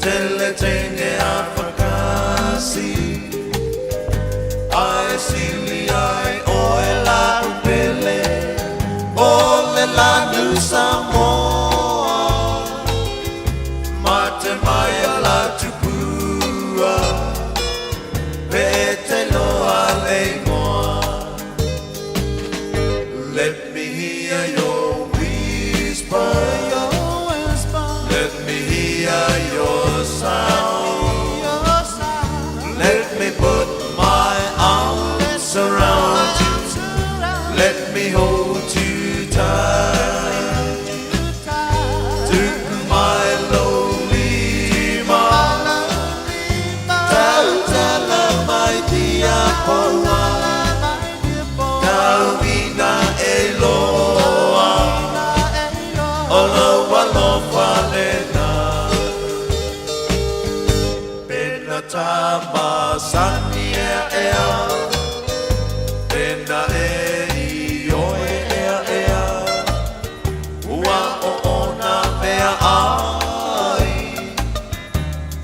Tele teine a whakasi Ai sili ai oe la upele O le lanu Samoa Mate mai a la tupua Pe te loa le ingoa. Let me hear your whisper. Let me hear your sound. Let me put my arms around you. Let me hold you tight. Tuku mai lou lima. Tautala mai tia paua. Kauina e loa. O lou alofa lena. Pena tamasani ea ea. Pena e i oe ea ea. Ua o ona mea ai.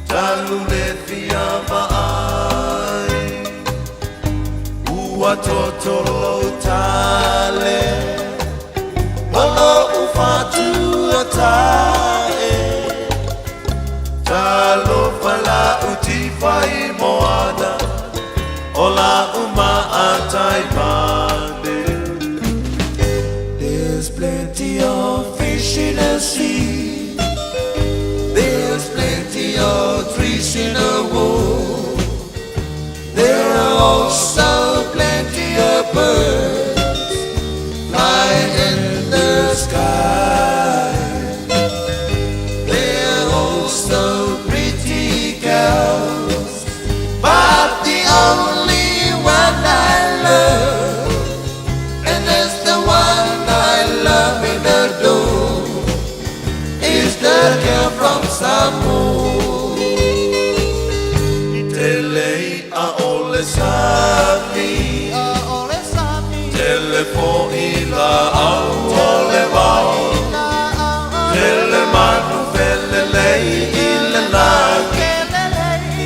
Talu le fia maai. Ua totolo tale. O lou fatua tae. Talofa lau tifa i moana. O la uma a taimane. There's plenty of fish in the sea. There's plenty of trees in the wood. There are also plenty of birds flying in the sky. There are also pretty girls, but the only one I love, and that's the one I love and adore, is the girl from Samoa. Tele a ole sami, tele fo i la au o le vao, tele manu fele lei i le lagi,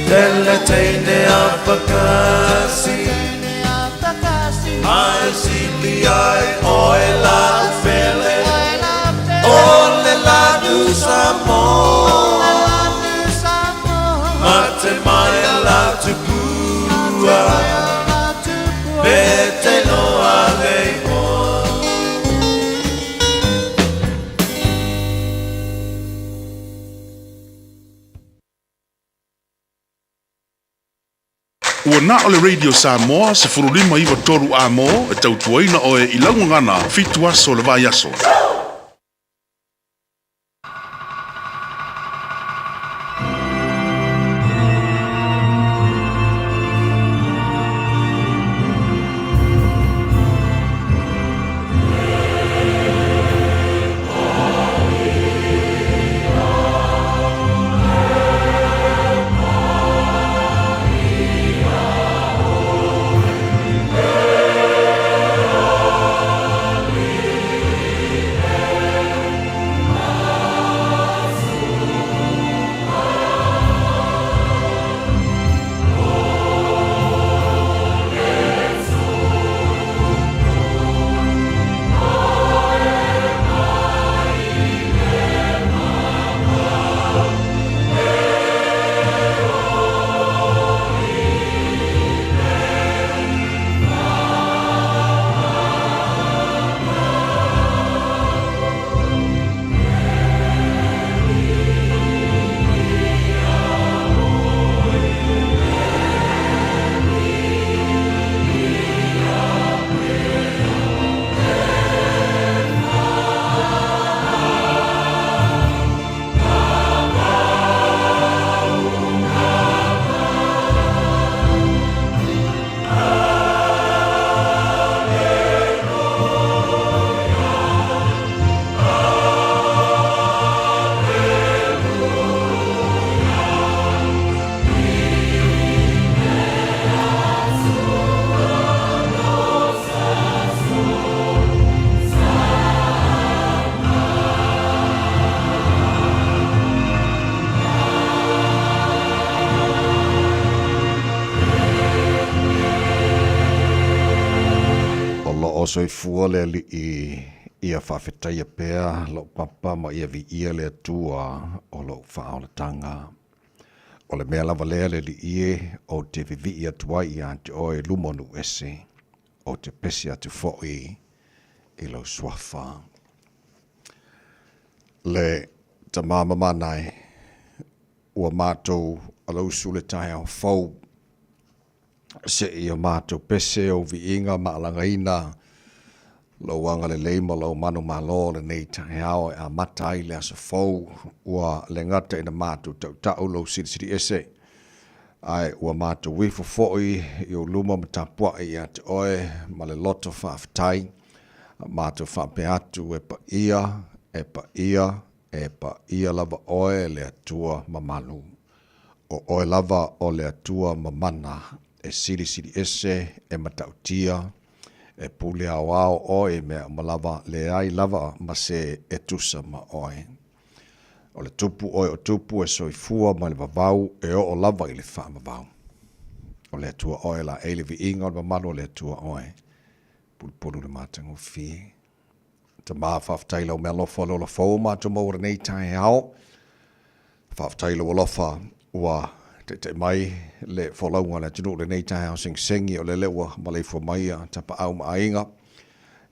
tele teine a whakasi, ai sili ai oe la ufele, o le lanu Samoa. Mate mai la tupua, pe te loa le ingoa. Ua na o le Radio Samoa 1593 Amo e tautuaina oe i laugagana 7 aso o le vaiaso. O soifua le Alii, ia faafetaia pea lou papa ma ia viia le Atua o lou faaolataga. O le mea lava lea le Alii e, ou te vivii atu ai ia te oe luma o nuu ese, ou te pese atu foi i lou suafa. Le Tama mamana e, ua matou alausu le taeao fou, seia matou pese ou viiga ma alagaina lou agalelei ma lou manumalo lenei taeao e amata ai le aso fou. Ua le gata ina matou tautau lou silisili ese, ae ua matou ifo foi i ou luma ma tapuai ia te oe ma le loto faafetai. Matou faapea atu, e paia, e paia, e paia lava oe le Atua mamalu. O oe lava o le Atua mamana, e silisili ese, e matautia, e pule aoao oe i mea uma lava, leai lava ma se e tusa ma oe. O le Tupu oe o tupu e soifua mai le vavau e oo lava i le faavavau. O le Atua oe laei le viiga o le mamalu o le Atua oe, pulupulu le matagofie. Tama, faafetai i lau meaalofa o le ola fou o matou maua i lenei taeao. Faafetai i lou alofa ua taitai mai le folauga a le atunuu i lenei taeao segisegi, o lele ua maleifua mai a tapaau ma aiga,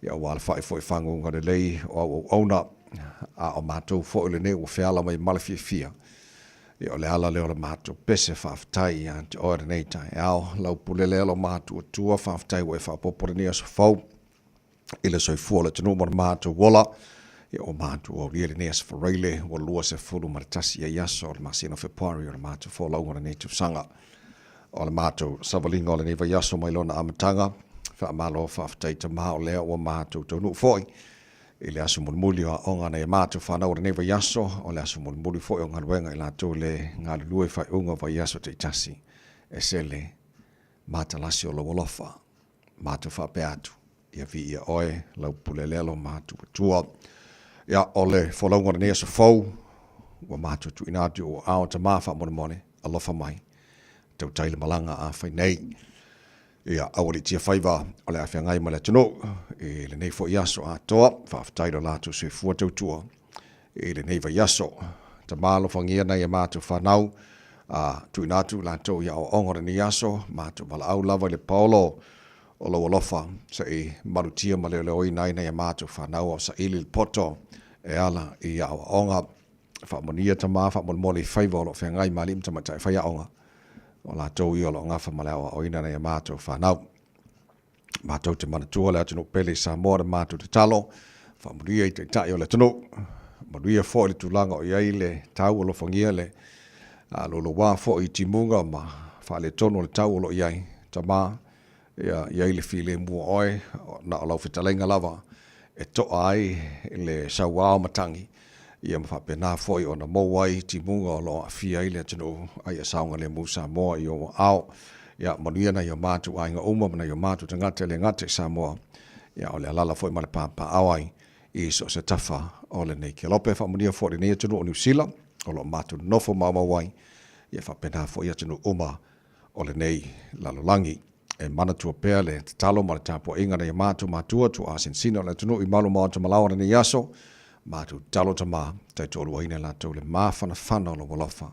ia ua alafai foi i faguga lelei o au auauna, a o matou foi lenei ua feala mai ma le fiafia. Ia o le ala lea o le matou pese faafetai ia te oe lenei taeao. Lau pule lea lo matou Atua, faafetai ua e faaopoopo lenei aso fou i le soifua o le atunuu ma le matou ola. Ia ua matou aulia lenei aso Faraile ua 21 ai aso o le masina o Fepuari o le matou folauga o lenei tausaga. O le matou savaliga o lenei vaiaso mai lona amataga, faamalo faafetai Tama o lea ua matou taunuu foi i le aso mulimuli o aoga a nai a matou fanau o lenei vaiaso, o le aso mulimuli foi o galuega i latou le galulue i faaiuga o vaiaso taitasi. E sele matalasi o lou alofa. Matou faapea atu, ia viia oe lau pule lea lo matou Atua. Ia, o le folauga o lenei aso fou, ua matou tuuina atu i ou aao Tama faamolemole, alofa mai, tautai le malaga a fai nei. Ia, aualiitia faiva o le a feagai ma le atunuu i lenei foi aso atoa, faafetai lo latou soifua tautua i lenei vaiaso. Tama alofagia nai a matou fanau, a tuuina atu i latou i aoaoga o lenei aso, matou valaau lava i le paolo o lou alofa, se i malutia ma leoleoina ai nai a matou fanau a o saili le poto e ala i aoaoga. Faamanuia tama faamolemole i faiva o lo o feagai ma alii ma tamaitai faiaoga, o latou ia o lo o gafa ma le aoaoina nai a matou fanau. Matou te manatua le atunuu pele i Samoa le matou tatalo, faamanuia i taitai o le atunuu, manuia foi le tulaga o i ai le tau alofagia le louloua foi i timuga ma faaletonu o le tau o lo o i ai, Tama, ia i ai le filemu o oe, na o lau fetalaiga lava e toa ai le sauao matagi, ia ma faapena foi ona maua ai timuga o lo o aafia ai le atunuu, a ia saogalemu Samoa i ou aao. Ia manuia nai o matou aiga uma ma nai o matou tagata e le gata i Samoa, ia o le alaala foi ma le papaaao ai i so o se tafa o lenei kelope. Faamanuia foi i lenei atunuu o Niu Sila o lo o matou nonofo maumau ai, ia faapena foi atunuu uma o lenei lalolagi. E manatua pea le tatalo ma le tapuaiga a nai a matou matua tuaa sinasina o le atunuu i malu maota malaoa lenei aso. Matou tatalo tama, taitoaluaina i latou le mafanafana o lou alofa.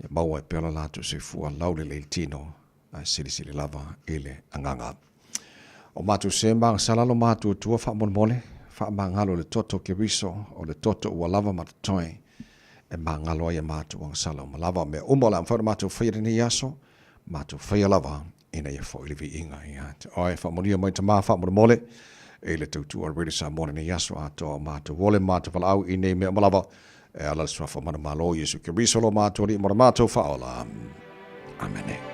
Ia maua ai pea lo latou soifua laulelei i le tino ae silisili lava i le agaga. O matou se magasala lo matuatua faamolemole, faamagalo le toto Keriso, o le toto ua lava ma totoe e magalo ai a matou agasala uma lava. O mea uma o le a mafai ona matou faia i lenei aso, matou faia lava ina ia foi le viiga ia te oe. Faamanuia mai Tama faamolemole i le tautua a Radio Samoa lenei aso atoa o matou ole matou valaau i nei mea uma lava e ala le suafa manumalo Iesu Keriso lo matou Alii ma lo matou Faaola. Amene.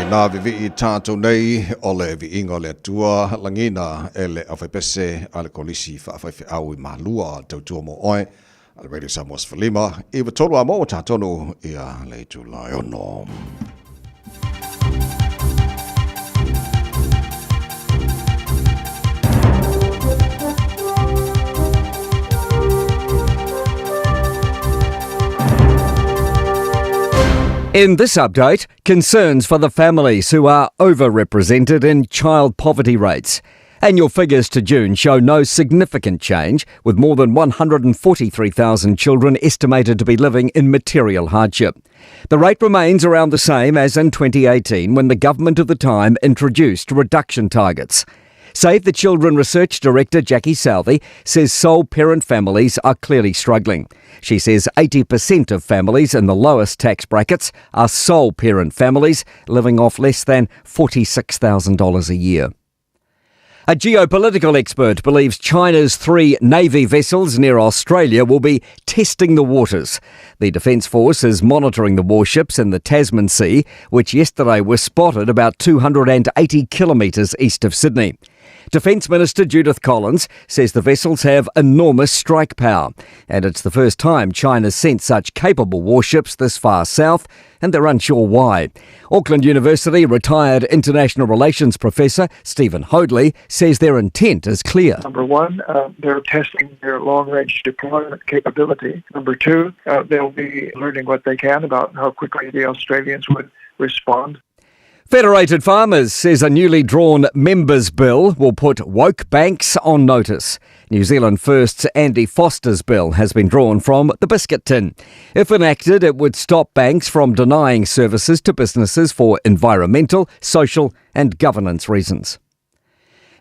Lena viivii i tatou nei o le viiga o le Atua lagina e le aufaipese a le Kolisi Faafaifeau i Malua tautua mo oe a le Radio Samoa 15 93 a mo tatonu ia le itula e 6. In this update, concerns for the families who are overrepresented in child poverty rates. Annual figures to June show no significant change, with more than 143,000 children estimated to be living in material hardship. The rate remains around the same as in 2018 when the government of the time introduced reduction targets. Save the Children Research Director Jackie Southey says sole parent families are clearly struggling. She says 80% of families in the lowest tax brackets are sole parent families living off less than $46,000 a year. A geopolitical expert believes China's 3 Navy vessels near Australia will be testing the waters. The Defence Force is monitoring the warships in the Tasman Sea, which yesterday were spotted about 280 kilometres east of Sydney. Defence Minister Judith Collins says the vessels have enormous strike power, and it's the first time China's sent such capable warships this far south, and they're unsure why. Auckland University retired international relations professor Stephen Hoadley says their intent is clear. Number one, they're testing their long-range deployment capability. Number two, they'll be learning what they can about how quickly the Australians would respond. Federated Farmers says a newly drawn members bill will put woke banks on notice. New Zealand First's Andy Foster's bill has been drawn from the biscuit tin. If enacted, it would stop banks from denying services to businesses for environmental, social and governance reasons.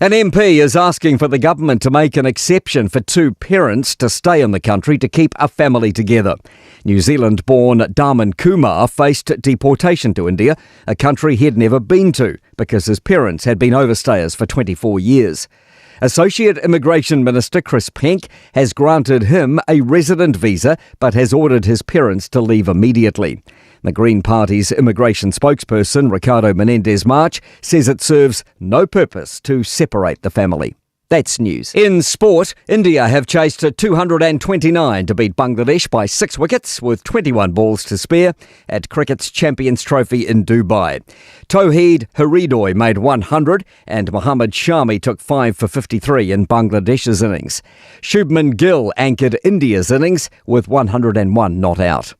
An MP is asking for the government to make an exception for 2 parents to stay in the country to keep a family together. New Zealand-born Dharman Kumar faced deportation to India, a country he had never been to because his parents had been overstayers for 24 years. Associate Immigration Minister Chris Penk has granted him a resident visa but has ordered his parents to leave immediately. The Green Party's immigration spokesperson, Ricardo Menendez March, says it serves no purpose to separate the family. That's news. In sport, India have chased 229 to beat Bangladesh by 6 wickets with 21 balls to spare at cricket's Champions Trophy in Dubai. Towhid Hridoy made 100 and Mohammad Shami took 5 for 53 in Bangladesh's innings. Shubman Gill anchored India's innings with 101 not out.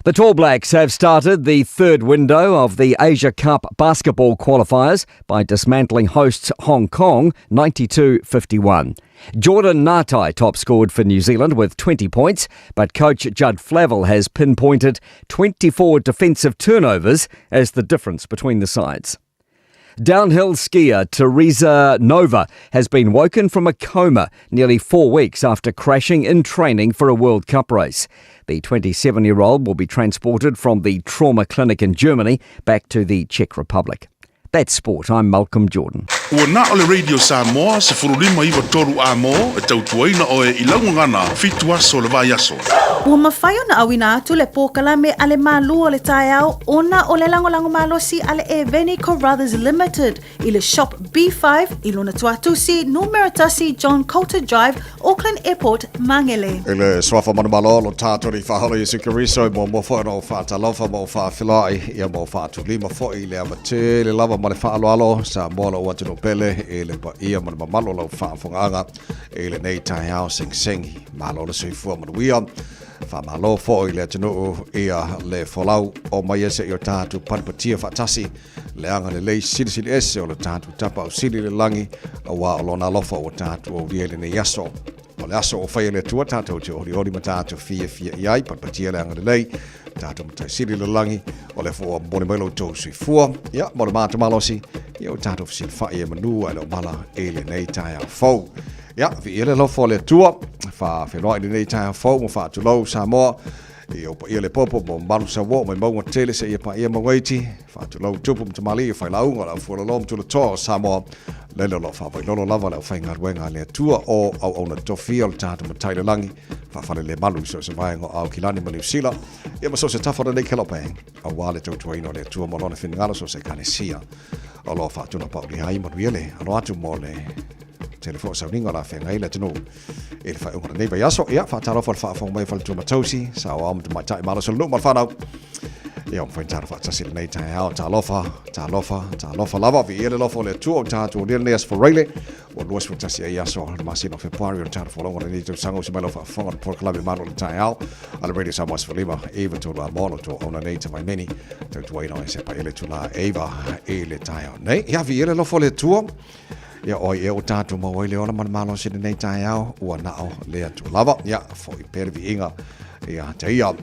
The Tall Blacks have started the third window of the Asia Cup basketball qualifiers by dismantling hosts Hong Kong 92-51. Jordan Ngatai top scored for New Zealand with 20 points, but coach Judd Flavel has pinpointed 24 defensive turnovers as the difference between the sides. Downhill skier Teresa Nova has been woken from a coma nearly 4 weeks after crashing in training for a World Cup race. The 27-year-old will be transported from the trauma clinic in Germany back to the Czech Republic. That's sport. I'm Malcolm Jordan. Ua na o le Radio Samoa 1593 a mo e tautuaina oe i laugagana 7 aso le vai aso. Ua mafai ona auina atu le pōkalame a le Mālū o le taeao ona o le lagolago malosi a le Eveni Carruthers Limited i le Shop B5 i lona tuatusi numera 1 John Coulter Drive, Auckland Airport, Mangere. I le suafa manumalo lo tātou i whaholo Iesu Keriso i muamua foi ona o whaatalofa ma o whaafilai ia ma o whaatulima foi i le ava tele lava ma le whaaloalo sa moa lo atu no pele i le paia ma le mamalo lau whaafongaaga i lenei taeao segiseги malo le soifua manuia faamālō foi le atunuu ia le folau o mai ese i o tatou panipatia faatasi le agalelei silisili ese o le tatou tapa ausili le lagi auā o lona alofa ua tatou aulia i lenei aso o le aso o faia le Atua tatou te olioli ma tatou fiafia i ai panipatia le agalelei tatou matai sili le lagi o le fua momoli mai lo outou soifua ia mo le matou malosi ia o tatou fesilafai e manu ae le o mala i lenei taeao fou. Ia, viia le alofa o le Atua, faafeiloai i lenei taeao fou ma faatulou Samoa, i ou paia le popo mo mamalu sauoo mai mauga tele seia paia maugaiti, faatulou tupu ma tamalii o failauga o le aufualolo ma tulatoa o Samoa, Lele o lo o faavailolo lava le aufaigaluega a le Atua o auauna tofia o le tatou Matai i le Lagi, faafalelemalu i so o se vaega o Aukilani ma Niu Sila, ia ma so o se tafa o lenei kelope, aua le tautuaina o le Atua ma Lona finagalo so o se Ekalesia o lo o faatunapaulia ai. Manuia le alo atu mo le tele foi o sauniga o le a feagai ai le atunuu i le faaiuga o lenei vaiaso. Ia, faatalofa i le faafofoga mai a Faletua ma Tausi, saoao ma tamaitai malosi o le nuu ma le fanau. Ia, ua mafai ona tatou faatasi i lenei taeao. Talofa, talofa, talofa lava. Viia le alofa o le Atua ua tatou aulia lenei aso Faraile. Ua 21 ai aso o le masina o Fepuari o le tatou folauga o lenei tausaga. Usi mai lau faafofoga o le polokalame Malu o le Taeao a le Radio Samoa 15 9 3 a mo lo tou auauna nei tavaimeni tautuaina o se paele tula 9 i le taeao nei. Ia, viia le alofa o le Atua. Ia, o ai ea ua tatou maua ai le ola ma le malosi i lenei taeao, ua na o le Atua lava. Ia, foi pea le viiga ia te ia.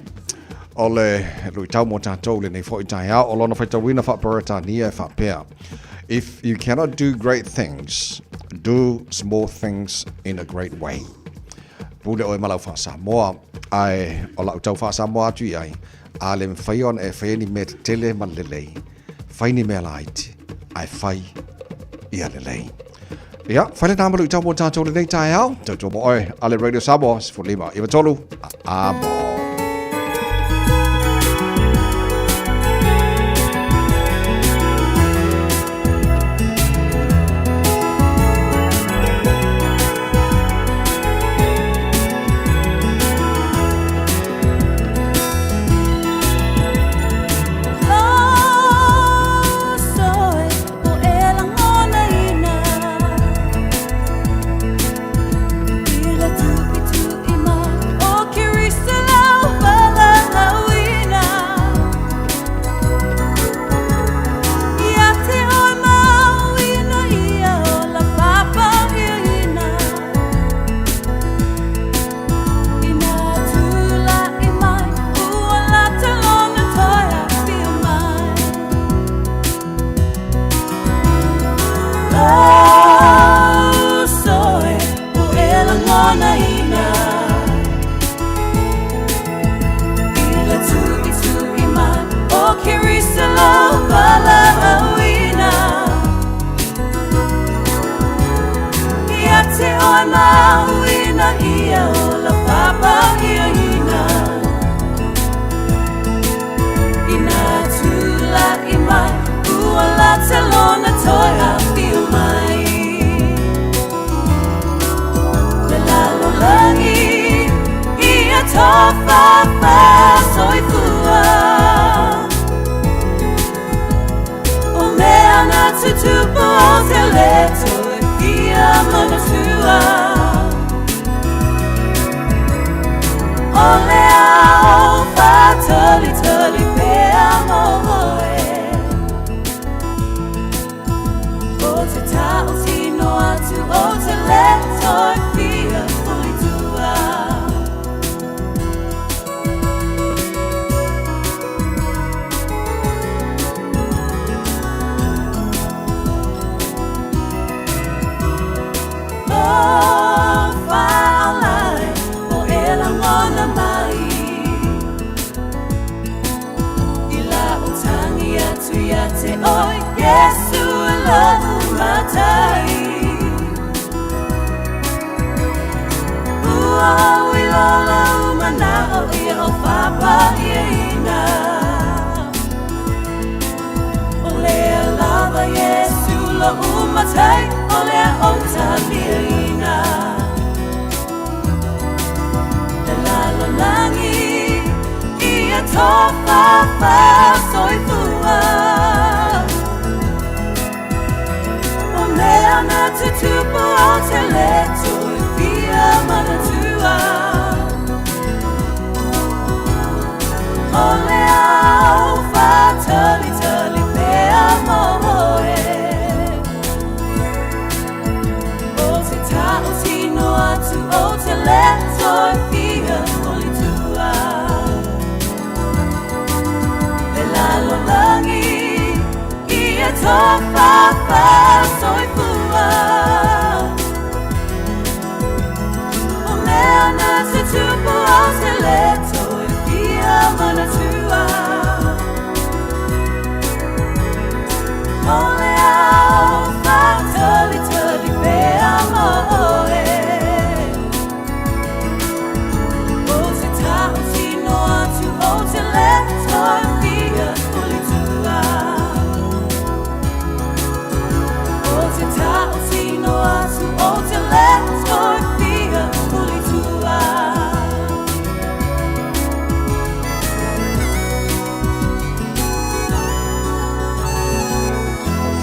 O le luitau mo tatou lenei foi taeao, o lona faitauina faa-Peretania e faapea, If you cannot do great things, do small things in a great way. Pule oe ma lau faa-Samoa, ae o lau tau faa-Samoa atu i ai, a le mafai ona e faia ni mea tetele ma le lelei, fai ni mea laiti, ae fai ia lelei. Ia, fai lena ma luitau mo tatou lenei taeao. Tautua mo oe, a le Radio Samoa, 15 93, a mo.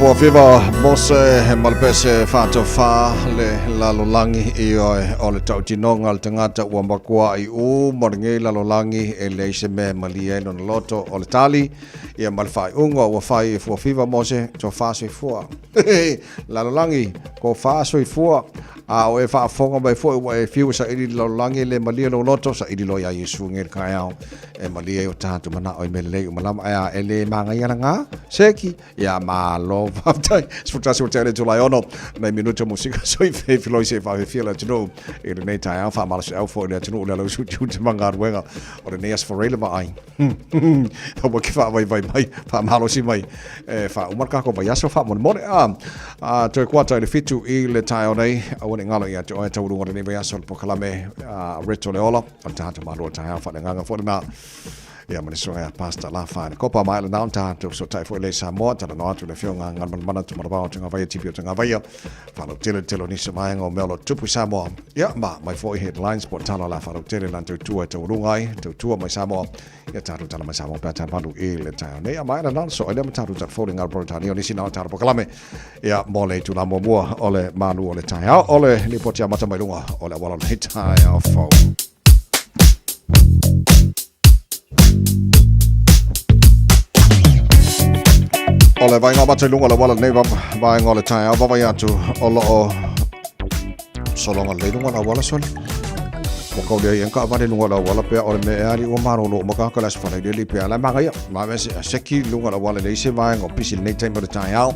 Fuafiva Mose ma le pese faatofa le lalolagi ioe o le tautinoga a le tagata ua makuaʻi uma lenei lalolagi e leai se mea e malie ai lona loto o le tali ia ma le faaiuga ua fai e Fuafiva Mose tofa soifua lalolagi tofa soifua a o e faafofoga mai foi ua e fiu e saili i le lalolagi e le malie lou loto saili loa iā Iesu nei le taeao e malie ai o tatou manao i mea lelei uma lava ae a e le magaia laga seki ia malo faafetai 11 ua tea le itula e ono nai minute o musika soi filoi se faafefia le atunuu i lenei taeao faamalosiau foi le atunuu le alausu tiute ma galuega o lenei aso foreila vaai Aua ke faavaivai mai, faamalosi mai e faauma le kākou vaiaso faamolemole. A, a toe kuata i le 7 i le taeao nei, aua ne i galo ia te oe taualuga o lenei vaiaso le polokalame a Reto le Ola, o le tatou malo o le taeao faaleagaga foi lena. Ia ma le susuga ia Pastor Lafa le Kopa mai le nao tatou fesootai foi le i Samoa, talanoa atu le afioga Galumalemana Tumanavao o Tagavaia, TP o Tagavaia, faalautele le tele o nisi o vaega o mea o lo o tutupu i Samoa. Ia, ma mai foi headlines po o tala o le a faalautele lan tautua e taualuga ai, tautua mai Samoa. Ia tatou tala mai Samoa pe a tapalu i le taeao nei. A maea lena, so ai lea ma tatou tala fou le ngalo Peretania o nisi na o tatou polokalame. Ia, mo le itula muamua o le malu o le taeao, o le lipoti amata mai luga o le auala o lenei taeao fou. O le vaega amata i luga o le auala lenei vaega o le taeao, vaavaai atu o lo o sologa lelei luga o le auala sole. Ua kau lea i ang kaavale luga o le auala pea o le mea e ali ua malolo uma kāka le aso faraile pea la magaia. Ma me se seki luga o le auala leai se vaega o pisi lenei taimi o le taeao.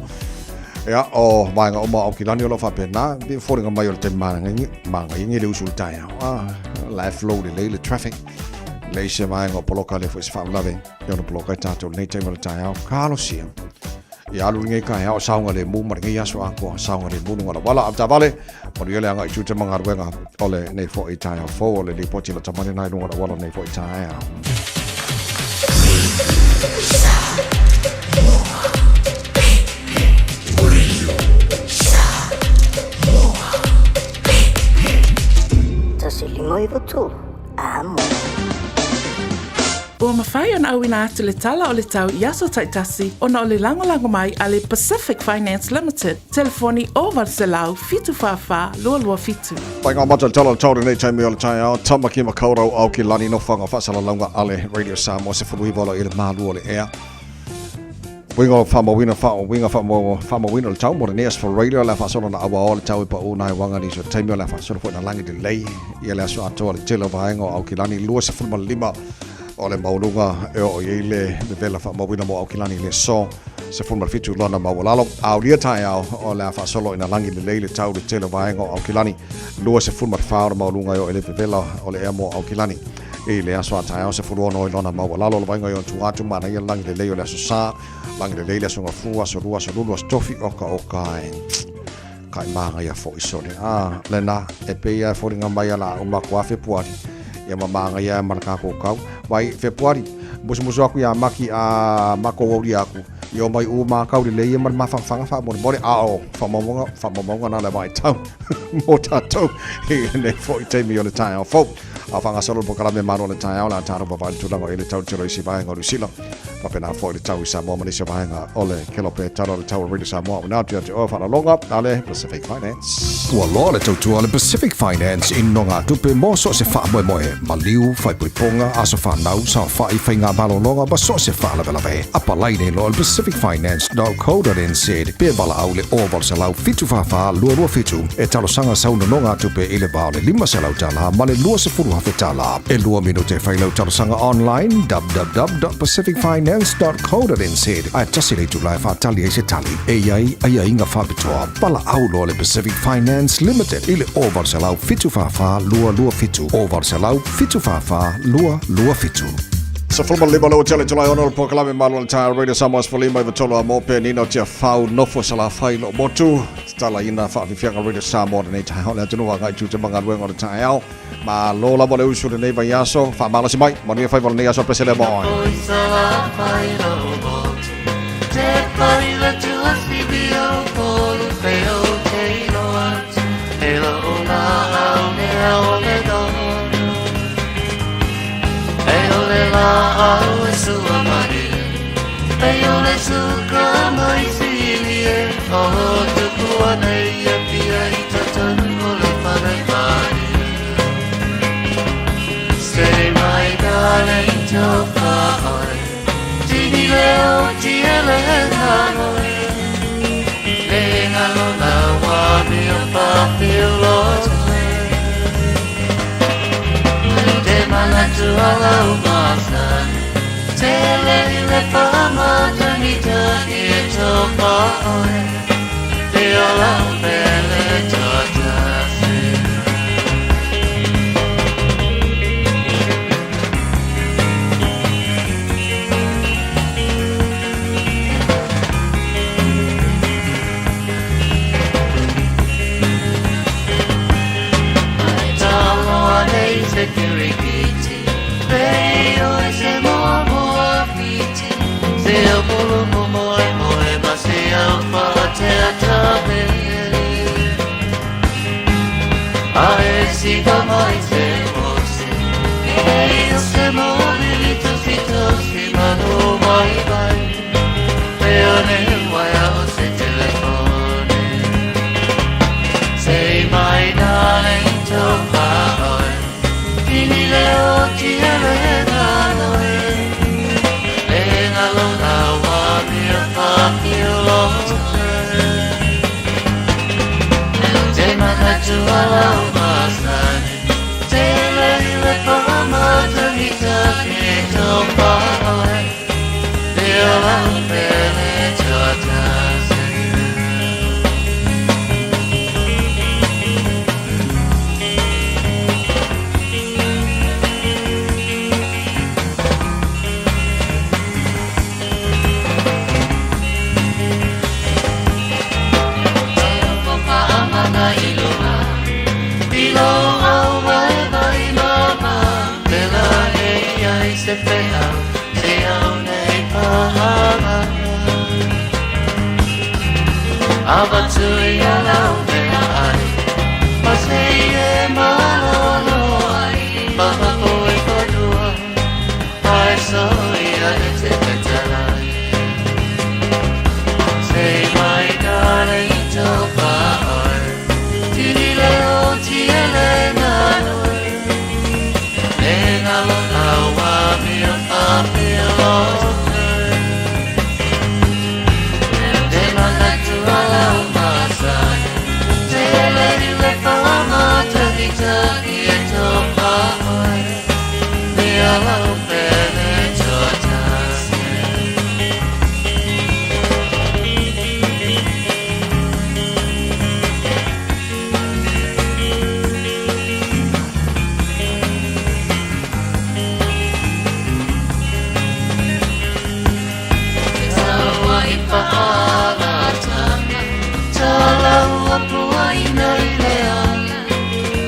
Ia, o vaega uma o Aukilani o lo o faapena, e foliga mai o le taimi magaigi le usu i le taeao. Ah, la e flow lelei le traffic. Leai se vaega o poloka le foi se faalavelave. Ia ona poloka ai tātou lenei taimi o le taeao. Kalosia. Ia alu lenei taeao o saogalemu ma lenei aso atoa saogalemu luga o le auala. Avetaavale, manuia le agai i tiute ma galuega o lenei foi taeao fou o le lipoti lata mai lena i luga o le auala o lenei foi taeao. 153 Amo. Ua mafai ona auina atu le tala o le tau i aso taitasi ona o le lagolago mai a le Pacific Finance Limited, telefoni 0800 744 227. Whai ngā mata tala tau lenei taimi o le taeao, Tamaki Makaurau au ki lani nofanga whaasalalauga ale Radio Samoa se fulu hiva i le malu o le ea. Winga o whamawina wha winga whamawina le tau mo le neas for radio le whaasolo na awa o le tau e pa o nai wanga ni so taimi o le whaasolo fo na langi de lei ia le aso atoa le tele o vaenga o Aukilani 25 o le mauluga e o i le vevela whamawina mo Aukilani le so 17 lona maualalo. Aulia taeao o le a faasolo ina lagi lelei le tau le tele o vaega o Aukilani 24 o le maualuga e oo i le vevela o le ea mo Aukilani i le aso a taeao 16 i lona maualalo o le vaega i ona tua atu manaia le lagi lelei o le aso Sa lagi lelei le aso Gafua aso Lua aso Lulu aso Tofi oka oka e kai māngaia foi sole a lena e pei e foliga mai ala uma ko a Fepuari ia ma māngaia e ma le kākou kau vai Fepuari musumusu aku iā Maki a makou auli aku i o mai u mākau lelei ia ma le mafangafaga faamolemole a o faamaumauga faamaumauga na le vaitau mo tātou i lenei foi taimi o le taeao fou a faagasolo le polokalame malo o le taeao le a tatou vavae le tulaga o i le tau telo i si vaega o Niu Sila faapena foi le tau i Samoa ma nisi o vaega o le kelope tala o le tau o Radio Samoa ua atu ia te oe faalaloga a le Pacific Finance. Ua loa le tautua a le Pacific Finance i nogatupe mo so o se faamoemoe, maliu, faaipoipoga, aso fanau, saofai, faiga malologa ma so o se faalavelave. Apalai nei loa i le pacificfinance.co.nz pe valaau i le 0800 744 227 e talosaga sau nonogatupe i le va o le $500 ma le $20,000. E lua minute e fai lau talosaga online www.pacificfinance.co.nz ae tasi le itula e faatali ai se tali e i ai aiaiga faapitoa. Valaau loa le Pacific Finance Limited i le 0800 744 227 0800 744 227. 15 le tele tulai ono le polokalame malo le taeao Radio Samoa 15 i tolu a mo pe nino tia fau nofo salafai lo motu tatalaina faafiafiaga Radio Samoa lenei taeao le atunuu agai tiute ma galuega o le taeao. Malo lava le usu lenei vaiaso, faamalosi mai, manuia faiva o lenei aso pese lea mo oe. Say my darling tofa Tini leo tiele nanoe Le ngalo la wa mi pa filo Te mana tu ala umasa Te le le pa ma tani tani to pa oe Te ola pele tata se. Say my darling to Tini leo tiele nanoe Le ngalo la wa mia pa filo Te mana tu ala o masani Te le le pa matani tani to pa oe Te ola pele tata se. Say my darling to Tini leo tiele nanoe Le ngalo awa mia pa Te mana tu ala o masani Te le le pa matani tani e to pa oe Le ala o pele tata se.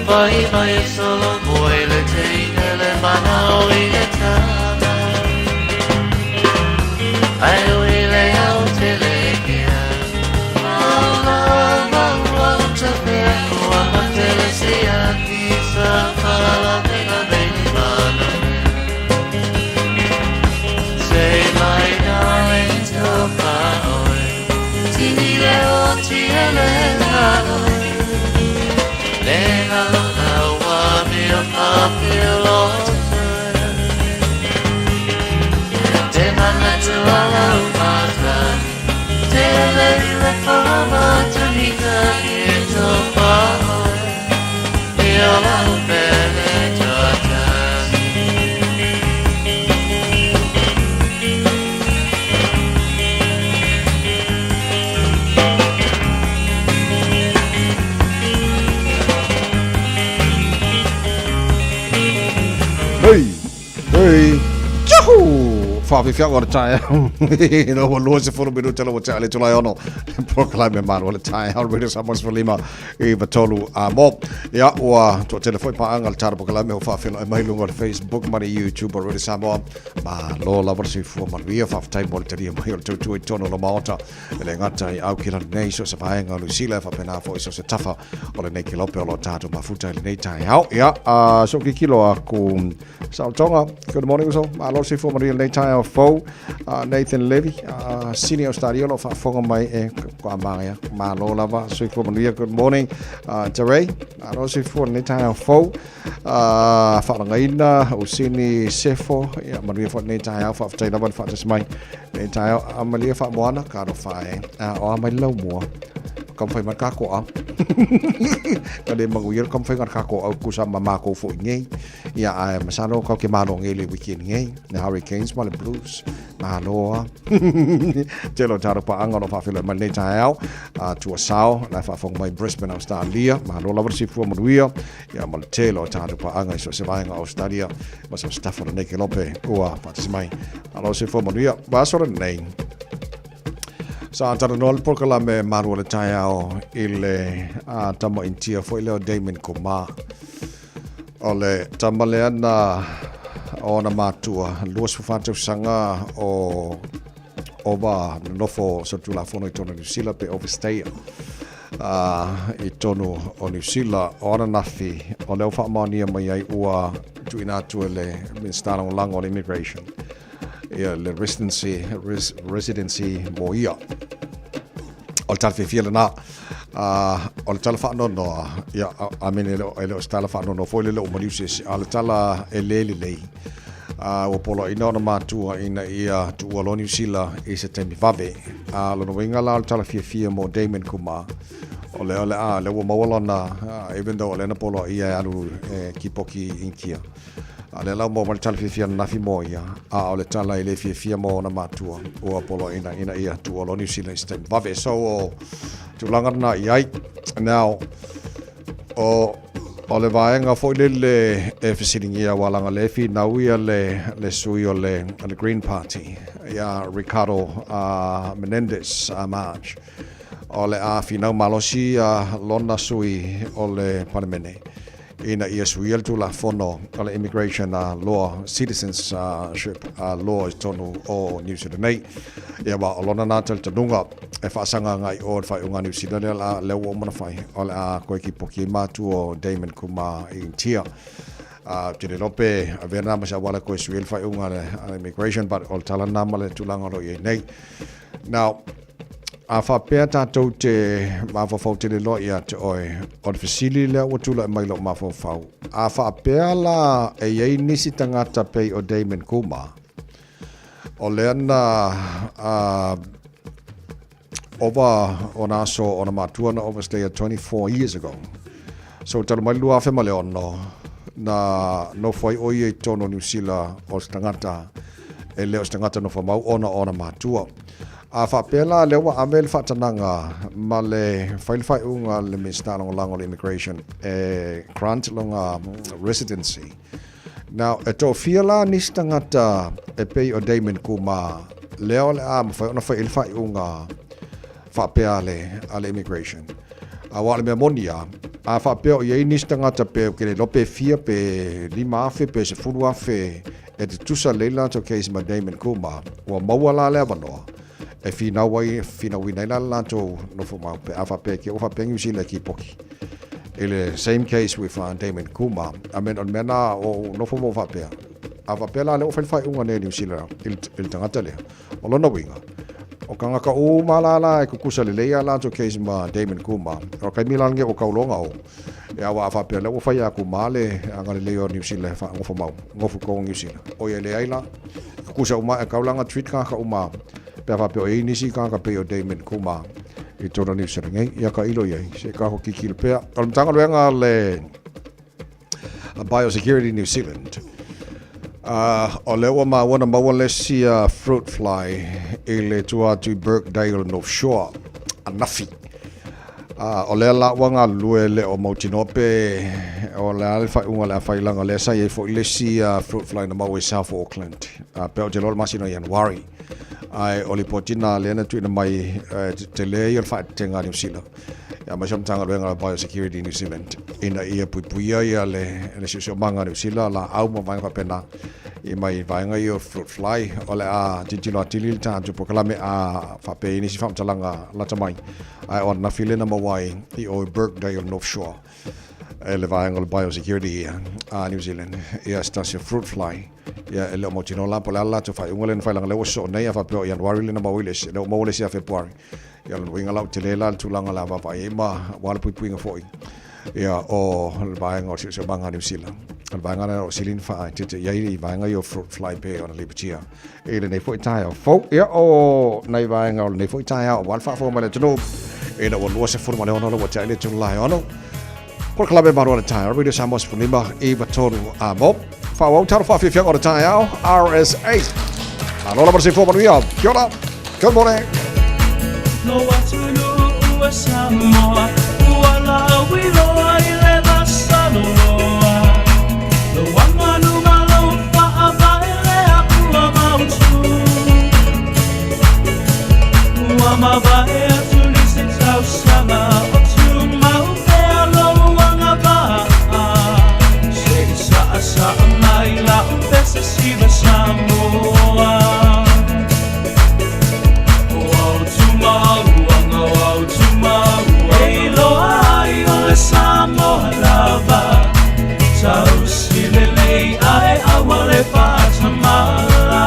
Vai vai solo moi le teine le manao i le tama Ai ui le au te le kea Maula maua u te pea Ua matele si aki sa pala mega meni mana mea. Say my darling to pa oe Tini leo tiele nanoe Le ngalo la wa mia pa filo Te mana tu ala u masani Te le le pa matani tani to pa oe Te ola u pele tata se. Hey! Hey! Tchahu! Whawhiwhianga o le taeao. Ina ua 20 minuta le ua tea le itula e ono. Le polokalame malu o le taeao Radio Samoa 15 i 3 a mo. Ia, ua toatele foi paaga le tala polokalame o whaawheno e mai lunga o le Facebook ma le YouTube o Radio Samoa. Malo lava le soifua manuia, faafetai mo le talia mai o le tautua i totonu o le Maota. E le gata i Aukilani nei, so o se vaega o Niu Sila, e faapena foi so o se tafa o lenei kelope o lo tatou mafuta i lenei taeao. Ia, so kikilo aku saotoga. Good morning, uso. Malo le soifua manuia i lenei taeao. fou. Nathan Levy, Sydney, Australia, o lo o faafofoga mai e kwa magaia. Malo lava, soifua manuia, good morning. Terei, malo soifua lenei taeao fou. Faalagaina, Usini Sefo, ia manuia foi lenei taeao, faafetai lava le faatasi mai. Lenei taeao, amalia faamoana, ka alofa e. O a mai le laumua. Kamfai mai ka koa. Ka le manuia le kamfai ka koa kusa ma mākou foi nei. Ia, ae masalo kau ke malo ngei le weekend ngei, le Hurricanes ma le Blues. Malo a. Tele o tātou paanga o lo faafeiloai mai lenei taeao. Tua Sao, la e faafofoga mai Brisbane, Australia. Malo lava le soifua manuia. Ia, ma le tele o tātou paanga i so o se vaega o Australia. Ma so staff o lenei kelope ua faatasi mai. Malo le soifua manuia. Vaiaso lenei. Sa talanoa le polokalame Malu o le Taeao i le tama Initia foi lea o Damon Kumar. O le tama lea na o ona matua, 24 tausaga o ova nonofo solitulafono i totonu o Niu Sila pe overstayer i totonu o Niu Sila. O ananafi, o lea ua faamaonia mai ai ua tuuina atu e le Minisita Lagolago o le Immigration ia le residency, residency mo ia. O le tala fiafia lena. O le tala faanoanoa, ia, I mean, e le o se tala faanoanoa foi le le o maliu se isi, a o le tala e le lelei. Ua poloaiina ona matua ina ia tuua loa Niu Sila i se taimi vave. A lona uiga la o le tala fiafia mo Damon Kumar, o lea o le a, lea ua maua lona, even though o lea na poloaia e alu e kipoki i Initia. A o lea la ua maua mai le tala fiafia ananafi mo ia, a o le tala e le fiafia mo ona matua, ua poloaiina ina ia tuua loa Niu Sila i se taimi vave. So, o tulaga lena i ai. Now, o, o le vaega foi lele e fesiligia aua leaga lea e finau ia le, le sui o le, le Green Party, ia Ricardo Menendez March. O le a finau malosi ia lona sui o le Palemene. Ina ia suia le Tulafono o le Immigration Law, Citizenship Law i totonu o Niu Sila nei. Ia aua o lona na talitonuga e faasaga agai i o i le faaiuga a Niu Sila lea la lea ua uma ona fai, o le a toe kipoki ai matua o Damon Kumar i Initia. Ou te le iloa pe avea lena ma se auala e toe sui ai le faaiuga a le Immigration, but o le tala lena ma le tulaga o lo o i ai nei. Now, A faapea tatou te mafaufau tele loa ia te oe, o le fesili lea ua tulai mai lou mafaufau, a faapea la e i ai nisi tagata pei o Damon Kumar, o lea na ova ona aso ona matua na overstay 24 years ago. So talu mai le 2006 na nofo ai ʻo ia i totonu o Niu Sila o se tagata e le o se tagata nofo mau ona o ona matua. A faapea la lea ua ave le faatanaga ma le fai le faaiuga a le Minisita Lagolago o le Immigration e grant lona residency. Now, e toafia la nisi tagata e pei o Damon Kumar lea o le a mafai ona fai i ai le faaiuga faapea a le, a le Immigration. Aua o le mea moni lava, a faapea o i ai nisi tagata pe, ou te le iloa pe fia pe 5,000 pe 10,000 e tutusa lelei le latou case ma Damon Kumar, ua maua la le avanoa e finau ai, finauina ai la le latou nofomau pe a faapea ke ua faapea Niu Sila e kipoki. I le same case with Damon Kumar. I mean, o le mea na o nofo mo faapea. A faapea la lea ua fai le faaiuga nei a Niu Sila i le tagata lea. O lona uiga, o kangaka uma la la e kukusa lelei a latou case ma Damon Kumar. O kaimi la lenei ua kauloga o e aua a faapea lea ua fai a Kumar le agalelei o Niu Sila e faagofo mau, gofu kou Niu Sila. O ia leai la, kukusa uma e kaulanga treat kangaka uma pe a faapea o iai nisi kangaka pei o Damon Kumar i tona Niu Sila nei. Ia ka ilo iai, se ka hoki kilo pea. O le Matagaluega a le Biosecurity New Zealand. O lea ua maua na maua le isi fruit fly i le tua atu i Birkdale North Shore, anafi. O lea la ua galulue le o mautinoa pe o le a le faaiuga o le a fai leaga o lea sa i ai foi le isi fruit fly na maua i South Auckland. Pe ou te iloa o le masina o Ianuari. Ae o lipoti na lea na tuuina mai tele ia o le faaeteetega a Niu Sila. Aemaise o le Matagaluega o Biosecurity New Zealand ina ia puipuia ia le, le siosiomaga a Niu Sila, laau ma vaega faapena i mai vaega ia o fruit fly. O le a tilotilo atili le tatou polokalame a faapea i nisi faamatalaga lata mai, ae o ananafi lea na maua ai i o i Birkdale North Shore. e le vaega o le biosecurity a New Zealand, ia se tasi o fruit fly. Ia e le o mautinoa la po o le a le latou faaiuga lea na fai leaga o lea ua sosoo nei a faapea o Ianuari lea na maua ai le isi, lea ua maua le isi ia Fepuari. Ia o lona uiga la ua tele la le tulaga o le a vaavaai ai ma aua le puipuiga foi ia o le vaega o le siosiomaga a Niu Sila. O le vaega lea o sili ona faaeteete i ai i vaega ia o fruit fly pei ona lipotia i lenei foi taeao fou. Ia o nai vaega o lenei foi taeao aua le faafofoga mai le atunuu ina ua 26 lea ua tea ai le itula e 6. Polokalame Malu o le Taeao, Radio Samoa 15 93 a mo. Faaauau talo faafiafiaga o le taeao, RSA. Malo lava le soifua manuia. Kia ora. Good morning. No atunuu e Samoa, ua lauiloa i le vasaloloa. Lou aganu ma lou faavae lea ua mautu. Ua mavae atu nisi tausaga o tumau pea lou agavaa. Se i saasaa mai lau pese siva Samoa. O au tumauanga, o au tumauanga. E iloa ai o le Samoa lava. Tausi lelei ae aua le faatamala.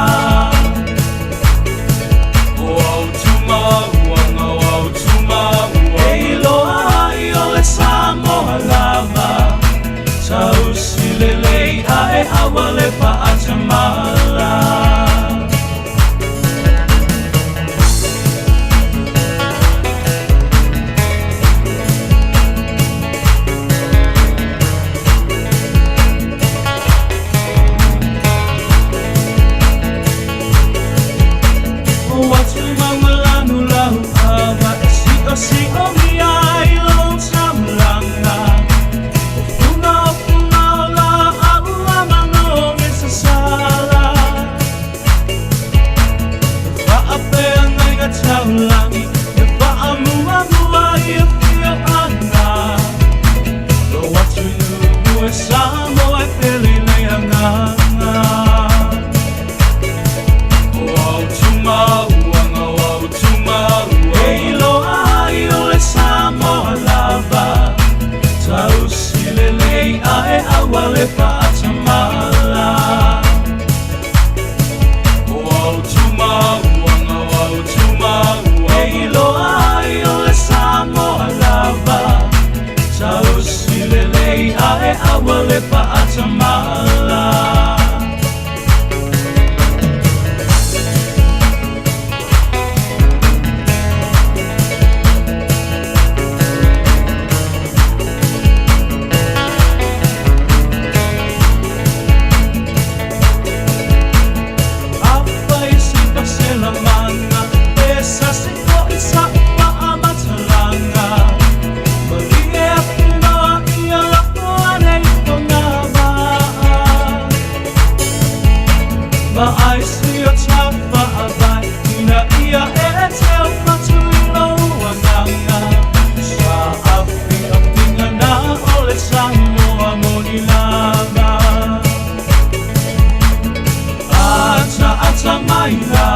E iloa ai o le Samoa lava. Tausi lelei ae aua le faatamala. Samoa e pele le agaga. E iloa ai o le Samoa lava. Tausi lelei ae aua le faatamala. E iloa ai o le Samoa lava. Tausi lelei ae aua le faatamala. Afai se faaselamanga, e sasi fo'i sa'u faamatalaga. Malie atu loa ia lafo ane i Fogavaa. Vaai si o tafaavae ina ia e teu atu i lou agaga. Sa afiafiga na o le Samoa moni lava. Ataata maila,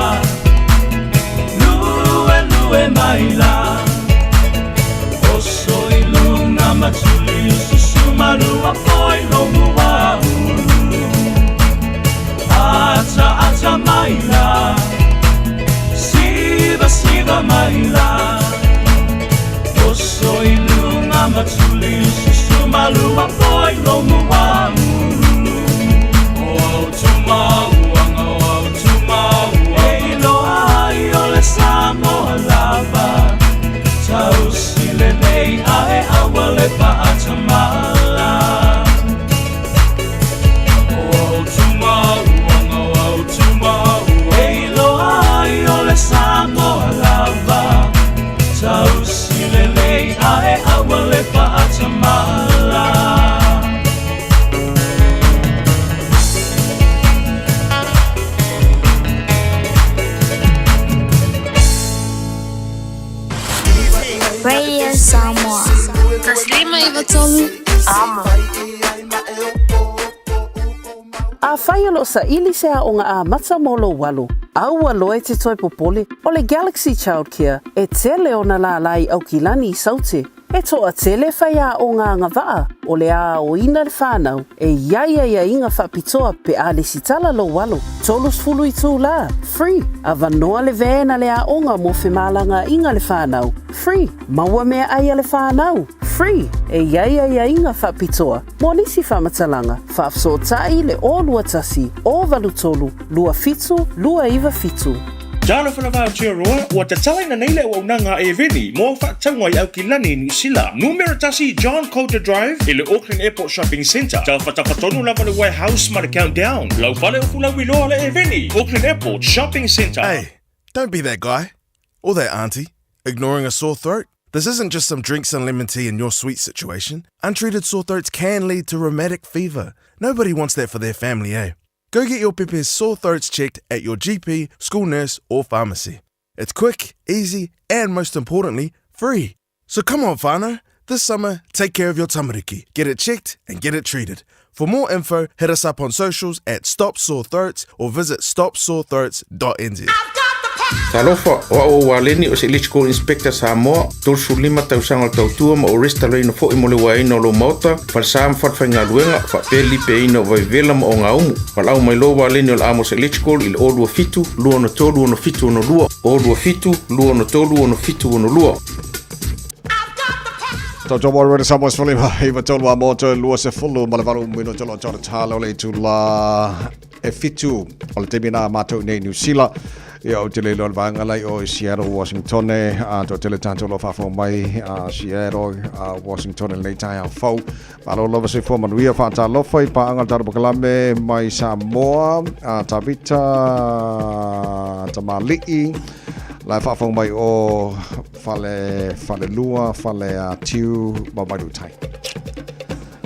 luelue maila. Oso i luga ma tuli ususu malua foi lou muaulu. Ataata maila, siva siva maila. Oso i luga ma tuli ususu malua foi lou muaulu. O au tumauanga, o au tumauanga. E iloa ai o le Samoa lava. Tausi lelei ae aua le faatamala. O au tumauanga, o au tumauanga. E iloa ai o le Samoa lava. Tausi lelei ae aua le faatamala. Radio Samoa. 1593 Amo. Afai o lo o saili se aoga amata mo lou alo, aua loa e te toe popole, o le Galaxy Childcare e tele ona lālā i Aukilani i Saute. E toatele faiaoga agavaa o le a aoina le fanau e i ai aiaiga faapitoa pe a lesitala lou alo. 30 itulā, free, avanoa le van a le aoga mo femalagaaiga le fanau, free, maua meaai a le fanau, free, e i ai aiaiga faapitoa mo nisi faamatalaga, faafesootai le 021 083 27 297. Talofa lava Aotearoa, ua tatalaina nei le auaunaga a Eveni mo au faatauga i Aukilani i Niu Sila. Numera 1 John Coulter Drive i le Auckland Airport Shopping Centre. Tafatafa tonu lava le warehouse ma le Countdown. Lau fale o Fulauiloa le Eveni, Auckland Airport Shopping Centre. Hey, don't be that guy. Or that auntie, ignoring a sore throat. This isn't just some drinks and lemon tea in your sweet situation. Untreated sore throats can lead to rheumatic fever. Nobody wants that for their family, eh? Go get your pepe's sore throats checked at your GP, school nurse, or pharmacy. It's quick, easy, and most importantly, free. So come on, whānau. This summer, take care of your tamariki. Get it checked and get it treated. For more info, hit us up on socials at Stop Sore Throats or visit stopsorethroats.nz. Talofa, o au o Waleni o se Electrical Inspector Samoa, 35 tausaga o le tautua ma o resitalaina foi mo le uaeina o lou maota, falesa ma falefaigaluega, faapea le lipeaina o vaivevela ma ogaumu. Valaau mai loa Waleni o le Amos Electrical i le 027 263 6762, 027 263 6762. Tautua mo Rwena Samoa sefulu iva tolu a moto lua sefulu ma le valu minute o lo tau tala o le itula e fitu o le taimi na matou nei New Sila. Ia o te le loa le vaega lai o Seattle, Washington, a to tele tātou lo whawhau mai a Seattle, a Washington lenei taeao fou. Malo lava soifua manuia whaatalofa i paanga le tātou pakalame mai Samoa, a Tavita Tamali'i, la e whaafau mai o fale, fale lua, fale a tiu, ma mai tai.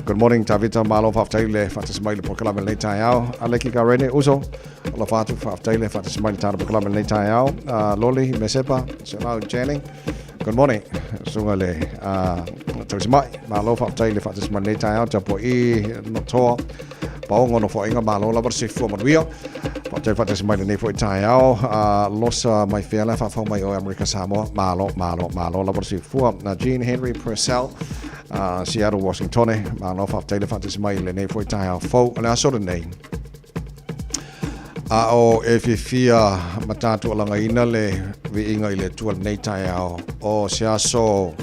Good morning, Tavita, malo whaaftai le whaatasi mai le pakalame lenei taeao. Aleki Karene, uso, ola whaatu whaaftai le whaatasi mai le tātou pakalame lenei taeao. Loli, Mesepa, Selau, Channing. Good morning, sunga le tausi mai. Malo whaaftai le whaatasi mai lenei taeao, tapo i notoa. Paongo no whainga, malo lava se fua manuia. Whaaftai whaatasi mai lenei fo i taeao. Losa mai wheala, whaafau mai o Amerika Samoa. Malo, malo, malo lava se fua. Na Jean Henry Purcell, Seattle, Washington. Malo whaaftai le whaatasi mai lenei fo i taeao fou. O le aso lenei. A o e fiafia ma tatou alagaina le viiga i le Atua lenei taeao, o se aso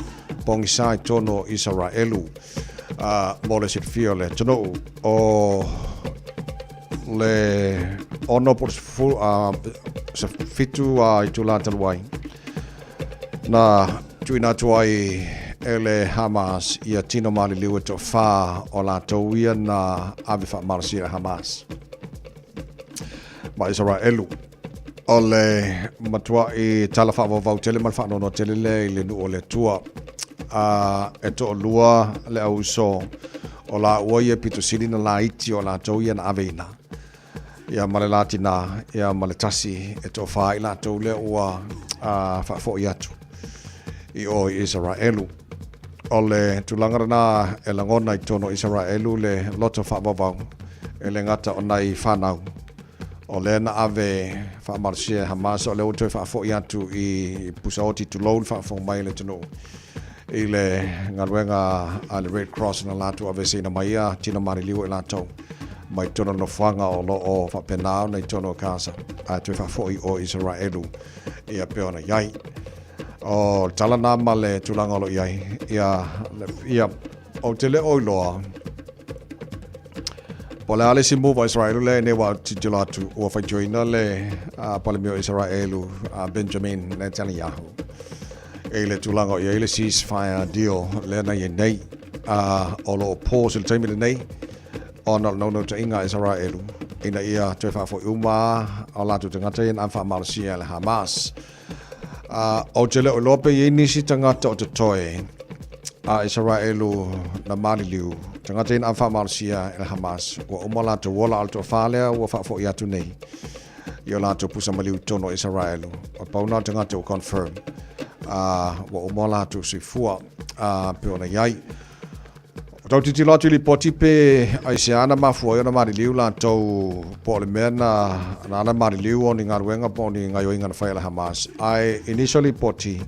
pogisa i totonu o Isaraelu, a mo le silafia o le atunuu, o le ono po o le 7 a itula talu ai, na tuuina atu ai e le Hamas ia tino maliliu e toafa o latou ia na ave faamalosia e le Hamas ma Isaraelu. O le matuai tala faavauvau tele ma le faanoanoa tele lea i le nuu o le Atua. A e toalua le auuso o laua ia pito sili na laiti o latou ia na aveina. Ia ma le la tinā, ia ma le tasi e toafa i latou lea ua faafoi atu i o i Isaraelu. O le tulaga lena e lagona i totonu o Isaraelu le loto faavauvau e le gata o nai fanau o lea na ave faamalosia e Hamas, o lea ua toe faafoi atu i pusaoti tulou le faafofoga mai a le atunuu i le galuega a le Red Cross na latou aveeseina mai ia tino maliliu i latou mai totonu o le nofoaga o lo o faapena ona i totonu o Gaza ae toe faafoi o Isaraelu ia pei ona i ai. O le tala na ma le tulaga o lo o i ai ia, ia ou te le o iloa po o le a le isi move a Isaraelu lea nei ua tilotilo atu ua faitioina le Palemia o Isaraelu Benjamin Netanyahu i le tulaga o i ai le ceasefire deal lea na i ai nei o lo o pause i le taimi lenei ona o le naunautaiga a Isaraelu ina ia toe faafoi uma o latou tagata ia na faamalosia e le Hamas. Ou te le o iloa pe i ai nisi tagata o totoe a Isaraelu na maliliu, tagata ia na faamalosia e le Hamas, ua uma latou ola, a o le toafa lea ua faafoi atu nei i o latou pusa maliu i totonu o Isaraelu. O pau na o tagata ua confirm, ua uma latou soifua pei ona i ai. O tau tilotilo atu i lipoti pe aisea na mafua ai ona maliliu latou po o le mea na na ana maliliu o ni galuega po o ni gaioiga na fai e le Hamas. Ae i nisi o lipoti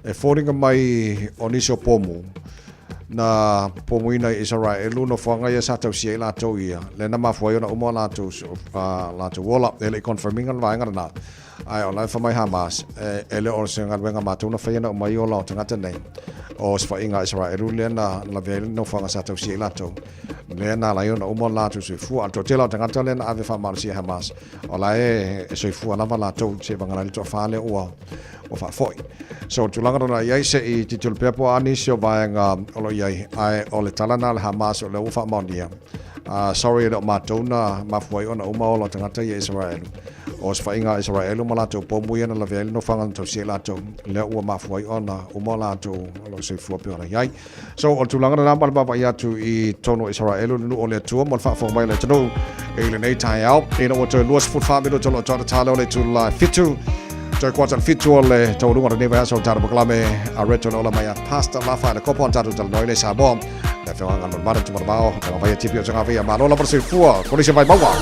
E foliga mai o nisi o pomu na pomuina i Isaraelu nofoaga ia sa tausia ai latou ia, lea na mafua ai ona uma o latou latou ola. E le i confirm ina le vaega lena, ae o la e fai mai Hamas, e le o se galuega a matou na faia na uma ai ola o tagata nei. O se faiga a Isaraelu lea na lavea ai le nofoaga sa tausia ai latou, lea na ala ai ona uma o latou soifua. A o le toatele o tagata lea na ave faamalosia e Hamas, o la e soifua lava latou seivagana ai le toafa lea ua ua faafoi. So, o le tulaga lena i ai, se i tilotilo pea po o a nisi o vaega o lo o i ai, ae o le tala lena a le Hamas o lea ua faamaonia. Sorry e le o matou na mafua ai ona uma ola o tagata ia Isaraelu. O se faiga a Isaraelu ma latou pomu ia na lavea ai le nofoaga na tausia ai latou, lea ua mafua ai ona uma o latou o lo o soifua pei ona i ai. So, o le tulaga lena ma le vaavaai atu i totonu o Isaraelu, le nuu o le Atua mo le faafofoga mai o le atunuu i lenei taeao. Ina ua toe 24 minute o lo o toa tatalo le itula e fitu. Toe kuata le fitu o le taualuga o lenei vaiaso o le tatou polokalame a Reto le ola mai a Pastor Lafa le kopo o tatou talanoa i le Samoa. Le afioga le mana tumanamao, le vaia tipi o tangawia, malo lava le soifua, kolisi vai maua.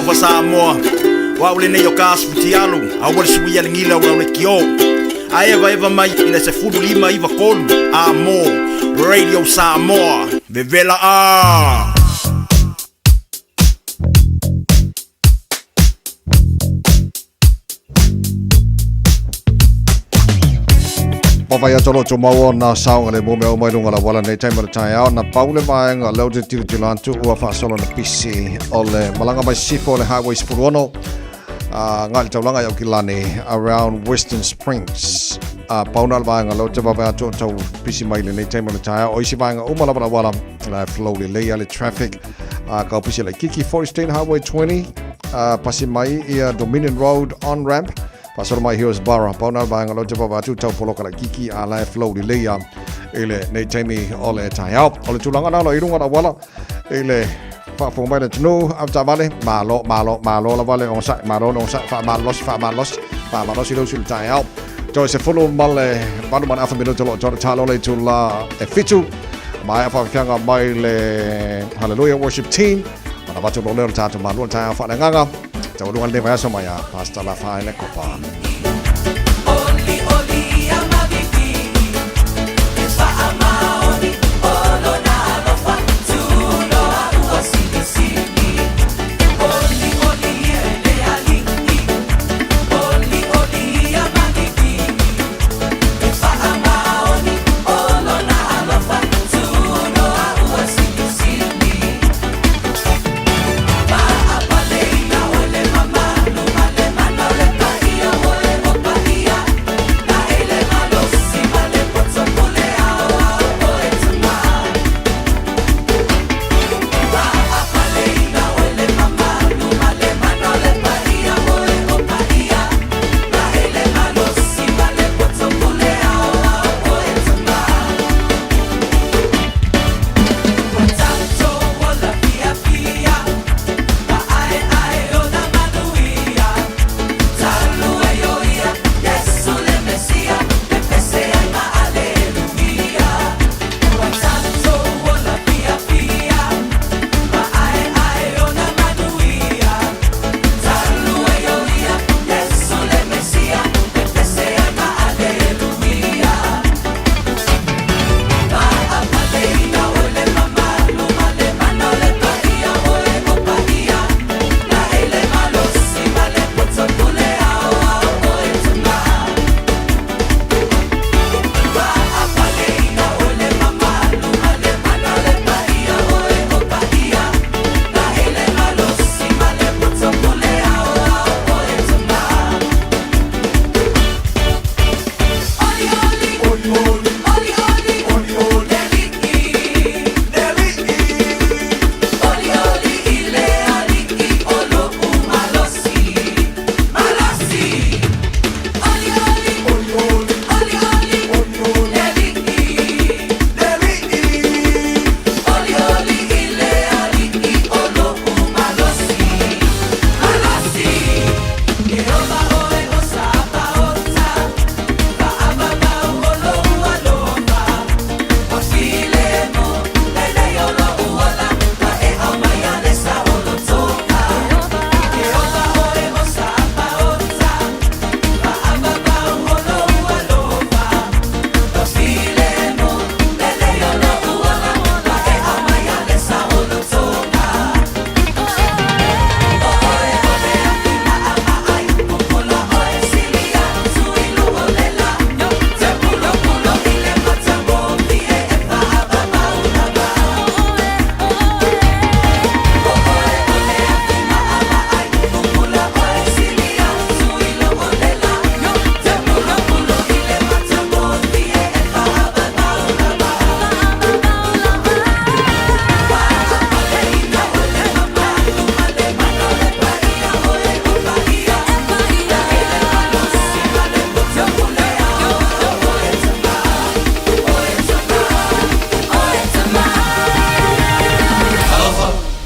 Talofa Samoa. O au lenei o ka asu futialu, aua le suia le gila o lau leitio. A evaeva mai i le 15 93 A mo Radio Samoa. Vevela a! Pawai atu lo tumau na saoga le mea uma i luga o le auala nei taimi o le taeao na pau le vaega lea ou te tilotilo atu ua faasolo na pisi o le malaga mai sisifo o le highway 16 agai i le taulaga i Aukilani around Western Springs. Pau na o le vaega lea ou te vaavaai atu o tau pisi mai lenei taimi o le taeao. O isi vaega uma lava o le auala la e flow lelei lava le traffic. Kau pisi laitiiti Forestdene Highway 20 pasi mai ia Dominion Road on ramp faasolo mai Hillsborough. Pau na o le vaega lea ou te vaavaai atu tau poloka laitiiti a la e flow lelei lava i lenei taimi o le taeao. O le tulaga na o lo o i luga o le auala i le faafofoga mai le atunuu avetaavale malo malo malo lava le ogasai malo le ogasai faamalolosi faamalolosi faamalolosi le usu i le taeao. Toe 18 ma le afa minute o lo o toe talo le itula e 7 maea faafiafiaga mai le Hallelujah Worship Team ona avatu loa lea o le tatou malua le taeao faaleagaga taualuga lenei vaiaso mai a Pastor Lafaele Kopa.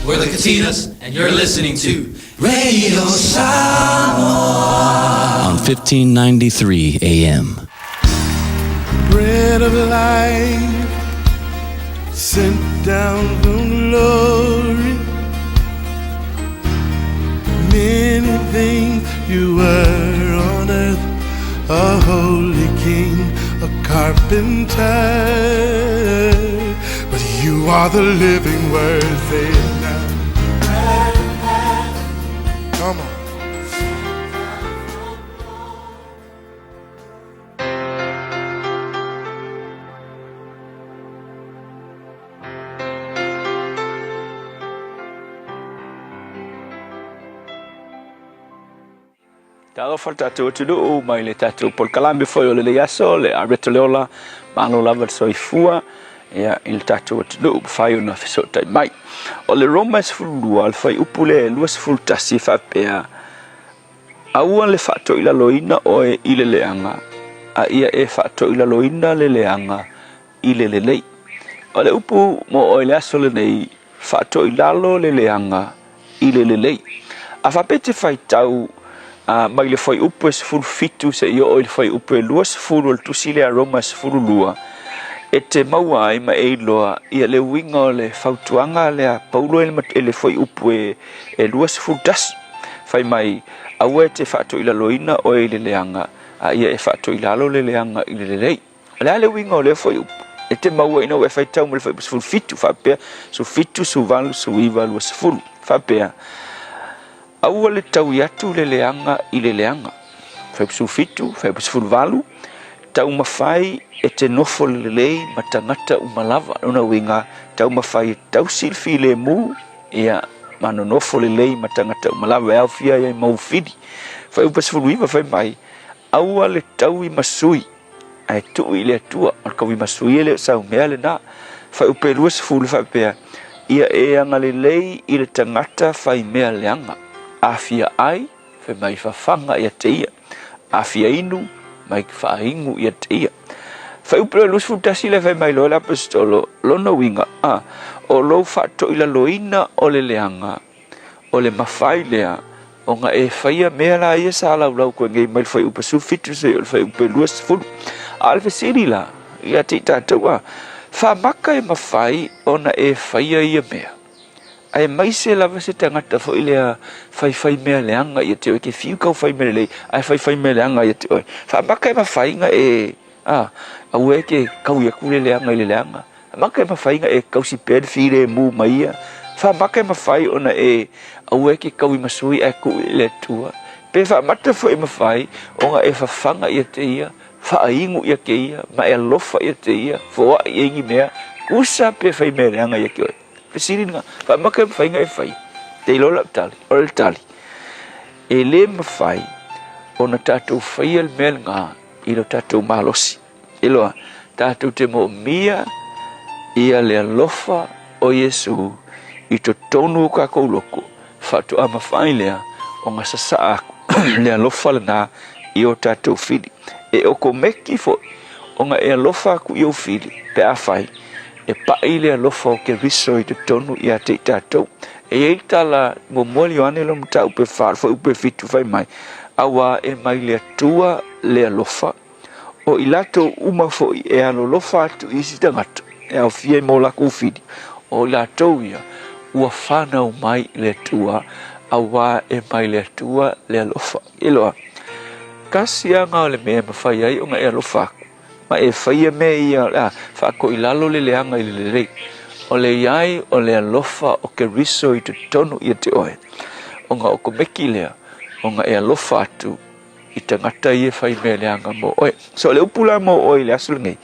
We're the Katinas, and you're listening to Radio Samoa on 1593 AM. Bread of life sent down from glory. You were on earth a holy king, a carpenter. But you are the living word, say it now. Come on. Talofa le tatou atunuu mai le tatou polokalame foi o lenei aso le Areto le Ola, malo lava le soifua ia i le tatou atunuu mafai ona fesootai mai. O le Roma e 12 le fuaiupu lea e 21 e faapea, Aua le faatoilaloina oe i le leaga, a ia e faatoilaloina le leaga i le lelei. O le upu mo oe i le aso lenei, faatoilalo le leaga i le lelei. A faapea e te faitau mai le fuaiupu e 17 seia oo i le fuaiupu e 20 o le tusi lea a Roma e 12, e te maua ai ma e iloa ia le uiga o le fautuaga lea a Paulo e le fuaiupu e 21. Fai mai, Aua e te faatoilaloina oe i le leaga, a ia e faatoilalo le leaga i le lelei. O le a le uiga o lea fuaiupu? E te maua ina ua e faitau mai le fuaiupu 17, faapea, 17, 18, 19, 20, faapea, Aua le taui atu le leaga i le leaga. Fuaiupu 17, fuaiupu 18, Taumafai e te nofo lelei ma tagata uma lava. Lona uiga, taumafai e tausi le filemu, ia, ma nonofo lelei ma tagata uma lava e aofia ai ai mau fili. Fuaiupu 19 fai mai, Aua le taui ma sui, ae tuu i le Atua. O le taui ma sui e le o sau mea lena. Fuaiupu e 20 faapea, Ia e agalelei i le tagata fai mea leaga, afia ai, fai mai fafaga ia te ia, afia inu, mai faainu ia te ia. Fuaiupu lea 21 lea fai mai loa le Aposetolo, lona uiga, a, o lou faatoilaloina o le leaga, o le mafai lea ona e faia mea la ia sa laulau koe nei mai le fuaiupu 17 seia oo i le fuaiupu 20. A o le fesili la ia te i tatou, a faamaka e mafai ona e faia ia mea, aemaise lava se tagata foi lea faifai mea leaga ia te oe, ke fiu kau fai mea lelei ae faifai mea leaga ia te oe, faamaka e mafai ona e, a, aua e te kaui atu le leaga i le leaga. Maka e mafai ona e kausi pea le filemu mai ia. Faamaka e mafai ona e aua e ke kaui ma sui ae tuu i le Atua. Pe faamata foi e mafai ona e fafaga ia te ia, faaigu ia te ia, ma e alofa ia te ia, foai i ai ni mea, usa pe fai mea leaga ia te oe. Fesili lena, faamaka e mafai ona e faia? Te iloa lau tali, o le tali, e le mafai ona tatou faia le mea lena i lo tatou malosi. Iloa, tatou te moomia ia le alofa o Iesu i totonu o kakou loko, faatoa mafai lea ona sasaa aku le alofa lena i o tatou fili. E okomeki foi ona e alofa aku i ou fili pe afai e pai le alofa o Keriso i totonu ia te i tatou. E i ai le tala muamua le Ioane lona mataupu e 4, fuaiupu e 7 fai mai, Auā e mai le Atua le alofa, O i latou uma foi e alolofa atu i isi tagata e aofia ai ma o lakou fili, o i latou ia ua fanau mai i le Atua, auā e mai le Atua le alofa. Iloa, kasi aga o le mea e mafai ai ona e alofa aku, ma e faia mea ia o le a faatoilalo le leaga i le lelei, o le i ai o le alofa o Keriso i totonu ia te oe, ona o komeki lea ona e alofa atu i tagata ia e fai mea leaga mo oe. So o le upu la mo oe i le aso lenei,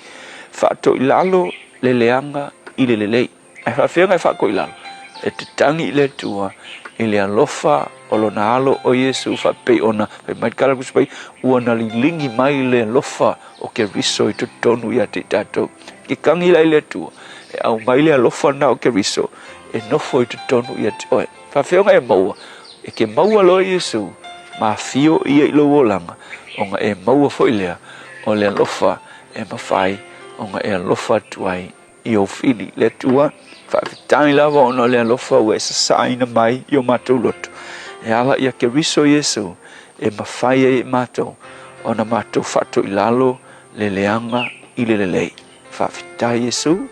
faatoilalo le leaga i le lelei. Ae faafefea ona e faatoilalo? E te tagi i le Atua i le alofa o lona alo o Iesu faapei ona fai mai le Kala Tusi Paia, ua na liligi mai le alofa o Keriso i totonu ia te i tatou. Ke tagi la i le Atua e aumai le alofa lena o Keriso e nofo i totonu ia te oe. Faafefea ona e maua? E ke maua loa Iesu ma afio ia i lou olaga, ona e maua foi lea o le alofa e mafai ona e alofa atu ai i ou fili. Le Atua, faafetai lava ona o le alofa ua e sasaaina mai i o matou loto, e ala ia Keriso Iesu e mafai ai e matou ona matou faatoilalo le leaga i le lelei. Faafetai Iesu.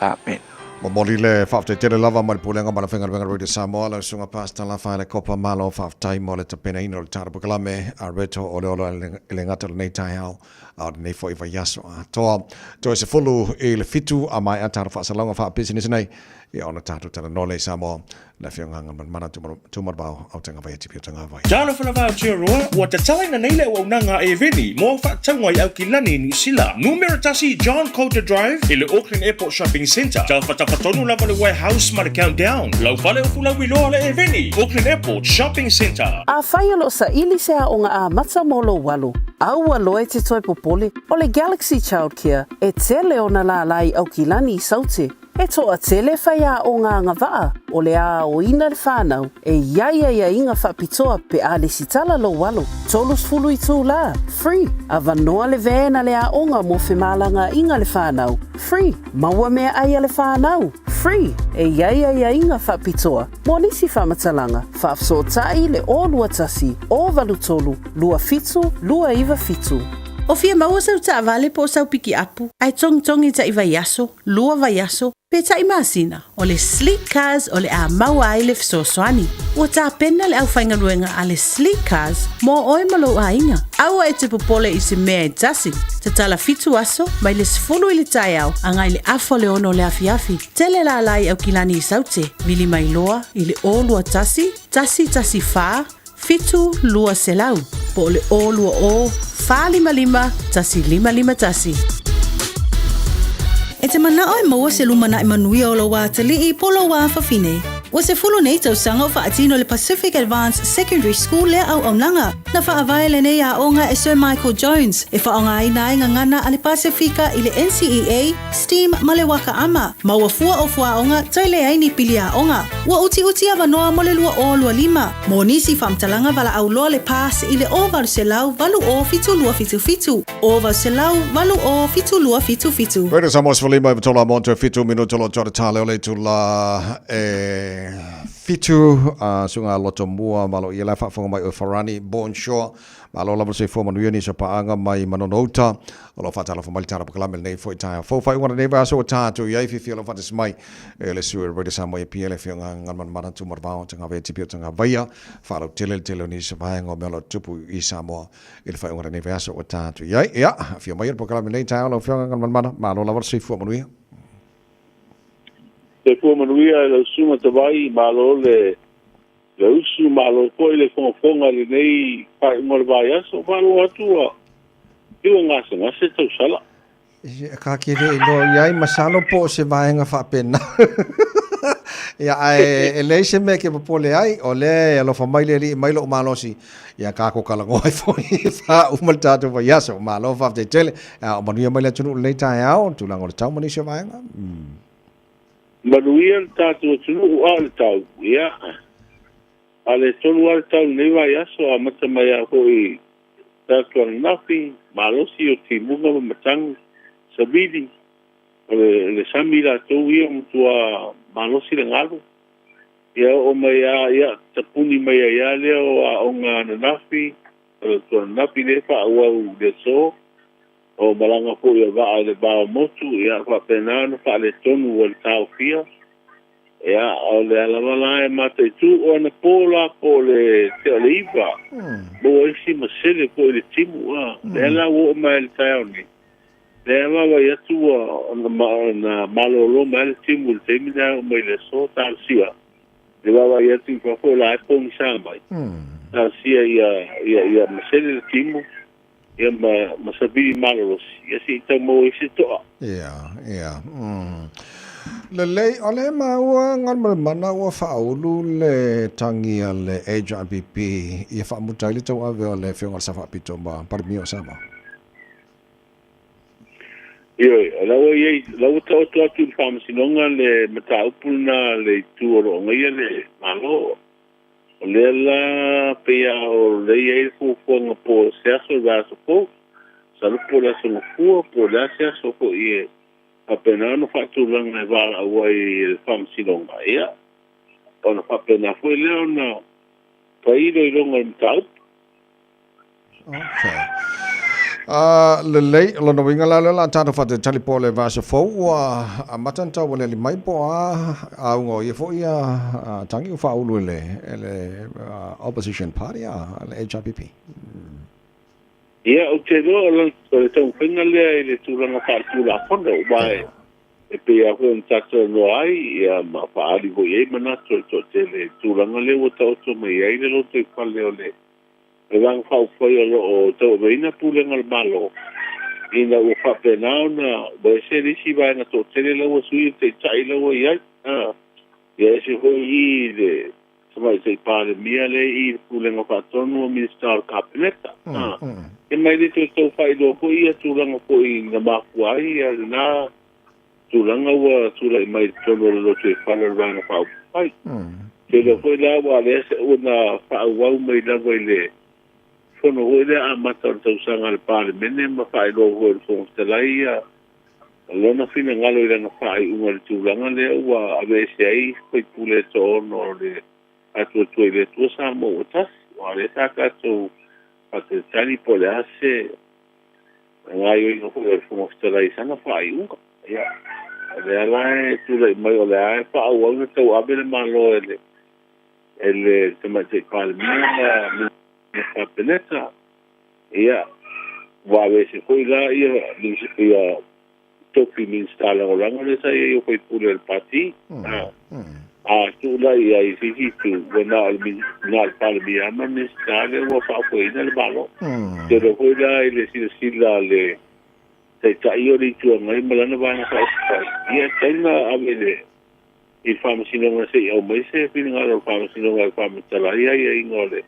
Amene. Momoli le faafetai tele lava mai le Pulega ma le Faigaluega Radio Samoa, lau Susuga Pastor Lafaele Kopa, malo faafetai mo le tapenaina o le tatou polokalame a Reto o le Ola e le gata o lenei taeao a o lenei foi vaiaso atoa. Toe 17 a maea tatou faasalauga faapisinisi nei, ia ona tatou talanoa lea i Samoa Le Afioga Agamalemana Tuumanavao Autagavaia Tipi o Tagavai. Talofa lava Aotearoa, ua tatalaina nei le auaunaga a Eveni mo au faatauga i Aukilani, Niu Sila. Numera 1 John Coulter Drive i le Auckland Airport Shopping Centre. Tafatafa tonu lava le Warehouse ma le Countdown. Lau fale o Fulauiloa le Eveni, Auckland Airport Shopping Centre. Afai o lo o saili se aoga amata mo lou alo, aua loa e te toe popole, o le Galaxy Childcare e tele ona lālā i Aukilani i Saute. E toatele faiaoga agavaa o le aoina le whanau e i ai aiaiga faapitoa pe a lesitala lou alo. 30 itulā, free, avanoa le van a le aoga mo femalagaaiga le whanau, free, maua meaai a le whanau, free, e i ai aiaiga faapitoa mo nisi faamatalaga, faafesootai le 021 083 27 297. O fia maua sau taavale po o sau pikiapu ae togitogi ta'i vaiaso, lua vaiaso, pe ta'i masina, o le Sleek Cars o le a maua ai le fesoasoani. Ua tapena le aufaigaluega a le Sleek Cars mo oe ma lou aiga. Aua e te popole i se mea e tasi. Tatala 7 aso, mai le 10 i le taeao agai le afa o le 6 o le afiafi. Tele lālā i Aukilani i Saute, vili mai loa i le 021 114 7200 po o le 020 455 1551. E te manao e maua se lumanai manuia o lou atalii po o lou afafine? Ua 10 nei tausaga o faatino e le Pacific Advanced Secondary School lea auaunaga. Na faavae lenei aoga e Sir Michael Jones e faaaogaina ai gagana a le Pasefika i le NCEA, STEAM ma le Waka Ama, ma ua fua o fuaoga toe leai ni pili aoga. Ua utiuti avanoa mo le 2025. Mo nisi faamatalaga valaau loa le PASS i le 0800 80 7277, 0800 80 7277. Radio Samoa 15 i tola mo toe 7 minuto lo tore tale o le itula e 7 a sunga loto mua malo ia la faafofoga mai o Farani Bonjour Malo lava le soifua manuia nisi o paaga mai Manono Uta o lo o faatalofa mai le tala pakalame lenei foi taeao fou. Faaiuga o lenei vaiaso ua ta atu i ai fiafia lou faatasi mai e le sui o Radio Samoa i Apia le Afioga Galumalemana Tuumanavao Tagavaia Tipi o Tagavaia. Faalautele le tele o nisi o vaega o mea o lo o tutupu i Samoa i le faaiuga o lenei vaiaso ua ta atu i ai. Ia, afio mai le pakalame lenei taeao lau Afioga Galumalemana. Malo lava le soifua manuia. Soifua manuia i lau susuga Tavai, malo le Le usu malo foi le fogafoga i lenei faaiuga o le vaiaso, faalogo atu ua ua gasegase tausala. Ka ke le iloa i ai, masalo po o se vaega faapena. Ia, ae e leai se mea e ke popole ai, o lea e alofa mai le Alii mai lou malosi, ia tatou talanoa ai foi faauma le tatou vaiaso. Malo faafetai tele. A o manuia mai le atunuu i lenei taeao, tulaga o le tau ma nisi o vaega. Manuia le tatou atunuu a o le tau, ia, a le tonu lava le tau i lenei vaiaso, amata mai lava foi i tatou ananafi, malosi o timuga ma matagi, savili, o le sami latou ia ua matua malosi le galu. Ia oo mai lava, ia, tapuni mai ai lava lea o aoga ananafi, o le aso ananafi lea e faaauau i le aso. O malaga foi a vaa i le va o motu, ia faapena ona faaletonu ai le taofia. Ia, o lea lava la e mataitu, o anapo la po o le tea o le 9, maua ai si masele foi i le timu. A, lea la ua oo mai ai i le taeao nei, lea e vaavaai atu ua ona malolo mai le timu i le taimi lea e oo mai i le aso, talosia le vaavaai atu i fafo o la e pogisa mai, talosia ia masele le timu. Ia ma, ma savili malolosi, ia se i tau maua ai se toa. Ia, ia. Lelei, o lea maua Galumalemana ua faaulu le tagi a le HRPP ia faamuta ai le tauave o le Afioga i le Sao Faapito ma Palemia o Samoa. Ioe, o la ua i ai, o la ua taoto atu i le Faamasinoga le mataupu lena a le itu o lo o agaia le Malo. O lea la pei lava o lea e i ai le fuafuaga po o se aso i le vaiaso fou, masalo po o le aso Gafua po o le a se aso foi e faapena ona faatulaga e valaau ai e le Faamasinoga, ia, ona faapena foi lea ona fai iloiloga o le mataupu. Okay. Lelei, o lona uiga la lea o le a tatou faatalitali po o le vaiaso fou ua amata ona taualiali mai po o a auga o ia foi tagi ua faaulu e le Opposition Party a le HRPP. Ia, ou te iloa o le taumafaiga lea i le tulaga faaletulafono, aua e pei lava foi ona tatou talanoa ai, ia, ma faaali foi i ai manatu o le toatele i le tulaga lea ua taoto mai ai le lotoifale o le Vaega Faaupufai o lo o tauaveina pulega a le Malo, ina ua faapena ona ua ese le isi vaega toatele la ua sui le Taitai la ua i ai, ia ese foi i i le Tamaitai Palemia lea i i le Pulega Faatonu ma Minisita o le Kapeneta. Ia ma e le toe tau faailoa foi ia tulaga foi na mafua ai ia lena tulaga ua tulai mai i totonu o le lotoifale o le Vaega Faaupufai. Ou te iloa foi la ua lea ona faaauau mai lava i le fono foi lea amata o le tausaga a le Palemene ma faailoa foi e le Fofoga Fetalai ia lona finagalo i lana faaiuga i le tulaga lea ua aveese ai sui usufono e toaono o le Faatuatua i le Atua Samoa ua Tasi. Aua o lea sa tatou faatalitali po o le a se gaoioiga foi a le Fofoga Fetalai i sana faaiuga. Ia, o lea la e tulai mai o lea e faaauau ona tauave le Malo e le e le Tamaitai Palemia ma le Kapeneta. Ia, ua aveese foi la ia ia tofi Minisita Lagolago lea sa i ai o sui usufono o le Pati. A tuu la i ai i se isi itu, ua na o le na o le Palemia ma le Minisita lea ua faafoeina le Malo. Ou te iloa foi la i le silasila a le Taitai o le Itu Agai ma lana Vaega Faaupufai, ia e tatau ona ave i le i le Faamasinoga se i aumai se finagalo o le Faamasinoga e faamatala ai aiaiga o le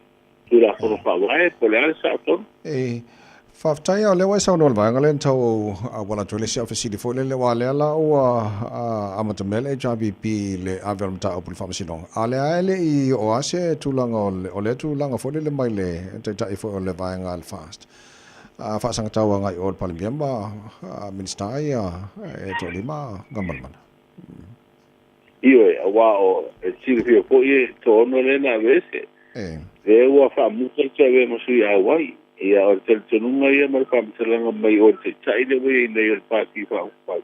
Tulafono Faavae po o le a le sao tonu. E faafetai a o lea ua e saunoa i le vaega lea na tau auala atu ai le isi au fesili foi lele aua o lea la ua amata mea le HRPP i le ave o le mataupu i le Faamasinoga a o lea lava e le i oo lava se tulaga o lea tulaga foi lele mai le Taitai foi o le vaega a le FAST faasagatau agai i o i le Palemia ma Minisita ia e toalima Galumalemana. Ioe, aua o, e silafia foi e toaono lea na aveese. Lea ua faamuta le toe avea ma sui auai. Ia, o le talitonuga ia ma le faamatalaga mai o le Taitai lea ua i ai nei o le Pati Faaupufai,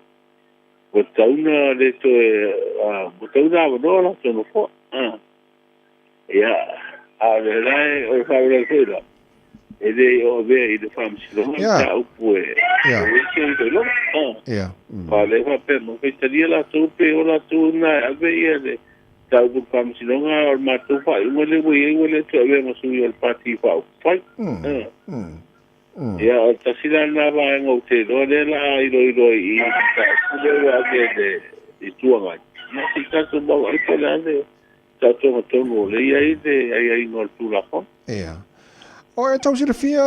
ua tatau ona le toe, ua tatau ona avanoa o latou nofoa. Ia, a o lea la e, o le faalavelave foi la, e le o avea i le faamasinoga le mataupu e ese le iloiloga. Aua o lea e faapea mai, faitalia latou pe o latou na e ave ia le mataupu i le faamasinoga, a o le matou faaiuga lea ua i ai ua le toe avea ma sui o le Pati Faaupufai. Ia, o le tasi la lena vaega ou te iloa lea o le a iloilo ai i i le mataupu lea ua ave e le Itu Agai. Ia, se i tatou vaavaai po o le a le taotoga tonu o lea e i ai le aiaiga o le Tulafono. Ia. O e tau silafia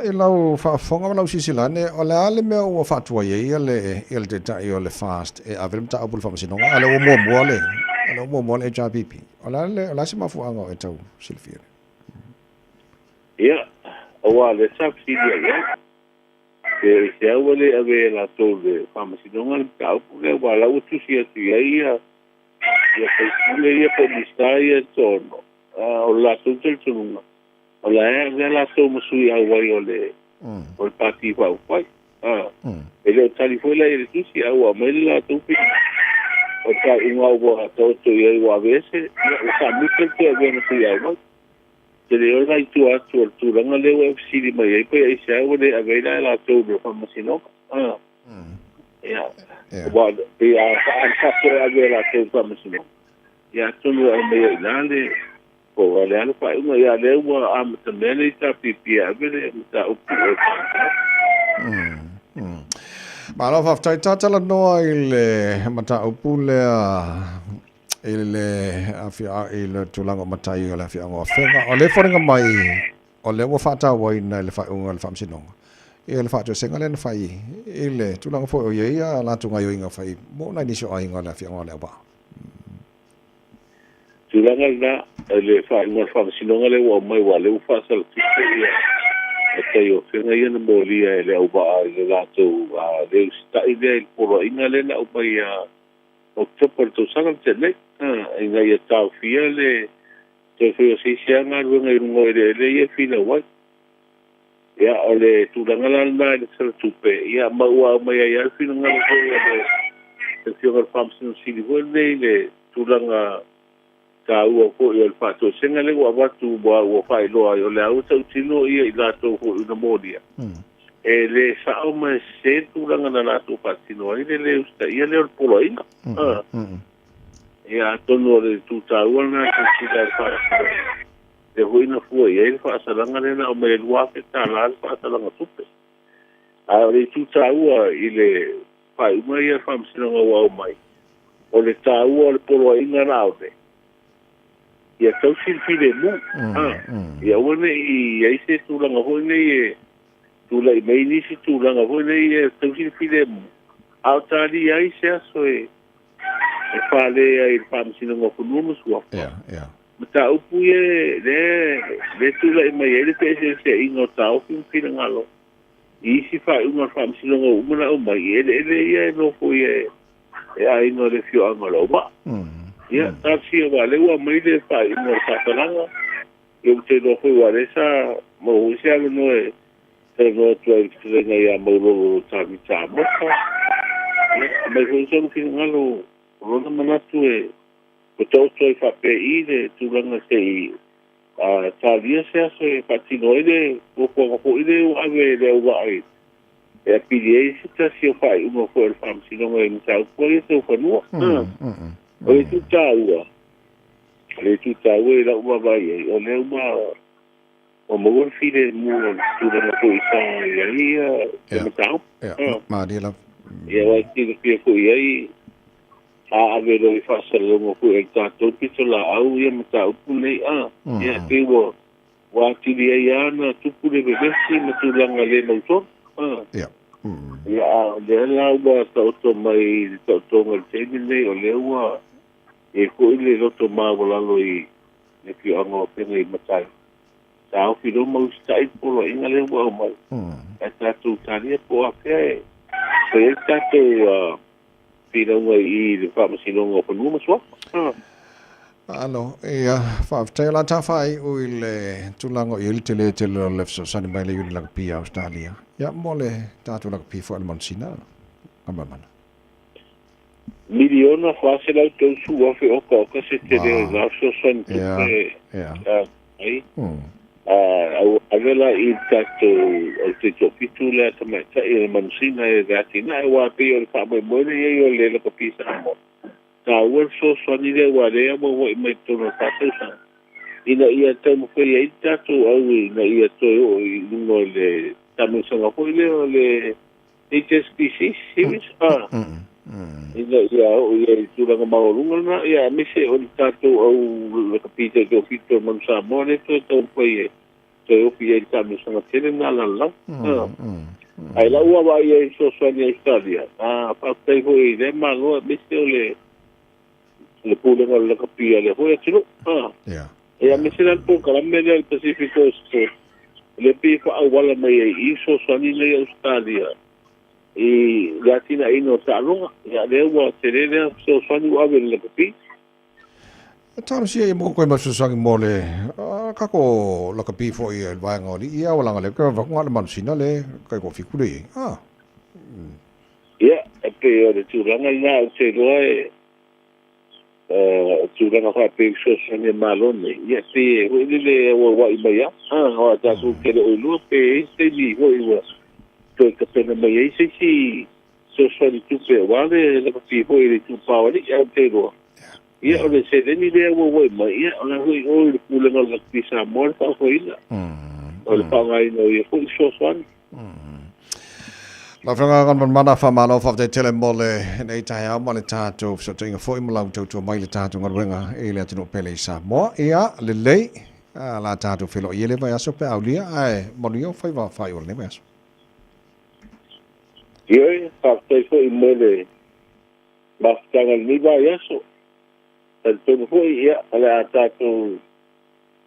i lau faafofoga ma lau silasila ane, o le a le mea ua faatuai ai ia le, ia le Taitai o le FAST e ave le mataupu i le Faamasinoga, a o lea ua muamua le, o lea ua muamua le HRPP. O le a le, o le a se mafuaaga o e tau silafia? Ia, aua o lea sa fesili ai au, pe o se ua le avea e latou i le Faamasinoga le mataupu lea, aua o la ua tusi atu i ai ia ia faipule ia po o Minisita ia e toaono, o le latou talitonuga, o la e avea latou ma sui auai o le o le Pati Faaupufai. E le o tali foi la i le tusi, a ua aumai le latou finagalo, o le faaiuga ua taoto i ai ua aveese, ia ua faamuta le toe avea ma sui auai. Te le iloa la i tua atu o le tulaga lea ua e fesili mai ai, pe aisea ua le ave ai la e latou i le Faamasinoga. Ia, aua pei a faapea e ave e latou i le Faamasinoga, ia atonu e aumai ai i ina le, po o le a le faaiuga. Ia, lea ua amatamea le HRPP e ave le mataupu i o i le Faamasinoga. Malo faafetai. Talanoa i le mataupu lea i le afia i le tulaga o matai o le afioaga o Afega. O lea e foliga mai o lea ua faatauaina i le faaiuga o le Faamasinoga ia le faatoesega lea na fai i le tulaga foi o i ai a latou gaoioiga fai mo nai nisi o aiga o le afioaga o Leauvaa. Tulaga lena, le faaiuga o le Faamasinoga lea ua aumai aua o lea ua faasalatuse ia matai o Afega ia na molia e Leauvaa i le latou le usitai lea i le poloaiga lea na aumai ia Oketopa i le tausaga na tea nei, ina ia taofia le toe fai o se isi lava galuega i luga o eleele ia e finau ai. Ia, o le tulaga la lena i le Tala Tupe, ia, ma ua aumai ai lava le finagalo foi a le Afioga i le Faamasino Sili foi lenei i le tulaga taua foi o le faatoesega lea ua avatu ua ua faailoa ai, o le a ua tautino ia i latou foi na molia, e le sao ma e sese le tulaga na latou faatino ai le lē usitaia lea o le poloaiga. Ia, atonu o le itu taua lena e silasila i le faamasinoga, lea foi na fua i ai le faasalaga lea na aumai e $2,000 le faasalaga tupe. A o le itu taua i le faaiuga ia a le faamasinoga ua aumai, o le taua o le poloaiga la one, ia tausi le filemu, ia aua ne i i ai se tulaga foi nei e tulai mai nisi tulaga foi nei e tausi le filemu, a o talia ai se aso e fale ai i le Faamasinoga o Fanua ma Suafa. Mataupu ia lea e tulai mai ai le feeseeseaiga o taofi ma finagalo i isi faaiuga a le Faamasinoga ua uma ona aumai i eleele ia e nofoia e aiga o le afioaga o Leauvaa. Ia, talosia aua o lea ua aumai le faaiuga o le faasalaga, ia ou te iloa foi aua o lea sa maua foi se avanoa e talanoa atu ai i le fetalaiga ia Maulolo Tavita Amosa. Ia, aumai foi sona finagalo o lona manatu e Ua taoto ai faapea i le tulaga se i talia se aso e faatino ai le fuafuaga foi lea ua ave e le auvaa e apili ai se tasi o faaiuga foi a le Faamasinoga i mataupu ia tau fanua. O le itu taua, o le itu taua i lau vaavaai ai, o lea ua maua le filemu o le tulaga foi sa i ai le mataupu. Malie lava. Ia, aua e silafia foi i ai, a ave loa i faasalalauga foi a le tatou pitolaau ia mataupu nei, a, ia e pei ua ua atili ai lava ona tupu le vevesi ma tulaga le mautonu, a. Ia, a o lea la ua taoto mai i le taotoga i le taimi lenei, o lea ua i ai foi le loto maualalo i le afioaga o Afega i Matai, taofi loa ma usitai le poloaiga lea ua aumai, ae tatou talia po o afea e fai ai le tatou finauga i le Faamasinoga o Fanua ma Suafa. Alo, ia, faafetai o la ta faaiu i le tulaga o i ai le tele tele o le fesoasoani mai le Iuni Lakapi a Australia. Ia, mo le tatou lakapi foi a le Manusina, Galumalemana. $1,430,000 okaoka se tele o lena fesoasoani tupe ai. A ua ave la i le tatou au taitoafitu lea tamaitai o le Manusina e le atinae, aua e pei o le faamoemoe lea i ai o le lakapi Samoa. Taua le fesoasoani lea aua lea ua auai mai totonu o le fa tausaga ina ia taumafai ai le tatou au ina ia toe oo i luga o le taamilosaga foi lea o le HSBC Series A ina ia oo i ai i tulaga maualuga lena, ia aemaise o le tatou au lakapi taitoafitu o le Manu Samoa lea toe taumafai e toe ofi i ai le taamilosaga tele lena a le lalolagi. Ae lau vaavaai i ai i fesoasoani a Ausetalia, faafetai foi i lea Malo aemaise o le le pulega o le lakapi a lea foi atunuu. Ia aemaise la le polokalame lea o le Pacific Coast Sport, lea pei e faaauala mai ai i fesoasoani nei a Ausetalia i le atinaeina o taaloga. Ia lea ua tele lea fesoasoani ua ave i le lakapi. Talosia ia mo koe mai fesoasoani mo le kako lakapi foi i le vaega o alii ia aualaga lea ke vaku le manusina le kai ko fiku le i. Ia, e pei o le tulaga lena ou te iloa e o tulaga faapea i fesoasoani a Malo nei, ia pei e foi lele e auauai mai lava, aua tatou te le o iloa pe i ai se taimi foi ua toe tapena mai ai se isi fesoasoani tupe aua le lakapi foi i le itupa o alii, ae ou te iloa, ia o le seleni lea e auauai mai, ia o la foi o i le Pulega o le Lakapi Samoa le faafoeina o le faaaogaina o ia foi fesoasoani. Lau Afioga Galumalemana, faamalo faafetai tele mo lenei taeao ma le tatou fesootaiga foi ma lau tautua mai i le tatou galuega i le atunuu pele i Samoa. Ia, lelei, la tatou feiloai ia lea vaiaso pe a aulia, ae manuia o faiva faaiu o lenei vaiaso. Ioe, faafetai foi mo le mafutaga i lenei vaiaso. Talitonu foi, ia, o le a tatou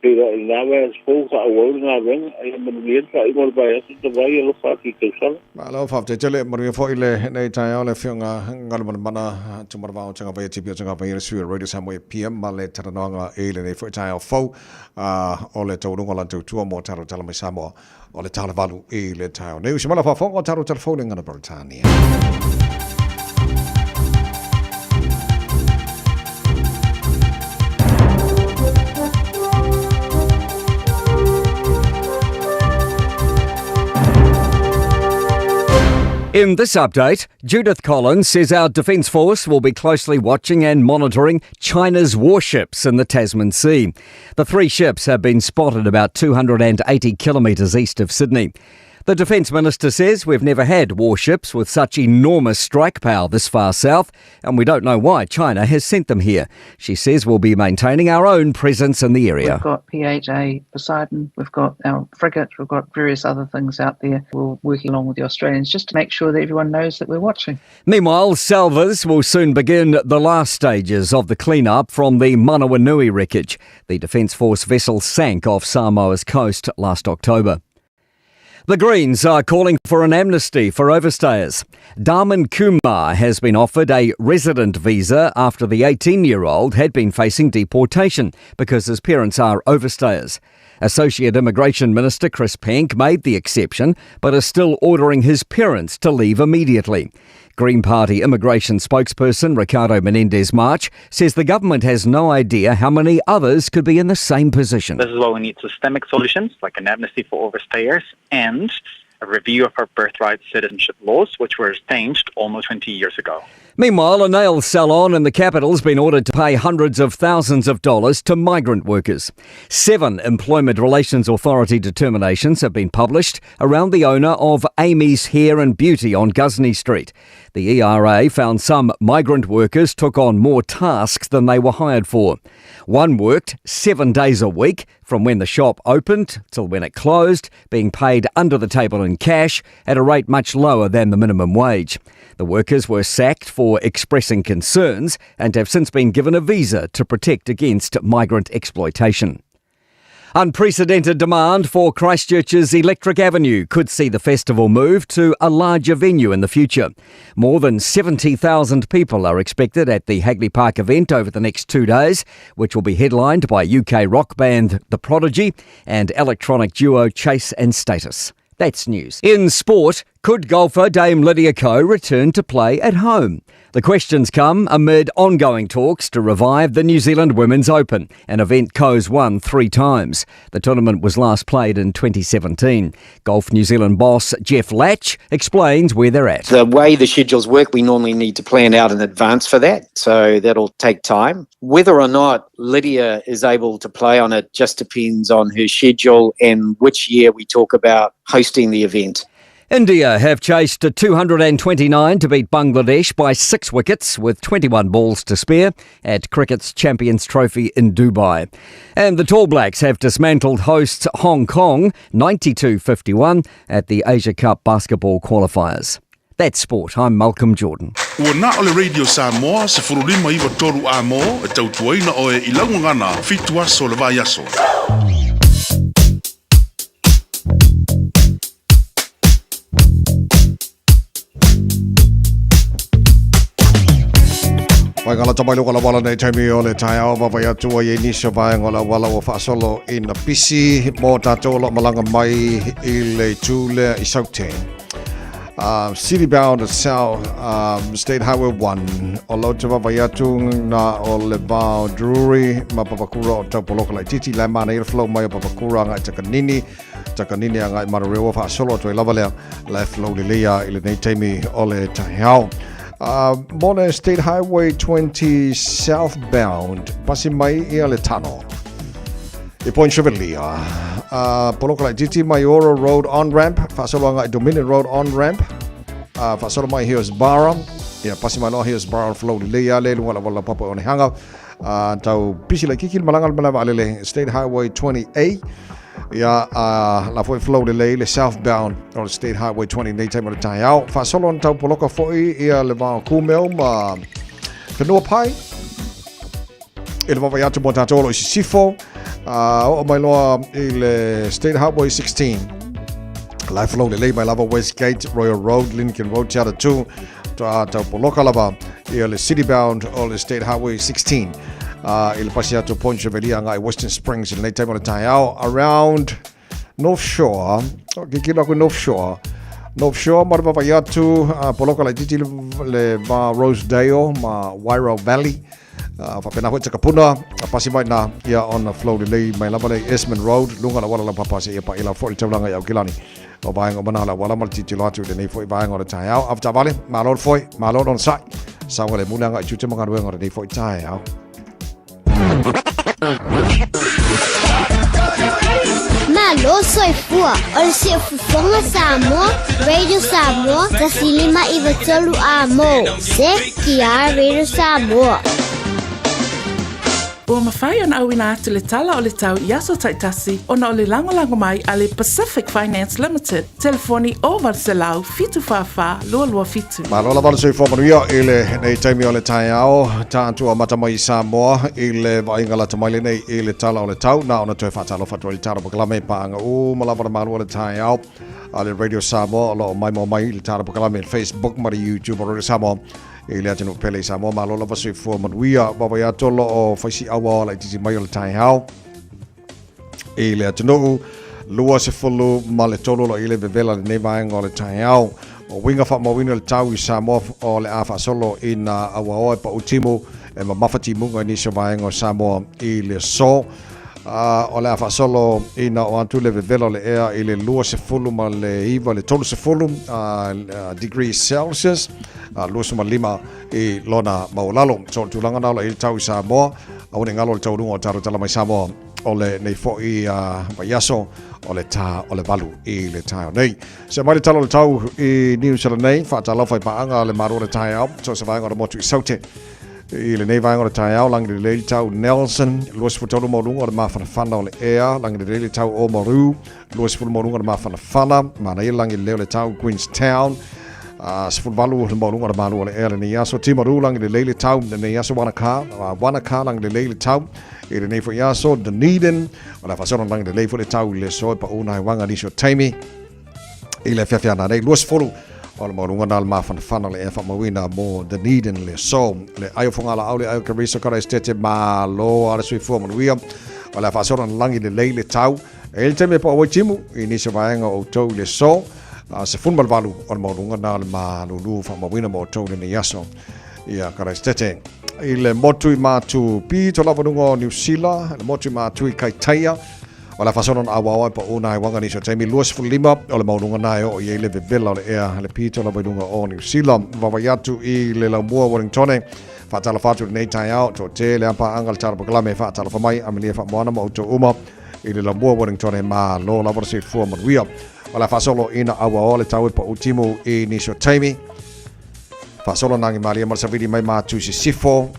Peiloai i lena vaiaso fou faaauau le galuega, ia manuia le faaiuga o le vaiaso talu ai alofa atu i tausala. Malo faafetai tele, manuia foi lenei taeao le Afioga Galumalemana Tumanavao Tagavaia TP o Tagavaia le sui o Radio Samoa Apia ma le talanoaga i lenei foi taeao fou o le taualuga o lana tautua mo Talo Tala mai Samoa o le tala 8 i le taeao nei. Usi mai lau faafofoga o Talo Tala fou le gagana Peretania. In this update, Judith Collins says our Defence Force will be closely watching and monitoring China's warships in the Tasman Sea. The three ships have been spotted about 280 kilometres east of Sydney. The Defence Minister says we've never had warships with such enormous strike power this far south, and we don't know why China has sent them here. She says we'll be maintaining our own presence in the area. We've got P-8A Poseidon, we've got our frigate, we've got various other things out there. We're working along with the Australians just to make sure that everyone knows that we're watching. Meanwhile, salvors will soon begin the last stages of the clean-up from the Manawanui wreckage. The Defence Force vessel sank off Samoa's coast last October. The Greens are calling for an amnesty for overstayers. Darman Kumar has been offered a resident visa after the 18-year-old had been facing deportation because his parents are overstayers. Associate Immigration Minister Chris Penk made the exception, but is still ordering his parents to leave immediately. Green Party immigration spokesperson Ricardo Menendez March says the government has no idea how many others could be in the same position. This is why we need systemic solutions like an amnesty for overstayers and a review of our birthright citizenship laws, which were changed almost 20 years ago. Meanwhile, a nail salon in the capital's been ordered to pay hundreds of thousands of dollars to migrant workers. 7 Employment Relations Authority determinations have been published around the owner of Amy's Hair and Beauty on Ghuznee Street. The ERA found some migrant workers took on more tasks than they were hired for. One worked 7 days a week from when the shop opened till when it closed, being paid under the table in cash at a rate much lower than the minimum wage. The workers were sacked for expressing concerns and have since been given a visa to protect against migrant exploitation. Unprecedented demand for Christchurch's Electric Avenue could see the festival move to a larger venue in the future. More than 70,000 people are expected at the Hagley Park event over the next 2 days, which will be headlined by UK rock band The Prodigy and electronic duo Chase and Status. That's news. In sport, could golfer Dame Lydia Ko return to play at home? The questions come amid ongoing talks to revive the New Zealand Women's Open, an event Ko's won 3 times. The tournament was last played in 2017. Golf New Zealand boss Jeff Latch explains where they're at. The way the schedules work, we normally need to plan out in advance for that, so that'll take time. Whether or not Lydia is able to play on it just depends on her schedule and which year we talk about hosting the event. India have chased to 229 to beat Bangladesh by 6 wickets with 21 balls to spare at Cricket's Champions Trophy in Dubai. And the Tall Blacks have dismantled hosts Hong Kong 92-51 at the Asia Cup basketball qualifiers. That's sport. I'm Malcolm Jordan. Ua na o le Radio Samoa 1593 a mo e tautuaina oe i lau gagana 7 aso le vaiaso. Vaega lata mai luga la wala nei taimi o le taeao vavai atu ai e nisi o vaega o le auala ua faasolo ina pisi mo tātou o lo o malaga mai i le itu lea i Saute. City bound at South State Highway 1 o lau te vavai atu na o le vao Drury ma Papakura o Taupoloka laitiiti la e manaia le flow mai o Papakura agai Takanini Takanini agai Manurewa faasolo atu ai lava lea la e flow lelei a i lenei taimi o le taeao. Mo le State Highway 20 southbound pasi mai ia le tano i Point Chevalier. Poloka laitiiti mai Oro Road on-ramp, faasolo agai Dominion Road on-ramp, faasolo mai Hillsborough, ia pasi mai loa Hillsborough flow lelei a le luga lava la papa o Onehanga. Tau pisi laitiiti le malaga le malae vaalele State Highway 20A. Ia, la foi flow lelei le southbound o le State Highway 20 nei taimi o le taeao. Faasolo ona tau poloka foi ia le vao kumeu ma whenua pai. E le vavai atu mo tātou o lo i sisifo. Oo mai loa i le State Highway 16. La e flow lelei mai lava Westgate, Royal Road, Lincoln Road, Te Atatū, tau poloka lava ia le city bound o le State Highway 16. I le pasi atu Point Chevalier ngai Western Springs i lenei taimi o le taeao around North Shore, kikilo aku North Shore. North Shore ma le vaavaai atu poloka laitiiti le va Rosedale ma Wairau Valley. Faapena foi Takapuna, pasi mai na ia ona flow lelei mai lava le Esmond Road, luga o le auala laupapa seia paia lava foi le taulaga i Aukilani. O vaega uma na o le auala ma le tilotilo atu i lenei foi vaega o le taeao. Avetaavale, malo le foe, malo le onosai. Saogalemu le agai i tiute ma galuega o lenei foi taeao. Malo soifua o le Siufofoga Samoa, Radio Samoa, 1593 A mo, CKR Radio Samoa. Ua mafai ona auina atu le tala o le tau i aso taitasi ona o le lagolago mai a le Pacific Finance Limited, telefoni 0800 744 227. Malo lava le soifua manuia i lenei taimi o le taeao, tatou amata mai i Samoa i le vaaiga lata mai lenei i le tala o le tau. Na ona toe faatalofa atu ai i le tala polokalame paaga uma lava le malu o le taeao a le Radio Samoa o lo o maimoa mai i le tala polokalame i le Facebook ma le YouTube o Radio Samoa i le atunuu pele i Samoa. Malo lava soifua manuia. Vaavaai atu o lo o fai si auao laitiiti mai o le taeao i le atunuu 23 lo i le vevela lenei vaega o le taeao. O uiga faamauina le tau i Samoa o le a faasolo i nā auaoa e pau timu e mamafa timuga i nisi o vaega o Samoa i le aso. O le a faasolo i nā o atu le vevela o le ea i le 29 le 30 degrees Celsius, 25 i lona maualalo. So o le tulaga na o lo i le tau i Samoa, aua ne i galo le taualuga o talo tala mai Samoa o lenei foi vaiaso o le tā o le 8 i le taeao nei. Se mai le tala o le tau i Niu Sila nei, faatalofa i paaga le malu o le taeao, so se vaega o le motu i Saute. I lenei vaega o le taeao, lagi lelei le tau Nelson, 23 maualuga o le mafanafana o le ea, lagi lelei le tau Oamaru, 20 maualuga o le mafanafana, manaia le lagi lelei o le tau Queenstown, 18 le maualuga o le malu o le ea lenei aso, Timaru lagi lelei le tau lenei aso, Wanaka, Wanaka lagi lelei le tau i lenei foi aso, Dunedin, o le a faasolo lagi lelei foi le tau i le aso e pau nai waga nisi o taimi i le afiafi ana nei, 20 o le maualuga na le mafanafana o le ea faamauina mo Dunedin le aso, le ai o Fogalaau le ai o Karisa Karaistete malo a le soifua manuia, o le a faasolo lagi lelei le tau E i le taimi e pau ai timu i nisi o vaega o outou i le aso, 18 o le maualuga na o le malulu faamauina mo outou i lenei aso ia Karaistete. I le motu i Matu pito lava luga o Niu Sila, le motu i Matu i Kaitaia, o le a faasolo na auaoa e pau na e waga nisi o taimi 25 o le maualuga na e oo i ai le vevela o le ea le pito lava i luga o Niu Sila. Vaavaai atu i le laumua Wellingtone, faatalofa atu i lenei taeao, toatele a paaga le tala polokalame faatalofa mai, amelia faamoana ma outou uma. I le lamua Wellington e malo lava le soifua manuia. O le a faasolo ina auaoa le tau e pau timu i nisi o taimi. Faasolo na angi malie ma le savili mai Matu i Sisifo.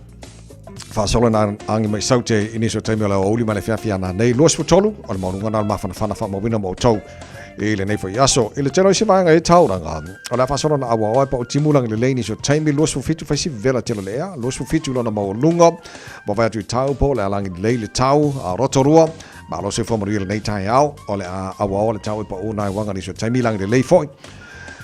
Faasolo na angi mai Saute i nisi o taimi o le aoauli ma le afiafi ana nei. 23 o le maualuga na o le mafanafana faamauina ma outou i lenei foi aso. I le tele o isi vaega e taulaga, o le a faasolo na auaoa e pau timu lagi lelei nisi o taimi. 27 fai si vela tele o le ea, 27 lona maualuga. Vaavaai atu i Taupo, le a lagi lelei le tau a Rotorua, malo soifua manuia lenei taeao, o le a auaoa le tau e pau nai uaga nisi o taimi lagi lelei foi.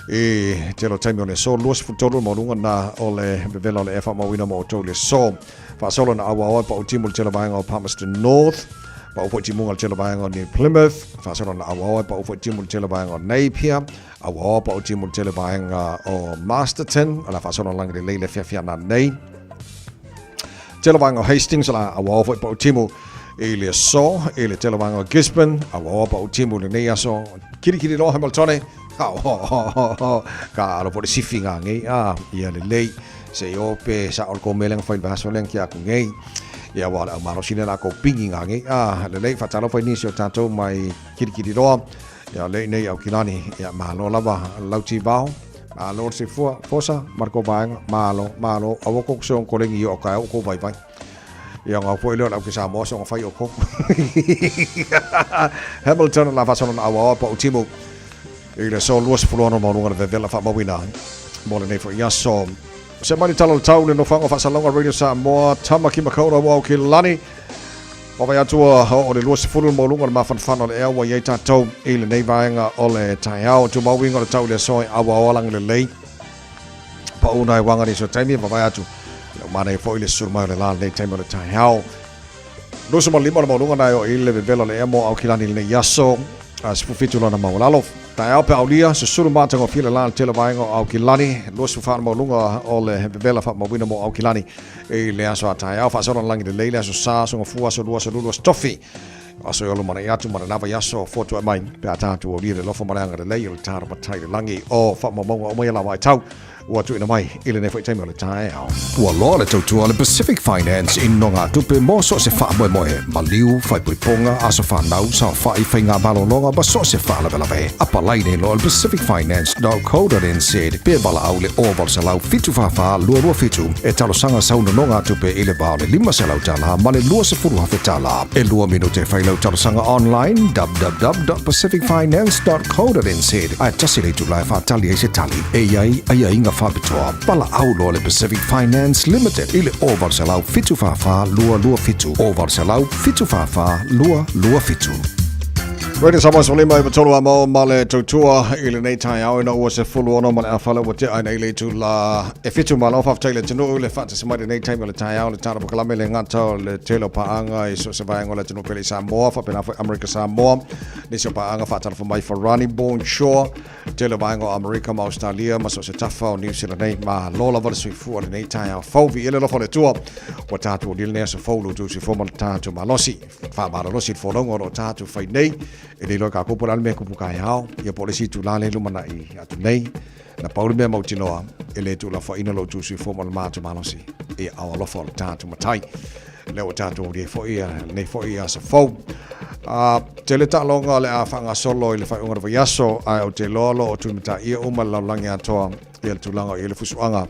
I tele o taimi o le aso, 23 le maualuga na o le vevela o le ea faamauina mo outou i le aso. Faasolo na auaoa e pau timu le tele vaega o Palmerston North, pau foi timuga le tele vaega o New Plymouth, faasolo na auaoa e pau foi timu le tele vaega o Napier, auaoa pau timu le tele vaega o Masterton, o le a faasolo na lagi lelei le afiafi ana nei. Tele vaega o Hastings, la auaoa foi pau timu i le aso, i le tele vaega o Gisborne, auaoa pau timu i lenei aso. Kirikiri loa Hamiltone, ka alo foi le sifi ngā ngei, a, ia lelei, se i o pe sa o le ko mele nga whai vaso lea ki aku ngei. Ia wa le au malosi le la ko pingi ngā ngei, a, lelei, whatalo whai nisi o tātou mai Kirikiri loa, ia lei nei au kilani, ia malo lava, lauti vao, Malo le soifua, fosa, ma le kou vaega, malo, malo, aua kou se ong kolengi i o ka e o kou vaivai. Ia ngau foi lea o le au ke Samoa se onga fai o kou. Hamilton la faasolo na auaoa pa utimu i le aso 26 maualuga le vevela faamauina mo lenei foi aso. Se mai le tala o le tau le nofoaga o faasalalauga Radio Samoa, Tamaki Makaurau o Aokelani. Vaavaai atu ua oo le 20 le maualuga o le mafanafana o le ea ua i ai tatou i lenei vaega o le taeao. Tumau uiga o le tau i le aso e auaoa lagi lelei. Pau nai uaga nisi o taimi, vaavaai atu le manaia foi le susulu mai o le la lenei taimi o le taeao. 25 le maualuga na e oo i le vevela o le ea mo Aukilani i lenei aso. 17 lona maualalo. Taeao pe aulia, susulu matagofie le la i le tele o vaega o Aukilani. 24 le maualuga o le vevela faamauina mo Aukilani i le aso a taeao. Faasolo lagi lelei le aso sa, aso gafua, aso lua, aso lulu, aso tofi. Aso e olo manai atu ma lena vaiaso fotuai mai pe a tatou aulia le alofa ma le agalelei o le taro matai i le lagi o faamaumauga uma ia la vaitau ua tuuina mai i lenei foi taimi o le taeao. Ua loa le tautua a le Pacific Finance i nogatupe mo so o se faamoemoe, maliu, faaipoipoga, aso fanau, saofai, faigamalologa ma so o se faalavelave. Apalai nei loa le pacificfinance.co.nz pe valaau le 0800 744 227 e talosaga sau nonogatupe i le va o le $500 ma le $20,000. E lua minute e fai lau talosaga online www.pacificfinance.co.nz ae tasi le itula e faatali ai se tali e i ai aiaiga faapitoa. Valaau loa le Pacific Finance Limited i le 0800 744 227 0800 744 227. Radio Samoa 15 i tolu a mau ma le tautua i lenei taeao ina ua 16 ma le afala ua tea ai le itula e fitu malo. Faafetai le atunuu le faatasi mai lenei taimi o le taeao le tala pakalame le gata o le tele o paaga i so o se vaega o le atunuu pele i Samoa faapena foi Amerika Samoa nisi o paaga faatalofa mai Farani Bonjour tele o vaega o Amerika ma Australia ma so o se tafa o New Zealand nei. Malo lava le soifua lenei taeao fou viia le alofa o le Atua ua tatou aulia lenei aso fou lo outou soifua ma le tatou malosi. Faamalolosi le folauga o lo o tatou fai nei e le iloa e kākou po o le a le mea e kupu kaeao ia po o le isi itula lea e lumanai atu nei. Na pau le mea mautinoa e le tuulafoaiina lo outou soifua ma le matou malosi i aao alofa o le tatou Matai. Lea ua tatou aulia ai foi lenei foi aso fou. Tele taaloga o le a faagasolo i le faaiuga o le vaiaso, ae ou te iloa o lo o tulimataia uma le lalolagi atoa ia le tulaga o i ai le fusuaga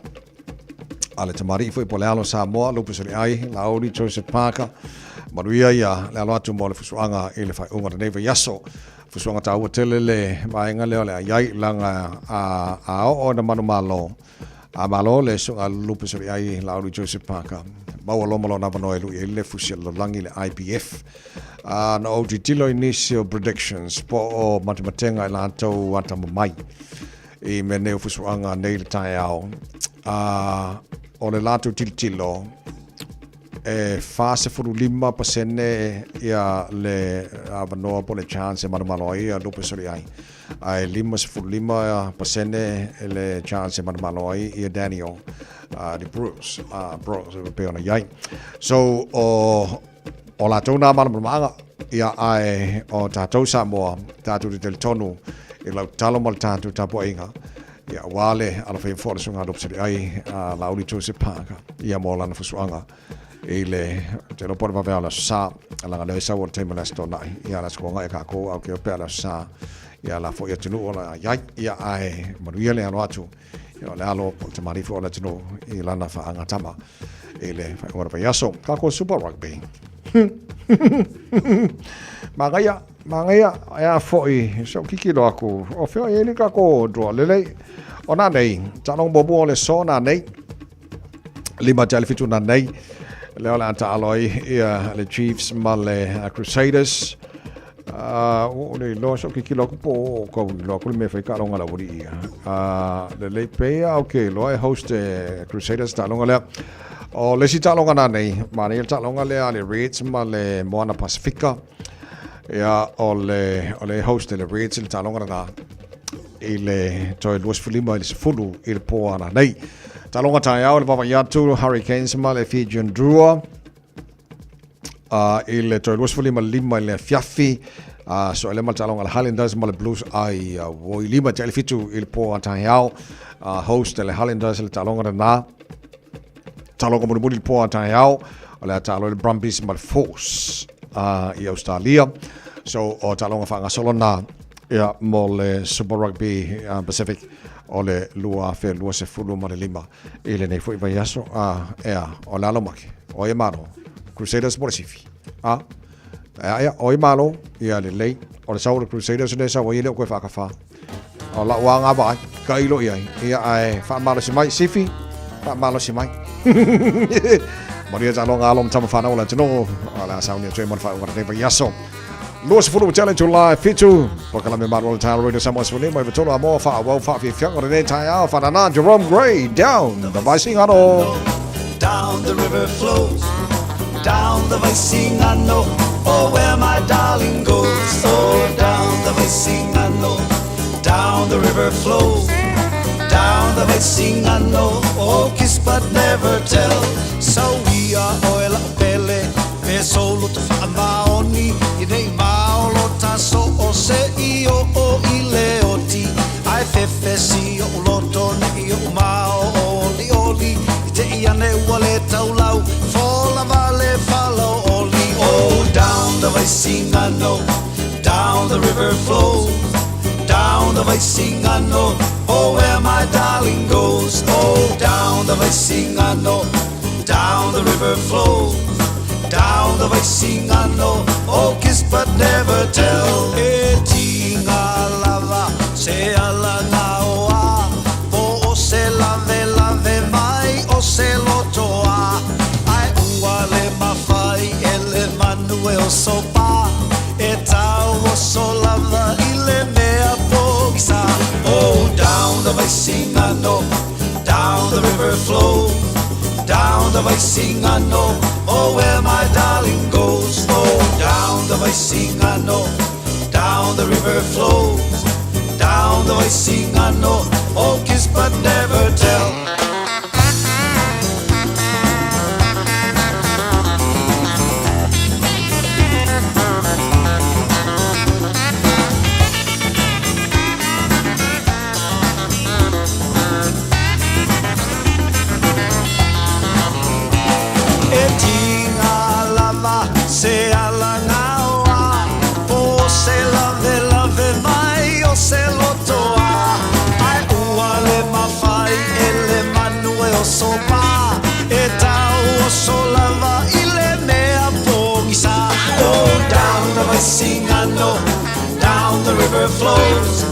a le tamalii foi po o le alo Samoa, Lupus o le Ai, Laauli Joseph Parker. Manuia ia le alo atu mo le fusuaga i le faaiuga o lenei vaiaso. Fusuaga taua tele le vaega lea o le a i ai, laga a, a oo ina manumalo, a malo le susuga Lupus o le Ai, Laauli Joseph Parker. Maua loa ma lona avanoa e lui ai le fusi a le lalolagi le IBF. A, na ou tilotilo i nisi o predictions po o matematenga i latou atamamai i mea nei o fusuaga nei le taeao. A, o le latou tilotilo, e 45% ia le avanoa po le chance e manumalo ai ia Lupe Soliai. Ae 55% le chance e manumalo ai ia Daniel de Bruce, Brooks e pei ona i ai. So, o, o latou nā malamalamaaga, ia ae o tatou Samoa, tatou te talitonu i lau tatalo ma le tatou tapuaiga, ia aua le alofai foi o le Susuga Lupe Soliai, Laauli Joseph Parker, ia mo lana fusuaga i le te iloa po o le vave o le Aso Sa, leaga lea e sau o le taimi o le Aso Toonai, ia le Aso Toonai a kākou, a o ke pea le Aso Sa, ia la foi atunuu o le a i ai, ia ae manuia le alo atu, ia o le alo po o le tamalii foi o le atunuu i lana faagatama i le faaiuga o le vaiaso. Kākou Super Rugby. Manaia, manaia, e a foi, se o kikilo aku, o fea i ai le kākou draw lelei. O nā nei, taaloga muamua o le aso nā nei, lima tea le fitu nā nei, lea o le a taalo ai ia le Chiefs ma le Crusaders. Ua le iloa, se o kikilo aku po o kau iloa aku le mea fai taaloga a le aualii ia. Lelei pea, ok, iloa e host e Crusaders taaloga lea. O le isi taaloga nā nei, manaia le taaloga lea a le Reds ma le Moana Pasifika. Ia, o le, o le host e le Reds le taaloga lena i le toe 25 i le 10 i le pō ana nei. Taaloga taeao le vaavaai atu Hurricanes ma le Fijian Drua. I le toe 25 i le afiafi, so ele ma le taaloga a le Highlanders ma le Blues ai ua i lima tea i le fitu i le pō a taeao. Host le Highlanders le taaloga lena. Taaloga mulimuli i le pō a taeao, o le a taalo i le Brumbies ma le Force i Australia. So o taaloga faagasolo na ia mo le Super Rugby Pacific o le 2025 i lenei foi vaiaso. Ea, o le alo make, o ai e malo, Crusaders po o le Sifi. A, ea, ea, o ai e malo, ia lelei, o le sau o le Crusaders lea e sau ai e le o koe faakafā. O lau lava vaai, tailo i ai, ia ae faamalosi mai, Sifi, faamalosi mai. Manuia taaloga alo ma tama fanau o le atunuu, o le a sauni atu ai mo le faaiuga o lenei vaiaso. 20 ua tea le itula e 7, polokalame malu o le taeao Radio Samoa 15 93 a moa faaauau faafiafiaga o lenei taeao. Fanana Jerome Gray, Down the Vaisigano. Down the river flows, down the Vaisigano, oh where my darling goes. Oh, down the Vaisigano, down the river flows, down the Vaisigano, oh kiss but never tell. So we are oil pele, fe solo te whaamaoni, i nei maolo taso o se i o o i le oti, ai fefe si o loto ne i o mao o li oli, i te i ane ua le taulau, fola vale falo oli. Oh, down the Vaisigano, down the river flows, down the Vaisigano, oh where my darling goes. Oh, down the Vaisigano, down the river flows, down the Vaisigano, oh kiss but never tell. E tinga lava, se ala ngā oa, po o se lave lave mai o se lotoa. Ai ua le mawhai e le manu e o sopa, e tau o so lava i le mea pogisa. Oh, down the Vaisigano, down the river flows, down the Vaisigano, oh where my darling goes. Oh, down the Vaisigano, down the river flows, down the Vaisigano, oh kiss but never tell. E tinga lava se ala ngaoa, po se lave lave mai o se lotoa. Ai ua le mawhai e le manu e o sopa, e tau o so lava i le mea pogisa. Oh, down the Vaisigano, down the river flows,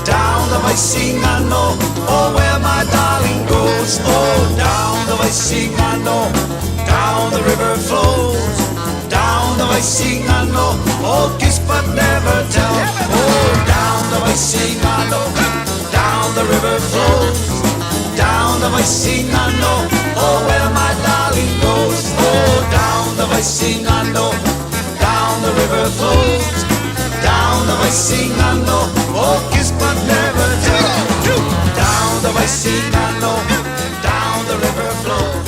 down the Vaisigano, oh where my darling goes. Oh, down the Vaisigano, down the river flows, down the Vaisigano, oh kiss but never tell. Oh, down the Vaisigano, down the river flows, down the Vaisigano, oh where my darling goes. Oh, down the Vaisigano, down the river flows, down the Vaisigano, oh kiss but never tell. Down the Vaisigano, down the river flows,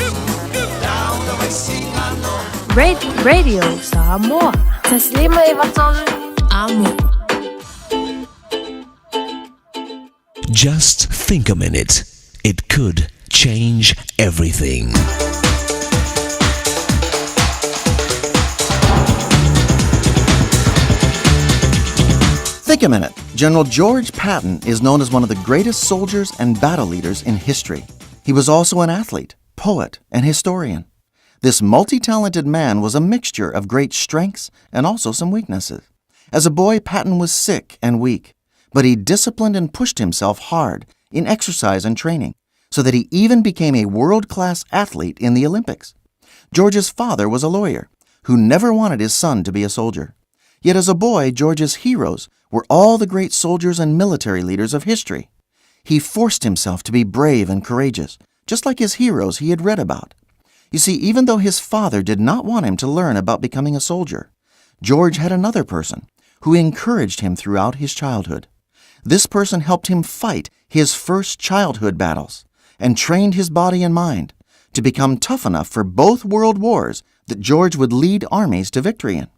down the Vaisigano. Radio Samoa. 15 93 Amo. Just think a minute. It could change everything. Think a minute. General George Patton is known as one of the greatest soldiers and battle leaders in history. He was also an athlete, poet, and historian. This multi talented man was a mixture of great strengths and also some weaknesses. As a boy, Patton was sick and weak, but he disciplined and pushed himself hard in exercise and training, so that he even became a world class athlete in the Olympics. George's father was a lawyer who never wanted his son to be a soldier. Yet as a boy, George's heroes were all the great soldiers and military leaders of history. He forced himself to be brave and courageous, just like his heroes he had read about. You see, even though his father did not want him to learn about becoming a soldier, George had another person who encouraged him throughout his childhood. This person helped him fight his first childhood battles and trained his body and mind to become tough enough for both world wars that George would lead armies to victory in.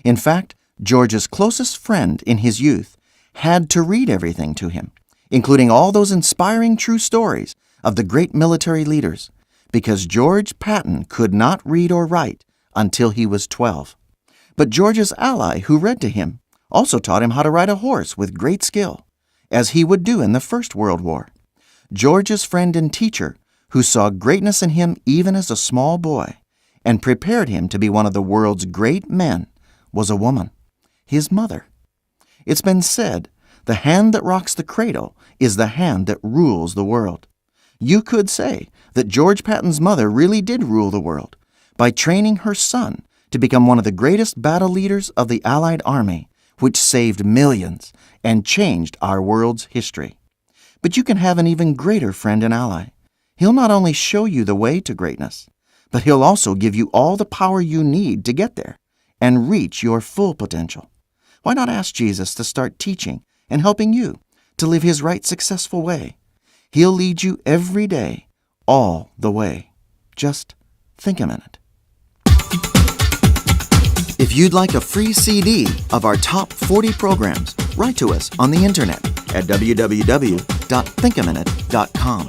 In fact, George's closest friend in his youth had to read everything to him, including all those inspiring true stories of the great military leaders, because George Patton could not read or write until he was 12. But George's ally, who read to him, also taught him how to ride a horse with great skill, as he would do in the First World War. George's friend and teacher, who saw greatness in him even as a small boy and prepared him to be one of the world's great men, was a woman, his mother. It's been said, the hand that rocks the cradle is the hand that rules the world. You could say that George Patton's mother really did rule the world, by training her son to become one of the greatest battle leaders of the Allied army, which saved millions and changed our world's history. But you can have an even greater friend and ally. He'll not only show you the way to greatness, but he'll also give you all the power you need to get there and reach your full potential. Why not ask Jesus to start teaching and helping you to live his right successful way? He'll lead you every day, all the way. Just think a minute. If you'd like a free CD of our top 40 programs, write to us on the internet at www.thinkaminute.com.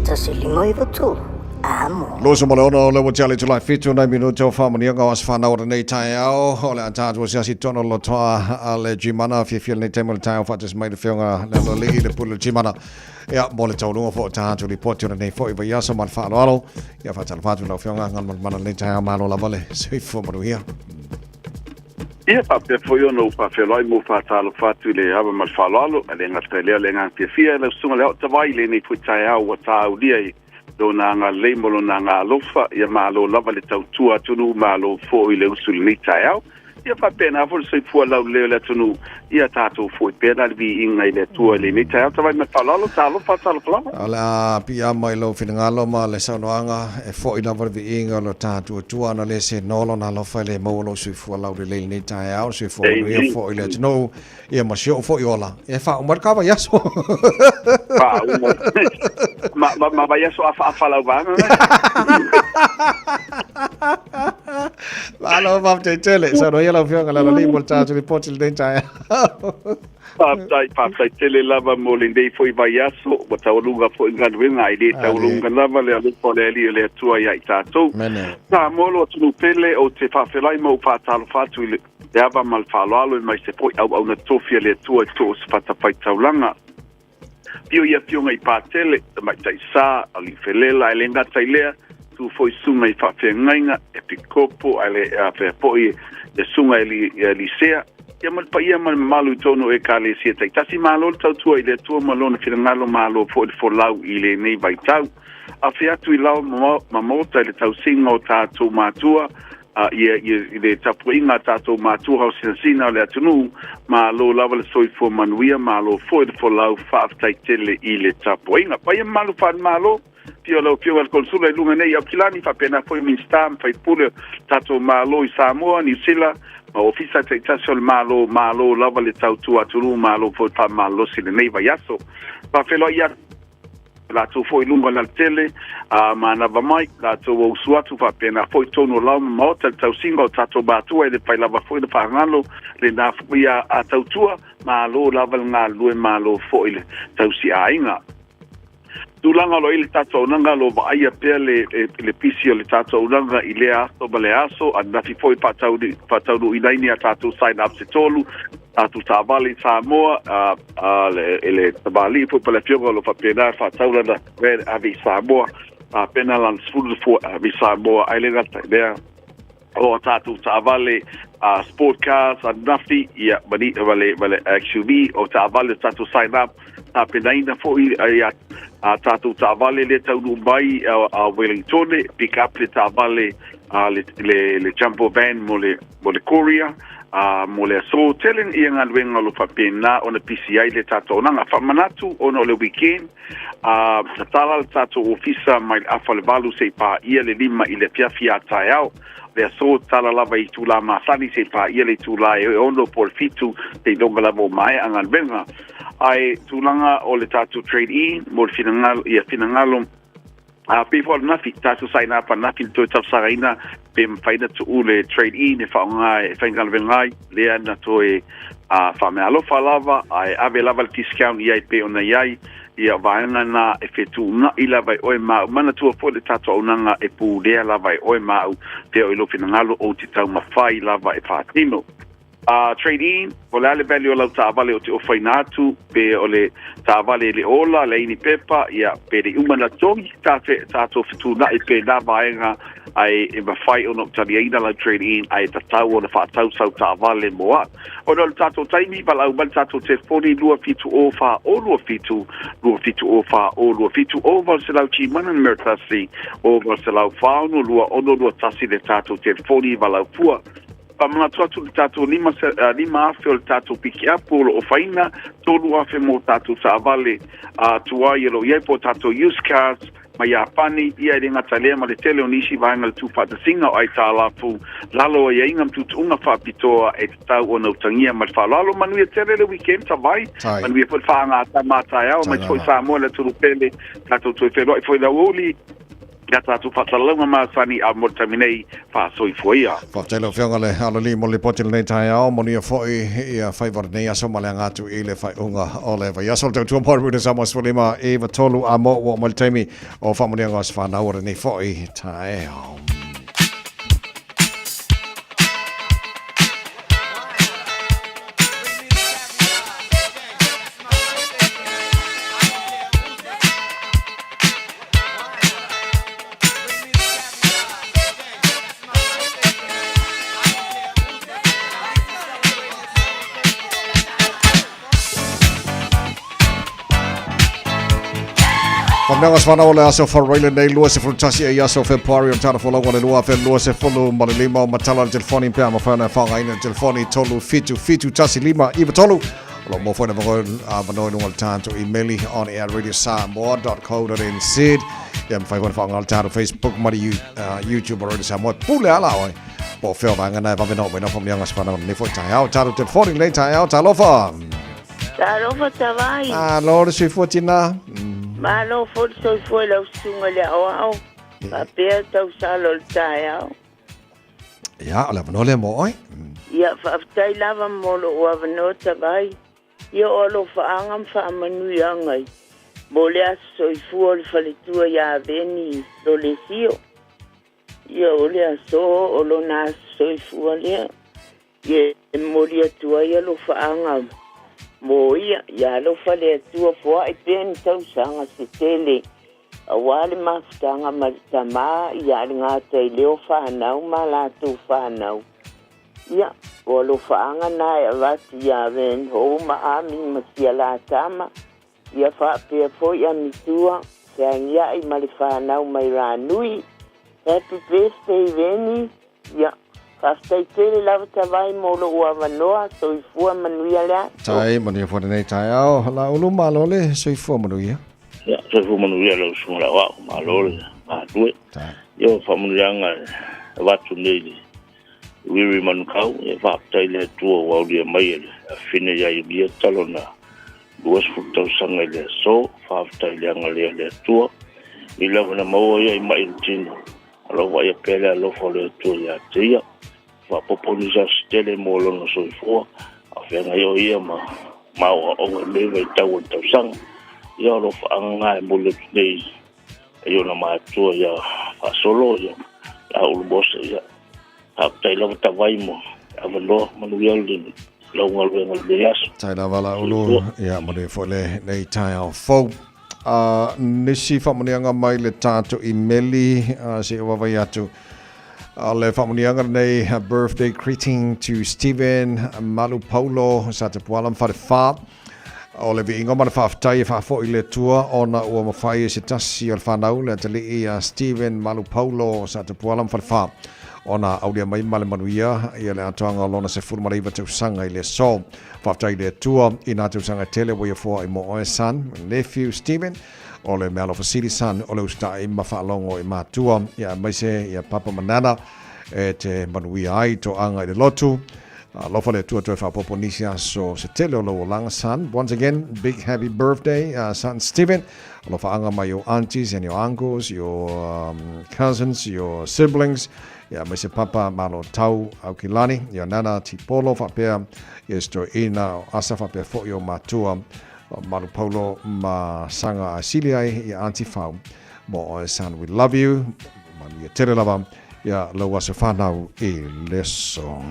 Tasilima i vatolu. Amo. Loso ma le ono le ua tiale tulai fitu nai minuta o whaamaniaga o aso whanau o lenei taeao. O le a tātou asiasi tonu lotoa a le Gimana fiafia lenei taimi o le taeao whaatas mai le whionga le aloalii le pule le Gimana. Ia, mo le taulunga fo o tātou ripoti o lenei foi vaiaso ma le whaaloalo. Ia, whaatalofa atu lau whionga ngana mana lenei taeao malo lava le soifua manuia. Ia, faapea foi ona ou faafeiloai ma ou faatalofa atu i le ava ma le faaaloalo, ae le gata i lea o le agaga fiafia e lau susuga i le aotavai i lenei foi taeao ua taaulia i Lona agalelei ma Lona agaalofa. Ia malo lava le tautua atunuu, malo foi i le usu i lenei taeao. Ia faapena foi le soifua laulelei o le atunuu, ia tatou foi pea la le viiga i le Atua i lenei taeao. Tavai ma le faaaloalo, talofa, talofa lava. O le a piiama i lou finagalo ma le saunoaga, e foi lava le viiga o lo tatou Atua ana le se noa lona alofa e le maua lou soifua laulelei i lenei taeao, le soifua manuia foi i le atunuu, ia ma si ou foi ola. E faauma ai le ka vaiaso. Faauma. Ma, ma, ma vaiaso afaafa lau vaega. Malo faafetai tele. Saunoa ia lau Afioga i le Aloalii mo le tatou lipoti i lenei taeao. Faafetai, faafetai tele lava mo lenei foi vaiaso, ua taualuga foi galuega, ae le taualuga lava le alofa o le Alii o le Atua ia i tatou. Samoa lo atunuu pele, ou te faafeiloai ma ou faatalofa atu i le ava ma le faaaloalo aemaise foi auauna tofi a le Atua i so o se fatafaitaulaga. Pio i afioga i Patele, Tamaitai Sa, Aliifelela, ae le gata i lea, tu foi susuga i faafeagaiga, Epikopo, ae le afea foi le susuga i Elisea, ia ma le paia ma le mamalu i totonu o Ekalesia taitasi. Malo le tautua i le Atua ma Lona finagalo, malo foi le folau i lenei vaitau. Afe atu i lao ma maota i le tausiga o tatou matua, a ia ia i le tapuaiga a tatou matua haosinasina o le atunuu, malo lava le soifua manuia, malo foi le folau, faafetai tele i le tapuaiga. Paia mamalu faale-Malo, afio lau Afioga i le Konesula i luga nei i Aukilani, faapena foi Minisita ma Faipule o le tatou Malo i Samoa, Niu Sila, ma Ofisa taitasi o le Malo, malo lava le tautua atunuu, malo foi le faamalolosi i lenei vaiaso. Faafeiloai atu. Latou foi i luga o le alatele, a manava mai, latou ua usu atu faapena foi tonu o lao ma maota le tausiga o tatou matua e le fai lava foi le faagalo lena foi a, a tautua, malo lava le galulue, malo foi le tausi aiga. Tulaga o lo i le tatou auaunaga, lo vaaia pea le, le pisi o le tatou auaunaga i lea aso ma lea aso, ananafi foi faataunuuina ai ni a tatou sign ups e tolu, tatou taavale i Samoa, a, a le, le tamalii foi pa le afioga o lo faapena e faatau lana van ave i Samoa, tapena lana 10 fua ave i Samoa, ae le gata i lea, o a tatou taavale a sport cars ananafi, ia, mani, ma le, ma le XUV, o taavale o tatou sign up, tapenaina foi ia a tatou taavale lea taunuu mai a, a Wellingtone, pick up le taavale a le, le, le jumbo van mo le, mo le courier, a mo le aso tele ia galuega o lo faapena ona pisi ai le tatou auaunaga. Faamanatu ona o le weekend, a tatala le tatou ofisa mai le afa o le 8 seia paia le 5 i le afiafi a taeao. Le aso tatala lava i itulā masani seia paia le itulā e 6 po o le 7 seiloga lava ua maea galuega. Ae tulaga o le tatou trade in mo le finagalo, ia finagalo A pei foi o ananafi, tatou sign up ananafi le toe talosagaina pe mafai ona tuu le trade in e faaaoga e faigaluega ai, lea na toe a faameaalofa lava ae ave lava le discount i ai pei ona i ai ia vaega na e fetuunai lava e oe ma au. Manatua foi le tatou auaunaga e pulea lava e oe ma au pea o i lou finagalo ou te taumafai lava e faatino. A trade in, po o le a le value o lau taavale o te ofaina atu, pe o le taavale e le ola, leai ni pepa, ia, pe le i uma ona togi, ta fe, tatou fetuunai pe na vaega Ae e mafai ona ou taliaina lau trade-in ae tatau ona faatau sau taavale mo au. Ona o le tatou taimi, valaau mai le tatou telefoni 270 4027, 270 4027, 0800 Gmana numera 1, 0800 46 26 21 le tatou telefoni valaau fua. Faamanatu atu le tatou 5,000 o le tatou pikiapu o lo o ofaina, 3,000 mo tatou taavale tuai o lo o i ai po o tatou used cars mai Iapani, ia e le gata i lea ma le tele o nisi vaega o le tuufaatasiga o aitalafu lalo o aiaiga ma tuutuuga faapitoa e tatau ona utagia ma le faaaloalo. Manuia tele le weekend, Tavai. Manuia foi le faagatama a taeao, aemaise foi Samoa le atunuu pele, tatou toe feiloai foi i le aoauli i a tatou faasalalauga masani a mo le taimi nei, faasoifua ia. Faafetai lau Afioga le Alolii mo le lipoti i lenei taeao. Manuia foi ia faiva o lenei aso ma le aga atu i le faaiuga o le vaiaso. O le tautua mo le Samoa 15 93 a mo ua oo mai le taimi o faamanuiaga o se fanau o lenei foi taeao. Whanau as whanau o le aso wharaile nei 21 e aso Februari o tana whalaua le 2025 o matala le telefoni pea ma whaina whangaina le telefoni 3 7 7 1 5 9 3 O lo mo whaina whanau i lunga le tātou emaili on air radiosamoa.co.nz Ia mawhai whaina whaanga le tātou Facebook ma le YouTube o Radio Samoa pule ala oi po o fea vaega na e vave na o mai na whamnianga se whanau nei foi taeao tātou telefoni nei taeao talofa. Talofa Tavai. Alo le soifua tina. Malo foi le soifua i lau susuga i le aoao. Faapea tausala o le taeao. Ia, o le avanoa lea mo oe. Ia, faafetai lava mo lou avanoa Tavai. Ia o alofaaga ma faamanuiaga i mo le aso soifua o le faletua ia Veni Lolesio. Ia o le aso o lona aso soifua lea. Ia e momoli atu ai alofaaga mo ia. Ia alofa le Atua foai pea ni tausaga se tele aua le mafutaga ma le tama ia le gata i leo fanau ma latou fanau. Ia, o alofaaga na e avatu ia Van Ho ma Ami ma sia la tama, ia faapea foi Amitua, Feagiai ma le fanau mai Ranui. Happy birthday Veni, ia, faafetai tele lava Tavai mo lou avanoa, soifua manuia le aso. Tai, manuia foi lenei taeao. Laulu, malo le soifua manuia. Ia, soifua manuia lau susuga le aoao, malo le galulue. Ia, o faamanuiaga e avatu nei i le Wiri Manukau, e faafetai i le Atua ua aulia mai e le afine ia Iulia talo na 20 tausaga i le aso. Faafetai i le agalelei o le Atua. I lava na maua ia i mai o le tino, o lo o vaaia pea le alofa o le Atua ia te ia. Faaopoopo nisi aso tele mo lona soifua, a o feagai o ia ma ma aoaoga i lenei vaitau o le tausaga. Ia o alofaaga e momoli atu nei i ona matua ia Faasolo, ia Laulu Mose, ia faafetai lava Tavai mo le avanoa, manuia le lau galuega i lenei aso. Tai lava Laulu, ia manuia foi lenei taeao fou. Nisi faamanuiaga mai le tatou imeli, se i ou vaavaai atu. O le faamanuiaga lenei, birthday greeting to Stephen Malu Paulo sa Tapuala ma Falefa. O le viiga ma le faafetai e faafoi i le Atua ona ua mafai e se tasi o le fanau le atalii ia Stephen Malu Paulo sa Tapuala ma Falefa ona aulia mai ma le manuia ia le atoaga o lona 19 tausaga i le aso. Faafetai i le Atua i nā tausaga e tele ua ia foai mo oe son, nephew Stephen, o le meaalofa sili son o le usitai ma faalogo i matua ia aemaise ia papa ma nana e te manuia ai toaga i le lotu. Alofa le Atua toe faaopoopo nisi aso se tele o lou olaga son. Once again, big happy birthday son Stephen. Alofaaga mai your aunties and your uncles, your cousins, your siblings, ia aemaise papa malo tau Aukilani, ia nana Tipolo faapea ia si toeaina o Asa faapea foi o matua o Malu Paulo ma Saga a sili ai ia Auntie Fau mo oe son we love you. Manuia tele lava ia lou aso fanau i le aso.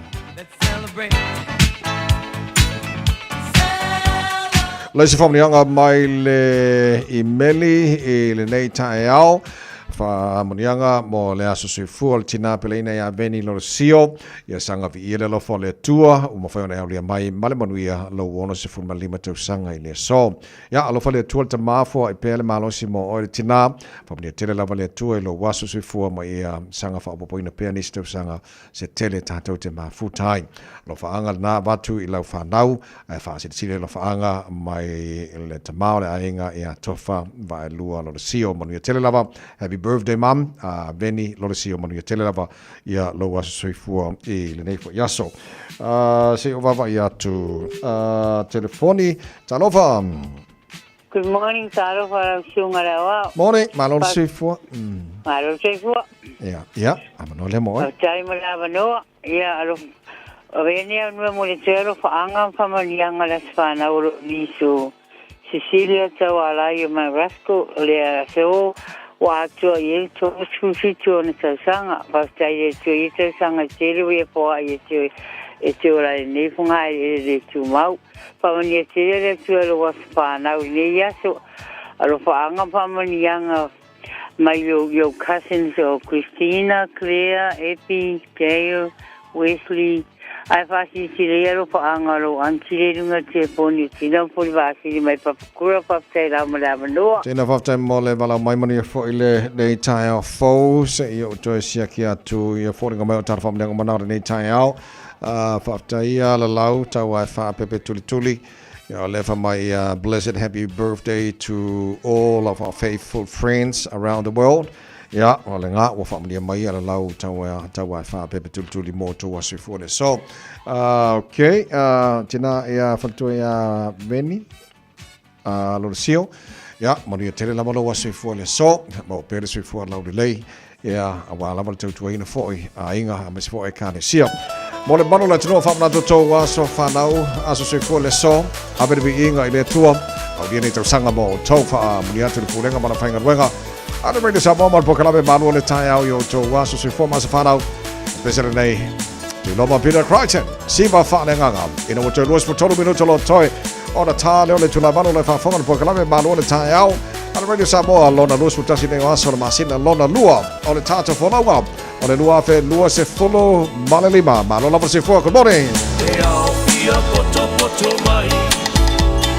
Le isi faamanuiaga mai le imeli i lenei taeao. Faamanuiaga mo le aso soifua o le tina peleina ia Veni Lolesio, ia saga viia le alofa o le Atua ua mafai ona e aulia mai ma le manuia lou 65 tausaga i le aso. Ia alofa le Atua le Tama foai pea le malosi mo oe le tina. Faamanuia tele lava le Atua i lou aso soifua ma ia saga faaopoopoina pea nisi tausaga se tele tatou te mafuta ai. Alofaaga lena avatu i lau fanau, ae faasilasila alofaaga mai le tama o le aiga ia Tofa Vaelua Lolesio. Manuia tele lava. Happy birthday mum, Veni Lolesio. Manuia tele lava ia lou aso soifua i lenei foi aso. Se i ou vaavaai atu telefoni. Talofa! Good morning, talofa lau susuga le aoao. Morning, malo le soifua. Malo le soifua. Ia, ia, avanoa lea mo oe. Faafetai mo le avanoa. Ia, alofa, avea nei avanoa mo le toe alofaaga ma faamanuiaga le aso fanau o lou niso Cecilia Taualai o Mount Roskill, o le aso ua atoa i ai le 37 o ona tausaga. Faafetai i le Atua i ia tausaga e tele ua ia foai e te e te ola i lenei fogaeleele le tumau. Faamanuia tele le Atua i lou aso fanau i lenei aso. Alofaaga ma faamanuiaga mai i ou cousins o Christina, Claire, Epi, Dale, Wesley, ae faasilasila ia alofaaga o lou aunty le i luga o le telefoni o Tina ma Folivasili mai Papakura. Faafetai lava mo le avanoa. Tina, faafetai mo le valaau mai, manuia foi lenei taeao fou. Se i ou toe siaki atu ia foliga mai o tala faamanuiaga manao lenei taeao. Faafetai ia lalau tau ae faapepe tulituli. Ia o lea fa mai ia blessed happy birthday to all of our faithful friends around the world. Ia, o le ngā ua faamanuia mai ia lalau tau ae tau ae faapepe tulituli mo tou aso soifua le aso. Okay, tina ia faletua ia Veni Lolesio. Ia, manuia tele lava lou aso soifua le aso. Maua pea le soifua laulelei. Ia, aua lava le tautuaina foi a aiga aemaise foi Ekalesia. Mo le mamalu o le atunuu, faamanatu outou aso fanau, aso soifua le aso, ave le viiga i le Atua, aulia nei tausaga mo outou, faamanuia atu le pulega ma le faigaluega a le Radio Samoa ma le polokalame Malu o le Taeao i outou aso soifua ma aso fanau. Pese lenei, Tuiloma Peter Crichton, Siva Faaleagaga, ina ua toe 23 minuta lo toe ona tā lea o le itula 8 le faafofoga le polokalame Malu o le Taeao a le Radio Samoa lona 21 nei o aso o le masina lona lua o le tatou folauga o le 2025. Malo lava le soifua. Good morning. E ao fia potopoto mai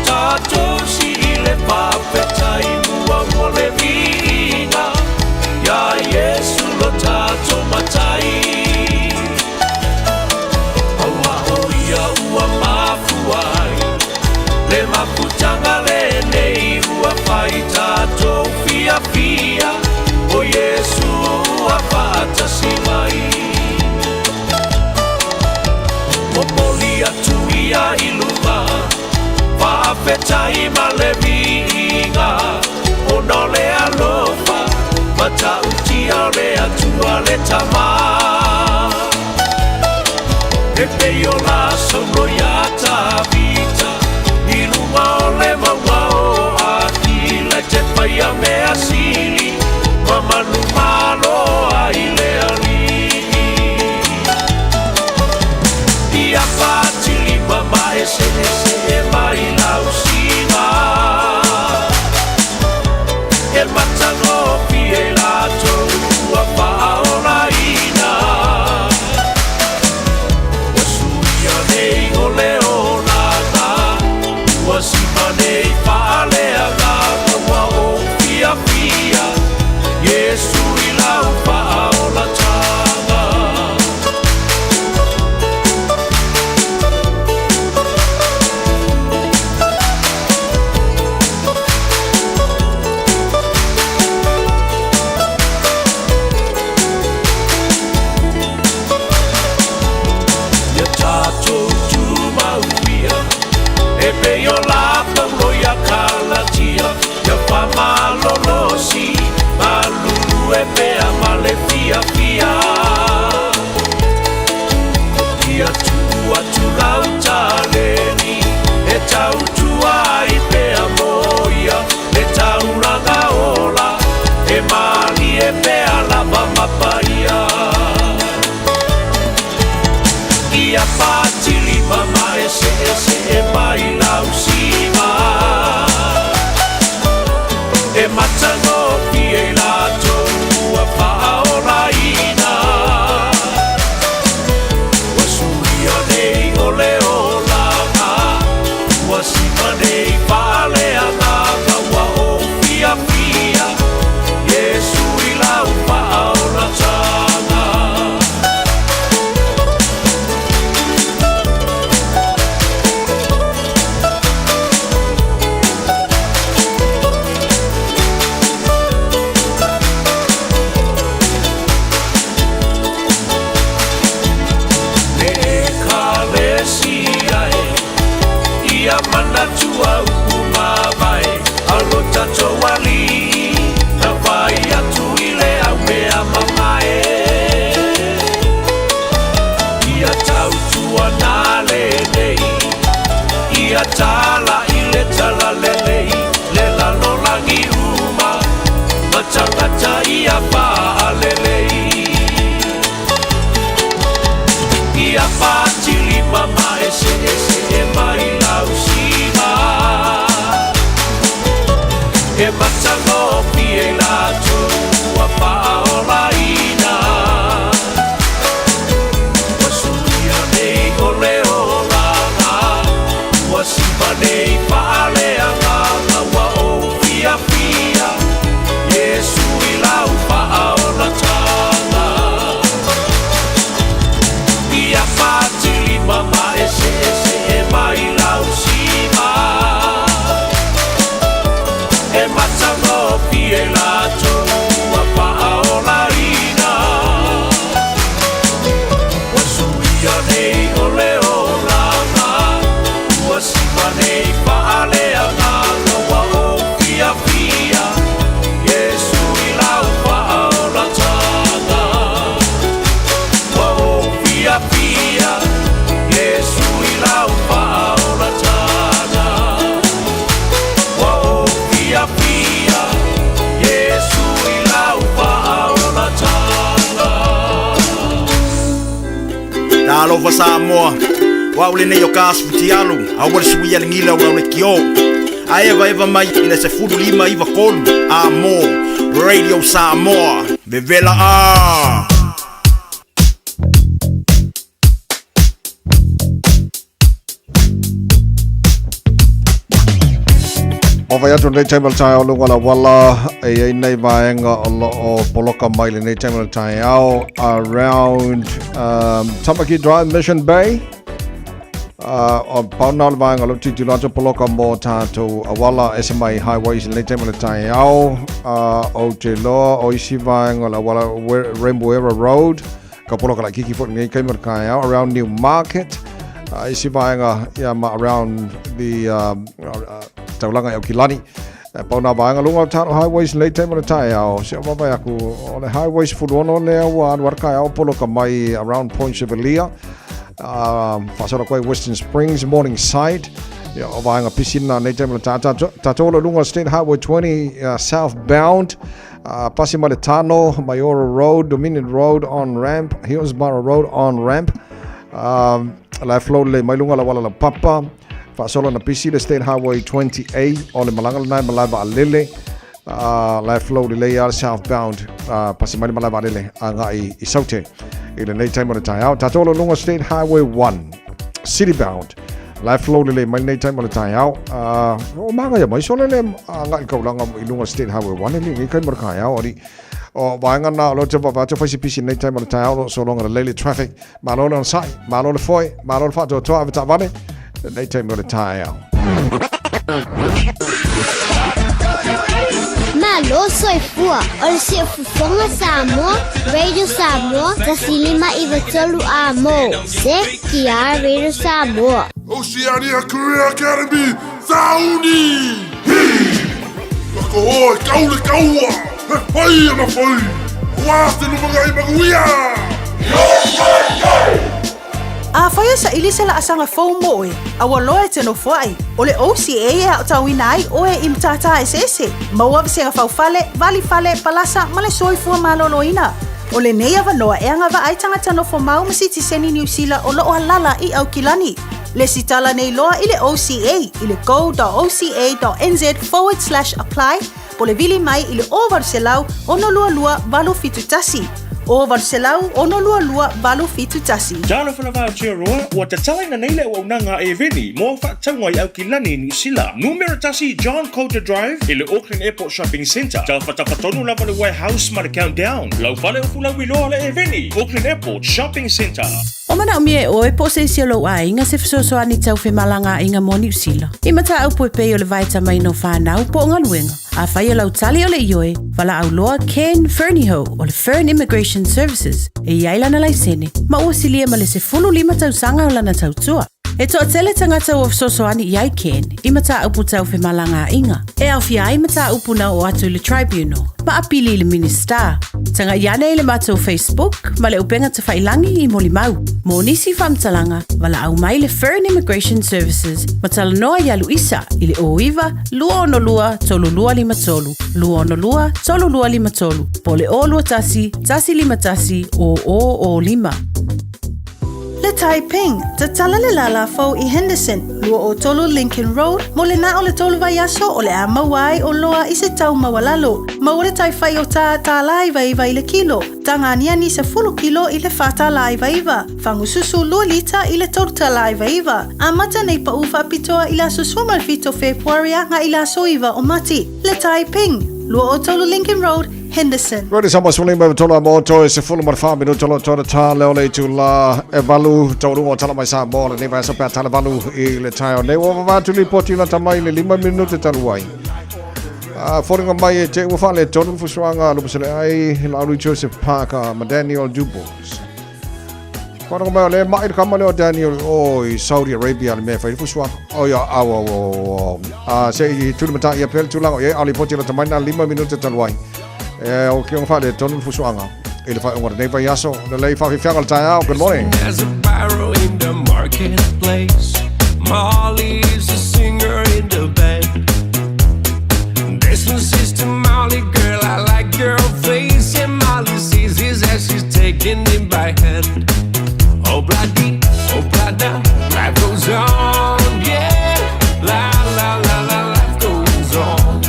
Tātou si i le whawhetai Mua mo le viiga Ia Iesu lo tātou matai Aua o ia ua mafua ai Le mafutanga lenei ua whai tātou fiafia O Iesu ua whaatasi mai Momoli atu ia i luma Faafetai ma le viiga Ona o le alofa Matautia o le Atua le Tama E pei o la saulo iā Tavita I luga o le mauga o Akila I te whaia mea sili Ma manumalo ai le Alii Ia patili ma maeseese e mai lausiga E matagofie i latou ua faaolaina Ua suia nei o le olaga Ua sima nei faaleagaga Ua ou fiafia Iesu i lau faaolataga. Ia tatou tumau ia, e pei o la Paulo ia Kalatia, ia faamalolosi, galulue pea ma le fiafia. Ia tuu atu lau taleni, e tautua ai pea mo ia, le taulaga ola, e malie pea lava ma paia. Ia patili ma maeseese e mai lausiga, e matagofie i latou Ia manatua upu mavae a lo tatou Alii, na fai atu i le aumea mamae. Ia tautuana lenei, ia tala i le talalelei le lalolagi uma, ma tagata ia faalelei. Ia fatilima ma eseese e mai lausima, e matagofie latou ua faaolaina. Ua suia nei o le olaga, ua siva nei faaleagaga, ua ou fiafia Iesu i lau faaolataga. Ia fatilima ma eseese e mai lausima, e matagofie latou ua faaolaina. Ua suia nei o le olaga, ua siva nei faaleagaga, ua ou fiafia Iesu i lau faaolataga. Ua ou fiafia Iesu i lau faaolataga. Ua ou fiafia Iesu i lau faaolataga. Talofa Samoa, o au lenei o ka asu futialu, aua le suia le gila o lau leitio. A evaeva mai i le 15 93 a mo Radio Samoa, vevela a! O vai atu lenei taimi o le taeao luga o le auala e i ai nei vaega o lo o poloka mai lenei taimi o le taeao around Tamaki Drive Mission Bay. O pauna o le vaega o lo tilotilo atu poloka mo tātou auala ese mai highways lenei taimi o le taeao. Ou te loa o isi vaega o le auala Remuera Road ka poloka laitiiti foi lenei taimi o le taeao around New Market. Isi vaega ia ma around the taulaga i Aukilani. E pau nā vaega luga o tātou highways lenei taimi o le taeao. Se o vaavaai aku o le highway 16 lea ua alu ai le taeao poloka mai around Point Chevalier. Faasolo atu ai Western Springs, Morningside. Ia, o vaega pisi na nei taimi o le taeao. Tātou o lo luga o State Highway 20 southbound. Pasi mai le Tano, Maioro Road, Dominion Road on ramp, Hillsborough Road on ramp. La e flow lelei mai luga o le auala laupapa. Faasolo na pisi le State Highway 20A o le malaga lena e malae vaalele. La e flow lelei lava le southbound pasi mai le malae vaalele agai i Saute i lenei taimi o le taeao. Tatou o lo luga State Highway 1 city bound. La e flow lelei mai lenei taimi o le taeao. O magaia mai sole le agai i kaulaga i luga State Highway 1 e lenei taimi o le taeao. Ali o vaega na o lo te vaavaai atu fai se pisi lenei taimi o le taeao o lo sologa lelei le traffic. Malo le onosai, malo le foe, malo le faatoatoa ave taavale lenei taimi o le taeao. Malo soifua o le siufofoga Samoa, Radio Samoa, 1593 A mo, CKR Radio Samoa. Oceania Career Academy, Sauni! Hi! Ka oe, kau le kaua! He whai ana whai! Wā te lumangai manuia! Afai e saili se laasaga fou mo oe, a ua loa e te nofoai, o le OCA e aotauina ai oe i matata eseese, maua vasega faufale, valifale, palasa ma le soifua maloloina. O lenei avanoa e agavaa ai tagata nofo mau ma sitiseni Niu Sila o lo o alala i Aukilani. Lesitala nei loa i le OCA i le go.oca.nz/apply po o le vili mai i le 0800 622 871. 0800 622 871. Talofa lava Aotearoa, ua tatalaina nei le auaunaga a Eveni mo au faatauga i Aukilani i Niu Sila. Numera 1 John Coulter Drive i le Auckland Airport Shopping Centre. Tafatafa tonu lava le warehouse ma le Countdown. Lau fale o fulauiloa le Eveni, Auckland Airport Shopping Centre. O manaomia e oe po o se isi o lou aiga se fesoasoani tau femalagaaiga mo Niu Sila. I mataupu e pei o le vaetamaina o fanau po o galuega. Afai o lau tali o le ioe, valaau loa Ken Fernihough o le Fern Immigration Services e i ai lana laisene ma ua silia ma le 15 tausaga o lana tautua. E toatele tagata ua fesoasoani i ai Ken i mataupu tau femalagaaiga, e aofia ai mataupu na oo atu i le Tribunal ma apili i le Minisita. Tagai ane i le matou Facebook ma le upega tafailangi i molimau. Mo nisi faamatalaga, valaau mai le Fern Immigration Services ma talanoa ia Luisa i le 09 262 3253, 262 3253, po o le 021 151 0005. Le Taiping, tatala le lala fou i Henderson, 23 Lincoln Road, mo le na o le tolu vaiaso o le a maua ai o loa i se tau maualalo. Maua le tai whai o tā tālā iwa iwa i le kilo, taga aniani 10 kilo i le 4 tālā iwa iwa, fagususu 2 lita i le 3 tālā iwa iwa. Amata nei paʻū faapitoa i le aso 17 Fepuari agai i le aso 9 o Mati. Le Taiping, 23 Lincoln Road, Henderson. Radio Samoa sefululima iva tolu a mo toe 14 minuta o tona tā leo le itulā e valu taunuuga o Tala Mai Samoa lenei vaiaso pe a tala valu i le taeao nei. Ua vavā atu lipoti lata mai le 5 minute talu ai. A foliga mai e te ua faaletonu le fusuaga a Lupeseleai, Laulu Joseph Parker ma Daniel Dubos. Foliga mai o le mai le kama lea o Daniel o i Saudi Arabia le mea e fai le fusuaga. O ia, au, au, au, au. A se i tulimataʻi ia pea le tulaga o i ai, a o lipoti lata mai na 5 minute talu ai. E o ke faaletonu le fusuaga i le faaiuga o lenei vaiaso. Lelei faafiafiaga o le taeao. Good morning. There's a barrow in the marketplace. Molly's a singer in the band. Desmond says to Molly, girl, I like your face. And Molly sees his as she's taking him by hand. Oh, bloody, oh, blada, life goes on, yeah. La, la, la, la, life goes on.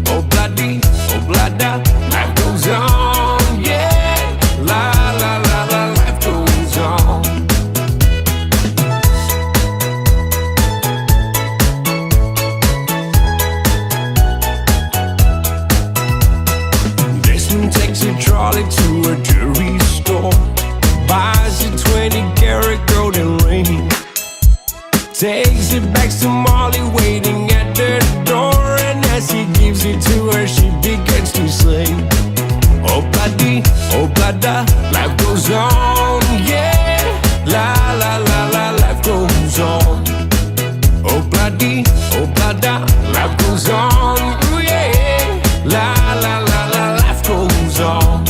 Oh, bloody, oh, blada, life goes on, yeah. La, la, la, la, life goes on. Desmond takes a trolley to a jewelry store, buys a 20 karat golden ring, takes it back to Molly waiting at the door, and as he gives it to her, she begins to sing. Oh, bloody, oh, blada, life goes on, yeah. La, la, la, la, life goes on. Oh, bloody, oh, blada, life goes on, ooh, yeah. La, la, la, la, life goes on.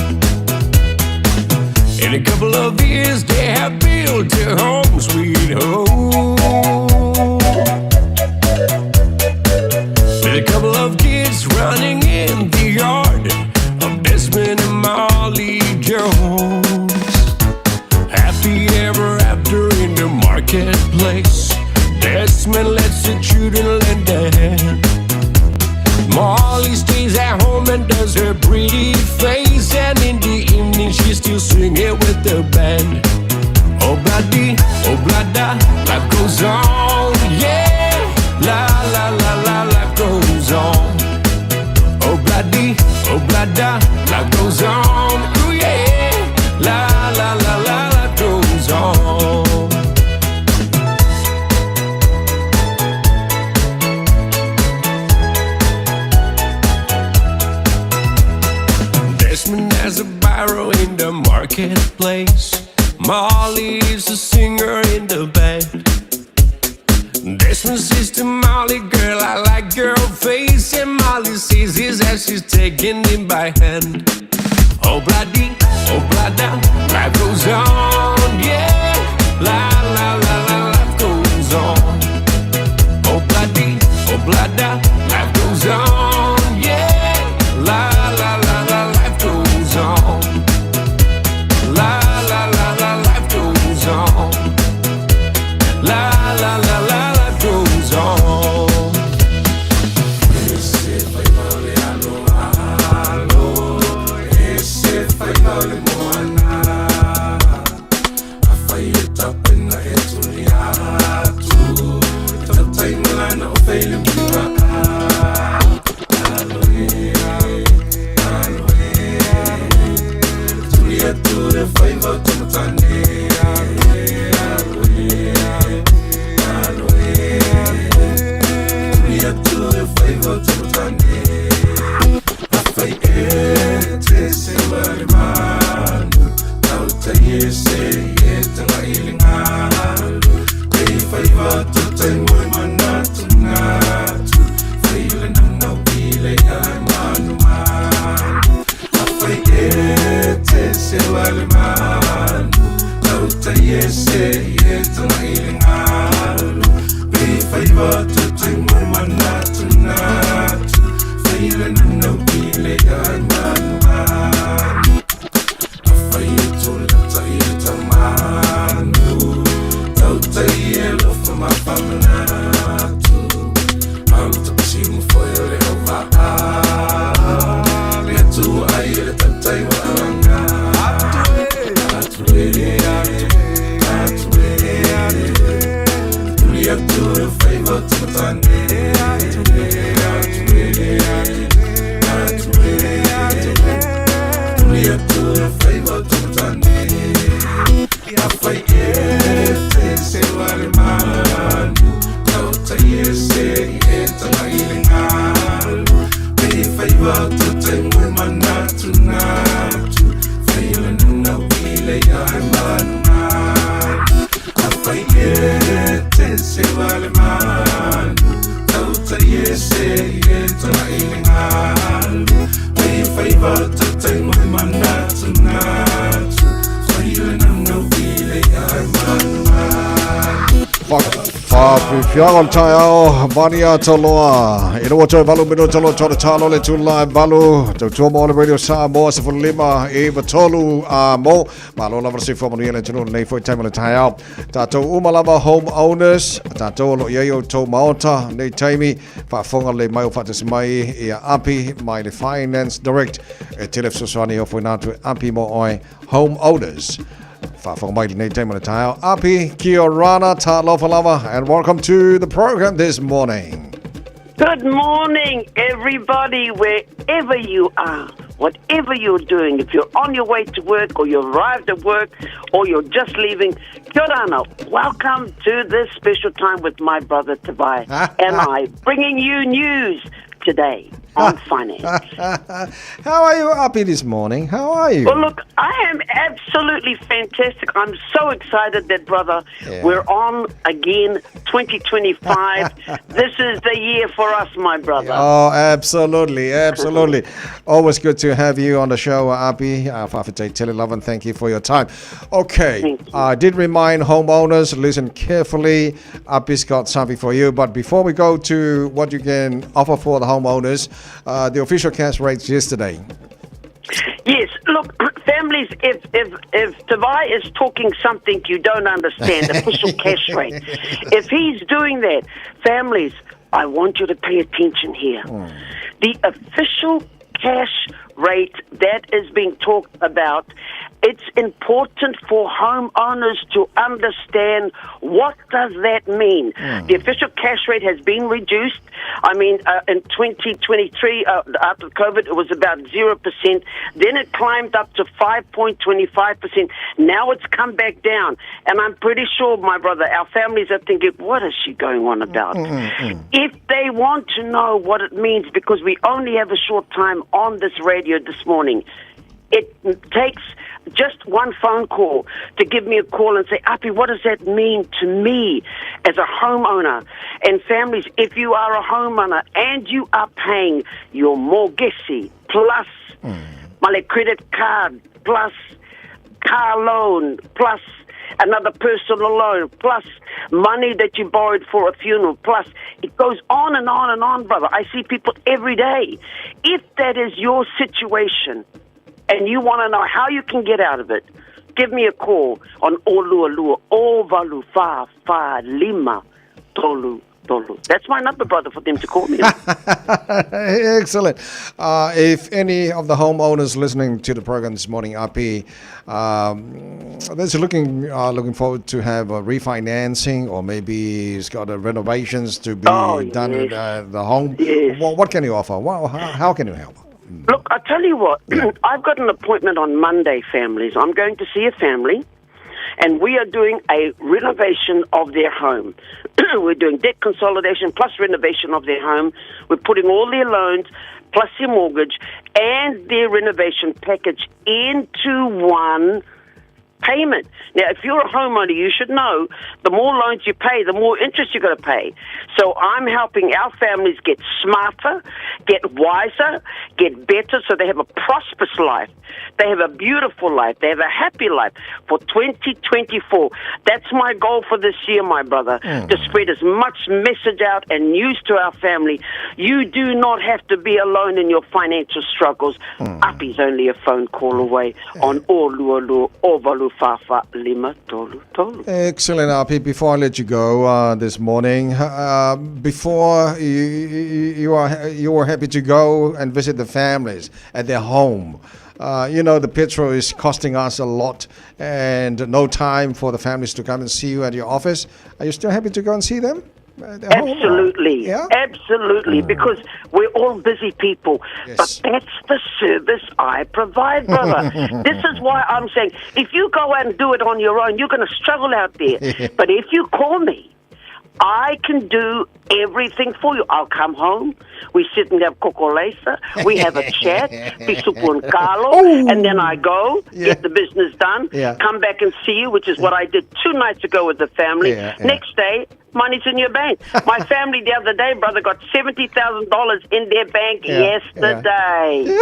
In a couple of years, they have built a home, sweet home. With a couple of kids running in the yard of Desmond and Molly Jones. Happy ever after in the marketplace. Desmond lets the children lend a hand. Molly stays at home and does her pretty face, and in the evening she's still singing with the band. Oh bloody, oh blada, life goes on, yeah. La la la la, life goes on. Oh bloody, oh blada, life goes on, ooh yeah. La la la la, life goes on. Desmond has a barrow in the marketplace. Molly is a singer in the band. Desmond says to Molly, girl, I like your face. And Molly sees his as she's taking him by hand. Oh, bloody, oh, blada, life goes on, yeah. La, la, la, la, life goes on. Oh, bloody, oh, blada, life goes on, yeah. La, la, la, la, life goes on. La, la, la, la, life goes on. La, la, la, la, life goes on. E se faiva o le alo alo, e se faiva o le moana, afai e tapena e tuli atu, e tautai malana o feile muliva. Alo e, alo e, tuli atu le faiva o tamatane. Alo e, alo e, alo e, tuli atu le faiva o tamatane. Afai e te se male manu, tautai e se e tanga i le ngalu. mo manatu natu Faila nunau ile ai manu manu Afai e tole tai e tamanu Tau tai e lofa ma whamanatu Alu tapasi mo foi o le au vaa Le atu ai e le tautai wa alanga Atu e, atu e, Tuli atu e whaiva o tamatane Atu e, atu e, Tuli atu e whaiva o tamatane Afai e te se wale manu Tau tai e se i e tanga i le ngalu Pe whaiva o tautai mo manatu natu Whaila nunau i le ai manu manu Afai e te se wale manu Tau tai e se i e tanga i le ngalu Pe whaiva o tautai mo manatu natu Whaila nunau i le ai manu manu Whawhiwhianga o le taeao, mania taloa. E noa tau valu mino taloa tōna tālo le tūla e valu. Tautua mo le Radio Samoa se lima e tolu a mo. Malo lava se fua manuia le tunu nei foi taima le taeao. Tātou uma lava home owners. Tātou lo iai o tō maota nei taimi. Whaafonga le mai o whaatasi mai i a Api mai le Finance Direct. E tele fesoasoani o foi nātu e Api mo oi home owners. Whaafonga mai le nei taima le taeao. Api, kia rana, tālofa lava, and welcome to the program this morning. Good morning, everybody, wherever you are, whatever you're doing. If you're on your way to work or you've arrived at work or you're just leaving, kia ora, welcome to this special time with my brother Tavai and I, bringing you news today on finance. How are you, Api, this morning? How are you? Well, look, I am absolutely fantastic. I'm so excited that, brother, we're on again, 2025. This is the year for us, my brother. Oh, absolutely, absolutely. Always good to have you on the show, Api. Whawhite tele love and thank you for your time. Okay, I did remind homeowners, listen carefully. Api's got something for you. But before we go to what you can offer for the homeowners, the official cash rates yesterday. Yes, look, families, if Tavai is talking something you don't understand, official cash rate, if he's doing that, families, I want you to pay attention here. The official cash rate that is being talked about, it's important for homeowners to understand what does that mean. The official cash rate has been reduced. I mean, in 2023, after COVID, it was about 0%. Then it climbed up to 5.25%. Now it's come back down. And I'm pretty sure, my brother, our families are thinking, what is she going on about? If they want to know what it means, because we only have a short time on this radio this morning, it takes just one phone call to give me a call and say, Api, what does that mean to me as a homeowner? And families, if you are a homeowner and you are paying your mortgage plus my credit card plus car loan plus another personal loan plus money that you borrowed for a funeral plus it goes on and on and on, brother. I see people every day. If that is your situation and you want to know how you can get out of it, give me a call on Olua Lua, O Valu Fa Fa Lima Tolu Tolu. That's my number, brother, for them to call me on. Excellent. If any of the homeowners listening to the program this morning, Api, that's looking forward to have a refinancing or maybe it's got a renovations to be done at the home, what can you offer? How can you help? Look, I tell you what, I've got an appointment on Monday, families. I'm going to see a family, and we are doing a renovation of their home. We're doing debt consolidation plus renovation of their home. We're putting all their loans plus their mortgage and their renovation package into one payment. Now, if you're a homeowner, you should know the more loans you pay, the more interest you're going to pay. So I'm helping our families get smarter, get wiser, get better, so they have a prosperous life. They have a beautiful life. They have a happy life for 2024. That's my goal for this year, my brother, to spread as much message out and news to our family. You do not have to be alone in your financial struggles. Api's only a phone call away on o lua lua o valu fa fa lima tolu tolu. Excellent, Api. Before I let you go this morning, before you were happy to go and visit the families at their home. The petrol is costing us a lot and no time for the families to come and see you at your office. Are you still happy to go and see them at their home? Absolutely. Absolutely. Because we're all busy people. Yes. But that's the service I provide, brother. This is why I'm saying if you go out and do it on your own, you're going to struggle out there. But if you call me, I can do everything for you. I'll come home. We sit and have kokolesa. We have a chat. Pisupu and kalo. And then I go, get the business done, come back and see you, which is what I did 2 nights ago with the family. Next day, money's in your bank. My family the other day, brother, got $70,000 in their bank yesterday.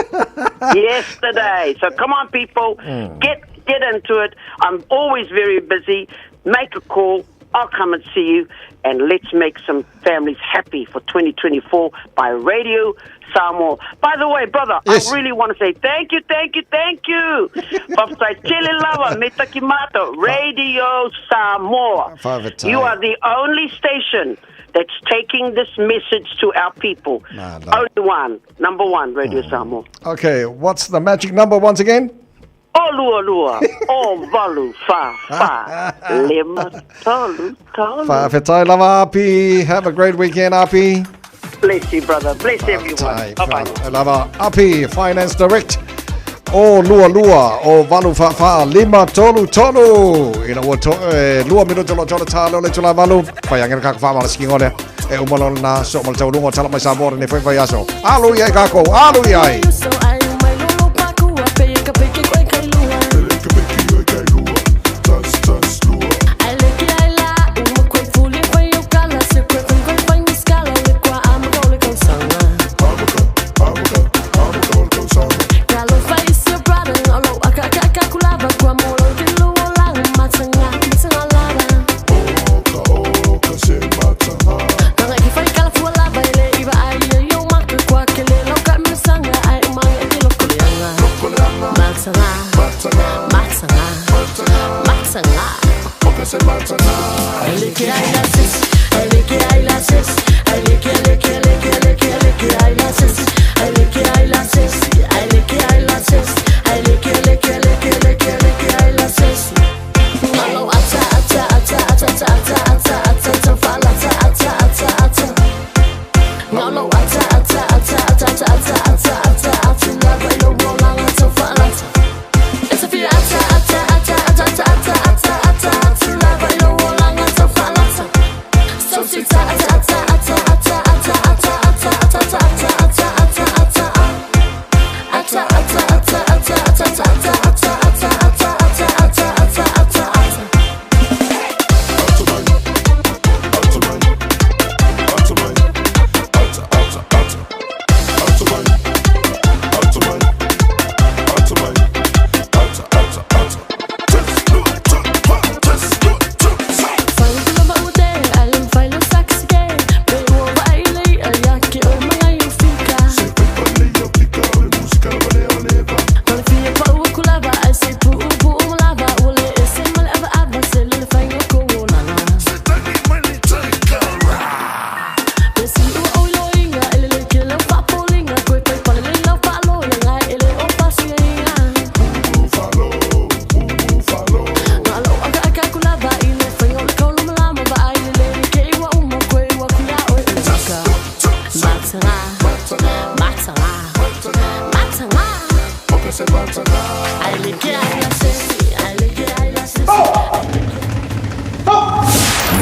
Yesterday. So come on, people. Get into it. I'm always very busy. Make a call. I'll come and see you, and let's make some families happy for 2024 by Radio Samoa. By the way, brother, I really want to say thank you, thank you, thank you. Fa'afetai lava, metakimato, Radio Samoa. Fa'afetai. You are the only station that's taking this message to our people. Only one, number one, Radio Samoa. Okay, what's the magic number once again? O lua lua, o valu fa fa, lima tolu tolu. Fa'afetai lava, Api. Have a great weekend, Api. Bless you, brother. Bless everyone. Bye-bye. Fa'afetai lava, Api, Finance Direct. O lua lua, o valu fa fa, lima tolu tolu. Ina ua to, 2 minuto lo tolu tā leo le tula valu. Whai angena kako wha mala siki ngone. E umalo na so mal taulungo tala mai sa mora ne whai whai aso. Alu iai kako, alu iai.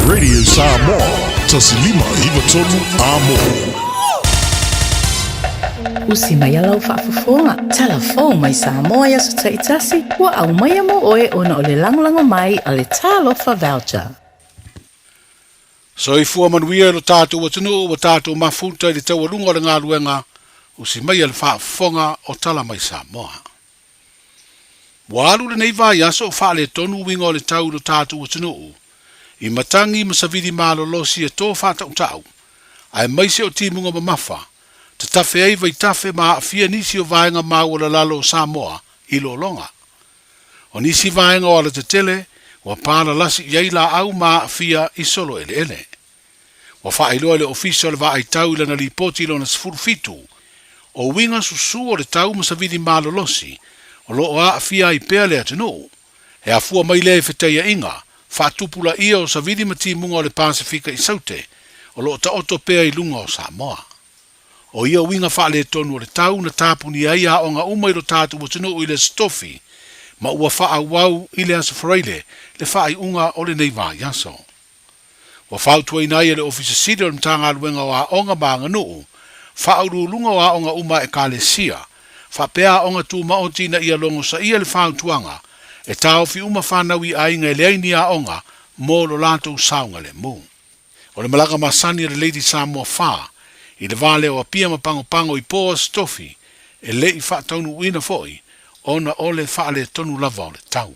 Radio Samoa, 1593 Amo. Usi mai lau faafofoga, talafou mai Samoa i aso taitasi, ua aumaia mo oe ona o le lagolago mai a le Talofa Voucher. Soifua manuia i lo tatou atunuu ua tatou mafuta i le taualuga o le galuega usi maia le faafofoga o Tala Mai Samoa. Ua alu lenei vaiaso o faaletonu uiga o le tau i lo tatou atunuu, i matagi ma savili malolosi e to faatautau, aemaise o timuga mamafa, tatafe ai vaitafe ma aafia nisi o vaega maualalalo o Samoa i lologa. O nisi vaega o alatetele ua palalasi i ai laau ma aafia i solo eleele. Ua faailoa e le Ofisa o le Vaaitau i lana lipoti lona 17, o uiga susu o le tau ma savili malolosi o lo o aafia ai pea le atunuu. E afua mai lea i fetaiaiga faatupulaia o savili ma timuga o le Pasefika i Saute o lo o taoto pea i luga o Samoa. O ia uiga faaletonu o le tau na tapunia ai aoga uma i lo tatou atunuu i le Aso Tofi, ma ua faaauau i le Aso Faraile le faaiuga o lenei vaiaso. Ua fautuaina ai e le Ofisa Sili o le Matagaluega o Aoga ma Aganuu, Faauluuluga o Aoga uma a Ekalesia, faapea aoga tumaoti ina ia logosaia le fautuaga e taofi uma fanau i aiga e leai ni aoga mo lo latou saogalemu. O le malaga masani a le Lady Samoa 4 i le va lea o Apia ma Pagopago i po Aso Tofi e le i faataunuuina foi ona o le faaletonu lava o le tau.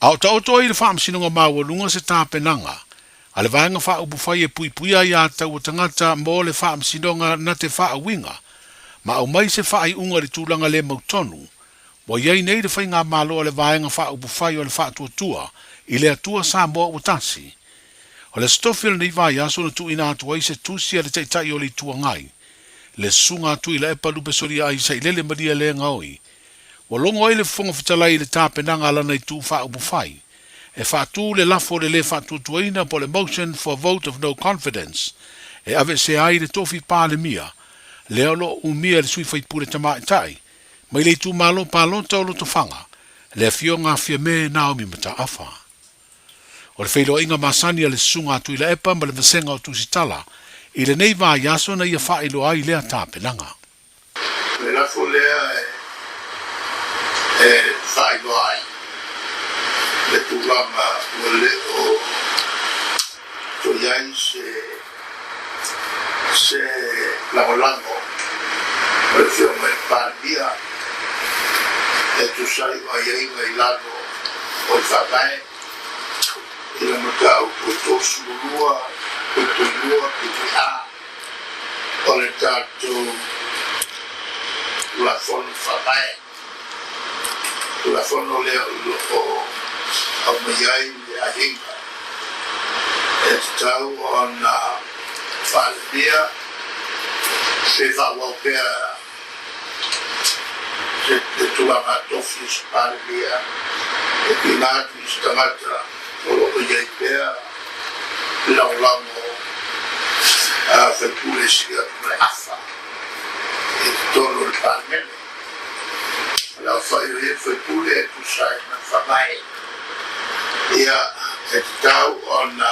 A o taoto ai i le Faamasinoga Maualuga se tapenaga a le Vaega Faaupufai e puipuia ai aiatatau a tagata mo le Faamasinoga na te faauiga ma aumai se faaiuga i le tulaga le mautonu ua i ai nei le Faigamalo a le Vaega Faaupufai o le Faatuatua i le Atua Samoa ua Tasi. O le Aso Tofi o lenei vaiaso na tuuina atu ai se tusi a le Taitai o le Itu Agai, le Susuga a Tuilaepa Lupesoliai Sailele Malielegaoi, Ua logo ai le Fofoga Fetalai i le tapenaga a lana itu faaupufai e faatu le lafo o le lē faatuatuaina po o le motion for vote of no confidence e aveesea ai le tofi Palemia lea o lo o umia e le sui faipule tamaitai mai le itumalo palota o Lotofaga, le Afioga a Fiame Naomi Mataafa. O le feiloaiga masani a le Susuga a Tuilaepa ma le Vasega o Tusitala i lenei vaiaso na ia faailoa ai lea tapenaga. O le lafo lea e faailoa ai le tulaga ua le o toe i ai se lagolago o le Afioga i le Palemia e tusa ai o aiaiga i lalo o le Faavae i le mataupu e 32.2 pito A. o le tatou Tulafono Faavae, Tulafono lea o lo o aumai ai le aiaiga e tatau ona faalemia pe faaauau pea se tulaga tofi o se Palemia e tuuina atu i se tagata o lo o i ai pea le lagolago a faipule sili atu ma le afa i totonu o le Palemene. O le aofai o ia faipule e tusa ai ma le Faavae, ia e tatau ona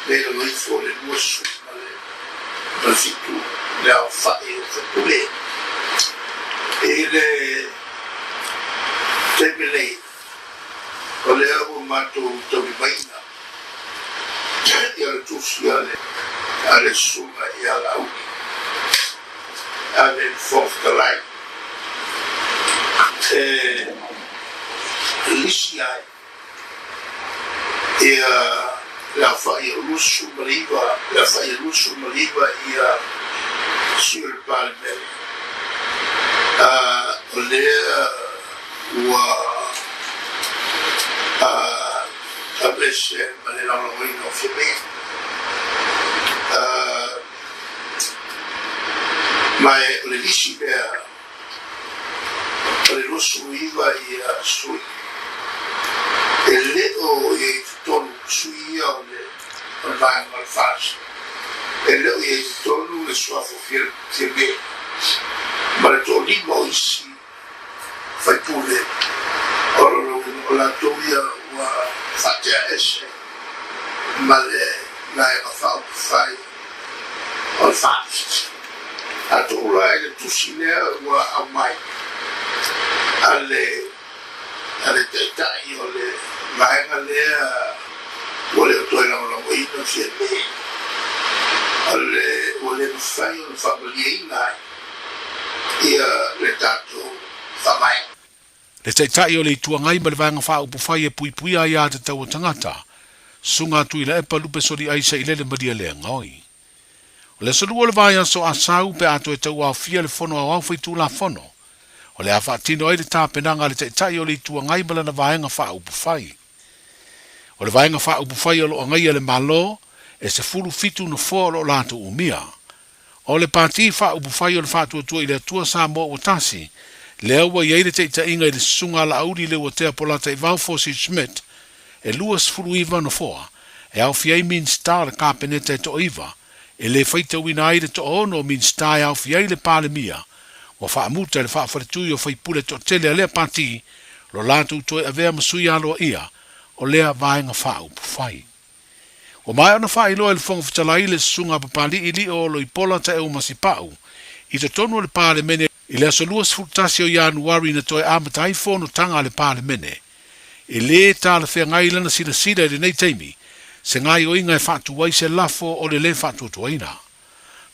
le i lalo ifo o le 27 le aofai o faipule i le taimi nei. O lea ua matou taulimaina ia le tusi a le Susuga ia Laauli a le Fofoga Fetalai e lisi ai ia le aofai o 29, le aofai e 29 ia sui o le Palemene, o lea ua aveese ma le lagolagoina o Fiamē. Ma o le lisi lea o le 29 ia sui e le o i ai i totonu sui ia o le vaega o le FAST, e le o i ai i totonu le suafa o Fiamē ma le toalima o isi faipule o lona uiga o latou ia ua faatea ese ma le Vaega Faaupufai o le FAST. Tatou la i le tusi lea ua aumai a le a le Taitai o le vaega lea ua le o toe lagolagoina Fiame, o le ua le mafai ona faamalieina ai ia le tatou Faavae. Le Taitai o le Itu Agai ma le Vaega Faaupufai e Puipuia Aiatatau a Tagata, Susuga Tuilaepa Lupe Soliai Sailele Malielegaoi. O le aso Lua o le vaiaso Asau pe a toe tauaofia le Fono Aoao Faitulafono, o le a faatino ai le tapenaga a le Taitai o le Itu Agai ma lana Vaega Faaupufai. O le Vaega Faaupufai o lo o agaia le Malo, e 17 nofoa o lo o latou umia. O le Pati Faaupufai o le Faatuatua i le Atua Samoa Ua Tasi, lea ua i ai le taitaiga i le Susuga a Laauli Leuatea Polataivao Fosi Schmidt, e 29 nofoa, e aofia ai Minisita o le Kapeneta e toaiva, e le faitauina ai le toaono o Minisita e aofia ai le Palemia, ua faamuta e le faafaletui o faipule toatele a lea pati lo latou toe avea ma sui aloaia o lea Vaega Faaupufai. Ua maea ona faailoa e le Fofoga Fetalai le Susuga a Papalii Lio Oloipola Taeu Masipau i totonu o le Palemene i le aso 21 o Ianuari na toe amata ai fonotaga a le Palemene. E lē talafeagai lana silasila i lenei taimi se gaoioiga e faatu ai se lafo o le lē faatuatuaina.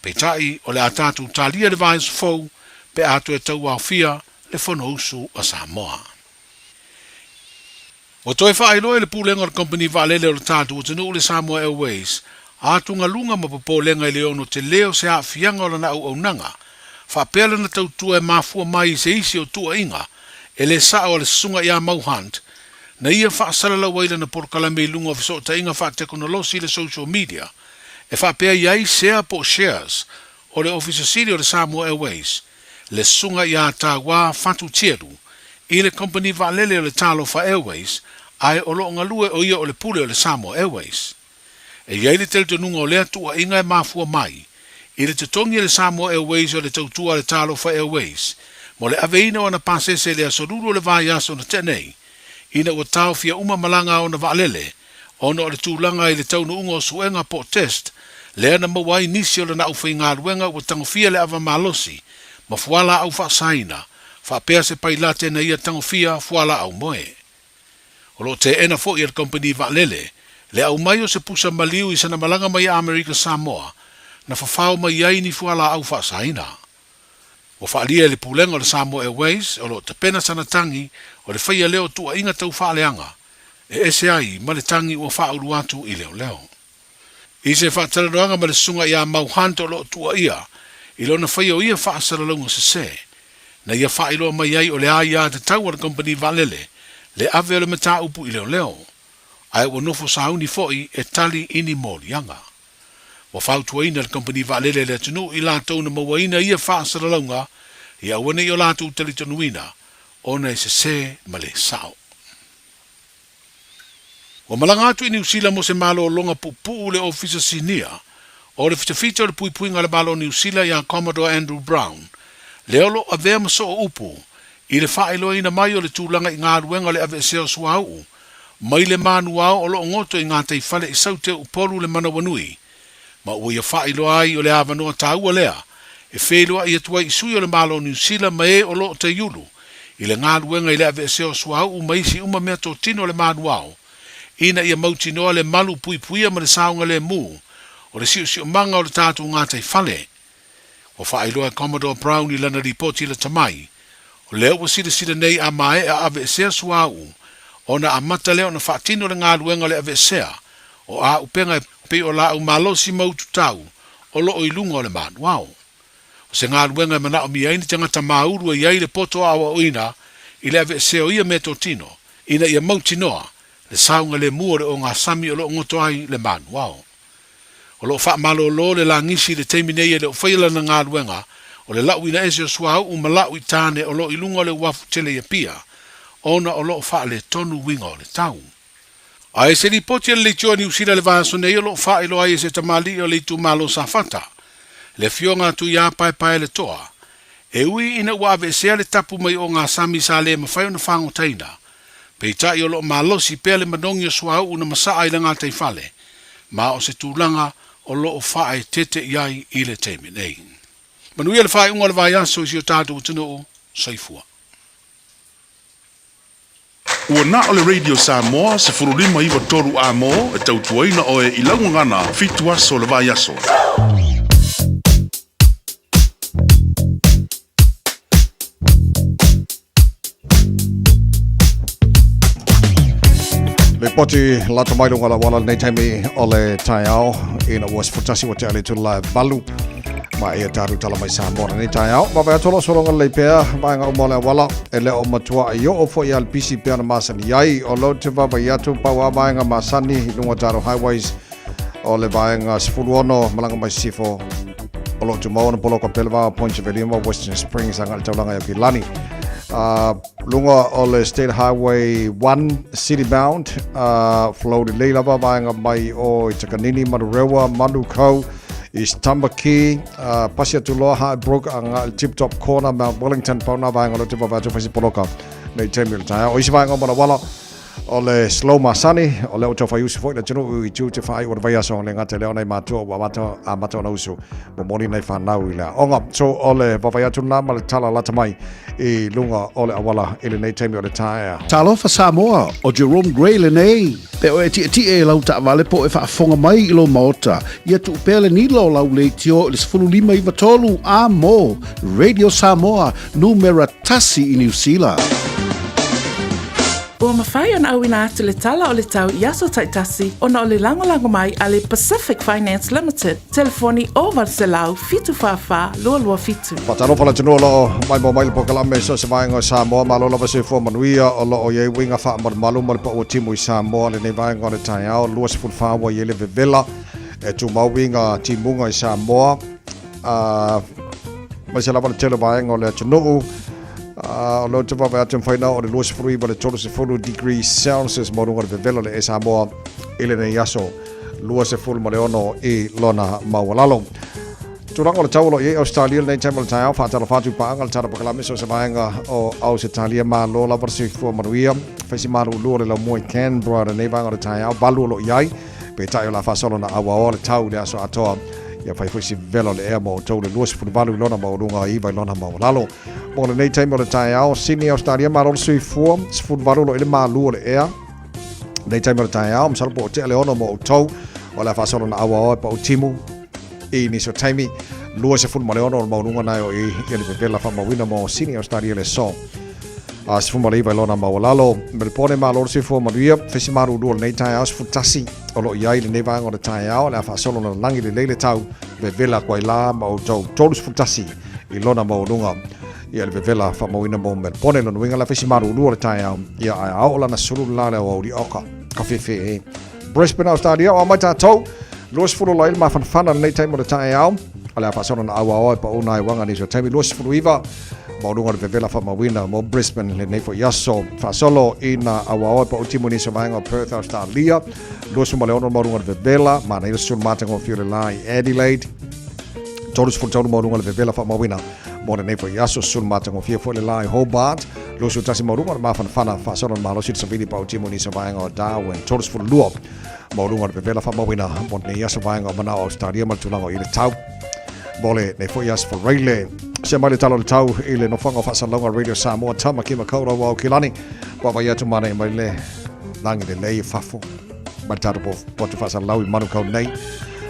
Peitai, o le a tatou talia le vaiaso fou pe a toe tauaofia le Fonousu a Samoa. Ua toe faailoa e le Pulega o le Kamupani Vaalele o le tatou atunuu le Samoa Airways atugaluga ma popolega i le ono tele o se aafiaga o lana auaunaga faapea lana tautua e mafua mai i se isi o tuuaiga e le sao a le Susuga ia Mau Hunt na ia faasalalau ai lana polokalame i luga o fesootaiga faatekonolosi i le social media e faapea i ai sea po o shares o le Ofisa Sili o le Samoa Airways le Susuga ia Tauā Fatu Tielu i le Kompani Vaalele o le Talofa Airways ae o lo o galue o ia o le pule o le Samoa Airways. E i ai le talitonuga o lea tuuaiga e mafua mai i le totogi a le Samoa Airways o le tautua a le Talofa Airways mo le aveina o ana pasese i le aso Lulu o le vaiaso na tea nei ina ua taofia uma malaga a ona vaalele ona o le tulaga i le taunuuga o suega po o test lea na maua ai nisi o lana aufaigaluega ua tagofia le ava malosi ma fualaau faasaina faapea se pailate na ia tagofia fualaau moe. O lo o teena foi e le kamupani vaalele le aumai o se pusa maliu i sana malaga mai Amerika Samoa na fafao mai ai ni fualaau faasaina. Ua faaalia e le Pulega o le Samoa Airways o lo o tapena sana tagi o le faia lea o tuuaiga tau faaleaga e ese ai ma le tagi ua faaulu atu i leoleo. I se faatalanoaga ma le Susuga ia Mau Hunt o lo o tuuaia i lona faia o ia faasalalauga sese, na ia faailoa mai ai o le aia tatau a le kamupani vaalele le ave o le mataupu i leoleo, ae ua nofo sauni foi e tali i ni moliaga. Ua fautuaina le kamupani vaalele a le atunuu i latou na mauaina ia faasalalauga ia aua ne i o latou talitonuina ona e sese ma le sao. Ua malaga atu i Niu Sila mo se malologa puupuu le Ofisa Sinia o le Fitafita o le Puipuiga a le Malo o Niu Sila iā Commodore Andrew Brown, lea o lo o avea ma soo upu i le faailoaina mai o le tulaga i galuega o le aveesea o suauu mai le manuao o lo o goto i gataifale i Saute Upolu le manawanui ma ua ia faailoa ai o le avanoa taua lea e feiloai atu ai i sui o le Malo o Niu Sila ma e o lo o taiulu i le galuega i le aveesea o suauu ma isi uma meatotino a le manuao ina ia mautinoa le malu puipuia ma le saogalemu o le siosiomaga o le tatou gataifale. Ua faailoa e Commodore Brown i lana lipoti lata mai, o lea ua silasila nei a maea aveesea suauu ona amata lea ona faatino le galuega o le aveesea o auupega e pei o laau malosi ma ututau o lo o i luga o le manuao. O se galuega e manaomia ai ni tagata māulu e i ai le poto aoaoina i le aveesea o ia meatotino ina ia mautinoa le saogalemu o le ogasami o lo o goto ai le manuao. O lo o faamalolo le lagisi i le taimi nei e le o faia lana galuega o le lauina ese o suauu ma lau i tane o lo o i luga o le uafu tele i Apia ona o lo o faaletonu uiga o le tau. A i se lipoti a le Leitioa Niu Sila i le vaiaso nei o lo o faailoa ai e se tamalii o le itumalo o Safata, le afioga a Tuiapaepaeletoa, e ui ina ua aveesea le tapu mai o Gasami sa le mafai ona fagotaina, peitai o lo o malosi pea le manogi o suauu na masaa i le gataifale, ma o se tulaga o lo o faaeteete i ai i le taimi nei. Manuia le faaiuga o le vaiaso i si o tatou atunuu. Soifua. Ua na o le Radio Samoa 15 9 3 A-mo e tautuaina oe i lau gagana fitu aso o le vaiaso. Lipoti lata mai luga la wala nei taimi o le taeao ina ua sefutasi ua te ale tula e valu ma ia taru tala mai Samoa nei taeao. Ma vai atola sologa lelei pea vaega uma o le auala e le o matua i oo foi a le pisi pea na masani ai o lo te vaavaai atu pau a vaega masani i luga o tatou highways o le vaega 16 malaga mai sisifo o lo o tumau ona poloka pea le va o Point Chevalier ma Western Springs agai i le taulaga i Aukilani. Luga o le State Highway 1 City Bound, flow lelei lava vaega mai o i Takanini, Manurewa, Manukau, East Tamaki, pasi atu loa Highbrook agai i le Tip Top Corner, Mount Wellington, pau na vaega o lo te vaavaai atu fai se poloka nei taimi o le taeao. O isi vaega o Manawala, O le slow masani, o lea ua tau fai usu foi le atunuu i tiute faaiu o le vaiaso, le gata i lea o nai matua ua amata, amata ona usu momoli nai fanau i le aoga. So o le vaavaai atu lena ma le tala lata mai i luga o le auala i lenei taimi o le taea. Talofa Samoa, o Jerome Gray lenei. Pe o e tietie i lau taavale po o e faafofoga mai i lou maota, ia tuu pea le nila o lau leitio i le 15 93 a mo Radio Samoa, numera tasi i Niu Sila. Ua mafai ona auina atu le tala o le tau i aso taitasi ona o le lagolago mai a le Pacific Finance Limited, telefoni 0800 744 227. Faatalofa le atunuu o lo o maimoa mai le polokalame so o se vaega o Samoa. Malo lava soifua manuia o lo o i ai uiga faamalumalu ma le pau o timu i Samoa lenei vaega o le taeao 24 ua i ai le vevela e tumau uiga timuga i Samoa. Aemaise lava le tele o vaega o le atunuu. O lea ou te vaavaai atu e mafai ona oo i le 29 i le 30 degree Celsius maualuga o le vevela o le e Samoa i lenei aso 26 i lona maualalo. Tulaga o le tau o lo o i ai Ausetalia lenei taimi o le taeao, faatalofa atu i paaga le tala pakalame so o se vaega o Ausetalia malo lava le soifua manuia. Fai si malulu o le laumua i Canberra lenei vaega o le taeao, valu o lo o i ai. Peitai o le a faasolo na auaoa le tau i le aso atoa. Ia fai foi si vevela o le ea mo outou le 28 i lona maualuga 9 i lona maualalo. Mo lenei taimi o le taeao, Sydney, Australia, malo le soifua, 18 lo i le malu o le ea. Lenei taimi o le taeao, masalo po o tea le ono mo outou, o le a faasolo na auaoa e pau timu i nisi o taimi. 26 o le maualuga nae o i ia le vevela faamauina mo Sydney, Australia le so. A 19 i lona maualalo. Melbourne malo le soifua manuia, fesi malulu o lenei taeao 11 o lo o i ai lenei vaega o le taeao, o le a faasolo na lagi lelei le tau, vevela atu ai la ma outou 31 i lona maualuga ia le vevela faamauina mo Melbourne. Lona uiga la fesi malulu o le taeao, ia ae a oo lana sulu le la le aoauli oka ka fefe e. Brisbane, Australia, o amai tatou, 20 la i le mafanafana lenei taimi o le taeao, o le a faasolo na auaoa e pau nai uaga nisi o taimi 29 maualuga o le vevela faamauina mo Brisbane lenei foi aso. Faasolo i na auaoa e pau timu nisi o vaega o Perth, Australia, 26 maualuga o le vevela, manaia le susulu matagofie o le la i Adelaide, 33 maualuga o le vevela faamauina mo lenei foi aso, susulu matagofie foi le la i Hobart, 21 maualuga o le mafanafana faasolo le malosi le savili pau timu nisi o vaega o Darwin, 32 maualuga o le vevela faamauina mo lenei aso vaega o manao Australia ma le tulaga o i le tau mo lenei foi aso Faraile. Sia mai le tala o le tau i le nofoaga o faasalalauga Radio Samoa Tamaki Makaurau Aukilani. Vaavaai atu manaia mai le lagi lelei i fafo mai le tatou potu faasalalau i Manukau nei.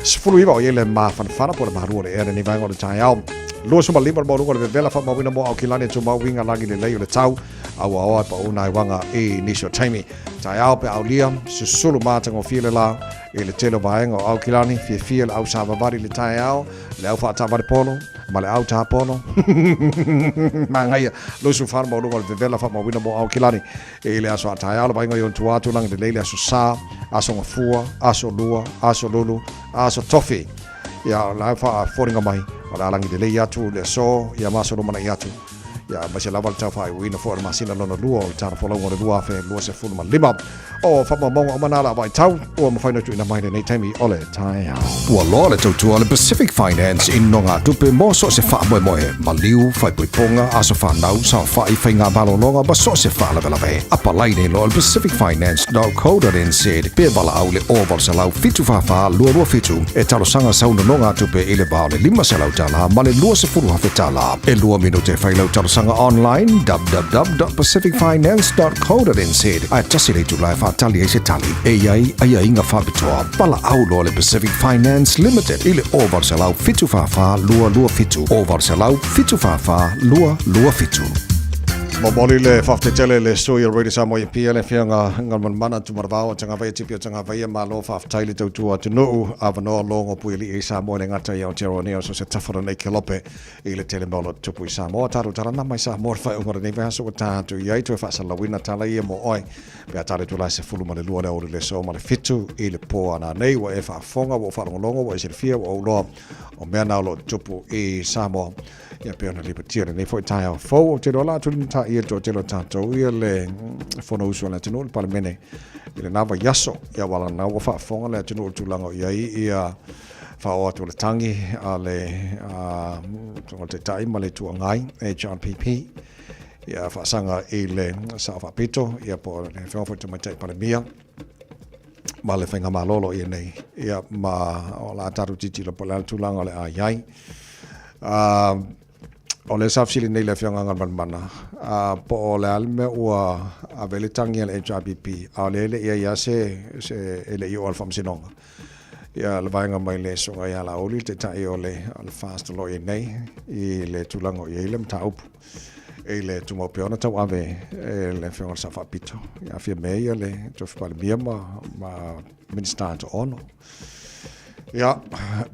19 o i ai le mafanafana po o le malu o le ea lenei vaega o le taeao. 25 le maualuga o le vevela faamauina mo Aukilani e tumau uiga lagi lelei o le tau auaoa e pau nai uaga i nisi o taimi. Taeao pe aulia, susulu matagofie le la i le tele o vaega o Aukilani, fiafia le au savavali i le taeao, le au faatavale polo, ma le au tāpono. Mangaia, lusu whana maualuga o le vevela faamauina mo Aukilani i le aso a taeao, le vaaiga i ona tua atu lagi lelei le aso sa, aso gafua, aso lua, aso lulu, aso tofi. Ia, o la e faafofoga mai, o le a lagi lelei atu le aso, ia ma aso lumanai atu. Ia, aemaise lava le tau faaiuina foi o le masina lona lua o le tala folauga o le 2025. O faamaumauga uma na la vaitau ua mafai ona tuuina mai lenei taimi o le taeao. Ua loa le tautua a le Pacific Finance i nonogatupe mo so o se faamoemoe, maliu, faaipoipoga, aso fanau, saofai, faiga malologa ma so o se faalavelave. Apalai nei loa i le pacificfinance.co.nz pe valaau i le 0800 744 227 e talosaga sau nonogatupe i le va o le $500 ma le $20,000. E lua minute e fai lau talosaga online www.pacificfinance.co.nz ae tasi le itula e faatali ai se tali. E i ai aiaiga faapitoa. Valaau loa le Pacific Finance Limited i le 0800 744 227, 0800 744 227. Momoli le faafetai tele le sui o Radio Samoa i Apia le afioga Galumalemana Tumaravao o Tagavaia Tipi o Tagavaia malo faafetai le tautua atunuu avanoa logo puialii i Samoa e le gata i Aotearoa nei o so se tafa lenei kelope i le tele mea o lo o tutupu i Samoa. Tatou tala nama i Samoa le faaiuga o lenei vaiaso ua ta atu i ai toe faasalalauina tala ia mo oe pe a tala itula e 12 le aoauli le aso ma le 7 i le po a nanei. Ua e faafofoga, ua ou faalogologo, ua e silafia, ua ou iloa o mea na o lo o tutupu i Samoa. Ia pei ona lipotia lenei foi taeao fou, ou te iloa la atu le ia le toatele o tatou ia le Fonousu a le atunuu, le Palemene i lena vaiaso. Ia aua lana ua faafofoga le atunuu i le tulaga o i ai ia faaoo atu o le tangi a le o le Taitai ma le Itu Agai, HRPP, ia faasaga i le Sao Faapito, ia po o le Afioga foi i le Tamaitai Palemia ma le Faigamalo o lo o i ai nei, ia ma o le a tatou tilotilo po o le a le tulaga o le a i ai. O lea sa fesili nei le Afioga Galumalemana, po o le a le mea ua ave ai le tangi a le HRPP, a o lea e le i i ai lava se, se, e le i oo i le Faamasinoga. Ia, le vaega mai le Susuga ia Laauli, le Taitai o le, o le FAST o lo o i ai nei, i le tulaga o i ai le mataupu i le tumau pea ona tauave e le Afioga i le Sao Faapito. Ia, aafia mai ai le Tofi Palemia ma, ma Minisita e toaono. Ia,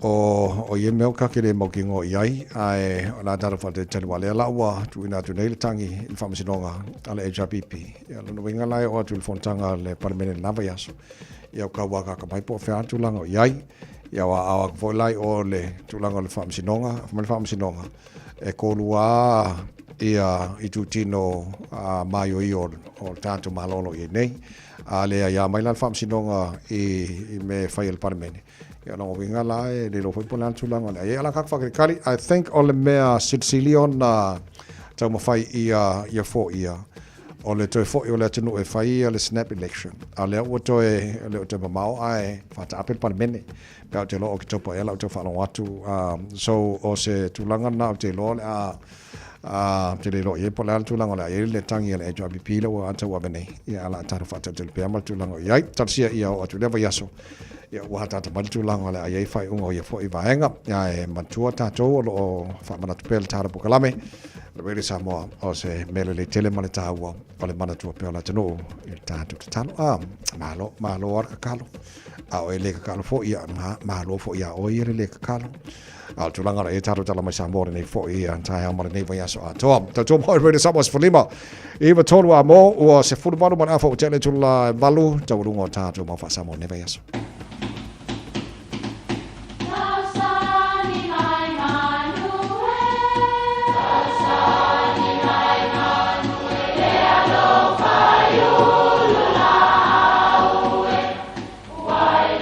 o, o ia mea o ka ke le mautinoa i ai, ae o le a tatou faatalitali aua o lea la ua tuuina atu nei le tagi i le faamasinoga a le HRPP. Ia, lona uiga la e oo atu i le fonotaga a le Palemene i lena vaiaso, ia o kau akaka mai po o fea tulaga o i ai. Ia o aao atu foi la i o le tulaga o le faamasinoga, fai mai le faamasinoga, e kolua ia itutino maioio o le tatou Malo o lo o i ai nei. A le aia mai la le faamasinoga i mea e fai e le Palemene, ia o lona uiga la e le iloa foi po o le a le tulaga o le a i ai. A o la tatou faatalitali, I think o le mea silisili ona taumafai ia foia, o le toe foi o le atunuu e fai le snap election. A o lea ua toe, e le o toe mamao ae faataape le Palemene. Pe a ou te iloa o Oketopa ea la ou tau faalogo atu. So o se tulaga lena ou te iloa o le a Ā, te le iloa i ai po o le a le tulaga o le a i ai le tangi a le HRPP lea ua tauave nei. Ia, a o le a tatou faatalitali pea ma le tulaga o i ai. Talosia ia oo atu i lea vaiaso, ia ua ataata mai le tulaga o le a i ai faaiuga o ia foi vaega. Ae manatua tatou o lo o faamanatu pea le tala polokalame a le Radio Samoa o se mea lelei tele ma le taua o le manatua pea o le atunuu i le tatou tatalo. Ā, malo, malo lava le kakalo. A o e le kakalo foi, ia, malo foi ia oe ia le le kakalo. A o le tulaga la e tatou tala mai Samoa lenei foi ia taeao ma lenei vaiaso atoa. Tautua mai Radio Samoa 15 i tolu a mo ua 18 ma le afa ua tele tula valu taualuga o tatou mau faa-Samoa lenei vaiaso.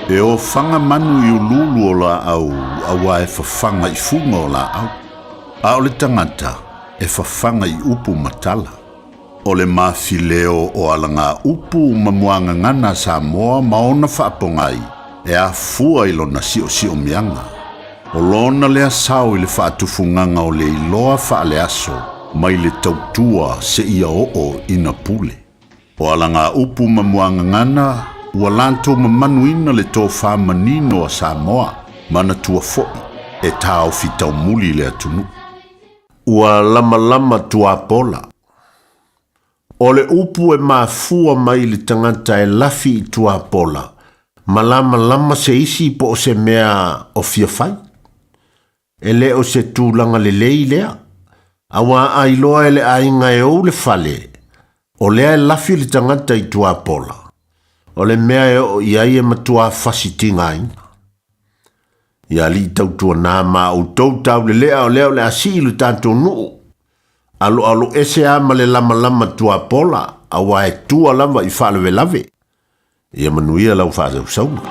E ofaga manu i uluulu o laau auā e fafaga i fuga o laau, a o le tagata e fafaga i upu ma tala. O le mafileo o alagaupu ma muagagana a Samoa ma ona faapogai e afua i lona siosiomiaga. O lona lea sao i le faatufugaga o le iloa faaleaso mai le tautua seia oo ina pule. O alagaupu ma muagagana ua latou mamanuina le tofa manino a Samoa, manatua foi e taofi taumuli le atunuu. Ua lamalama tuapola. O le upu e mafua mai i le tagata e lafi i tuapola, ma lamalama se isi po o se mea o fia fai. E le o se tulaga lelei lea, auā a iloa e le aiga e ou le fale, o lea e lafi le tagata i tuapola, o le mea e oo i ai e matuā fasi tigaina. Ia alii tautuanā ma outou taulelea o lea o le a sii lo tatou nuu. Aloaloese lava ma le lamalama tuapola, auā e tua lava i faalavelave. Ia manuia lau faasausauga.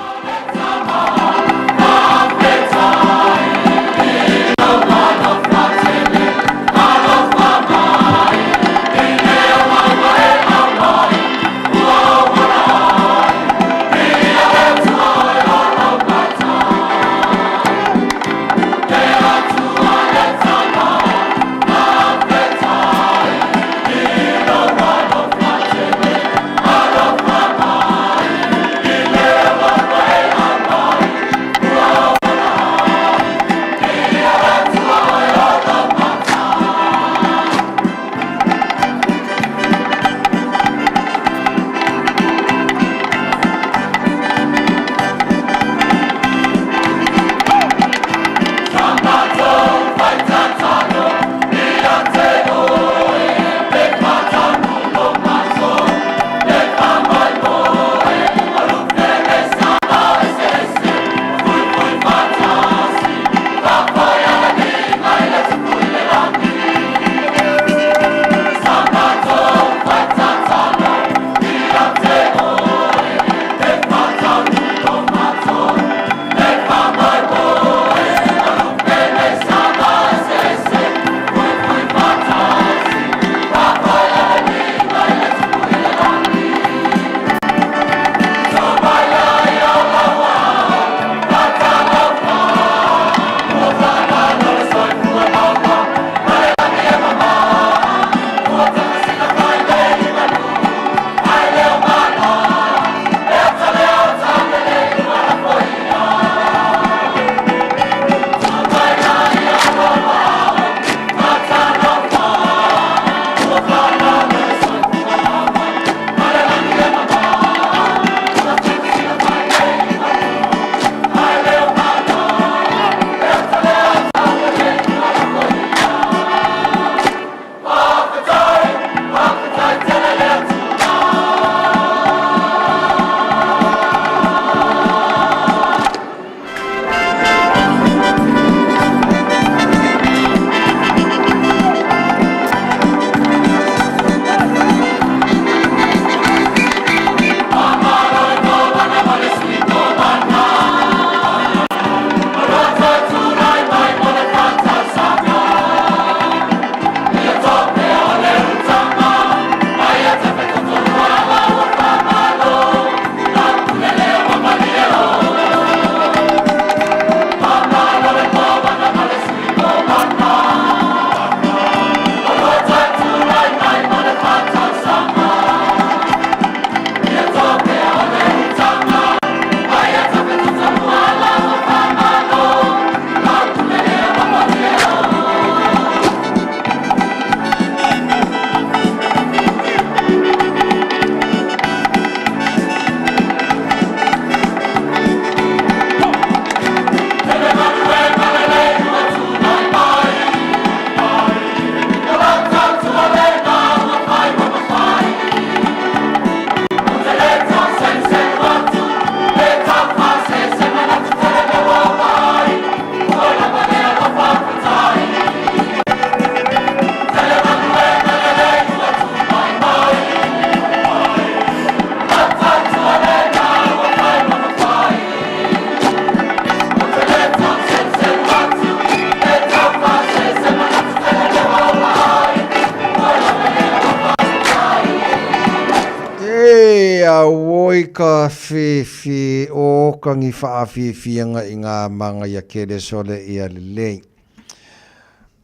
E auoi ka whiwhi o kangi whaawhiwhianga i ngā manga ia kere sole ia lelei.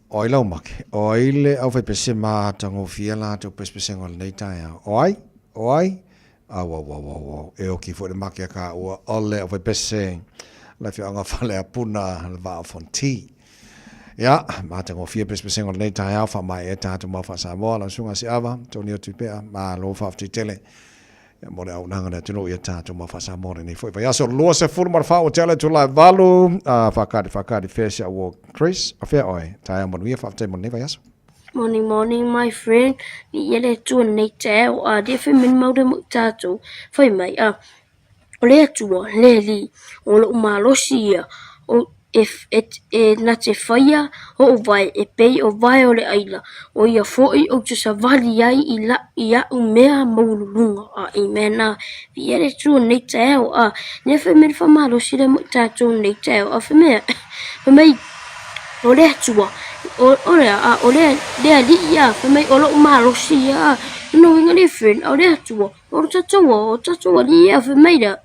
O ai lau make, o ai le au whaipese mā tangofia la tau pespesenga o lenei taeao. O ai, o ai, au au au au au, e oki fo le make a ka ua o le au whaipese la whianga whale a puna le vaa fonti. Ia, matagofie pesepesega o lenei taeao, faamaea ai tatou mau faa-Samoa, lau susuga Siava, Tony o Tupea, malo faafetai tele mo le auaunaga a le atunuu ia tatou mau faa-Samoa lenei foi vaiaso 24 ua tea le itula e valu, whakaari, whakaari, fea si au Chris, o fea oe, taeao manuia, faafetai mo lenei vaiaso. Morning morning my friend Viia le Atua nei taeao a dia fai mai maure mo i tatou fai mai a o le Atua le Alii o lou malosi ia o e, e, e na te faia hoʻu vae e pei o vae o le ʻaila, ʻo ia foʻi ou te savali ai i la, i aʻu mea maualuluga. A amen. A viia le Atua nei taeao. A lea fai mai le faamalosi lea mo i tatou nei taeao. A fai mai, fai mai, o le Atua, o, o le, a, o le, le Alii, a, fai mai, o loʻu malosi ia, a, lona uiga le friend, a o le Atua, o le tatou, o tatou Alii ia, fai mai lea,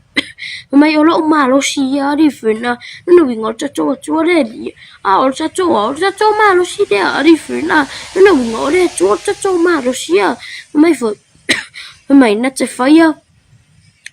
Fai mai o loʻu malosi ia alii friend a lona uiga o le tatou Atua le Alii a o le tatou a o le tatou malosi lea alii friend a lona uiga o le Atua o le tatou malosi ia. Fai mai foi fai mai na te faia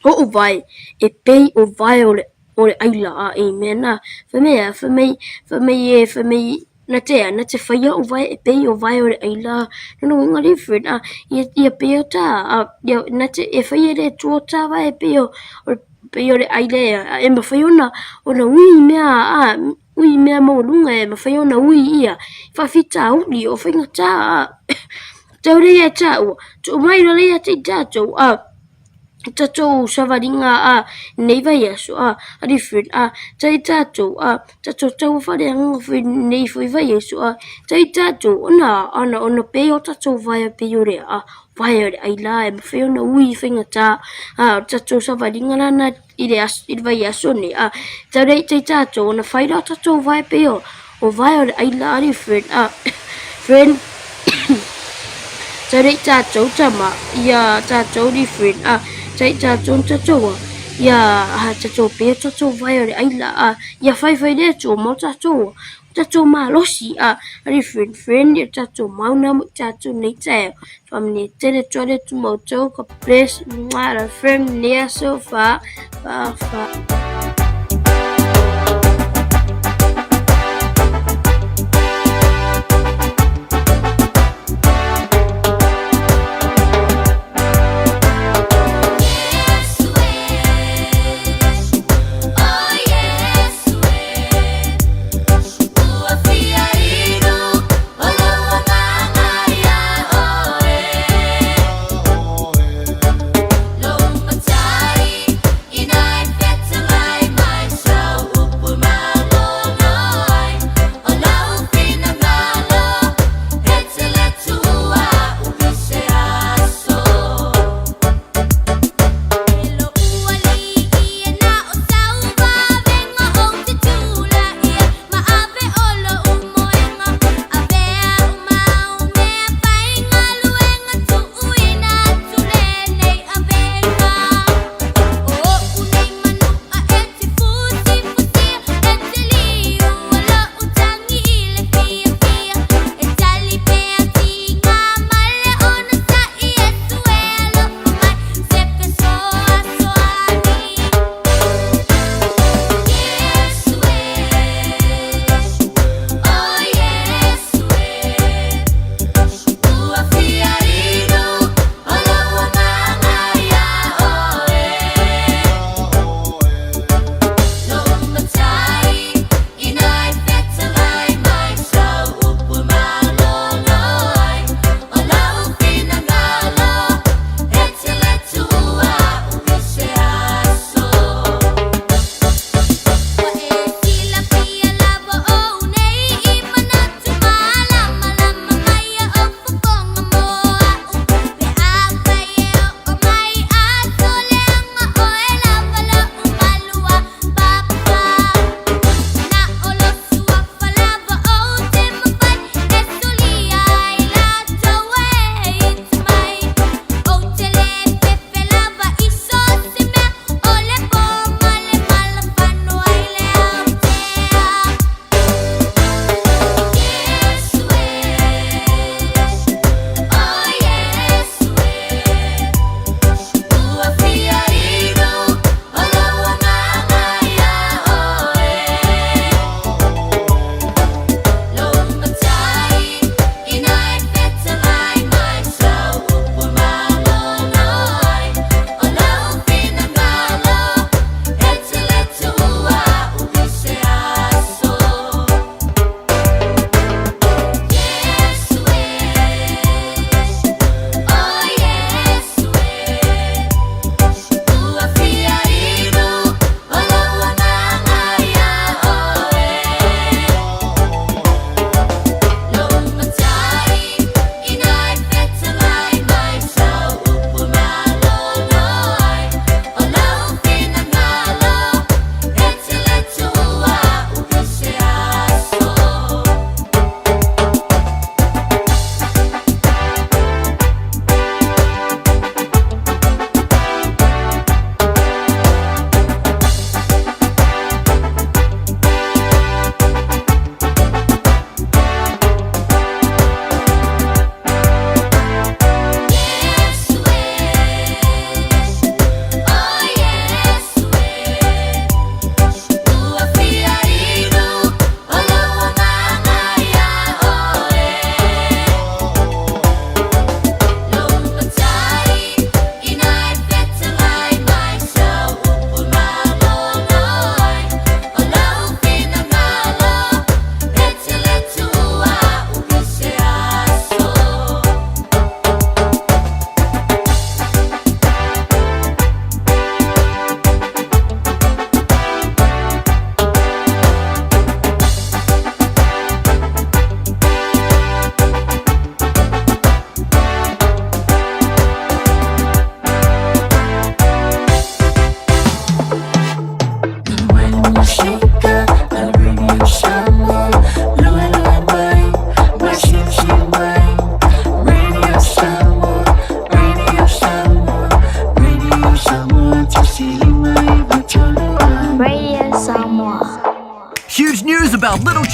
oʻu vae e pei o vae o le o le ʻaila a amen a. Fai mai a fai mai fai mai e fai mai Na te a, na te whai o vae e pei o vae o le aila. Lona uiga le friend a, ia, ia pei o tā, a, ia, na te, e whai e le atua o tā vae e pei o, o, pei o le aila e, a, e mawhai ona, ona ui i mea, a, ui i mea maualunga e mawhai ona ui ia, whawhitauli o whaingatā, a, tau rei e tāua, tuu mai rā rei a te i tātou, a, tatou savaliga a nei vaiaso a different a tai tatou a tatou tau whare foi nei foi vaiaso a tai tatou ona ana ona pei o tatou vaea pei o le a vaea o le aila e mawhai ona ui whaingata a tatou savaliga lana i le aso i le vaiaso nei a tau rei tai tatou ona whai rā tatou vaea pei o o vaea o le aila a different a friend Tau rei tātou tama ia tātou ri friend a tai tātou na tātou a ia ha tātou pē tātou vai o le aila a ia whai whai le atua mo tātou a tātou malosi a ri friend friend ia tātou mauna mo tātou nei taeo whamine tere tuare tu mautou ka bless mwah friend nia so fa fa fa.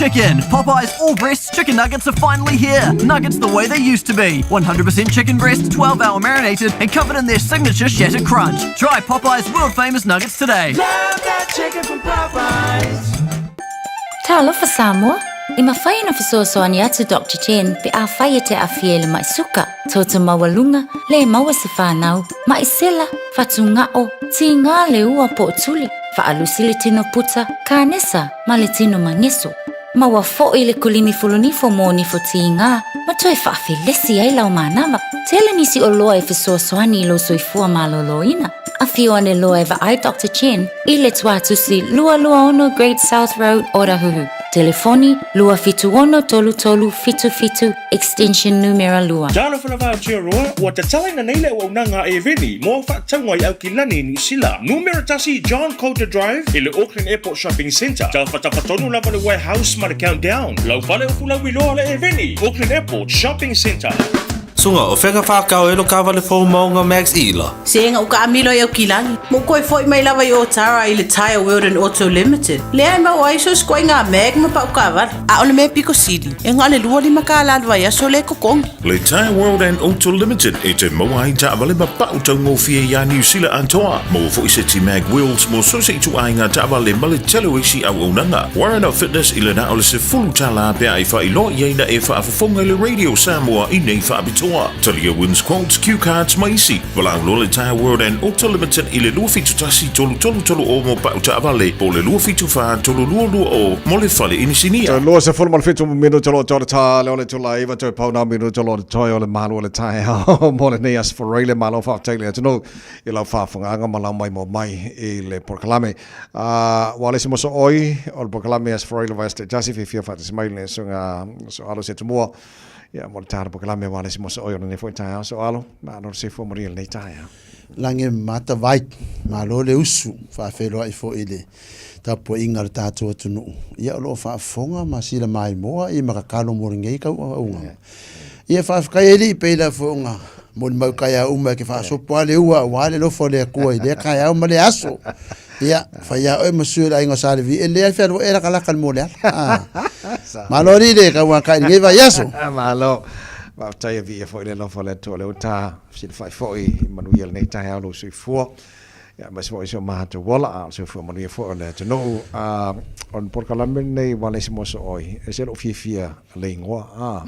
chicken. Popeyes all breasts chicken nuggets are finally here. Nuggets the way they used to be. 100% chicken breast, 12 hour marinated, and covered in their signature shattered crunch. Try Popeyes world famous nuggets today. Love that chicken from Popeyes. Talofa Samoa, e mafai ona fesoasoani atu Doctor Chen pe afai e te aafia i le ma'i suka, toto maualuga, le maua se fanau, ma'i sela, fatuga'o, tigā le ua po o tuli, faalusi le tino puta, kanesa ma le tino mageso. Maua fo'i le kulimi fulunifo mo nifo tigā ma toe faafelesi ai lau manava. Tele nisi oloa e fesoasoani i lou soifua malōlōina. Afio ane loa e vaai Doctor Chen i le Tuatusi 226 Great South Road, Otahuhu. Telefoni, 276 3377, extension numera 2. Talofa lava Aotearoa, ua tatalaina nei le auaunaga a Eveni mo au faatauga i Aukilani i Niu Sila. Numera 1 John Coulter Drive i le Auckland Airport Shopping Centre. Tafatafa tonu lava le Warehouse ma le Countdown. Lau fale o Fulauiloa le Eveni, Auckland Airport Shopping Centre. Suga, o fea ka whākau e lo kāwale fou maunga Max Ila? Sega u kaamilo i Aukilani, ma ua toe foʻi mai lava i Otara i le Tyre World and Auto Limited, lea e maua ai so se ituaiga mag ma pau taavale. A o le mea pito sili, e na o le 25 kālā le vaiaso lea e totogi. Le Tyre World and Auto Limited e te maua ai taavale ma pau taugofie iā Niu Sila atoa. Maua foʻi se ti mag wheels mo so se ituaiga taavale ma le tele o isi auaunaga. Warren of Fitness i le na o le 10 tālā pe a e faailoa i ai na e faafofoga i le Radio Samoa i nei faapitoa. Talia wins quotes, cue cards ma isi. Valaau loa le Tyre World and Auto Limited i le 271 3330 mo pau taavale po o le 274 3220 mo le fale inisinia. Toe 27 minute o lo o toe ta le o le tula iwa toe pau nā minute o lo o toe o le malu o le taeao mo lenei aso Foraile malo faafetai le atunuu i lau faafofogaaga ma lau maimoa mai i le polokalame. Ua le isi moso oi o le polokalame aso Foraile vaiaso taitasi fiafia faatasi mai le susuga Soalo Setumua Ia, mo le tāra polokalame ua le isi moso oi o lenei foi taeao Soalo, malo le soifua manuia i lenei taeao. Lagi e mata vai, malo le usu, faafeiloai foi i le tapuaiga a le tatou atunuu. Ia, o lo o faafofoga ma sila maimoa ia ma kakalo mo lenei kauauga. Ia, faafetai e alii pei la foi ona molimau taeao uma e ke faasopo lava le ua aua le alofa o le Atua i lea taeao ma lea aso. Ia, fai lava oe ma sui o le aiga o Sa Levi, e lelei lava le fealuai e lakalaka le moa o le ala. Malo alii le tauakai i lenei vaiaso. Malo. Faafetai e viia foi le alofa o le Atua o lea ua ta fesilafai foi i manuia lenei taeao lou soifua. Ia, aemaise foi si o matou ola, a o le soifua manuia foi o le atunuu. O le polokalame lenei ua le isi moso oi, e ese lou fiafia le igoa, a.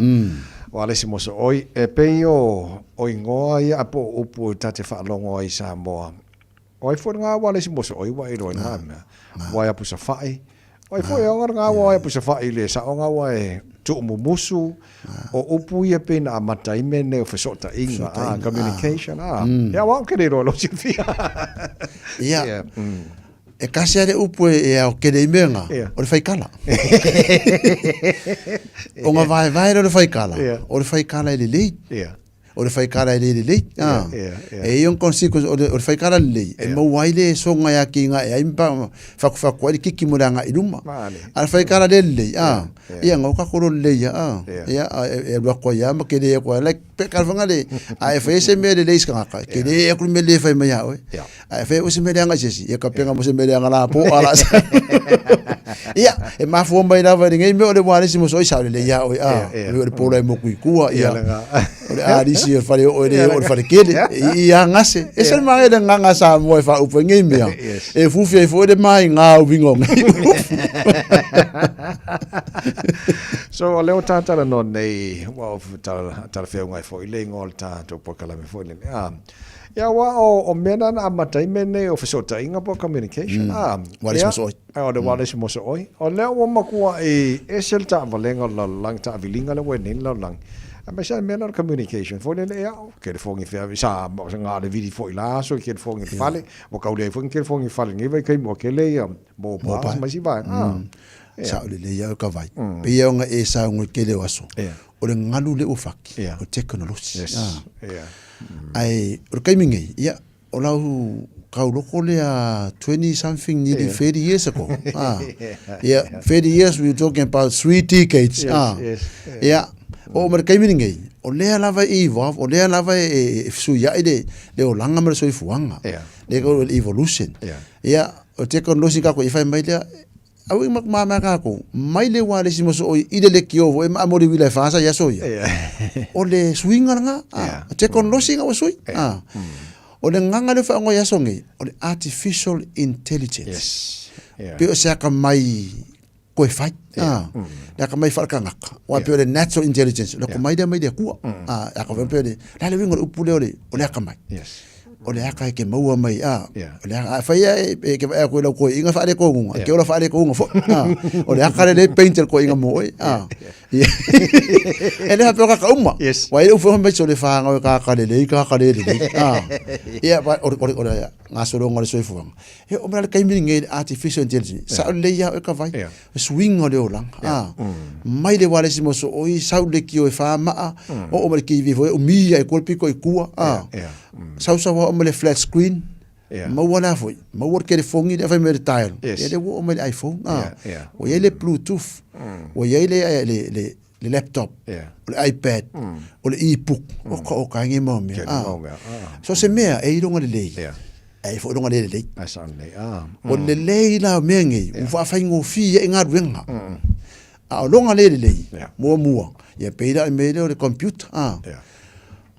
Ua le isi moso oi, e pei o, o igoa ia po o upu ta te faalogo ai i Samoa. O ai foi lena ua le isi moso oi ua e iloa i lena mea. Ua e apusafai. O ai foi e ona lena ua e apusafai i le saoga ua e tuumumusu. O upu ia pei na amata ai mea nei o fesootaiga, a, communication, a. Ia, aua ou te le iloa i lou silafia. Ia. E tasi lava le upu e ao tele i mea na, o le faikala. Ona vaevae lea o le faikala, o le faikala e lelei. O le faikala e le lelei. E i ai ona consequence, o le faikala lelei, e maua ai le soga e ati i ina e ai ma fatufatu ai le kiki mo le agai i luma. A o le faikala le lelei, ia na o tatou loa lelei lava, ia, e alu atu ai lava ma tele atu ai, like, pe kala foi lea, a e faia se mea lelei i se tagata, e tele atu le mea lelei e fai mai ia oe. A e faia foi se mea leaga i se isi, ia kapega mo se mea leaga lapoa o le a sau. Ia, e mafua mai lava i lenei mea o le ualesi mo soi sao lelei ia oe, a, o le pola e moku i tua, ia, o le alisi o le fale oo e le oo i le fale kele, i ia gase. E se le manaia le agaga Samoa e faaupu ai nei mea, e fufi ai foi le maiga uiga o nei upu. So, o lea ua ta talanoa nei, ua talafeauga ai foi le igoa o le tatou polokalame foi lenei, a. Ia, aua o mea na na amata ai mea nei o fesootaiga po o communication, a. Wireless mo sooi. O le wireless mo sooi. O lea ua matuai ese le taavalega o le lalolagi, taaviliga lea ua i ai nei le lalolagi. Aemaise lava le mea lea o le communication foi lele, ia, kelefogi fea, sa na o le vili foi la aso i kelefogi i le fale, ua tau leai foi ni kelefogi i le fale i lenei vaitaimi ua tele ia mobile ma isi vaega. Sao lelei lava ka vai. Pei lava ona e saunoa i le tele o aso, o le galu lea ua faki, o le tekonolosi. Ae o le taimi nei, ia, o lau tauloko lea 20 something, nearly 30 years ago. Ia, 30 years we were talking about 3 decades. Ia, oo mai le taimi lenei, o lea lava e evolve, o lea lava e fesuiai le olaga ma le soifuaga. Lea o le evolution. Ia, o le tekonolosi tatou i fai mai lea, Au i maku māmā kākou, mai le wā le isi moso oi i le leki o e maa mori wila e whaasa i aso ia. O le suiga langa, a tekonolosi nga ua sui. A. O le gaga lea o faaaoga i aso nei, o le artificial intelligence. Yes. Yeah. Pei o se akamai koe fai. Yeah. Ah. Le akamai whaarakangaka. Wa pei o le natural intelligence. Le akamai lea mai le Atua. Ah, e akamai pei o le, la le uiga o le upu lea o le, o le akamai. Yes. O le aka e ke maua mai, ah. Yeah. O le aka, a fai ia e, e ke vaea koe lau koiinga whaare kōngunga. Yeah. Ke ora whaare kōngunga fo. Ah. O le aka le le paint le koiinga mō oe. Ah. E le hape o kaka uma. Yes. Wa e ufu mai so le whanga o kaka le lei, kaka le le. Ah. Ia, wa, ore, ore, ore, ngā soronga o le soifuaga. E o mea le kaimi nei le artificial intelligence. Sa o le ia o ka vai. Yeah. Suiga o le olaga. Yeah. Ah. Mai le wale si moso oi sau le kio e wha maa. O o ma le kiwi foi o mi ia e kua piko i kua. Ah. Yeah. Sau sau o ma le flat screen. Yeah. Maua la foi. Maua le telefongi le fai me le tile. Yes. Ia le ua o mai le iPhone. Ah. Yeah, yeah. Ua iai le Bluetooth. Ua iai le, le, le, le laptop. Yeah. O le iPad. O le e-book. O ka o ka nge mau mea. Ke Ah. mau mea. Ah. So se mea e i runga le lei. Yeah. E fo i runga le lelei. Ai sa lelei. Ah. O le lelei la o mea ngei, ua whaawhaingofie i ngā ruenga. A o longa le lelei, mua mua, ia pei la o le mea lea o le computer. Ah. Yeah.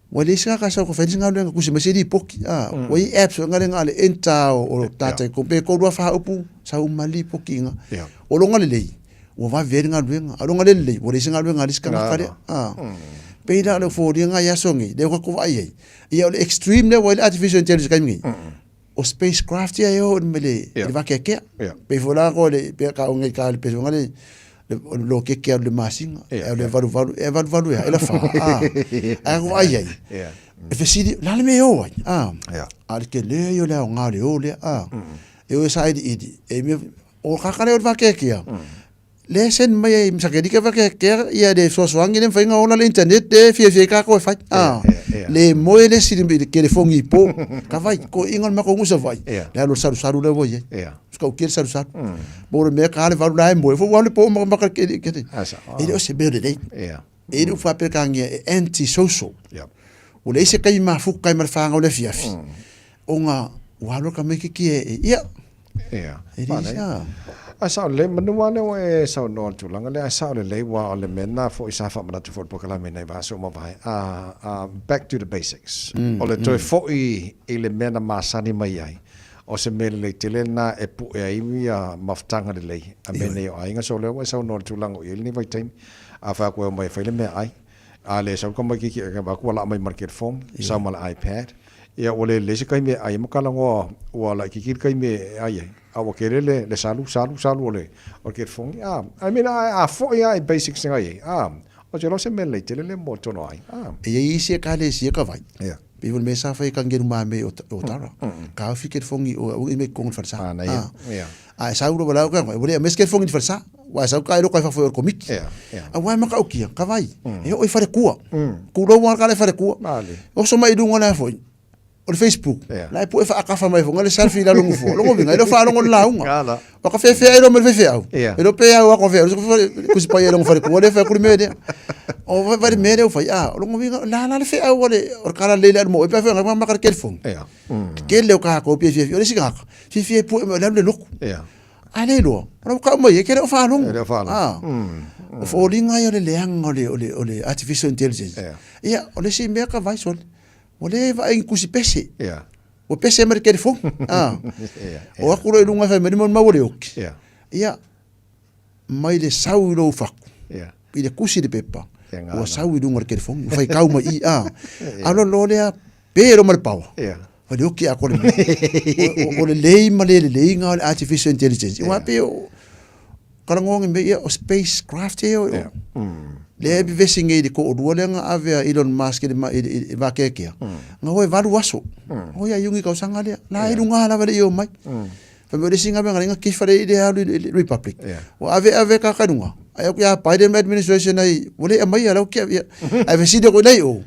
Ua le isi ka sau ka whai ngā ruenga kusi mai se lipoki. Ah. Ua i apps o ngā renga le enter o, o tātai ko pe ko rua whaha upu, sau uma lipoki inga. Yeah. O longa lelei, ua vave ai ngā ruenga. A longa le lelei, ua le isi ngā ruenga a le isi kangaka lea. Ah. Pei la o le fōria ngā i aso ngei, lea ka ko vai ai. Ia o le extreme lea ua i le artificial intelligence kaimi ngei. O spacecraft ia e o me le, Yeah. le vakeakea. Yeah. Pei fo la ko le, pe ka o ngei ka le peso nga le, le lo keke au le masinga, Yeah, au le yeah. valu valu, e valu valu e, e la wha. Ah. Ai ko ai ai. Yeah. E fesili, la le me o ai. Ah. Yeah. A le ke le yo le au ngā le o le. Ah. E o e sa iri iri. E me, o kakare o le vakeakea. Le send mai ai msakelika va ke ke ia le sosoangi le mfainga ola le internet le fia fia ka ko e fai. Ah. Le moe le siri le telefongi i po. Ka vai ko inga le mako ngusa vai. Yeah. Le alo saru saru le voi. Yeah. Ska o kere saru saru. Mo le mea ka le valu la e moe. Fo wa le po maka maka ke ke. Asa. E le o se mea le lei. Yeah. E le ufa pe ka ngia e anti-social. Yeah. O le ise kai mafuku kai ma le whanga o le fiafi. O ngā walo ka mai ke ki e e ia. Yeah. E le isi a. A sao le manua le o e sao noa le tulaga lea, a sao lelei ua o le mea lena foi sa faamanatu foi i le polokalame nei vaiaso ua mavae. A, a, back to the basics. O le toe foi i le mea na masani mai ai, o se mea lelei tele lena e pue ai ia mafutaga lelei a mea nei o aiga. So o lea ua e saunoa i le tulaga o i ai lenei vaitaimi, a fai atu e omai e fai le meaai, a le sau le tamaitiiti e atu ua laa mai ma le telefoni, sau ma le iPad, Ia, ua le lelei se taimi e ai ai ma talanoa, ua laitiiti le taimi e ai ai, a ua tele le, le salu, salu, salu o le, o le telefoni. A, I mean, a, a foi lava i basics na i ai, a, ou te iloa o se mea lelei tele lea mo totonu o aiga. A. E iai isi ekalesia ka vai. Ia. Pei foi le mea sa fai e Kangeru Mame o, o Tara. Ka ofi kelefongi o au i me kongo le falesa. A, na ia, ia. A e sau lava lau ka, e ua le aumai se kelefongi i le falesa. Ua e sau ka e loka i fafo i o le komiti. Ia, ia. Aua e makaukia, ka vai. E oo i falekua. Kulou lava ka le falekua. Oso mai i luga lea foi, o le Facebook. Ia. La e pue faakafa mai foi, le selfie i lalo nofoa. Logo vinga, e le o faalogo le lauga. Kala. Ua ka feafea ai loa ma le faifeau. Ia. E le o pe au a ko feau, kusi pai e longo falekua le fai atu le mea lea. O vai vai le mea lea ua fai, a, o logo vinga, la la le feau a le, o le kala lelei le alu mo oe, pe a feagai ma maka le telefoni. Ia. Tele o kākou pia fiafia, o le isi tagata, fiafia e pue mai o le alu le loku. Ia. A le iloa, o lau kau mai e ke le o faalogo. E le o faalogo. Ah. O foliga ia o le leaga o le, o le, o le artificial intelligence. Ia. Ia, o le isi mea ka vai sole. Ua le vaai i kusi pese. Ia. Ua pese mai le telefoni. Ah. Ia. O aku loa i luga e fai mai, le mau o le oki. Ia. Ia, mai le sau i lou faku. Ia. I le kusi le pepa. Ia, ngana. Ua sau i luga o le telefoni. Ua faikau mai i, ah. Alo loa lea, pe loa ma le pawa. Ia. Ua le oki atoa le mea. O, o, o le lelei ma le leleiga o le artificial intelligence. Ia pei o kalagoa mea ia o spacecraft ia o. Ia. Lea e vevesi nei i le toalua lea na ave a Elon Musk i le, i le, i le vakeakea. Na o e valu aso. O ia iugi tausaga lea. La e luga lava le i o mai. Fai mai o le isi galuega lea na kifa lea i le alu i le Republic. Ua ave ave kaka i luga. Ai au ia Biden administration ai, ua le aumaia lau kia. Ai fesili atu i nei o,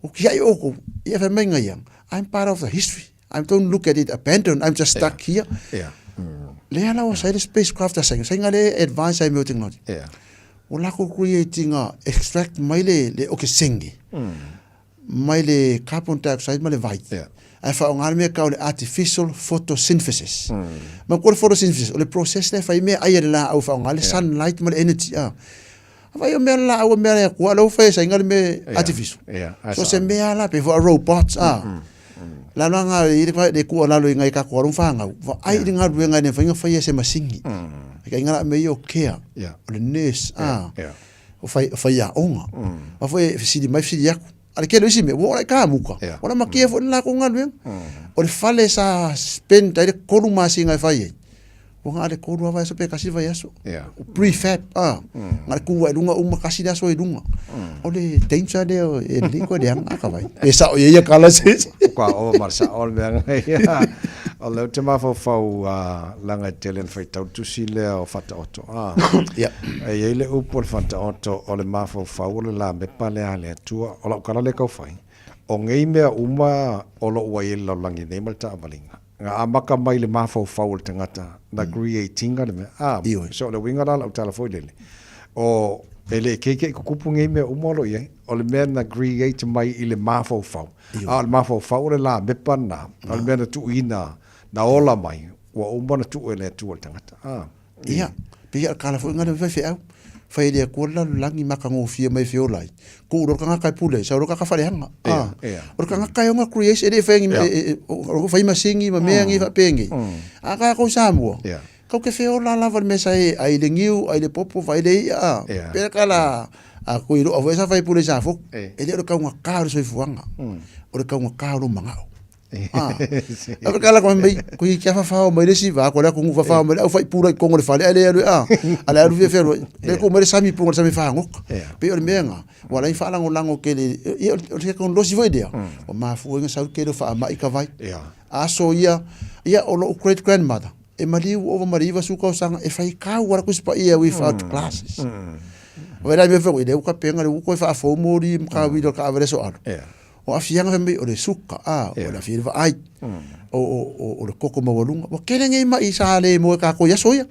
o kia i oukou. Ia fai mai ia, I'm part of the history. I don't look at it abandoned. I'm just stuck here. Yeah. Lea la ua sai le spacecraft a sainga. Sainga le advance ai mea o technology. Yeah. Ua lako create ina extract mai le, le okesenge. Mai le carbon dioxide ma le vai. Yeah. Ae faaaoga le mea e tau o le artificial photosynthesis. Ma ko le photosynthesis, o le process lea e fai mea ai e le laau e faaaoga le sunlight ma le energy. A vai o mea le laau o mea le Atua, lea ua fai e saina le mea artificial. So se mea la, pei foi a robots, a. La la nga i le le tuualalo i ngai tatou alo ma fanau, vaai i le galuega e le mafai ona faia e se masini. Like inga la mea ia o care, o le nurse, a, o fai, o faiaoga. Aua foi e fesili mai fesili atu. A le tele o isi mea, ua oo la i kamuta, ua lamatia foi le latou galuega. O le fale sa spend ai le 3 masina e fai ai, ua na o le 3 lava vaiaso pe tasi le vaiaso. O prefab, a, na o le tu lava i luga uma tasi le aso i luga. O le danger lea e lelei toe leaga a ka vai. Pe sao i ai ia kala se isi. Kua ova ma le sao le mea ngai. O lea ou te mafaufau leaga e tele ina faitau le tusi lea o Faataoto a. E i ai le upu o le Faataoto o le mafaufau o le lamepa lea a le Atua. O lau tala lea e tau fai, o nei mea uma o lo o ua i ai i le lalolagi nei ma le taavaliga, na amata mai i le mafaufau o le tagata na create ina le mea. A, so o le uiga la o lau tala foi lele, o, e le keike'i tutupu nei mea uma o lo o i ai, o le mea na create mai i le mafaufau. A o le mafaufau o le lamepa lena, o le mea na tuuina, na ola mai, ua uma ona tuu e le Atua i le tagata. A. Ia, pei o le tala foi lena a le faifeau, fai e le Atua le lalolagi matagofie mai e feola ai, tuu loa le tagata e pule ai, sau loa tagata faaleaga. A, o le tagata e ona creation, e le faia ni mea, o fai masini ma mea nei faapenei. A tatou i Samoa, tatou te feola lava i le mea sa e ai le niu, ai le popo, fai le i'a, a. Pei o le tala a Tuiloa foi sa faipule i Safotu, e le o le taugata o le soifuaga, o le taugata o lou manao. Ave kala ko mai ko i kia whawhao mai le siva ko le ko ngu whawhao mai au whai pura i kongo le fale ale alu a ale alu fia fia le ko mai le sami punga le sami whangoka pe o le mea wa lai whalango lango ke le i o le ko losi foi dia o mafu inga sau ke lo wha mai ka vai aso ia ia o lo great grandmother e maliu ova mari iwa suka o sanga e whai kau wara kusi pa ia without classes Wai lai me whai le uka penga le uko e wha fomori mka wilo ka avere so alu O aafiaga fai mai o le suka, a, o le aafia i le vaai, o, o, o, o le koko maualuga. Ua tele nei maʻi sa le moe kākou i aso ia.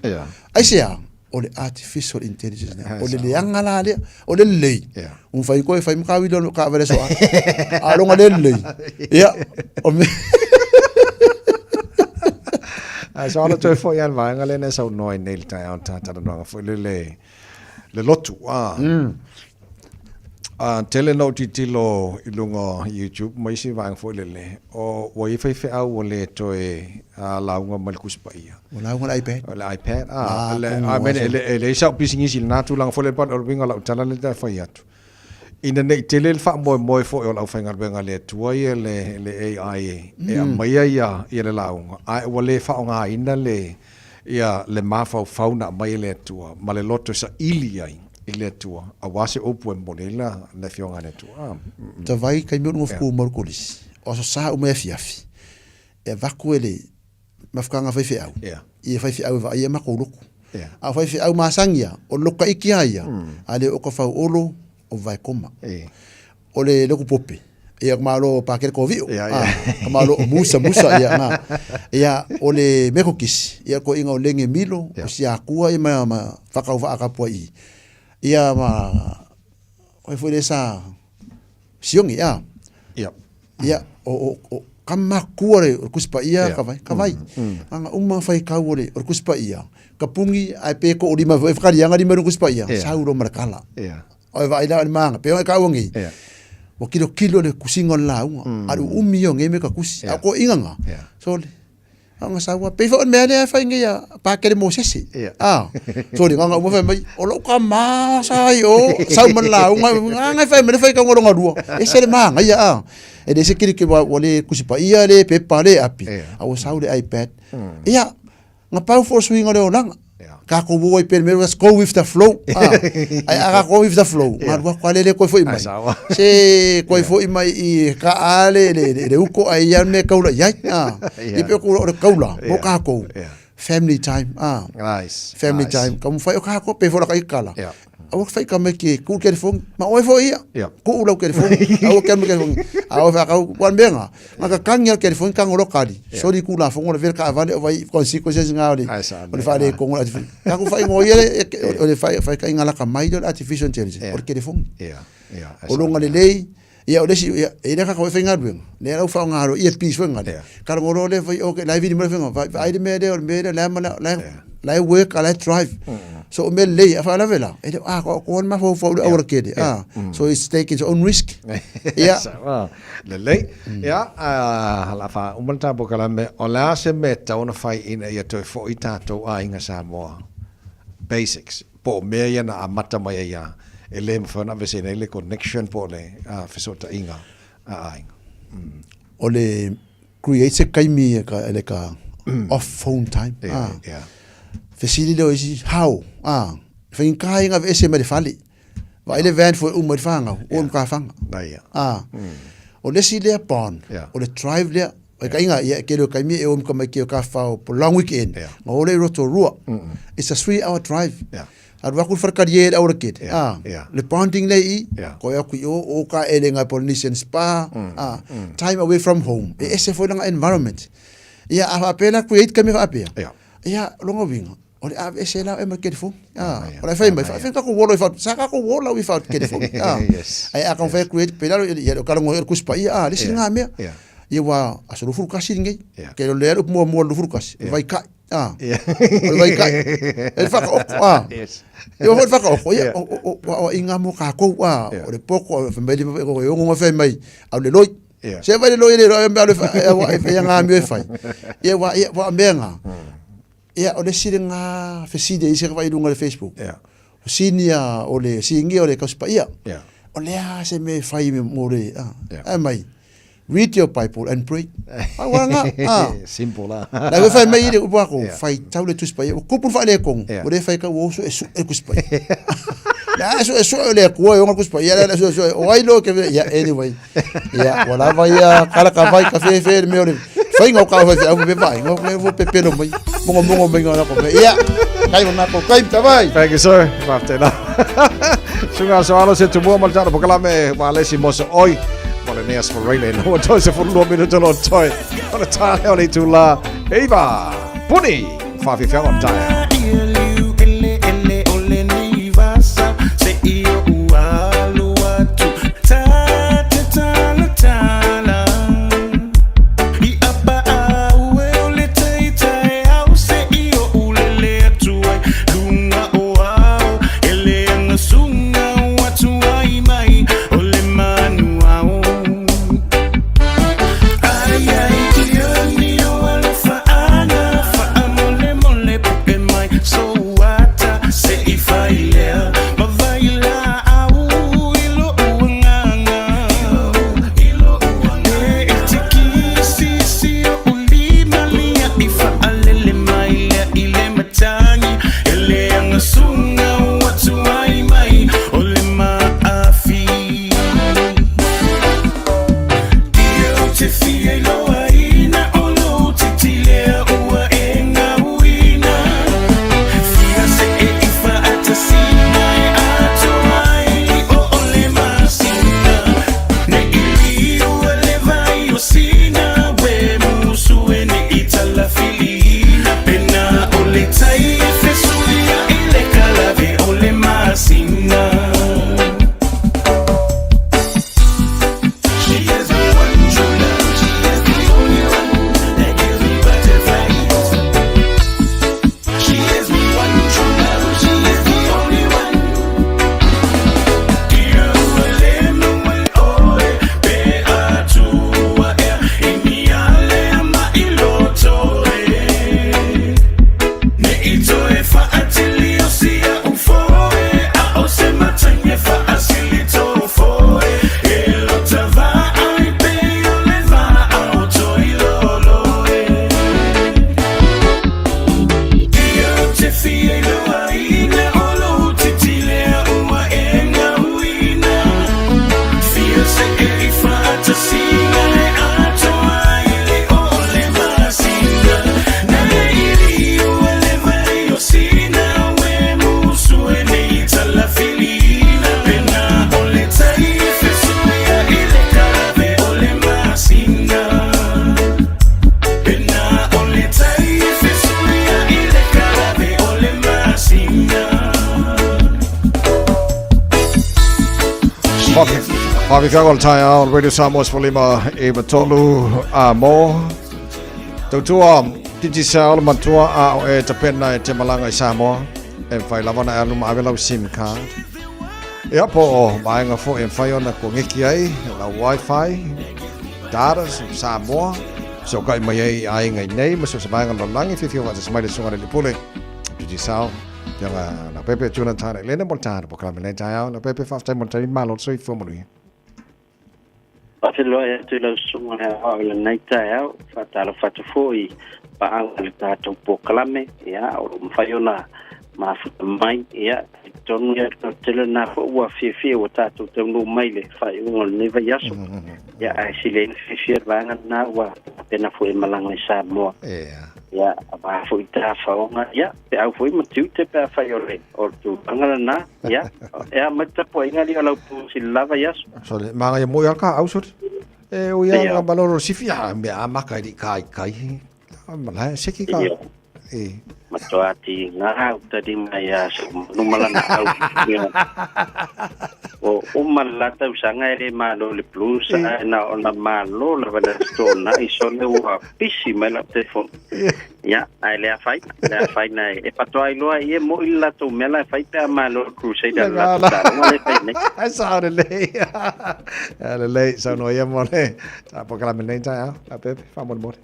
Aisea? O le artificial intelligence lea. O le leaga la lea. O le lelei. Ua mafai koe fai ma kawili o taavale aso atoa. A o loga le lelei. Ia, o me... Ae so ala toe foi lava le vaega lea na e saunoa ai nei i le taeao i le talanoaga foi lele le lotu, a. A tele na ou tilotilo i luga o YouTube ma isi vaega foi lele, o ua i ai faifeau ua le toe lauga mai le Tusi Paia. Ua lauga le iPad. O le iPad, a, le, I mean, e, e leai sau pisinisi i lena tulaga foi lele, but o le uiga o lau tala lea e fai atu. Ina ne i tele le faamoemoe foi o le aufaigaluega a le Atua ia le, le AI e, e aumaia ia, ia le lauga, ae ua le faaaogaina le, ia le mafaufau na aumai e le Atua ma le loto e saili ai i le Atua, aua se upu e momoli ai le Afioga a le Atua. Tavai taimi o luga tumau le kolisi, o aso sa uma e afiafi, e avatu e le mafutaga faifeau, ia faifeau e vaaia matou lotu. A o faifeau masani ia, o le lotu taiti lava ia, a le o ka fauolo o Vaekoma. O le lotu pope, ia ka malo Pakele Kovio, ka malo o Musa Musa ia na. Ia o le Methodist, ia ko inga o Lenge Milo, o Siakua ia ma ma whakauwaa kapua i. Ia ma oi foi le sa Siongi a. Ia. Ia o o o ka makua le o le Tusi Paia ka vai, ka vai. Anga uma whai kau o le o le Tusi Paia. Ka pungi ai pe ko o lima e whakarianga lima i le Tusi Paia. Sau lo ma le kala. O e vaai la o le maanga, pe o e kaua ngei. Ua kilokilo le kusiga o le lauga, a le uumi ia o ngei mea ka kusi. A o ko inga nga, sole, a nga saua, pei foi o le mea lea e fai ngei a Pakele Mosese. A, sole, nga nga uma fai mai, o lou tama sa ai o, sau ma le lauga, nga nga e fai mai le faitauga o lona lua, ese le maga ia, a. E le se kilokilo, ua le Tusi Paia, le pepa, le api, a ua sau le iPad. Ia, Nga pau fo suiga o le olaga. Tatou o ai pea i le mea let's go with the flow. Ah, ai a go with the flow. Nga alu atu lele koe foi mai. Se koe foi mai i ka a le le le uko ai ia me kaula i ai. Ah, i pe ko o le kaula mo kākou. Family time. Ah. Nice. Family time. Ka mo whai o kākou pe fo la ka ikala. Aua whai ka me ke ku telefoni. Ma oe foi ia. Ku lau telefoni. Aua ke me telefoni. Aua wha kau wan benga. Nga ka kangi al telefoni ka ngolo kali. Sori ku la fongo le ver ka avale o vai consequences nga ole. O le whare kongo artificial. Ka ku whai ngo ia o le whai whai ka ingala ka mai le artificial intelligence. O le telefoni. O longa le lei. Ia o le isi, ia, e le kaka faigaluega, lea lau faaaoga loa earpiece foi ngale. Ka logo loa lea fai, okay, la e vili mai le faiga, vaai le mea lea, o le mea lea, la e ma la, la e work, a la e drive. So o mea lelei, a faalavelave la, e le o, ah, ko ko le mafaufau le auala kele, ah. So it's take its own risk. Ia. Lelei. Ia, la fa uma le tatou polokalame, o le a se mea e tatau ona fai ina ia toe foi tatou aiga Samoa? Basics. Po o mea ia na amata mai ai a e le mafai ona aveeseina ai le connection po o le fesootaiga a aiga. O le create se taimi e ka, like a off phone time. Yeah, yeah. Fesili lea o isi, how? Ah, faigata ia ona aveese mai le fale. Vaai le van foi uma i le fanau, o le faga. Ah. O le isi lea bond, o le drive lea, Ai ka inga, ia ke leo kaimi e om ka mai ke o ka whao po long weekend. Yeah. Nga ole i Rotorua. It's a 3 hour drive. Alu aku wharakari e aura kete. Yeah. Ah. Yeah. Le bonding le i. Yeah. Ko aku i o, o ka ele ngai Polynesian spa. Ah. Time away from home. E ese foi langa environment. Ia, a whaapea create kami whaapea. Yeah. Ia, longa winga. O le aveese la e ma telefoni. Ah, o le fai mai, fai ka ko wolo i fa, sa ka ko wolo i fa telefoni. Ah. Yes. Ai a ka fai create pe lalo ia o kalongo e kuspa ia, ah, le si ngā mea. Yeah. Ia wa aso lufuru kasi ngai. Yeah. Ke lo le upu mua mua lufuru kasi. Yeah. Vai kai. Ah. Yeah. O le vai kai. E whakaoko, ah. Yes. Ia wa whakaoko, ia Yeah. o o o wa o inga mo ka kou, ah. Yeah. O le poko, o mai le o e ongo fai mai, au le loi. Yeah. Se vai le loi le loi, me le fa e fa ngā mea e fai. Ia wa ia wa mea ngā. Ia, o le isi lena fesili e isi ka i luga o le Facebook. Yeah. O sinia o le sigia o le tausipaia. Yeah. O le a se mea e fai mo le, ah. Yeah. Ai mai, read your Bible and pray. Ai wa nga, ah. Simple la. La we fai mai le upu ako, Yeah. fai tau le tusi paia. O kupu le faaletonu, Yeah. o le fai ka ua uso e su e tusi paia. La su e su e le kua e onga tusi paia, la su e su e, o ai lo ke, yeah, anyway. Yeah, ua lava ia kala ka vai ka fe fe le mea o le faiga o ka fai au pe vai, ngo le vo pe pelo mai. Mongo mongo mai ngona ko. Yeah. Kai ona ko kai ta vai. Thank you sir. Faafetai lava. Suga so alo se tumua ma le tala pokalame ma le si moso oi. Mo le nea sforeile no toi se fulu minuto lo toi. O le tale o le itula. Eiva. Puni. Whawhiwhianga o taea. Faafefiaga o le taeao o le Radio Samoa 15 e 3 a mo. Tautua Digicel le matua a o e tapena e te malaga i Samoa. E mafai lava ona e alu ma ave lau SIM card. Ia po o vaega foi e mafai ona koneki ai lau wifi data Samoa. Fesootai mai ai i aiga i nei ma so o se vaega o le lalolagi fiafia faatasi mai le Susuga i le Alii Pule Digicel. Afioga Leaupepe Jonathan Elena mo le tatou polokalame i lenei taeao. Leaupepe, faafetai mo le taimi, malo le soifua manuia. Faafeiloai atu i lau susuga le aoao i lenei taeao, faatalofa atu foi i paaga i le tatou polokalame, ia, o lo o mafai ona mafuta mai, ia, talitonu ia le tele lena foi ua fiafia ua tatou taunuu mai i le faaiuga o lenei vaiaso. Ia, ae sili ai ona fiafia le vaega lena ua tapena foi e malaga i Samoa. Ia, aua foi tafaoga, ia, peau foi ma tiute pe afai o le o le tulaga lena, ia, e a mai le tapuaiga alii o lau pō sili lava i aso. Sole, magaia moi a ka au sole. E o ia nga malolo sifi a me a maka i ka i kai. Malae seki ka. E. Matoa ti ngā utari mai a so numalana au. O uma le la tausaga e le malo i le Blues ae na ona malo lava i le Aso Toonai sole ua pisi mai lau telefoni. Ia, ae le afaina, le afaina e faatoa iloa ai e mo'i le latou mea la e fai pe a malo le Crusader le latou taaloga lea e fai nei. Ai sao lelei. Lelei, saunoa ia mo le polokalame lenei taeao. Leaupepe, faamolemole.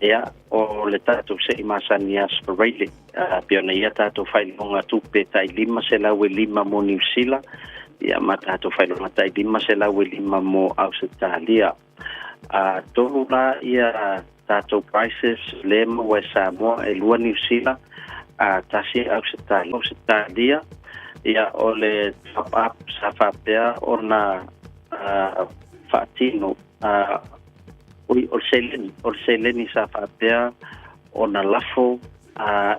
Ia, o le tatou se'i masani ia Sparale, pei ona ia tatou faailoga tupe tai 505 mo Niu Sila, ia ma tatou faailoga tai 505 mo Ausetalia. Tolu la ia tatou prices lea e maua e Samoa, e lua Niu Sila, tasi Ausetalia, ia o le top up sa faapea ona faatino Ui, o le seleni, o le seleni sa faapea ona lafo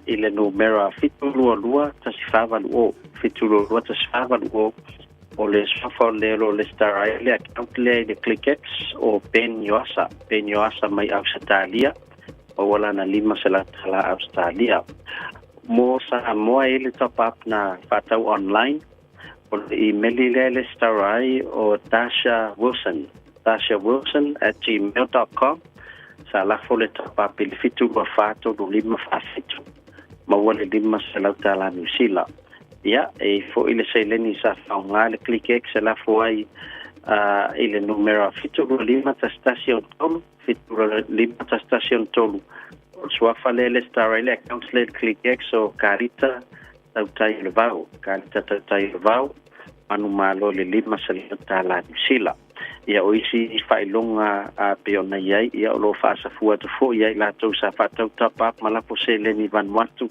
i le numera 722 1480, 722 1480, o le suafa o le o lo o resitala ai le account lea i le ClickX o Ben Ioasa, Ben Ioasa mai Ausetalia, maua lana $500 Ausetalia. Mo Samoa e i ai le top up na faatau online, O le imeli lea e resitala ai o Tasha Wilson, tashawilson@gmail.com. Sa lafo le top-up i le 7243547, maua le $500 Niu Sila. Ia, e i ai foi le seleni sa faaaoga le ClickX e lafo ai i le numera 725 11 63, 725 1163. O le suafa lea e resitala ai le account lea i le ClickX o Karita Tautai o le Vao, Karita Tautai o le Vao, manumalo i le $500 Niu Sila. Ia, o isi faailoga a pei ona i ai, ia, o lo o faasafua atu foi ia i latou sa faatau top up ma lafo seleni i Vanuatu,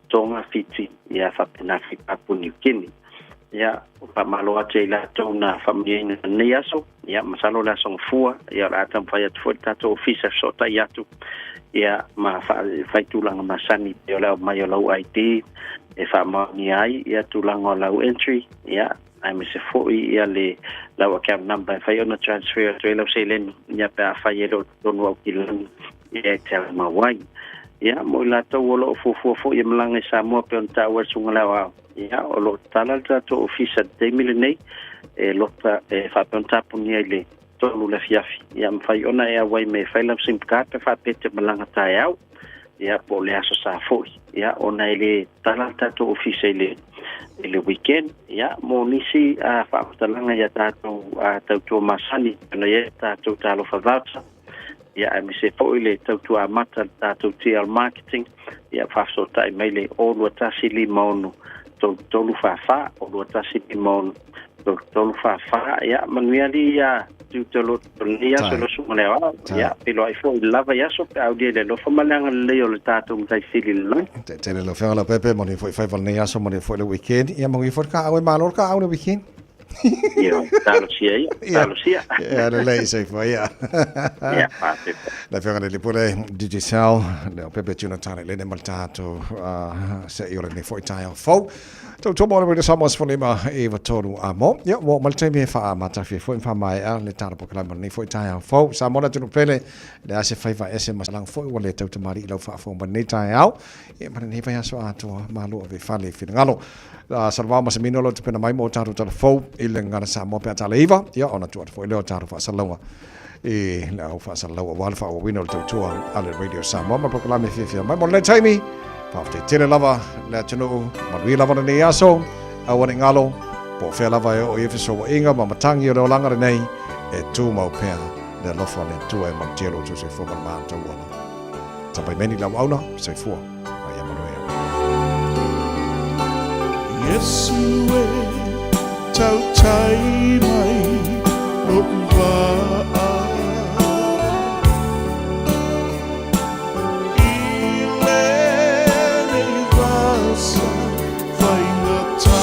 Tonga, Fiti, ia, faapena foi Papua New Guinea. Ia, faamalo atu ia i latou na faamanuiaina i lenei aso. Ia, masalo o le aso Gafua, ia, o le a taumafai atu foi le tatou ofisa e fesootai atu, ia, ma fai tulaga masani pei o le aumai o lau ID e faamaonia ai, ia, tulaga o lau entry, ia, aemaise foi, ia, le lau account number e fai ona transfer atu ai lau seleni, ia, pe afai e le o totonu Aukilani, ia, e te aumau ai. Ia, mo i latou o lo o fuafua foi e malaga i Samoa pei ona taua e le Susuga i le Aoao, Ia, o lo o tatala le tatou ofisa i le taimi lenei, e lota, e faapea ona tapunia i le 3 le afiafi. Ia, mafai ona e auai mai e fai lau sim card pe faapea e te malaga taeao, ia, po o le Aso Sa foi. Ia, ona e le tatala le tatou ofisa i le, i le weekend. Ia, mo nisi uh, faamatalaga ia tatou uh, tautua masani, ona i ai tatou talofa voucher, ia aemaise foi le tautua amata le tatou TL Marketing, ia faafesootai mai le 021 56 3344, 021 56 3344, ia manuia alii ia tiute o lo lenei aso lo susuga i le aoao, ia feiloai foi i le lava i aso pe a aulia i le alofa ma le agalelei o le tatou Matai Sili i le lagi. Tele lau Afioga Leaupepe, manuia foi faiva o lenei aso, manuia foi le weekend, ia manuia foi le kaau e malo le kaau i le weekend. Ia, talosia ia, talosia. Ia, lelei, soifua ia. Ia, faafetai. Le Afioga i le Alii Pule, Digicel, Leaupepe Jonathan Elene ma le tatou se'i o lenei foi taeao fou. Tautua mo le Radio Samoa 15 i 3 a mo. Ia, ua oo mai le taimi e faamatafia foi ma faamaea le tala polokalame o lenei foi taeao fou. Samoa le atunuu pele, le a se faiva ese ma salang foi ua le tautamalii i lau faafofoga mai lenei taeao. Ia, ma lenei vaiaso atoa, malo ave i fale i finagalo. Salvao Masamino o lo o tapena mai mo tatou tala fou i i le Gagana Samoa pe a tala 9, ia ona tuu atu foi lea o tatou faasalalauga i le au faasalalau aua le faaauauina o le tautua a le Radio Samoa ma polokalame fiafia mai mo lenei taimi. Faafetai tele lava le atunuu, manuia lava lenei aso, aua ne i galo, po o fea lava e oo i ai fesouaiga ma matagi o le olaga lenei, e tumau pea le alofa o le Atua e malutia lo outou soifua ma le matou ola. Tapai mai ni lau auna, soifua ma ia manuia. Iesu e tautai mai lo'u vaa I lenei vasa faigata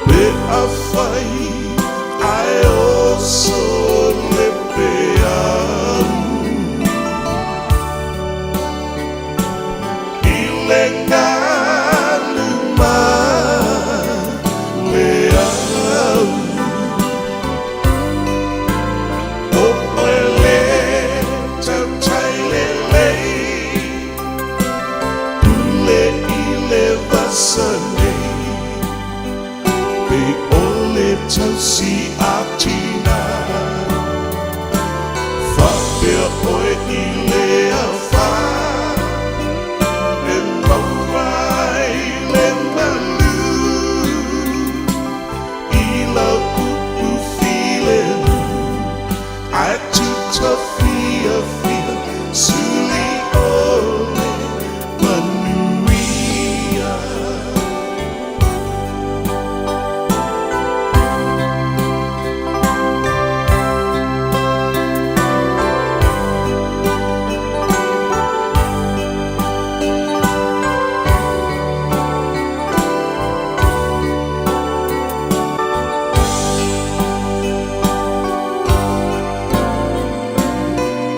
Pe afai ae oso le peau I le galu ma le au O oe le tautai lelei Pule i le vasa nei Pe o le tausi a tina Faapea oe i le afa E maua ai le malu I lau upu filemu Ae tuta fiafia Suli o le manuia.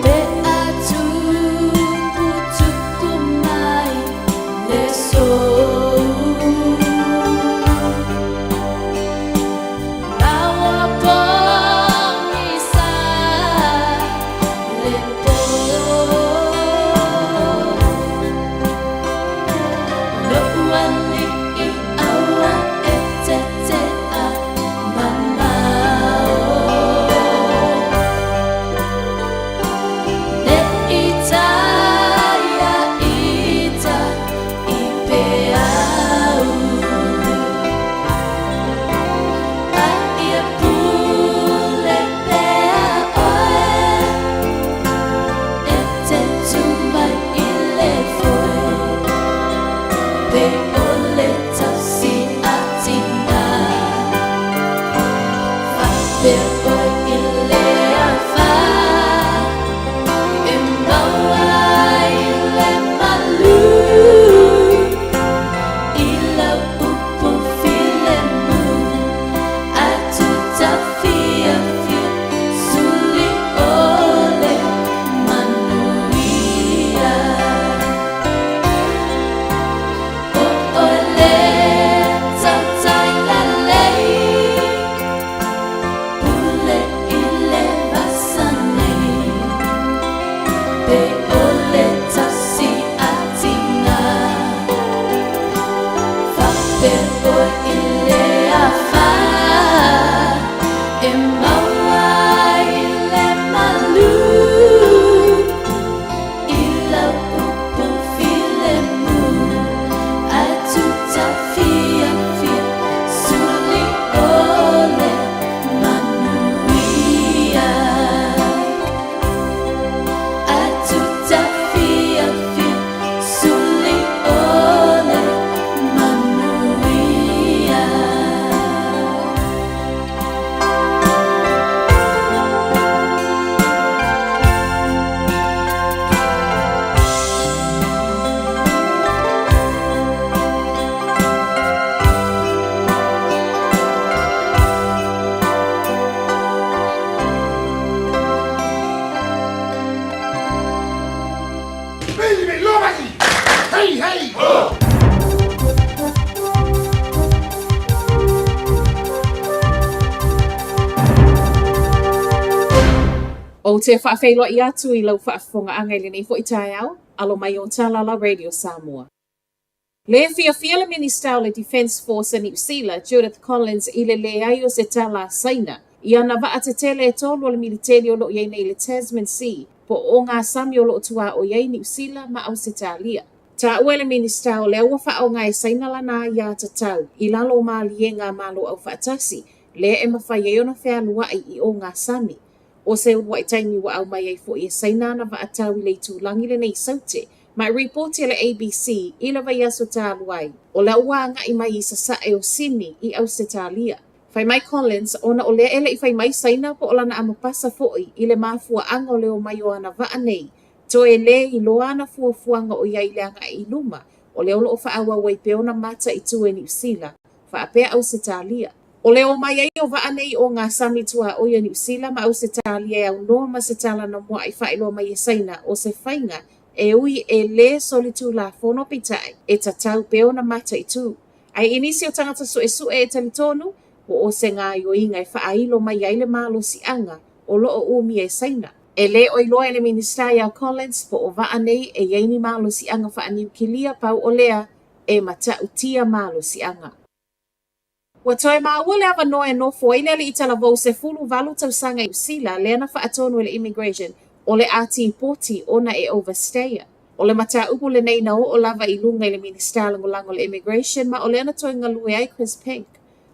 Pe a tuputupu mai le sou Ma ua pogisa le po Lo'u ali'i aua e tete'a mamao Ne i taia ita i peau A ia pule pea oe E te tu mai i le foe Pe o le tausi a tina Faapea oe i le afa E maua ai le malu I lau upu filemu Ae tuta fiafia Suli o le manuia O oe le tautai lelei Pule i le vasa nei Pe o le tausi a tina Faapea oe i le afa E maua ai le malu I lau upu filemu Ae tuta fiafia Suli o le manuia Ae tuta fiafia Suli o le manuia. Ou te faafeiloai atu i lau faafofogaaga i lenei foi taeao, alo mai o Talala Radio Samoa. Lē fiafia le Minisita o le Defence Force a Niu Sila, Judith Collins i le leai o se tala a Saina i ana vaa tetele e tolu o le militeli o lo o i ai nei i le Tasman Sea po o ogasami o lo o tuaoi ai Niu Sila ma Ausetalia. Taua e le Minisita o lea ua faaaoga e Saina lana aiatatau i lalo o maliega a Malo Aufaatasi lea e mafai ai ona fealuai i ogasami. O se uluai taimi ua aumai ai foi e Saina ana vaatau i le itulagi lenei i Saute ma e ripoti a le ABC i le vaiaso talu ai, o lea ua agai mai i sasae o Sini i Ausetalia. Fai mai Collins, ona o lea e le i fai mai Saina po o lana amapasa foi i le mafuaaga o le omai o ana vaa nei, toe lē iloa ana fuafuaga o i ai i le agai i luma, o lea o lo o faaauau ai pea ona mataitu e Niu Sila, faapea Ausetalia. O le omai ai o vaa nei i ogasami tuaoi o Niu Sila ma Ausetalia e aunoa ma se tala na mua'i faailoa mai e Saina o se faiga e ui e lē solitulafono peitai e tatau pea ona mataitu. Ae i nisi o tagata suesue e talitonu, ua o se gaoioiga e faailo mai ai le malosiaga o lo o umia e Saina. E lē o iloa e le Minisita iā Collins po o vaa nei e i ai ni malosiaga faaniukilia pau o lea e matautia malosiaga. Ua toe maua le avanoa e nofo ai le alii talavou 18 tausaga i Niu Sila lea na faatonu e le Immigration o le a tipoti ona e overstayer. O le mataupu lenei na oo lava i luga i le Minisita Lagolago o le Immigration ma o lea na toe galue ai Chris Pink.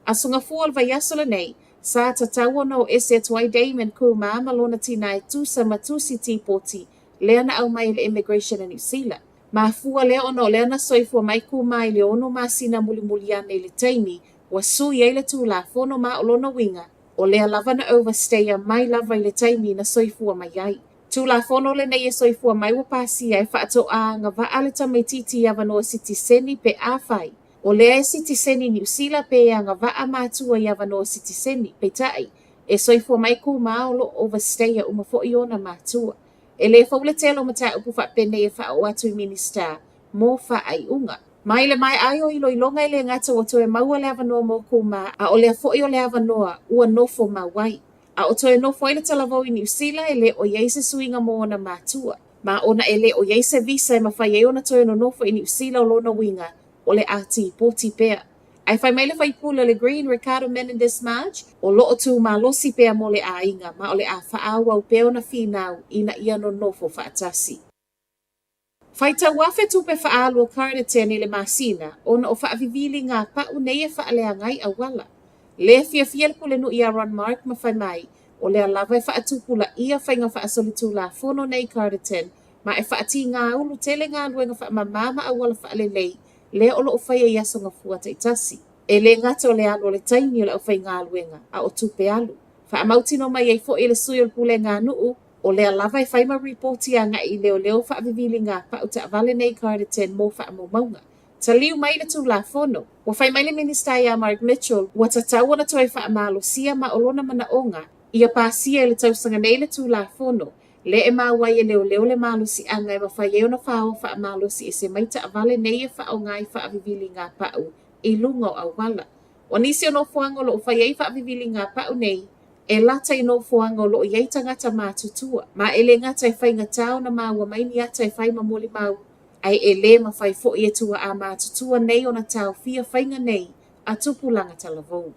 Aso Gafua o le vaiaso lenei, sa tatau ona o ese atu ai Damon Kumar ma lona tinā e tusa ma tusi tipoti lea na aumai e le Immigration a Niu Sila. Mafua lea ona o lea na soifua mai Kumar i le ono masina mulimuli ane i le taimi ua sui ai le Tulafono ma o lona uiga o lea lava na overstayer mai lava i le taimi na soifua mai ai. Tulafono lenei e soifua mai ua pasia e faatoa agavaa le tamaitiiti i avanoa sitiseni pe afai o lea e sitiseni Niu Sila pe e agavaa matua i avanoa sitiseni, peitai, e soifua mai Kumar o lo o overstayer uma foi ona matua. E lē fou le tele o mataupu faapenei e faaoo atu i Minisita mo faaiuga. Mai le maea ai o iloiloga e lē gata ua toe maua le avanoa mo Kumar a o lea foi o le avanoa ua nofo mau ai. A o toe nofo ai le talavou i Niu Sila e lē o i ai se suiga mo ona matua. Ma ona e lē o i ai se visa e mafai ai ona toe nonofo i Niu Sila o lona uiga o le a tipoti pea. Ae fai mai le faipule o le Green Ricardo Menendez March, o lo o tu malosi pea mo le aiga ma o le a faaauau pea ona finau ina ia nonofo faatasi. Faitau afe tupe faaalu o Carterton i le masina ona o faaviviliga pau nei e faaleaga ai auala. Lē fiafia le pulenuu iā Ron Mark ma fai mai, o lea lava e faatupulaia faiga faasolitulafono nei i Carterton ma e faatigāulu tele galuega faamamā ma auala faalelei lea o lo o faia i aso Gafua taitasi. E lē gata o le alu o le taimi o le aufaigaluega, a o tupe alu. Faamautinoa mai ai foi e le sui o le pulega a nuu, o lea lava e fai ma ripoti agai i leoleo faaviviliga pau taavale nei i Carterton mo faamaumauga. Taliu mai le Tulafono. Ua fai mai le Minisita iā Mark Mitchell, ua tatau ona toe faamalosia ma o lona manaoga ia pasia i le tausaga nei le Tulafono Lea e maua ai e leoleo le malosiaga e mafai ai ona fāoa faamalosi ese mai taavale nei e faaaoga i faaviviliga pau i luga o auala. O nisi o nofoaga o lo o fai ai faaviviliga pau nei, e lata i nofoaga o lo o i ai tagata matutua, ma e lē gata e faigata ona maua mai ni ata e fai ma molimau, ae e lē mafai foi e tuaa matutua nei ona taofia faiga nei a tupulaga talavou.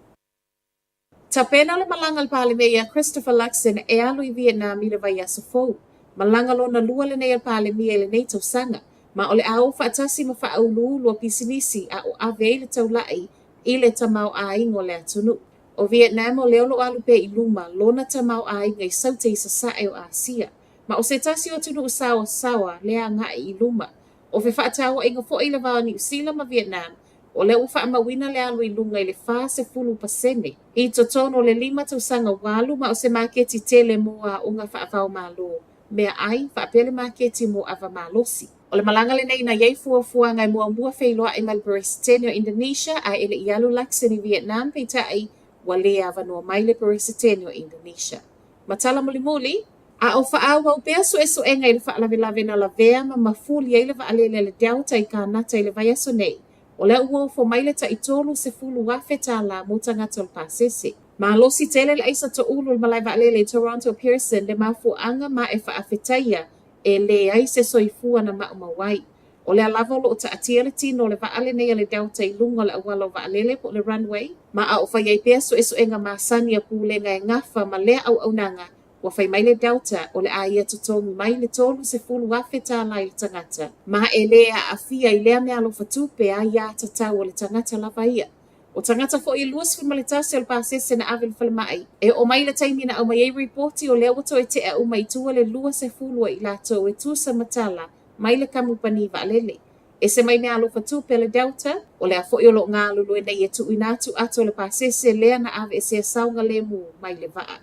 Tapena le malaga a le Palemia iā Christopher Luxon e alu i Vietnam i le vaiaso fou. Malaga lona lua lenei a le Palemia i lenei tausaga, ma o le a o faatasi ma faauluulu o pisinisi a o ave ai le taula'i i le tamaoaiga o le atunuu. O Vietnam o lea o lo o alu pea i luma lona tamaoaiga i Saute i Sasae o Asia, ma o se tasi o atunuu saoasaoa lea agai i luma. O fefaatauaiga foi i le va o Niu Sila ma Vietnam, o lea ua faamauina le alu i luga i le 40% i totonu o le lima tausaga ua alu ma o se maketi tele mo aoga faava-o-Malo, meaai, faapea le maketi mo ava malosi. O le malaga lenei na i ai fuafuaga e muamua feiloai ma le Peresetene o Indonesia ae e le i alu Luxon i Vietnam peitai ua lē avanoa mai le Peresetene o Indonesia. Ma tala mulimuli, A o faaauau pea suesuega i le faalavelave na lavea ma mafuli ai le vaalele a le Delta i Kanata i le vaiaso nei, o lea ua ofo mai le tai $30,000 mo tagata o le pasese. Malosi tele le aisa toulu o le malae vaalele i Toronto Pearson le mafuaaga ma e faafetaia e leai se soifua na maumau ai. O lea lava o lo o taatia le tino o le vaa lenei a le Delta i luga o le auala o vaalele po o le runway, ma a o fai ai pea suesuega masani a pulega e gafa ma lea auaunaga, ua fai mai le Delta o le a ia totogi mai le $30,000 i le tagata, ma e lē aafia i lea meaalofa tupe aiā tatau a le tagata lava ia. O tagata foi e 21 o le pasese na ave i le falemai, e oo mai le taimi na aumai ai ripoti o lea ua toe tea uma i tua le 20 o i latou e tusa ma tala mai le kamupani vaalele. Ese mai meaalofa tupe a le Delta, o lea foi o lo o galulue nei e tuuina atu ato o le pasese lea na aveesea saogalemu mai le vaa.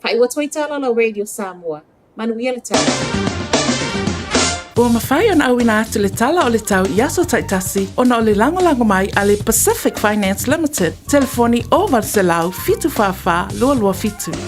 Faaiu atu ai tala lau Radio Samoa. Manuia le tau. Ua mafai ona auina atu le tala o le tau i aso taitasi ona o le lagolago mai a le Pacific Finance Limited, telefoni 0800 744 227.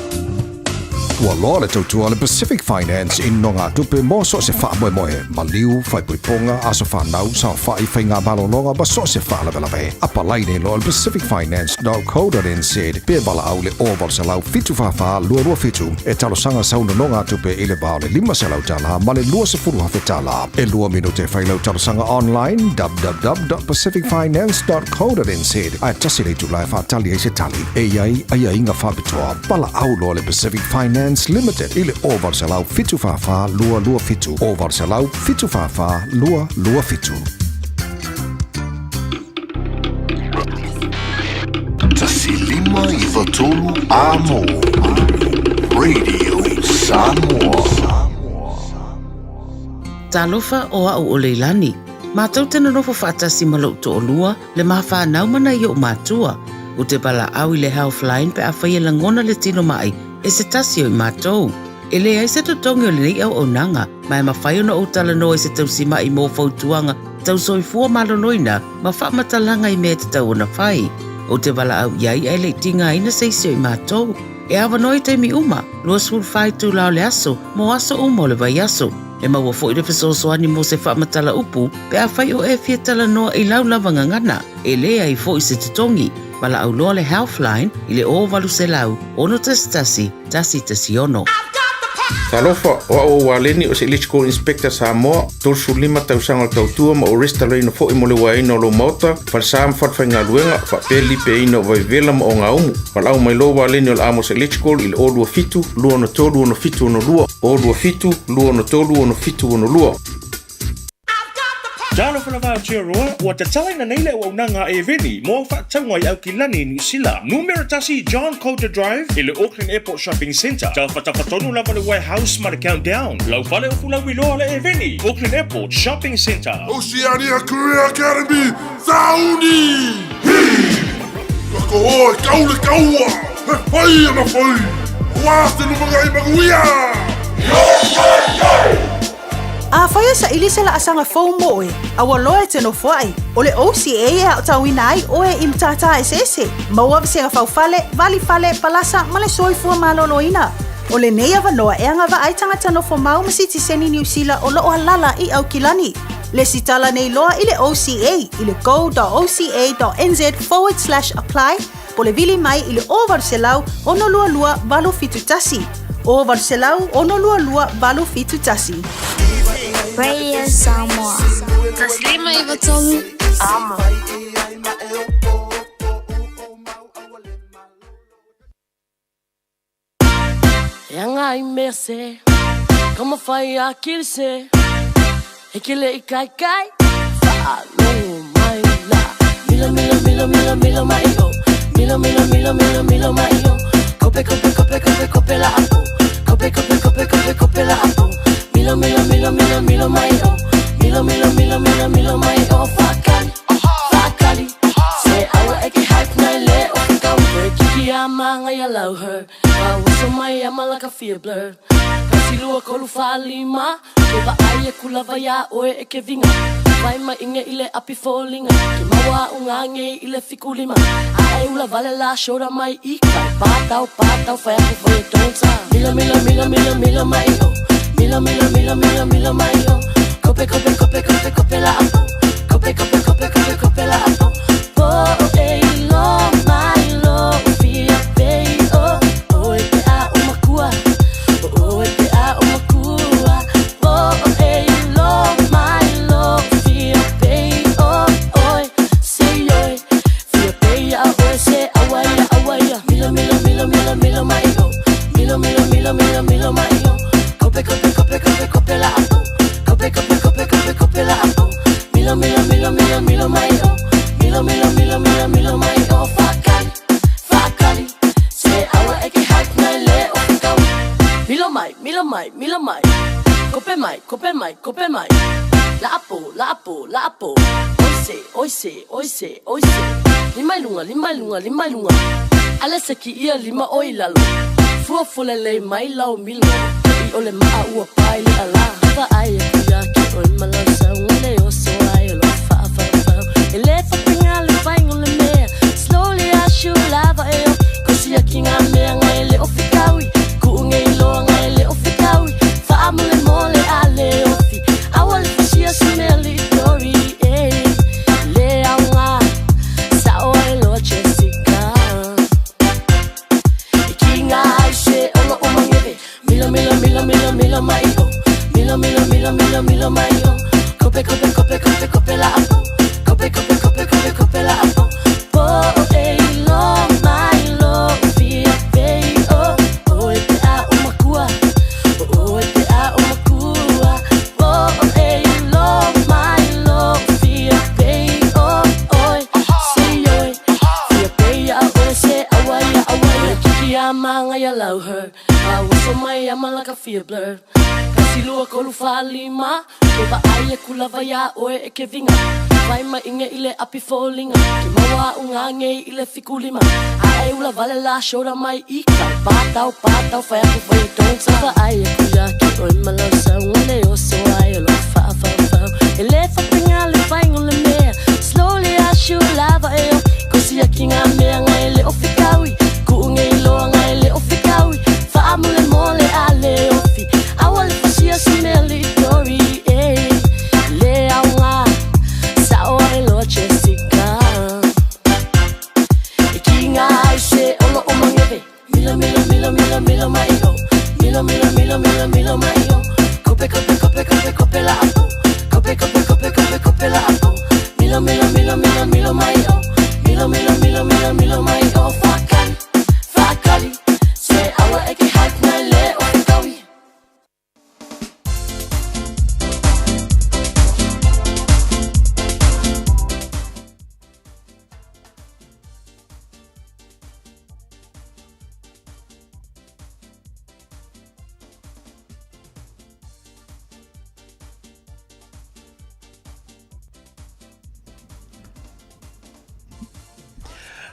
Ua loa le tautua a le Pacific Finance i nogatupe mo so o se faamoemoe, maliu, faaipoipoga, aso fanau, saofai, faiga malologa ma so o se faalavelave. Apalai nei loa i le pacificfinance.co.nz pe valaau i le 0800 744 227 e talosaga sau nonogatupe i le va o le $500 ma le $20,000. E lua minute e fai lau talosaga online www.pacificfinance.co.nz ae tasi le itula e faatali ai se tali. E i ai aiaiga faapitoa. Valaau loa le Pacific Finance Limited i le 0800 744 227 0800 744 227. 1 5 9 3 Amo Radio Samoa. Talofa o au o Leilani. Mātou te nonofo whaatasi ma lou to'olua, le ma whānau mana i o mātua. O te valaau i le Healthline pe a whai e langona le tino mai e se tasi o i mātou. E leai se totogi o lenei auaunaga, ma e mafai ona ou talanoa i se tausima'i mo fautuaga tau soifua maloloina ma faamatalaga i mea e tatau ona fai. Ou te valaau i ai ae le i tigaina se isi o i matou. E avanoa i taimi uma, 24 itula o le aso, mo aso uma o le vaiaso. E maua foi le fesoasoani mo se faamatala upu pe afai o e fia talanoa i lau lava gagana. E leai foi se totogi. Valaau loa le Healthline i le 0800 611 116. Talofa, o au o Waleni o se Electrical Inspector Samoa, 35 tausaga o le tautua ma o restalaina foi mo le uaeina o lou maota, falesa ma falefaigaluega, faapea le lipeaina o vaivevela ma ogaumu. Valaau mai loa Waleni o le Amos Electrical i le 027 263 6762, 027 263 6762. Talofa lava Aotearoa, ua tatalaina nei le auaunaga a Airveni mo au faatauga i Aukilani i Niu Sila. Numera tasi John Coulter Drive i le Auckland Airport Shopping Centre. Tafatafa tonu lava le Warehouse ma le Countdown. Lau fale o Fulauiloa le Airveni, Auckland Airport Shopping Centre. Oceania Career Academy, Sauni! Hi! Kako e kau le kaua! He whai ana whai! Aua se lumangai manuia! Yo, yo, yo! Afai e saili se laasaga fou mo oe, a ua loa e te nofoai, o le OCA e aotauina ai oe i matata eseese, maua vasega faufale, valifale, palasa ma le soifua maloloina. O lenei avanoa e agavaa ai tagata nofomau ma sitiseni Niu Sila o loo alala i Aukilani. Lesitala nei loa i le OCA i le go.oca.nz forward slash apply po le vili mai i le 0800 622 871. 0800 622 871. Radio Samoa. Taslima Ivatolu. Amo. E anga i mea se Ka mawhai a kiri se E ke le i kai kai Whaalogo mai la Milo milo milo milo milo mai o Milo milo milo milo milo mai o Kope kope kope kope kope la apo Kope kope kope kope kope la apo Milo milo milo milo milo mai o Milo milo milo milo milo mai o Whakali Whakali Se aua e ke hype nei le o whakau Kiki a manga ia lau her Waso mai a malaka fia blur Kasi lua kolu whalima Ke wa ai e kula vai a oe e ke vinga Vai mai inge i le api fōlinga Ke maua unga nge i le fikulima A e ula vale la shora mai i kai Pātau, pātau, whai aku whai e don't Milo, milo, milo, milo, milo mai o Milo, milo, milo, milo, milo mai o Kope, kope, kope, kope, kope la apo Kope, kope, kope, kope, kope la apo Po e lo mai lo fia pei o O e te a o makua O e te a o makua Po e lo mai lo Kope mai Laapo, laapo, laapo Oise, oise, oise, oise Lima i luga, lima i luga, lima i luga Ale se ki ia lima o i lalo Fua fulelei mai lau milo I o le maa ua pai le ala Vaai aku ia ke oi malau sau Le oso ai o lo whaafau E le whapinga le whaingo le mea Slowly I shoot lava e o Kosi aki ngā mea ngai le o whikaui Kuu ngei loa ngai le o whikaui Whaamule mole a le ofi Awa le fasia se mea li tori eh. Le au ngā Sao ai loa Jessica I ki ngā ai se olo o mangere Milo milo milo milo milo mai o Milo milo milo milo milo mai o Kope kope kope kope kope la apo Kope kope kope kope kope la apo Po e lo mai lo fia pei o O e te a o makua O e te a o makua Po e lo mai lo fia pei o Oi se oi Fia pei a oe se awa ia awa ia Kiki a manga ia lau her A waso mai a malaka fia blur Kasi lua kolu whalima Ke va ai e kula vai a oe e ke vinga Vai mai inge i le api fōlinga Ke maua au ngā ngei i le fikulima A e ula vale la shoda mai i kai Pātau, pātau, whai aku whai don't stop Ai e kuia ki oi malau sau Le oso ai o lo whaafau E le whapinga le whaingo le mea Slowly I shoot lava e o Kosi aki ngā mea ngai le o whikaui Kuu ngei loa ngai le o whikaui Whaamule mole a le ofi Awa le fasia se mea li tori eh. Le au ngā Sao ai loa Jessica I ki ngā ai se olo o mangere Milo milo milo milo milo mai o Milo milo milo milo milo mai o Kope kope kope kope kope la apo Kope kope kope kope kope la apo Milo milo milo milo milo mai o Milo milo milo milo milo mai o Whakari, whakari Se awa e ke haik nai le o whikaui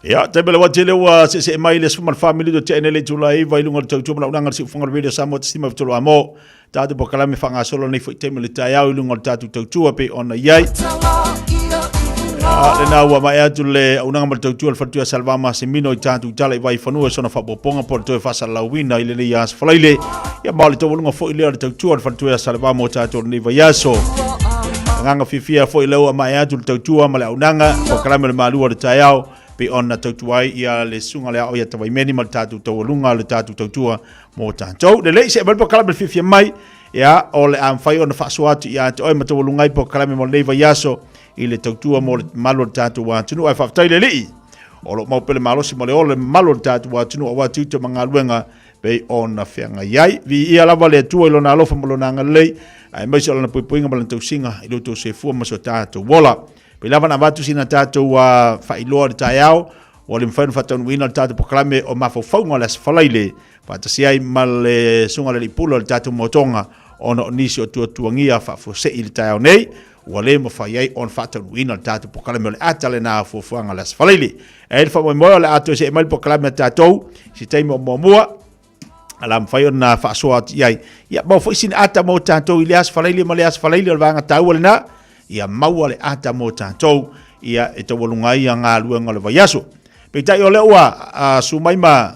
Ia, te mele wati le ua se se mai le suma family do te ene le tula i vai lunga le tautua mana unanga le siufunga le radio Samoa te stima fitolo amo. Tātou po kalame whangasolo nei fo i te mele tai au i lunga le tātou tautua pe ona iai. Ia, le nā ua mai atu le unanga ma le tautua le whatua Salvama Semino i tātou tala i vai whanua sona whapoponga po le toe whasalauina i le nei as falaile. Ia, ma le taualunga fo i lea le tautua le whatua Salvama o tātou nei vai aso. Nganga fiafia foi lau mai atu le tautua ma le aunaga po kalame le malua le taeao pe ona tautua ai ia le suga le ao ia tavaimeni ma le tatou taualuga le tatou tautua mo tatou. Lelei se aumai le polokalame le fiafia mai ia o le a mafai ona faasoa atu ia te oe ma taualuga ai polokalame mo lenei vaiaso i le tautua mo le mamalu o le tatou atunuu. Ae faafetai le Alii o lo o mau pea le malosi ma le ola le mamalu o le tatou atunuu aua tiute ma galuega pei ona feagai ai. Viia lava le Atua i lona alofa ma lona agalelei, aemaise o lana puipuiga ma lana tausiga i lo outou soifua ma so tatou ola. Pei lava na avatu sina tatou faailoa i le taeao, ua le mafai ona faataunuuina le tatou polokalame o mafaufauga o le Aso Faraile, faatasi ai ma le Susuga i le Alii Pule o le tatou Motoga, ona o nisi o tuatuagia faafuasei i le taeao nei, ua le mafai ai ona faataunuuina le tatou polokalame o le ata lena o fuafuaga o le Aso Faraile. E i ai le faamoemoe o le a toe see mai le polokalame a tatou i se taimi o muamua, ala mafai ona faasoa atu i ai. Ia, maua foi sina ata mo tatou i le Aso Faraile ma le Aso Faraile o le vaega taua lena, ia maua le ata mo tatou, ia e taualuga ai galuega o le vaiaso. Peitai o lea ua su mai ma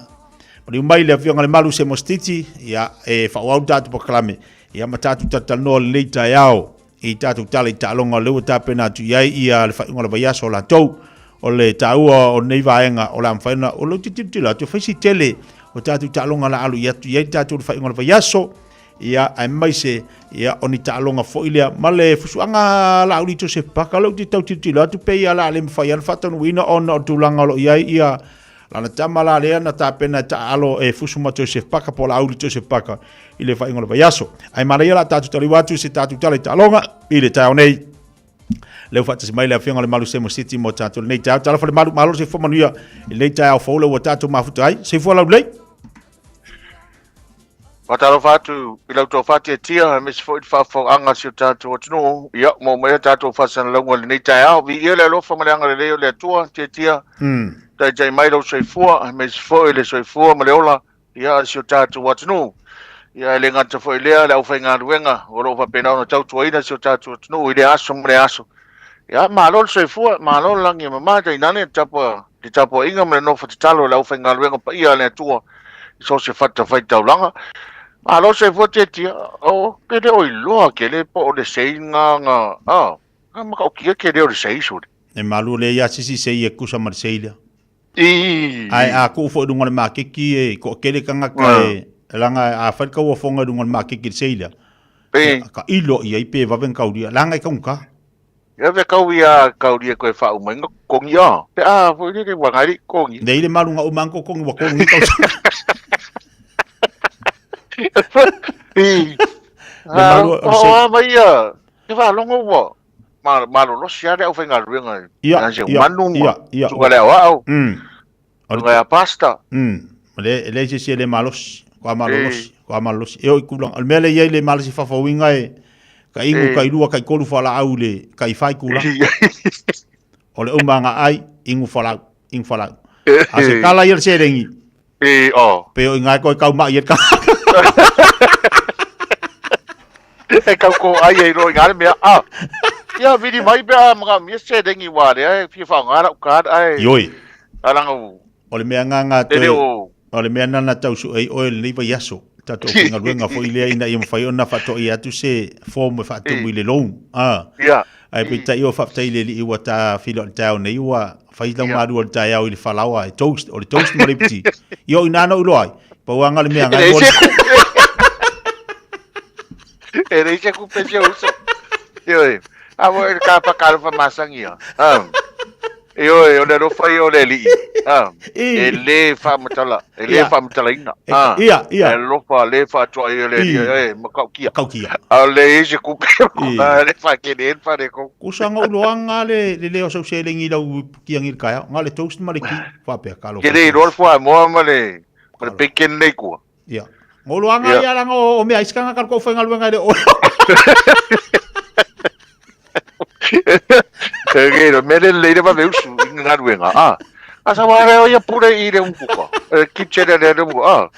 maliu mai le Afioga i le Malu Semosititi, ia e faaauau le tatou polokalame, ia ma tatou talatalanoa lenei taeao i tatou tala i taaloga o lea ua tapena atu i ai ia le faaiuga o le vaiaso o latou. O le taua o lenei vaega o le a mafai ona o lou tilotilo atu e fai si tele o tatou taaloga la alu i atu i ai tatou le faaiuga o le vaiaso ia aemaise ia o ni taaloga foi lea ma le fusuaga Laauli Joseph Parker lou te tau tilotilo atu pei ia la le mafai ona faataunuuina ona o tulaga o lo o i ai ia lana tama la lea na tapena e taaalo e fusu ma Joseph Parker po o Laauli Joseph Parker i le faaiuga o le vaiaso. Ae manaia la tatou taliu atu i se tatou tala i taaloga i le taeao nei. Leu faatasi mai le afioga i le Malu Semo City mo tatou lenei taeao. Talofa le malu, malo le soifua manuia i lenei taeao fou lea ua tatou mafuta ai. Soifua laulelei. Faatalofa atu i lau tofa tiatia aemaise foi le faafofogaaga a si o tatou atunuu. Ia, maua mai a tatou faasalalauga i lenei taeao. Viia le alofa ma le agalelei o le Atua, tiatia, taitai mai lou soifua, aemaise foi le soifua ma le ola, ia, a si o tatou atunuu. Ia, e le gata foi i lea, le aufaigaluega o lo o faapena ona tautuaina si o tatou atunuu i lea aso ma lea aso. Ia, malo le soifua, malo le lagi e mama, tainane le tapa, le tapuaiga ma le nofo tatalo a le aufaigaluega paia a le Atua i so o se fatafaitaulaga. Malo le soifua Tiatia, o, ke le o iloa kele po o le sei nga nga, a, nga matautia kele o le sei sole. E malu le ia sisi sei e kusa ma le sei lea. I. Ae a kuu foi i luga o le makeki e toatele tagata e leaga a fai le tauofoga i luga o le makeki i le sei lea, Pe. ka ilo i ai pe vave ona taulia, leaga e taugata. Ia ve kau ia kaulia koe whaumai nga kongi a. Pe a foi le wa ngai kongi. Nei le malu nga uma ko kongi wa kongi tausaga. I. Le malu o le sei. O a mai ia. Te whalongo ua. Ma malolosi lava le aufaigaluega Ia, i se ia, manu ma ia, ia. suka le aoao. O le Suka ia pasta. Le, e leai se isi e le malosi, ko a malolosi, ko a malolosi. E oo i kulaga. O le mea lea e i ai le malosi faafouina e ka inu, ka ilua, ka ikolu fualaau i le ka i whai kulaga. O le uma nga ai, inu fualaau, inu fualaau. A se kala ia le seleni. E, o. Pe o i ngai koe kau mai e ka. E kau ko ai e ro i ngā mea. Ah. Ia viri mai pe a mga mea seleni wā rea e fia whaonga rau kād ai. Ioi. Aranga u. O le mea ngā Te toe. reo. O le mea nana tau su ei oe lenei vaiaso. Tatou faigaluega foi lea ina ia mafai ona faatoia atu se form e faatumu i le loan. Ah. Ia. Ae peitai o faafetai i le Alii ua ta feiloai i le taeao nei ua fai lau malua i le taeao i le falaoa e toast, o le toast ma le ipiti. Ia o i ina na ou iloa ai. Pau lava na o le mea E ngai leai mo se kupe. E leai se kupe si ou uso. Ioe. A mo e ka whakaaro masangi ia. Ah. Ioe, o le alofa ia o le Alii. Ah. E le whaamatala, e le Ia. whaamatalaina. E- Ah. ia, ia. E alofa le whaatoa ia le Alii, e makaukia. Makaukia. A le i se kupe, a le whakene e whare kou. Kusa nga uloanga le le leo sau seleni i lau kiangi i le taeao. Nga le toast ma le ti. Faapea, ka alofa. Ke le iloa le fuamoa ma le, ma le bacon nei kua. Ia. Ngoloanga Ia. ia langa o, o mea iskanga ka kou whaingaluenga i le o. E ke ro mele le le va usu i ngā ruenga. Ah. A sa ware o ia pure i le umpuka. E kitchen le le umpuka. Ah.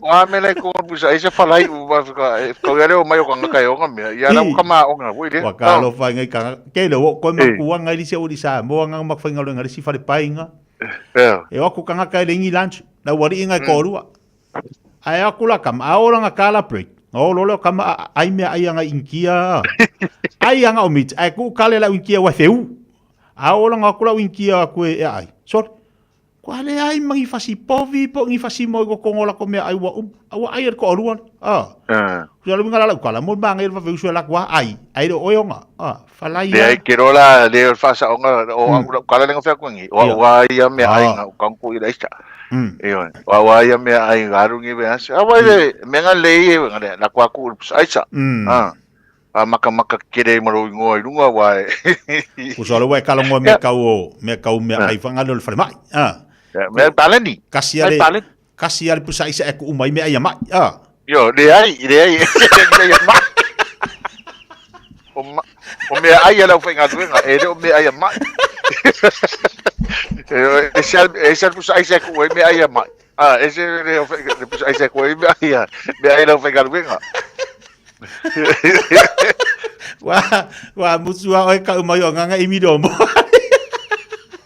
Wa mele ko pusa e se falai u va ka e ko ia le o mai o ka ngaka e onga mea. Ia la I. ka ma onga wo ile. Wa ka alofa ngai ka. Ke le o koe makua ngai lise o lisa mo nga makawhaingaluenga le si whare painga. Ia. E o aku kangaka e le ingi lunch. Na wari inga e korua. Ae aku la kama, a ora nga kala break. O lo leo kama a- ai mea ai anga inkia. Ai anga o mit, ai ku kale la inkia wa feu. A ora nga aku la inkia aku e ai. Sorry. Ko ale ai mangi fasi povi po ngi fasi mo ko kongola ko mea ai wa um. A wa ai ko orua. Ah. Ah. Ku ala winga la kala mo manga il va feu la kwa ai. Ai ro oyonga. Ah, falai. Le ai ke rola le fasa onga o au kala lenga fea kuangi. O Ia. wa ia mea ai Ah. nga kanku i laisa. Ioe. Wa wa ia mea ai garungi ve asa. A wai le mea nga le i nga le la kwa ku aisa. Ah. A maka maka kere ma ro ingoa i lunga wa e. Ku so le wa kala ngo mea kau o mea kau mea ai whangalo le whare mai. Ah. Mea paleni. Kasi Mea ale paleni. kasi ale pusa isa e ku umai mea ia mai. Ah. Io, le ai, le ai. Le ai mai. O ma, o mea ai ala whaingaluenga, e le o mea ai a mai. E se al, e se al pusa aisa ku e mea ai a mai. Ah, e se le o le pusa aisa ku e mea ai a, mea ai lau whaingaluenga. Wa wa mutua oe ka umai o nganga i miro mo.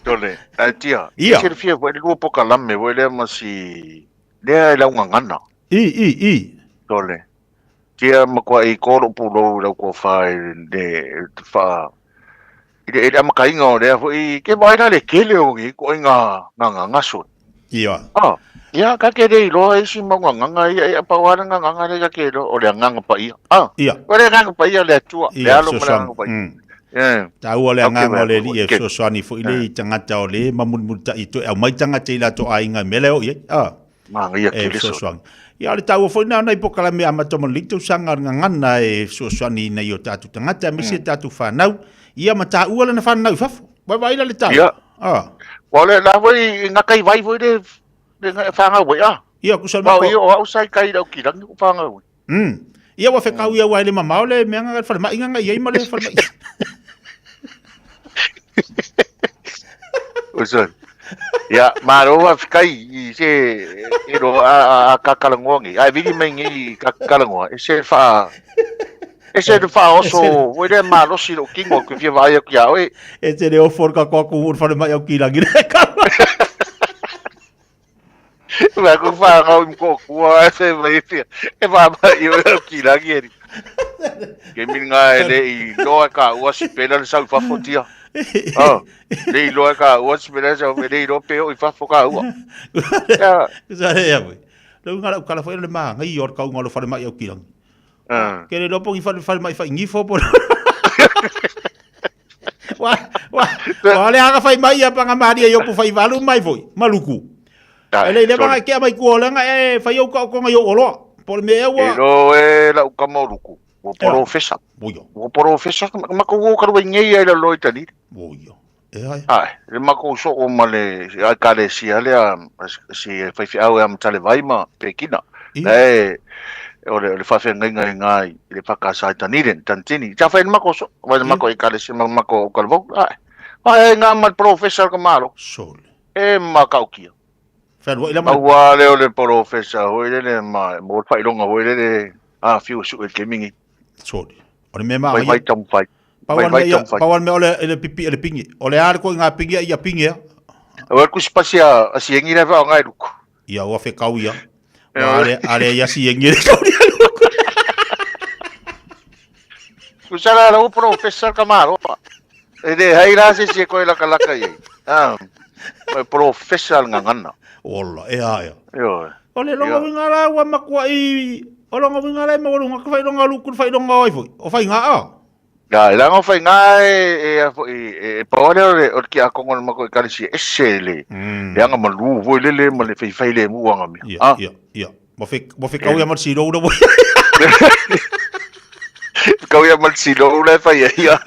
Tole, ai tia. Ia. E se fia foi lua poka lame, foi lea ma si lea e lau ngangana. I i i. Tole. Tia ma kua i koro pu lou lau kua whai le te wha i le, i le amakainga o lea foi ke mai la le kele o ngi ko i ngā ngā ngā ngaso. Ia. Ah, ia ka ke rei loa e si mau ngā nganga ia ia pa wala ngā nganga le ka ke lo o le nganga pa ia. Ah. Ia. O le nganga pa ia le atua, le Ia, alo ma le fesoasoani. nganga pa ia. Yeah. Taua le Ok, anganga o le mea, alii e ke- fesoasoani foi le i tagata o le mamulimuli toe aumai tagata i latou aiga i mea lea o i ai. Ah. Manga ia E kele so. fesoasoani. Ia o le taua foi na nai pokalame amata ma le tausaga o le gagana e fesoasoani ina i o tatou tagata aemaise mm. tatou fanau. Ia ma taua lana fanau i fafo. Vaivai la le tau. Ia. Ah. Wa le la foi i ngā kai vai foi le le whangau wai ah. Ia kusa ma. Ia o au sai kai lau kilangi ku panga ui. Ia ua fekau ia ua ele mamao le mea nga fale mai nga iai ma le fale mai. O so. Ia, malo wa fikai i se e ro a a ka kalangoa ngi. Ai vili mai ngi ka kalangoa. E se fa e se fa oso o le malosi lo kingo ku fia vai ku ia oe. E te le ofor ka koa ku fale mai au kilangi le ka. Wa ku fa ngau im ko kua e se vai fia. E fa ma i o kilangi eri. Ke min ngā e le i loa ka ua si pela le sau fafo tia. Oh, le i loa ka ua si pela sau le i loa pe o i fafo ka ua. Ia. Sa le ia we. Le unga lau kala foi le ma ngai o ka unga lo fale mai au kilangi. Ke le lopo i fale fale mai fai ngifo po. Wa wa wa le aga fai mai ia panga maria i opu fai valu mai foi maluku. E le le vanga ke mai ku olenga e fai au ka konga yo oloa. Po le mea ua. E ro e la uka maluku. Ua porofesa. Boio. Ua porofesa ma ko wo karu ngei ai la loi tani. Boio. E ai. Ai, le ma ko so o ma le ai ka le si ale a si fai fi au e am tale vai ma pekina. E o le le fafe ngai ngai ngai le paka sa tani ren tantini. Ta fai ma ko so, vai ma ko e ka le si ma ma ko ka vo. Ai. Ai ngā ma profesa ka malo. Sole. E ma kaukia. Whenua i la mai. Aua le o le porofesa hoi le le ma mo le whailonga hoi le le a fiu su e kemingi. Sorry. O le mea maa. Vai vai tamu whai. Vai vai tamu whai. Pau mea o le le pipi le pingi. O le ale ko ngā pingi ia pingi a. O ku spasi a si engi le va ngai luku. Ia ua whekau ia. Ale ale ia si engi le kau ia luku. Kusala la u professor ka malo. E le hai la se se koe laka laka i. Ah. Mai professor ngangana. Ola, e aia. Io. O le longa winga la ua makua i o longa winga la ma longa ka fai longa luku fai longa oi foi. O fai ngā a. Ya, e langa fai ngā e e a foi e pa ole ole o ki a kongo ma ko kalisi ese le. Le anga malu foi le le ma le fai fai le mu anga mi. Ia, ia, ia. Ma fe ma fe kau ia ma si rou foi. Kau ia ma si rou le fai ia.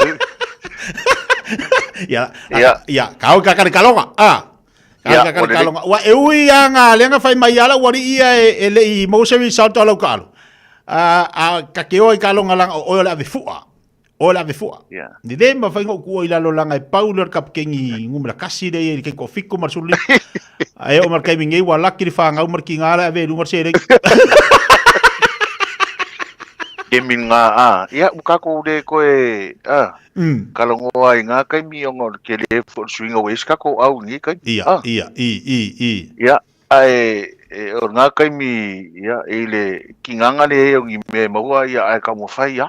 Ia, ia, ia, kau ka ka kalonga. Ah. Kau ka ka kalonga. Wa e ui ia nga lenga fai mai ala wari ia e le i mo se result ala ka A a ka ke oi kalonga langa o le ave fua. O le ave fua. Yeah. Ni le ma fai ngoku i lalo langa e pau le kapkengi ngumla kasi le i ke ko fiku mar suli. Ai o mar kai mingi wa laki le whangau mar ki ngā le ave lunga se re. Ke min ngā a. Ia, u ka ko le koe, a. Ka longo ai ngā kai mi ongo ke le fo swinga wes ka ko au ni kai. Ia, ia, i, i, i. Ia, ai e, o ngā kai mi, ia, i le ki nganga le e o ngi me maua ia ai ka mo whai ia.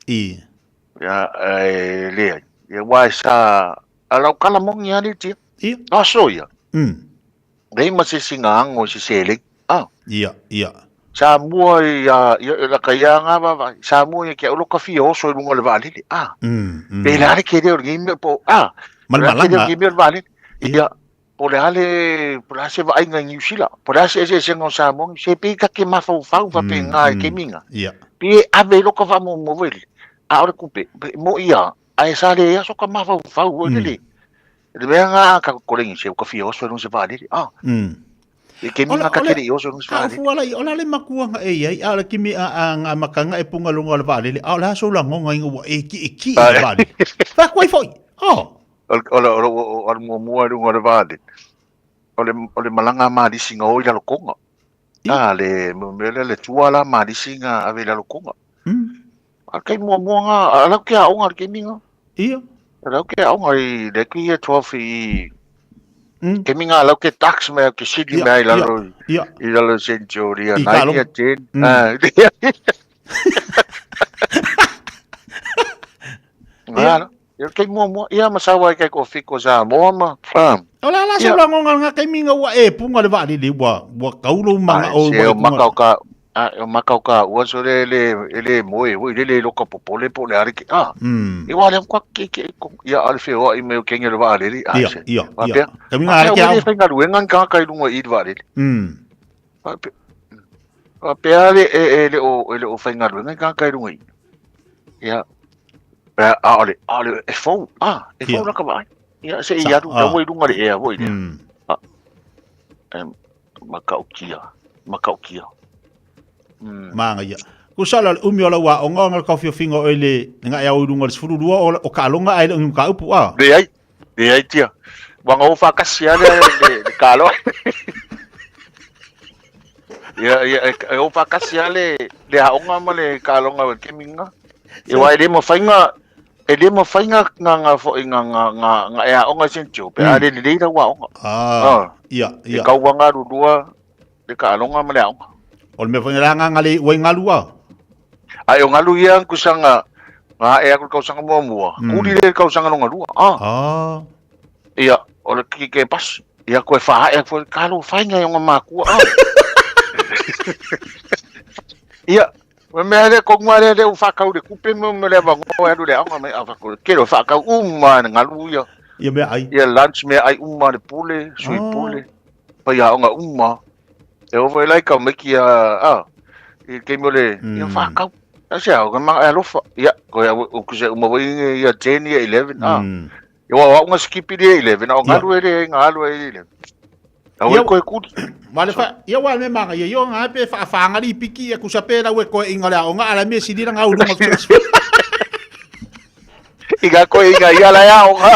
I. Ia, ai le ai. Ia wai sa, a lau kala mongi ani tia. Ia. A so ia. Nei ma se singa ango se sele. Ah. Ia, ia. Sa mua i a ia la ka ia ngā va sa mua i kia ulo ka fia oso i lunga le vaalele. Ah. Pe le ale ke leo ngi me po. Ah. Mal malanga. Ngi me vaalele. Ia. Po le ale po le ase vainga i New Zealand. Po le ase ese ese ngā sa mua se pe ka ke mawhau whau wa pe ngā e ke minga. Ia. Pe ave loka wa mo mo wele. A ore kupe. Mo ia. A e sa le ia so ka mawhau whau o le. Le mea ngā ka korengi se ka fia oso i lunga se vaalele. Ah. E ke minga ka kere i oso i lunga se vaalele. A fuala i ola le makuanga e iai, a ola kimi a ngā makanga e punga lunga o le vaalele, a ola aso la ngonga inga ua e ki e ki i le vaalele. Wha kuai foi. Oh. Ola ola ola mua mua i lunga o le vaalele. O le malanga malisi nga o i lalo konga. A le mea le tua la malisi nga ave i lalo konga. A kei mua mua ngā, a lau ke aonga le ke minga. Ia. A lau ke aonga i le ki e 12 i... Ke minga lau ke tax mea ke sili mea i lalo i lalo Century a 9 ia 10. Ia. Ia kei mua mua, ia masawa i kei ko fiko sa moa ma. O la la se la ngonga nga kei minga ua e punga le vaalele ua ua kaulo manga o ua maka o ka a o maka o ka ua so le le le moe ua le le loka popole po le are ke a. I wa le kwa ke ke ko ia ale fe o i me o kenge le vaalele a se. Ia ia. Kei minga are ke au. Whainga ruenga ka kai lunga i le vaalele. A pe ale e le o e le o whainga ruenga ka kai lunga i. Ia. A ole, a ole, e fou, a, e fou la ka vai. Ia, se i aru, na wai runga le ea, wai lea. Matautia, matautia. Māngaia. Ku sa la umi o lau aoga ona le taofiofiga o oe le gae ao i luga o le 12 o o taaloga ae le o ni mataupu a. Leai, leai tia. Ua na o faatasi lava le, le, le taaloga. Ia, ia, e, e o faatasi lava le, le aoga ma le taaloga o le taimi lena. Ia, aua e le mafai na, e le mafai na, na, na, foi, na, na, na, na e aoga i St. Joe, pe a le lelei lau aoga. Ah, ia, E ia. tau lava galulua le taaloga ma le aoga. O le mea foi la nga le ua galu a. Ae o galu ia kusaga nga ae aku le tausaga muamua, kuli le tausaga lona lua. Ah. Ah. Ia, o le ki ke pas. Ia koe whae koe kalo whainga i onga mākua. Ah. Ia, me mea le ko ngā le u whakau le kupe me me le vango e alu le aoga me a whakau. Ke lo whakau uma na ngalu ia. Ia mea ai. Ia lunch mea ai uma le pule, sui pule. Pai aoga uma. E ovo e lai kau mai ki a, a, i ke mo le, ia whakau. A se au, ma e alofa. Ia, ko ia, o kuse uma wai ia 10, ia 11, a. Ia wa unga skipi le 11, o ngalu e le, ngalu e le 11. Au e koe kuli. Ma le fa, ia wa me manga, ia yo nga pe fa fa ngali piki ia kusa pe la we koe inga le aoga ala me sili la ngau lunga. Inga koe inga ia la aoga.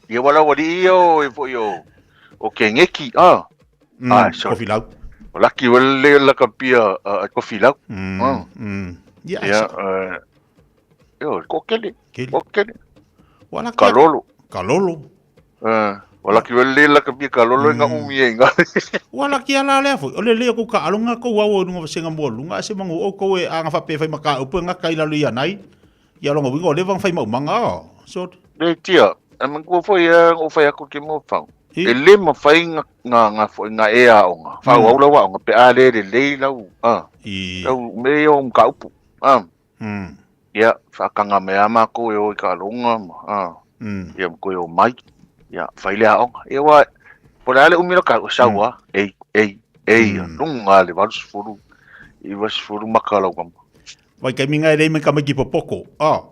Ia wala wali ia o e foi o o Kengeki ah. Ah, sorry. Kofi lau. O laki wale le la kapia a kofi lau. Ia, Ia, yo, ko kele. Ko kele. Wala Kalolo. Kalolo. Wala ki wale la kapia kalolo nga umi e nga. Wala ki ala lea foi. O le lea ko ka alonga ko wau o lunga vasenga mua lunga ase mangu o ko e anga fa pe fai maka upu nga kai lalo ia nai. Ia longa winga o le vang fai mau manga. So Le tia, e man kua foi e o fai aku ki mo fau. E le ma fai nga nga nga foi nga e a onga. Fa au lau aonga pe a le le le lau. Ah. I. Lau me o ka upu. Ah. Ia, whaakanga me a mākou e o i ka longa ma. Ah. Ia koe o mai. Ia, fai le aonga. Ia wa, po le ale umi ka o saua. Ei, ei, ei. Lunga le 80. I 80 maka lau kama. Vai kai minga e rei me ka mai ki popoko. Ah.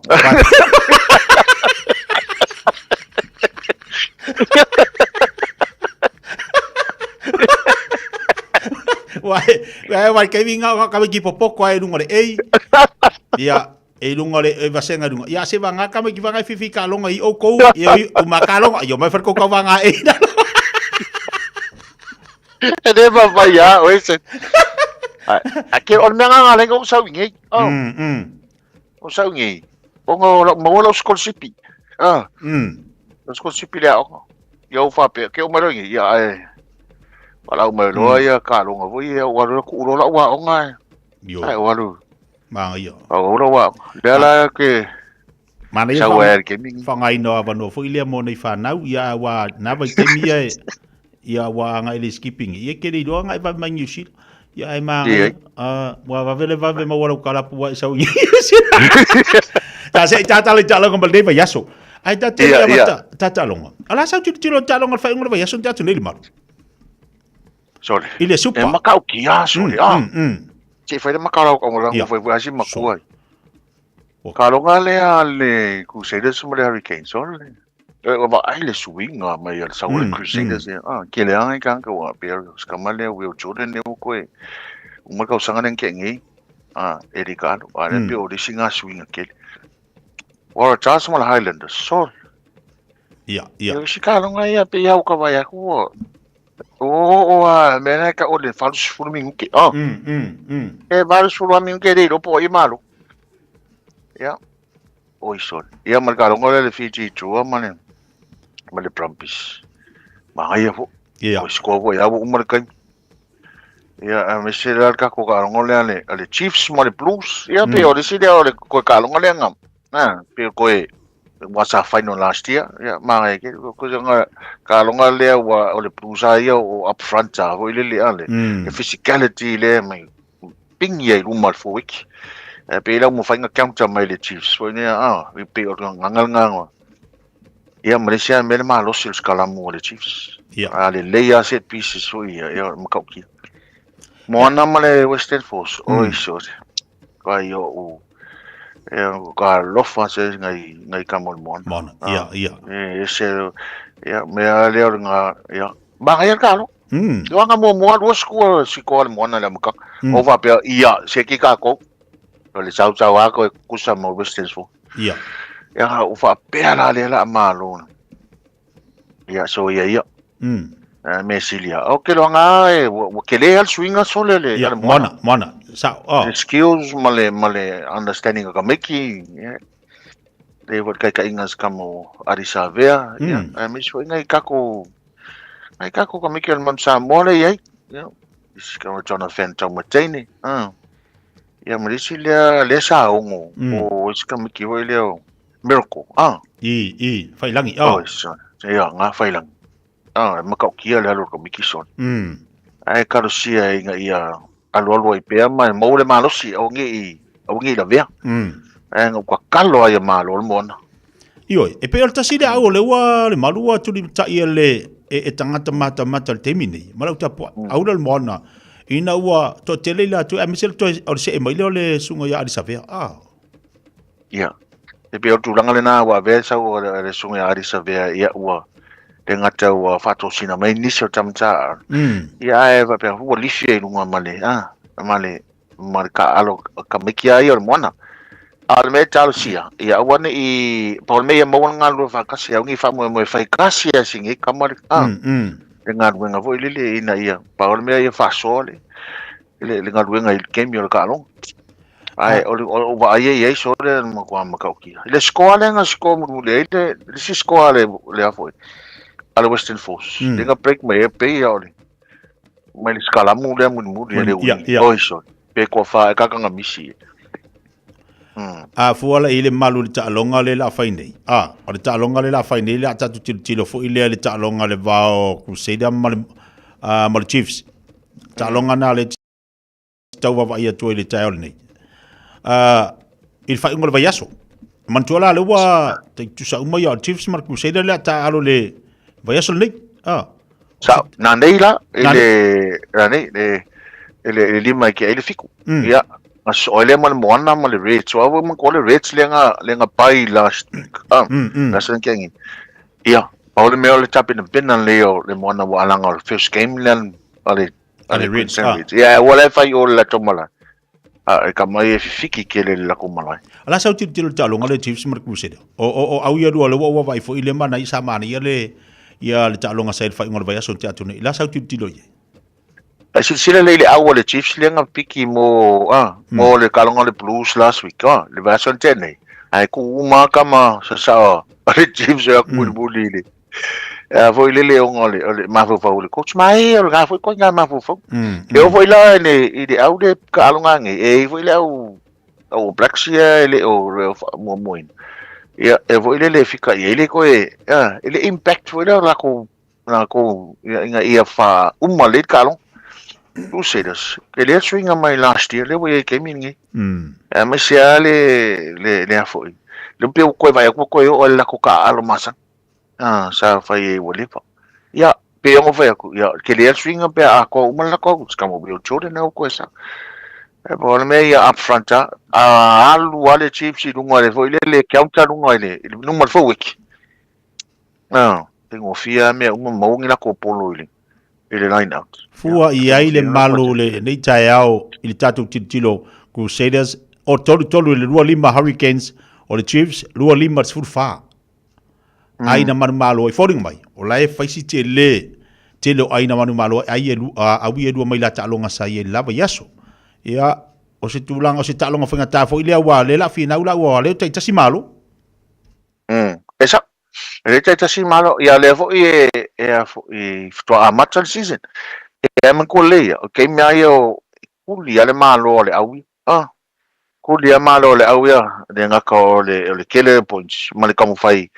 Wai, wai, wai kai minga ka mai ki popoko ai runga le ei. Ia, e runga le e vasenga runga. Ia se vanga ka mai ki vanga fifi ka longa i o kou. Ia i o ma ka longa. Ia mai wharko ka vanga ei. E le ma vai a, o ese. A ke o le mea ngā lenga o sau ingei. Oh. O sau ingei. O ngā o maua lau scholarship. Ah. Lau scholarship le aoga. Ia o whapea, ke o mai ingei. Ia e. Wala o mai loa ia ka longa voi ia o alu ku ulo lau aoga e. Yo. Ai o alu. Manga ia. O lau aoga. Lea la ke Mana ia Sau e ke mingi. whangaino a wanoa foi lea mo nei whanau ia wa na vai te mia e ia wa anga ele skipping ia ke le iloa ngai vai mai New Zealand ia ai ma Ia. a wa va vele va ve ma wala kala pu wa sau New Zealand ta se ta ta le ta longa le vai aso ai ta te Ia, ia ia. ta ta ta longa ala sau tiro tiro ta longa fa ngolo vai aso ta tu nei le maru Sorry. I le supa. E makau ki a, sorry. Ah. Se whai le makau rau ka Ia. ngā whai whai makua. Ka longa le a le Crusaders ma le Hurricanes, o le. E wa ai le suiga mai a le sau le Crusaders e. Ah, ke le anga i ka wa pe skama le Will Jordan le o koe. Uma ka usanga le ke ngi. Ah, e Ricardo. A le pe o le singa suiga ke. Wa Charles ma le Highlanders. So. Ia, ia. E si ka longa ia pe ia o ka vai aku. O o a me na ka o le falu sifuru minguke. Ah. E valu sifuru minguke le ropo i malo. Ia. Oi sorry. Ia ma le kalongo le Fiji Drua ma le ma le Brumbies. Ma ia fo. Ia. Oi score fo ia uma le kai. Ia a me se la ka ko kalongo le ale ale Chiefs ma le Blues. Ia pe o le si le o le ko kalongo le ngam. Na pe ko e was our final last year. Ia ma ngai ke ko nga kalonga le wa o le Blues a ia o up front a ho ile le ale. Le physicality le mai pingi ai luma le forward. E pe lau mo whainga counter mai le Chiefs. Foi nea, ah, i pe o ngangal ngangwa. Ia Malaysia me le malosi o skalamu o le Chiefs. Ia. A le lei a set pieces foi ia, ia makaukia. Moana ma le Western Force, oi sorry. Ka i o u. E ka lofa se ngai ngai ka mo le moana. Moana, ia, ia. E se Ia, mea lea o le ngā, ia. Manaia le talo. Mm. O anga muamua lua sikoa, sikoa le moana le amataga. Mm. O faapea, ia, se ki kākou. O le sau sau a koe kusa mo Western Force. Ia. Ia, o faapea la lea la a malo. Ia, so ia, ia. Mm. Me silia. O ke loanga e, ua kele al suinga sole le, Ia, le moana. moana, moana. Sa, oh. Le skills ma le, ma le understanding o ka meki. Ia. Le wa kai ka inga ska mo Arisa Vea. Ia, me so inga i kako, ngai kako ka meki al man Samoa le iai. Ia. Isi ka Jonathan Taumateine. Ah. Ia, ma le isi lea, lea sa ongo. O isi ka meki hoi lea o Miracle. Ah. I, i, whailangi. Oh. Oh, so, ia, ngā whailangi. Ah, e makaukia le alu o ka miki son. Ae kalosia i nga ia alualu ai pea ma e mau le malosi au nge i au nge i lavea. Ae nga ua kalo ai a malo le moana. Ioe, e pei o le tasi lea au o le ua le malu ua tuli tai e le e, e tangata mata mata le taimi nei. Ma lau tapu mm. au le moana ina ua to tele ila tu a le toe o le see mai lea o le sunga ia Alisavea. Ah. Ia. E pei o le tulaga lena ua avea le sau o le susuga ia Ardie Savea, ia ua le gata ua faatosina mai nisi o tamataa. Ia ae faapea ua lifi ai i luga ma le, a, ma le, ma le taaalo tamaiti lava ia o le moana. A o le mea e talosia, ia aua ne i, pau o le mea ia maua le galulue faatasi, aua ne i faamoemoe fai tasi lava e si nei tama le, a, le galuega foi lele ina ia, pau o le mea ia faasoa le, le, le galuega i le kemi o le taaloga. Ae o le o vaai ai ai sole le matua matautia. I le score lea na score mulimuli ai le le isi score a le le a foi a le Western Force. Mm. Le na break mai e pei ia o le mai le skalamu lea mulimuli e le Ia, ui. ia. Oi sole. Pe kua wha e kakanga misi. e. Mm. A fua la i le malu i le taaloga le la fai nei. A, o le taaloga le la fai nei le a tatou tilotilo foi lea i le taaloga le va o Crusader ma le, uh, ma le Chiefs. Taaloga na le tau vaavaai atu ai i le taeao lenei. Uh, I le faaiuga o le vaiaso. Manatua la le ua tusa uma ia o Chiefs ma le Crusader le a taalo le vaiaso lenei. Ah. Sa, na nei la, i le, na nei, le, i le, i le lima i ke ai le fiku. Mm. Ia, na so le ma le moana ma le Reds. So awe ma ko le Reds le nga le nga pai last week. Ah, mm, mm. last week ngi. Ia, pa o le mea o le tapena pena le o le moana wa alanga o le first game le ale Ale Reds, ah. Ia, ua le fai o le latou malae. A e ka mai e fifiki kele le lakou malae. Ala sau tilotilo le taaloga le Chiefs ma le Crusader. O, o, o au ia lua le ua ua vaai foi le mana i sa mana ia le ia le taaloga sa i le faaiuga o le vaiaso te atu nei. La sau tilotilo i ai. Ai silasila lelei i le au a le Chiefs lea na piki mo, ah, mo le taaloga o le Blues last week, ah, le vaiaso na tea nei. Ae tuu uma lava tama sasao a le Chiefs e o atu mulimuli i le A foi lele ona o le, o le mafaufau o le coach. Ma e, o le ngā foi koe ngā mafaufau. Mm, mm. E o foi la i le, i le au le ka alo ngā nge. E foi le au, au Blacks ia e le o, le o wha mua ina. Ia, e foi lele e whika i e le koe, ia, e le impact foi lea o lako, lako, ia, inga ia wha uma le ka alo. Crusaders. E le swinga mai last year, le wei e kemi nge. Mm. E mai se a le, le, le a foi. Le pe o koe vai, ko koe o le lako ka alo masa. Ah, sa fai e ua lepa. Ia, pe ongo fai aku. Ia, ke lea swinga pe a koa uma la koa, ska mo Will Jordan au koe sa. E po le mea ia up front a, a alu a le Chiefs i lunga le foi le le counter lunga i le, i le lunga le faueki. Ah, te ngofia mea uma maungi la ko polo i le, i le line out. Fua i ai le malu le nei taeao i le tatou tilotilo Crusaders o 3-3 i le 2-5 Hurricanes o le Chiefs 2-5 14. Mm. Aina manumalo e foliga mai, o la e fai si tele, tele o aina manumalo ai e a au e lua mai la taaloga sa i ai lava i aso. Ia, o se tulaga, o se taaloga faigata foi lea ua le la finau la ua leo taitasi malo. Mm. E sa, e le taitasi malo, ia lea foi e, e a foi, faatoa amata le season. E a manatua lelei ia, o taimi lava ia o kuli lava le malo a le au ia. Ah, kuli lava malo a le au ia, le gata o le, o le tele o points ma le taumafai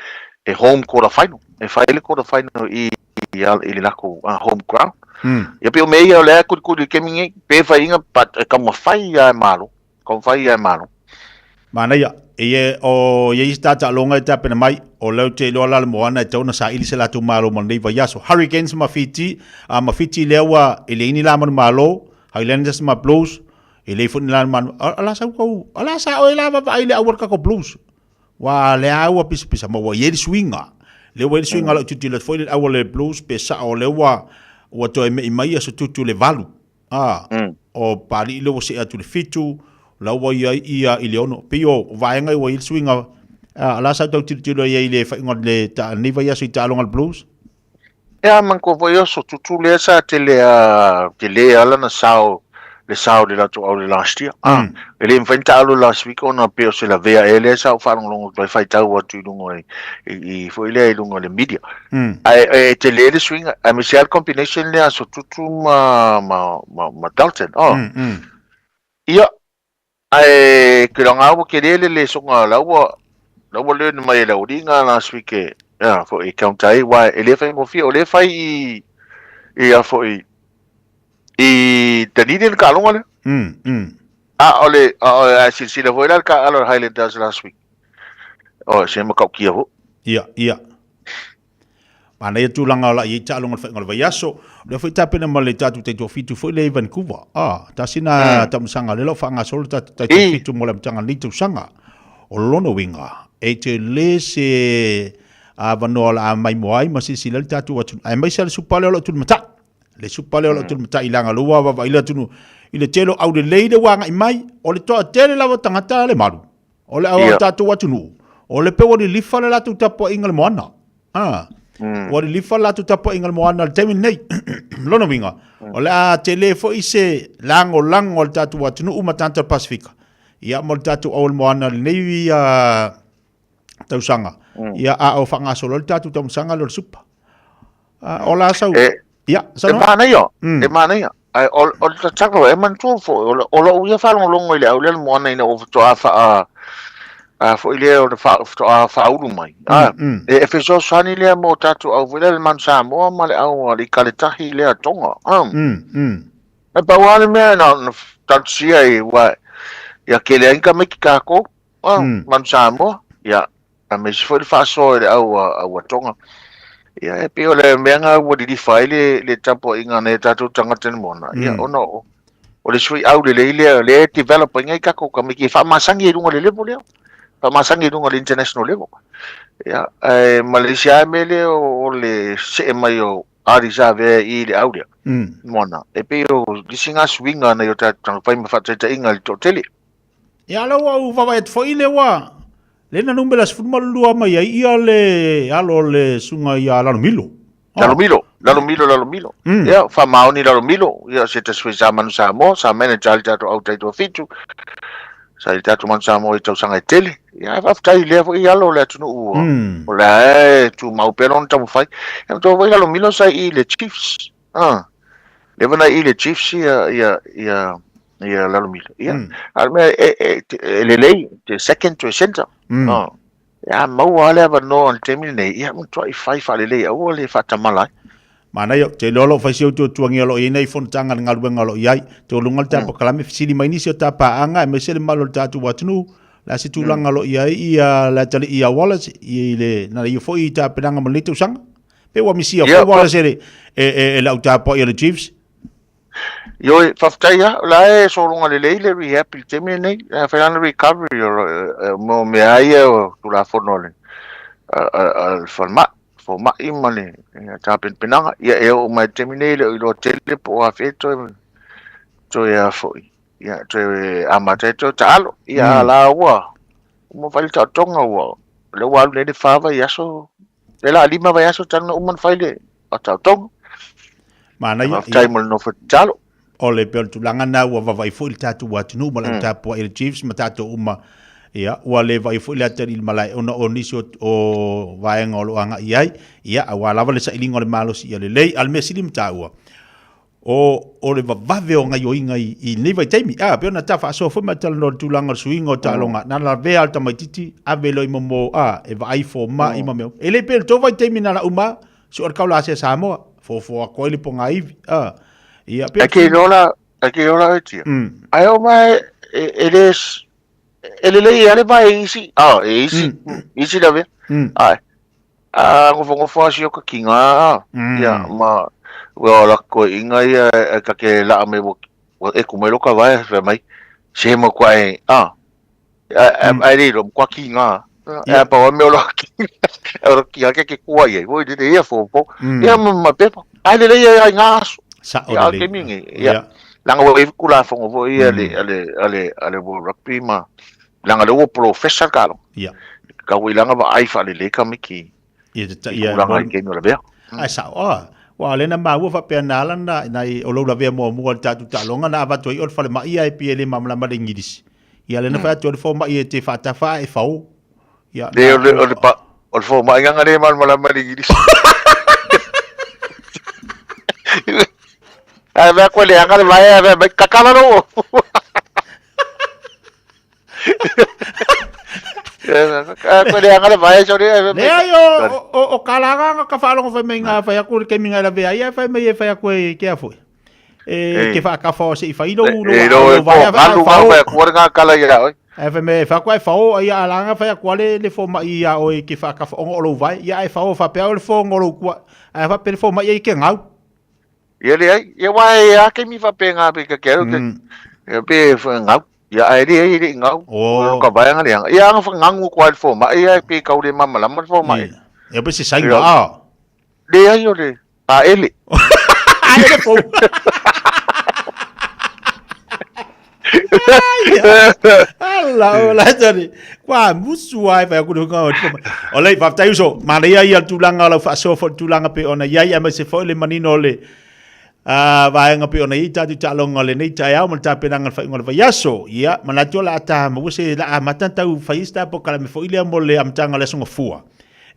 e home quarter final. E fai le quarter final i, i, i le latou home ground. Mm. Ia pei o mea ia o lea e kulikuli i le taimi nei, pe faiga, but e taumafai lava e malo, taumafai lava e malo. Manaia, e ia, o ia isi taataaloga e tapena mai, o lea ou te iloa la le moana e tatau ona saili se latou malo mo lenei vaiaso. Hurricanes ma Fiti, a ma Fiti lea ua e leai ni la manumalo, Highlanders ma Blues, e leai foi ni la manu, a, a la sau kau, a la sa oe la vaavaai i le au a le kako Blues. Ua lea ua pisapisa ma ua i ai le suiga. Lea ua i ai le suiga o lau tilotilo atu foi i le au a le Blues pe sao o lea ua ua toe me'i mai ia Sotutu i le 8. A, o Papalii lea ua see atu i le 7, la ua i ai ia i le 6. Pei o vaega ia ua i ai le suiga, a, o le a sa tau tilotilo i ai i le faaiuga o le lenei vaiaso i taaloga a le Blues? Ia, manatua foi o Sotutu lea sa tele a, tele lava lana sao, le sao i le latou aole last year. Mm. E le mafai ona taalo last week ona pei o se lavea ea lea sa ou faalogologo atu ai, faitau atu i luga i, i, i foi lea i luga o le media. Mm. Ae e tele le suiga, aemaise lava le combination lea a Sotutu ma, ma, ma, ma Dalton. Oh. Mm, mm. Ia, ae ke laga ua tele le lesoga la ua la ua learn mai e le auliga last week e ia foi e counter ai aua e le faigofie o lea e fai i i a foi i Dunedin le taaloga lea. Mm, mm. A o le a o le silasila foi la le taaalo a le Highlanders last week. O se matautia foi. Ia, ia. Manaia tulaga o la i ai taaloga o le faaiuga o le vaiaso. O lea foi tapena ma le tatou taitoafitu foi lea i Vancouver. Ah, tasi na mm. taumasaga lea o faagasolo le tatou taitoafitu mo le amataga lenei tausaga. O lona uiga, e te le se avanoa o le a maimoa ai ma silasila le tatou atunuu. Aemaise le supa lea o lo o tulimatai. Le supa lea o lo o mm. tulimatai leaga lua vaavaai le atunuu. I le tele o aulelei le ua agai mai, o le toatele lava o tagata le malu. O le au tatou atunuu, o le pe ua lilifa le latou tapuaiga i le moana. Ah. Mm. Ua lilifa le latou tapuaiga i le moana i le taimi lenei. Lona uiga, mm. o le a tele foi se lagolago a le tatou atunuu ma tagata o le Pasifika. Ia mo le tatou au o le moana lenei uh, tausaga. Mm. Ia a o faagasolo le tatou tausaga lea o le supa. Uh, o la sau. E, ia, e manaia, mm. e manaia. Ae o, o le tatalo e manatua foi, o, o lou ia faalogologo i le au lea le moana ina ua faatoa faa, a foi lea o le faatoa faaulu mai. A, mm, mm. E, e fesoasoani lea mo tatou au foi lea le Manu Samoa ma le au a le Ikaletahi lea Tonga. A. Mm, mm. E pau lava le mea na, na talosia i, ua, ia kele ai ka maiki kākou, a, mm. Manu Samoa, ia, aemaise foi le faasoa i le au a Tonga. Ia, e pei o le mea lena ua lilifa ai le, le tapuaiga a nai o tatou tagata i le moana, ia, mm. ona o, o le sui au lelei lea, lea e develop ai ngai tatou tamaiti e faamasani i luga o le level lea, faamasani i luga o le international level. Ia, ae ma le isi lava mea lea o, o le see mai o Ali sa avea i le au lea, mm. moana, e pei o isi ngā suiga a nai o tatou tagata fai ma faataitaiga i le toatele. Ia la ua ou vaavaai atu foi le ua le na numera 12 mai ai ia le alo o le susuga ia Lalomilo. Oh. Lalomilo, Lalomilo, Lalomilo. Mm. Ia, faamaoni Lalomilo, ia se tasi foi sa Manu Samoa, sa manager le tatou au taitoafitu. Sa i le tatou Manu Samoa i tausaga e tele. Ia, faafetai i lea foi alo o le atunuu. Mm. O lea e tumau pea lona taumafai. Ia, manatua foi Lalomilo sa i le Chiefs. Ah. Leva na i le Chiefs ia ia ia ia Lalomilo. Ia. Mm. A le mea e, e, e lelei, te second to center. Mm. Ah. Ia maua lava le avanoa i le taimi lenei, ia matuai fai faalelei aua le faatamala ai. Manaia, te iloa o lo o fai si ou tuatuagia o lo o i ai nei fonotaga i le galuega o lo o i ai. Te luga le ta polokalame, fesili mai nisi o ta paaga aemaise le mamalu o le tatou atunuu, le a se tulaga o lo o i ai ia le atalii ia Wallace i le na ia foi tapenaga mo lenei tausaga. Pe ua misia foi Wallace e le e, e, e le au tapuai a le Chiefs. Ioe, faafetai lava, o la e sologa lelei le rehab i le taimi lenei, e fai lana recovery o mo mea lava ia o Tulafono a le a le falemai, fomai ma le tapenapenaga. Ia e oo mai i le taimi lenei e le o iloa tele po o afea toe toe a foi, ia toe amata ai toe taalo. Ia a la ua uma fai le taotoga ua o lea ua alu nei le fa vaiaso, le la lima vaiaso talu ona uma ona fai le taotoga. Manaia. Faafetai mo le nofo tatalo. O le pei o le tulaga lena ua vavaai foi le tatou atunuu ma le mm. tapuai le Chiefs ma tatou uma ia ua le vaai foi le atalii i le malae ona o nisi o, o vaega o lo o agai i ai ia aua lava le sailiga o le malosi ia lelei a le mea sili ma taua o, o le vavave o gaioiga i, i lenei vaitaimi. A, pei ona ta faasoa foi ma talanoa le tulaga o le suiga o taaloga, mm. na lavea le tamaititi, ave loa i momo, a, e vaai fomai mm. ma mea. E le pei o le tou vaitaimi na lau ma, sua le kaula asia Samoa, fofo atu ai le pogaivi, a. Ia, pei. E ke iloa e ke iloa e tia. Mm. Ai o mai e, e le e lelei a le vai isi, a, e isi, mm. isi la vea. Mm. Ai. A nofonofo lava si o ka kiga a, mm. ia, ma ua ola koeʻina ia e ka ke laʻa mai ua ua eku mai loa ka vae fai mai, se makuaʻe a, a mm. ae le iloa makuā kiga. E pa o me o lo ki. O lo ki ake ke kua ia. Voi le ia fo po. Ia ma ma pepa. Ai le ia ai ngā aso. Sa o Ia le ke mingi. Ia. Langa o e kula fongo fo ia le ale ale ale World Rugby ma langa le ua professor ka lo. Ia. Ka ui langa va ai fa le le ka miki. Ia te ia. Kulanga i kemi o la vea. Ai sa o. Ua le na maua faapea na ala na nai o lou lavea muamua i le tatou taaloga na avatu ai o le falemai ae pei e le malamalama le Igilisi. Ia lea na fai atu ai le fomai e te faatafa ae fao. Ia Le o le o le pa o le fomai ganga le malamalama le Igilisi. Ai mea koe le anga le vae ai mea mai kakala lo. Koe le anga le vae sorry. Leai o kalagaga ka faalogo fai mai ngā fai aku le taimi ngai lavea ai fai mai e fai aku e ke afoi. E ke whaakafa o se i whai lou lou E lo e po ngalu ngau fai aku ngā kala ia oi. Ai fai mai fai aku ai fao ai a langa fai aku ale le fo mai ia oi ke whaakafa ongo o lou vai ia ai fao fa pea o le fo ngo lou kua ai fa pe le fo mai ai ke ngau. Ia le ai ia wa e a ke mi fa pe ngā pe ka ke ke pe ngau. Ia ai le ai le ngau. O ka vai anga le anga. Ia anga fa ngangu kwa le fo mai ia pe kau le mama lama le fo mai. Ia pe se sai ngā. Le ai o le a ele. A ele fou. Ala o la tari. Kwa musu ai fa ku nga o O lei fa tai uso. Ma le ia tulaga o lau faasoa foi tulaga pe ona iai aemaise foi le manino o le a vaega pe ona iai tatou taaloga o lenei taeao ma le tapenaga o le faaiuga o le vaiaso. Ia, manatu o le a ta maua se la amata ona tau fai se ta polokalame foi lea mo le amataga o le Aso Gafua.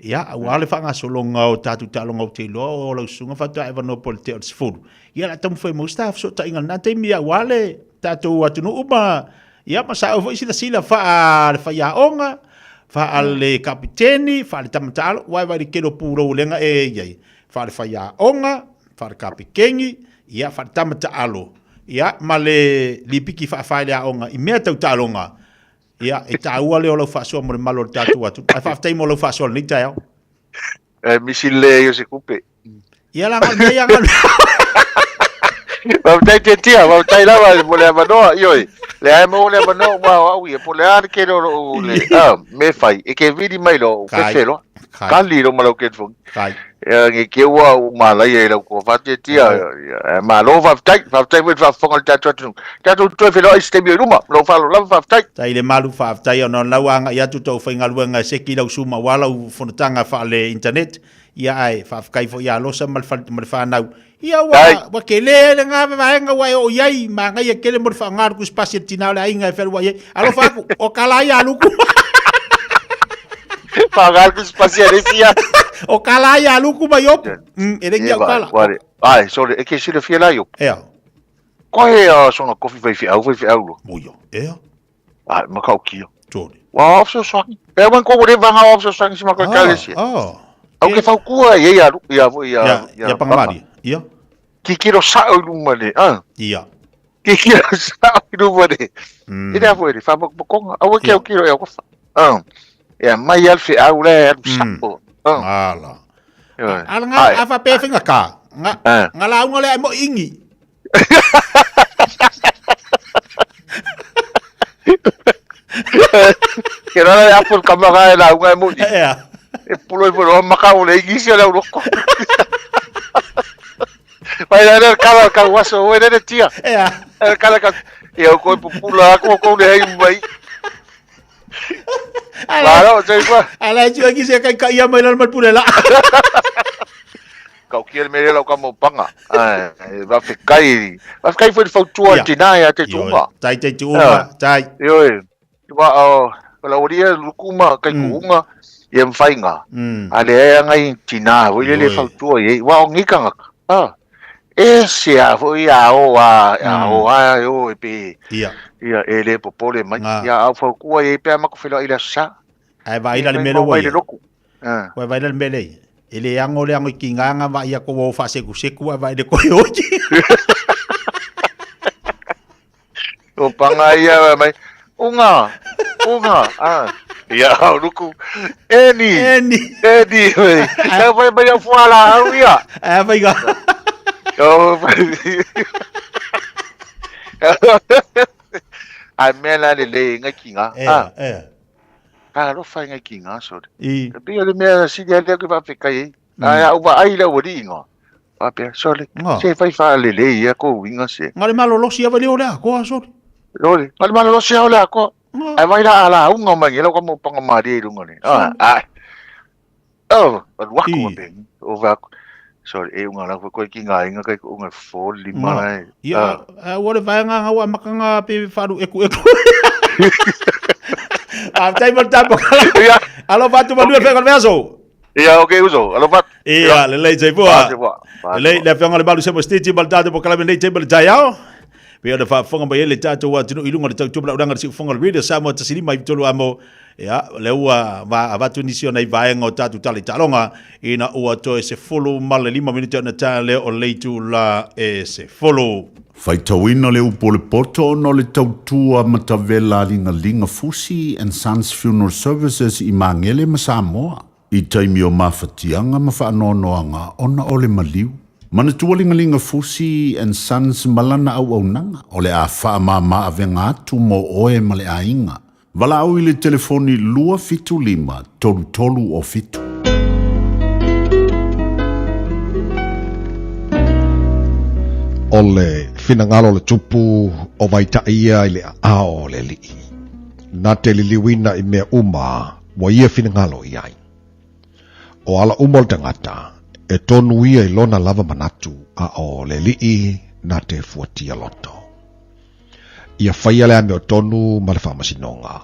Ia, aua le faagasologa o tatou taaloga ou te iloa o lau susuga faatoa e avanoa po o le tea o le 10. Ia, o le a taumafai mau se ta fesootaiga i lena taimi aua le tatou atunuu ma, ia, ma sao foi silasila faa le faiaoga, faa le kapiteni, faa le tama taalo, aua e vaai i le tele o pulou o lea e i ai, faa le faiaoga, faa le kapikeni, ia, faa le tama taalo, ia, ma le lipiki faafaeleaoga i mea tau taaloga. Ia, e taua lea o lau faasoa mo le malu o le tatou atunuu. Ae faafetai mo lau faasoa lenei taeao. E misi le i o se kupe. Ia la ngal ia ngal. Faafetai Tiatia, faafetai lava mo le avanoa, ioe. Le ai mo le avanoa ua au ia, po le a le kele o lou le, a, me fai, e ke vili mai lo, Kai. fefe loa. Kai. Kali lo ma lau telefoni. Kai. Ia, nge ke ua u malaia i lau kua faatiatia, ia, e malo faafetai, faafetai foi i le faafofoga a le tatou atunuu. Tatou toe feiloai i se taimi o i luma, ma lou faaaloalo lava faafetai. Tai le malu faafetai ona o lau agai atu tou faigaluega e seki lau suma aua lau fonotaga faale internet ia ae faafetai foi ia Losa ma le ma le fanau ia ua ua tele ai lena vaega ua e oo i ai manaia tele mo le faaaoga le tusipasi a le tina o le aiga e fealuai ai alofa atu o kala ia luku Faaaoga le tusipasi a le isi ia. O kala ia luku mai opu e le au kala. Ai, sorry, e ke silafia la i opu. Ea. Koe a songa kofi fai whiau, fai whiau lo. Moia, ea. Ai, ma kau kia. Tore. Wa off so swangi. E wan ko wore vanga off so swangi si ma koe kale si. Ah. Au ke whau kua ia ia ia ia ia pangamari. Ia. Ki kiro sa o luma le. Ah. Ia. Ki kiro sa o luma le. Ina foi le wha mokonga. Au ke au kiro e au kofa. Ah. Ia mai al whiau le alu sa o. Ah. Ala. Ala nga afa pe finga ka. Nga nga la unga le mo ingi. Ke rara e apo ka maka e la unga e mo i. Ea. E pulo i pulo maka o le ingi si o le uroko. Vai la le kala ka waso o le tia. Ea. E kala ka e o ko pupula ko ko le ai mai. Ala, te kwa. Ala e tua ki se kai kai mai la mal pule la. Kau kia le mere lau ka mau panga. Ai, va fekai. Va fekai foi fautua Ia. tina ia te tunga. Tai tai tuunga, tai. Ioe. Wa o la oria lukuma kai kuunga ia mfainga. A le ea ngai tina foi le le Ioe. fautua i wa o ngikanga. Ah. E se a foi a o a a o a o e pe. Ia. Ia e le popole mai. Ia au faukua i pe ma ko felo i la sa. Ai vai la le Ia, mele mai ua le ia. loku. Ah. Ua vai la le mele ia. E le ango le ango i ki nganga va ia ko wau whaseku seku a vai le koe oji. O panga ia mai. Unga. Unga. Ah. Ia au luku. Eni. Eni. Eni. Oi. Ia vai mai au fuala au ia. Ai vai ga. O. Ai mea la le le ngai ki ngā. Ea, ea. Talofa e ngai ki ngā sore. I. E pei o le mea sili a lea koe faafetai ai. Ae a ou vaai i le aualiiga, faapea, sole, se fai faalelei ia kou uiga se. Nga le malolosi ava le o le akoa, sole. Lole, nga le malolosi a o le akoa. Ae vai la a lauga mai nge lau ka maupaga malie i luga nei. Ah, ah. Oh, alu aku ma pengi. O va aku. Sorry, e unga lau koe ki ngā inga kai ko unga fo lima lai. Ia, a ua le vaenga nga ua makanga pe wharu eku eku. A tai mo tapo kala. Ia. Alo fatu malua fe kon verso. Ia, okay uso. Alo fatu. Ia, le lei tai pua. Le lei le afionga le malu se mo stiti mal tato po kala nei tai mal tai ao. Pe ona faafofoga mai ai le tatou atunuu i luga o le tautua ma lau le siufofoga o le Radio Samoa 153 amo ia lea ua va avatu nisi o nai vaega o tatou tala i taaloga ina ua toe 15 minute ona ta lea o le itula e 10. Faitauina le upu o le poto ona o le tautua matavela a Ligaliga Fusi and Sons Funeral Services i Magele ma Samoa. I taimi o mafatiaga ma faanoanoaga ona o le maliu. Manatua Ligaliga Fusi and Sons ma lana auaunaga o le a faamama avega atu mo oe ma le aiga. Valaau i le telefoni 275 33 o 7. O le finagalo o le Tupu o Vaitaʻi ia i le aao o le Alii, na te liliuina i mea uma ua ia finagalo i ai. O ala uma o le tagata, e tonu ia i lona lava manatu, a o le Alii na te fuatia loto. Ia faia le amiotonu ma le faamasinoga,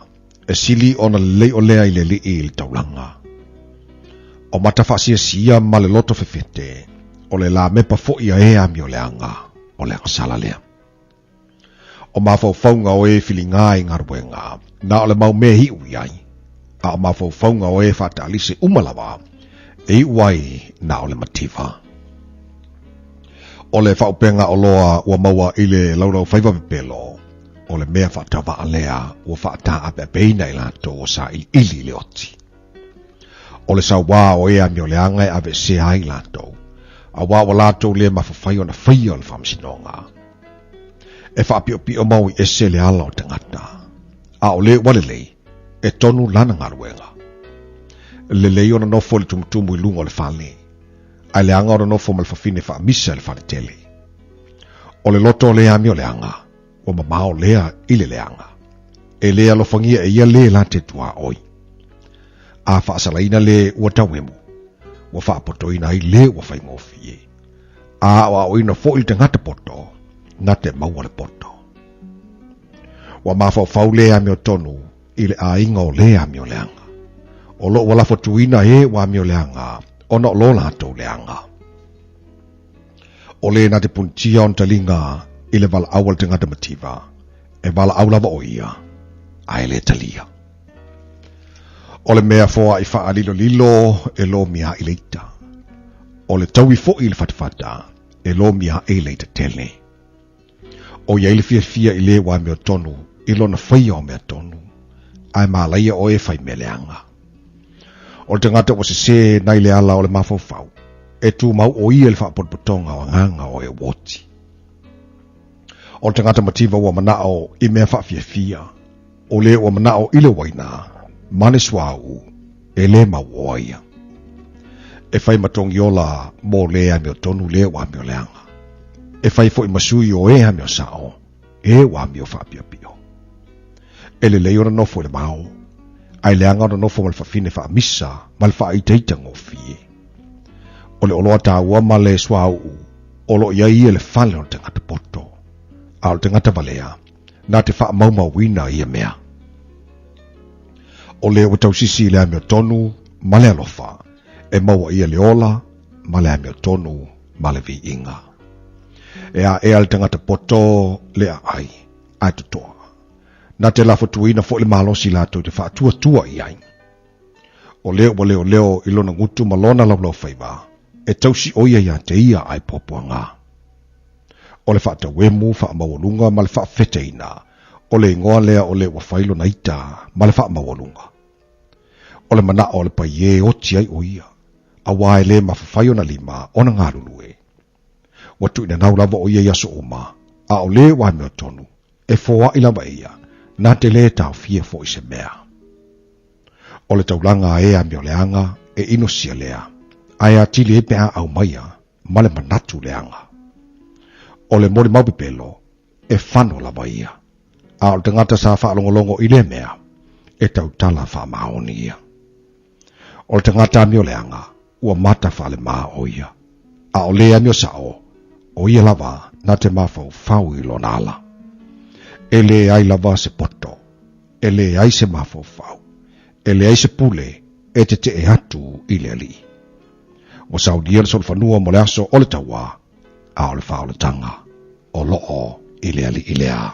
e sili ona lelei olea i le Alii i le taulaga. O mata faasiasia ma le loto fefete, o le lamepa foi a e amioleaga, o le agasala lea. O mafaufauga o e filiga i galuega, na o le mau mea e iu i ai, a o mafaufauga o e faataalise uma lava, e iu ai na o le mativa. O le faaupega oloa ua maua i le laulaufaiva pepelo, o le mea faatauva'a lea ua faataapeapeina i latou o sailiili i le oti. O le sauā o e amioleaga e aveesea ai latou, auā ua latou le mafafai ona faia o le faamasinoga. E faapiopio mau i ese le ala o tagata, a o le ua lelei, e tonu lana galuega. Lelei ona nofo i le tumutumu i luga o le fale, ae leaga ona nofo ma le fafine faamisa i le faletele. O le loto o le amioleaga, ua mamao lea i le leaga. E le alofagia e ia le la te tuaoi. A faasalaina le ua tauemu, ua faapotoina ai le ua faigofie. A aoaoina foi le tagata poto, na te maua le poto. Ua mafaufau le amiotonu i le aiga o le amioleaga. O lo ua lafotuina e ua amioleaga ona o lo latou leaga. O le na te punitia ona taliga i le valaau a le tagata mativa, e valaau lava o ia, a e le talia. O le mea foaʻi faalilolilo e lomia aʻe i le ita. O le taui foi i le fatafata e lomia aʻe i le ita tele. O i ai le fiafia i le ua amiotonu i lona faia o mea tonu, ae malaia oe e fai mea leaga. O le tagata ua sesē nai le ala o le mafaufau, e tumau o ia i le faapotopotoga o agaga o e ua oti. O le tagata mativa ua manao i mea faafiafia, o le ua manao i le uaina ma le suauu, e le mauoa ia. E fai ma togiola mo le amiotonu le ua amioleaga. E fai foi ma sui o e amiosao, e ua amio faapiopio. E lelei ona nofo i le vao, ae leaga ona nofo ma le fafine faamisa ma le faaitaita gofie. O le oloa taua ma le suauu o lo o i ai ia le fale o le tagata poto, a o le tagata valea, na te faamaumauina ia mea. O le ua tausisi i le amiotonu ma le alofa, e maua ia le ola ma le amiotonu ma le viiga. E aea le tagata poto le aai, ae totoa. Na te lafotuina foi le malosi latou te faatuatua i ai. O le ua leoleo i lona gutu ma lona laulaufaiva, e tausi o ia iā te ia ae puapuaga. O le faatauemu faamaualuga ma le faafeteina, o le igoa lea o le ua fai lona ita ma le faamaualuga. O le manao o le paiē oti ai o ia, auā e le mafafai ona lima ona galulue. Ua tuuinanau lava o ia i aso uma, a o le ua amiotonu, e foai lava e ia, na te lē taofia foi se mea. O le taulaga a e amioleaga e inosia lea, ae atili ai pe a aumaia ma le manatu leaga. O le molimau pepelo, e fano lava ia, a o le tagata sa faalogologo i lea mea, e tautala faamaoni ia. O le tagata amioleaga, ua mata faalema o ia, a o le amio sa'o, o ia lava na te mafaufau i lona ala. E leai lava se poto, e leai se mafaufau, e leai se pule e tete'e atu i le Alii. Ua saunia le solofanua mo le aso o le tauā, a o le faaolataga o loo i le Alii lea.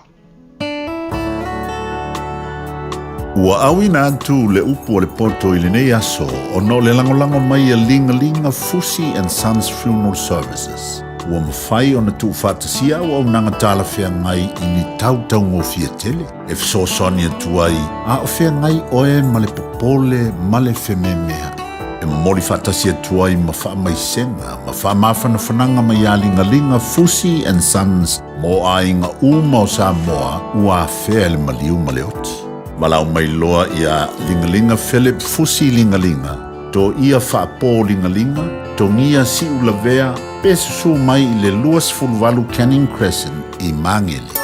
Ua auina atu le upu o le poto i lenei aso ona o le lagolago mai a Ligalinga Fusi and Sons Funeral Services. Ua mafai ona tuufaatasia auaunaga talafeagai i ni tau taugofie tele e fesoasoani atu ai a o feagai oe ma le popole ma le fememea'i. E momoli faatasi atu ai ma faamaisega ma faamafanafanaga mai ia Ligaliga Fusi and Sons mo aiga uma o Samoa ua afea e le maliu ma le oti. Valaau mai loa ia Ligaliga Philip Fusi Ligaliga, Toia Faapo Ligaliga, Togia Siulavea pe susu mai i le 28 Canning Crescent i Magele.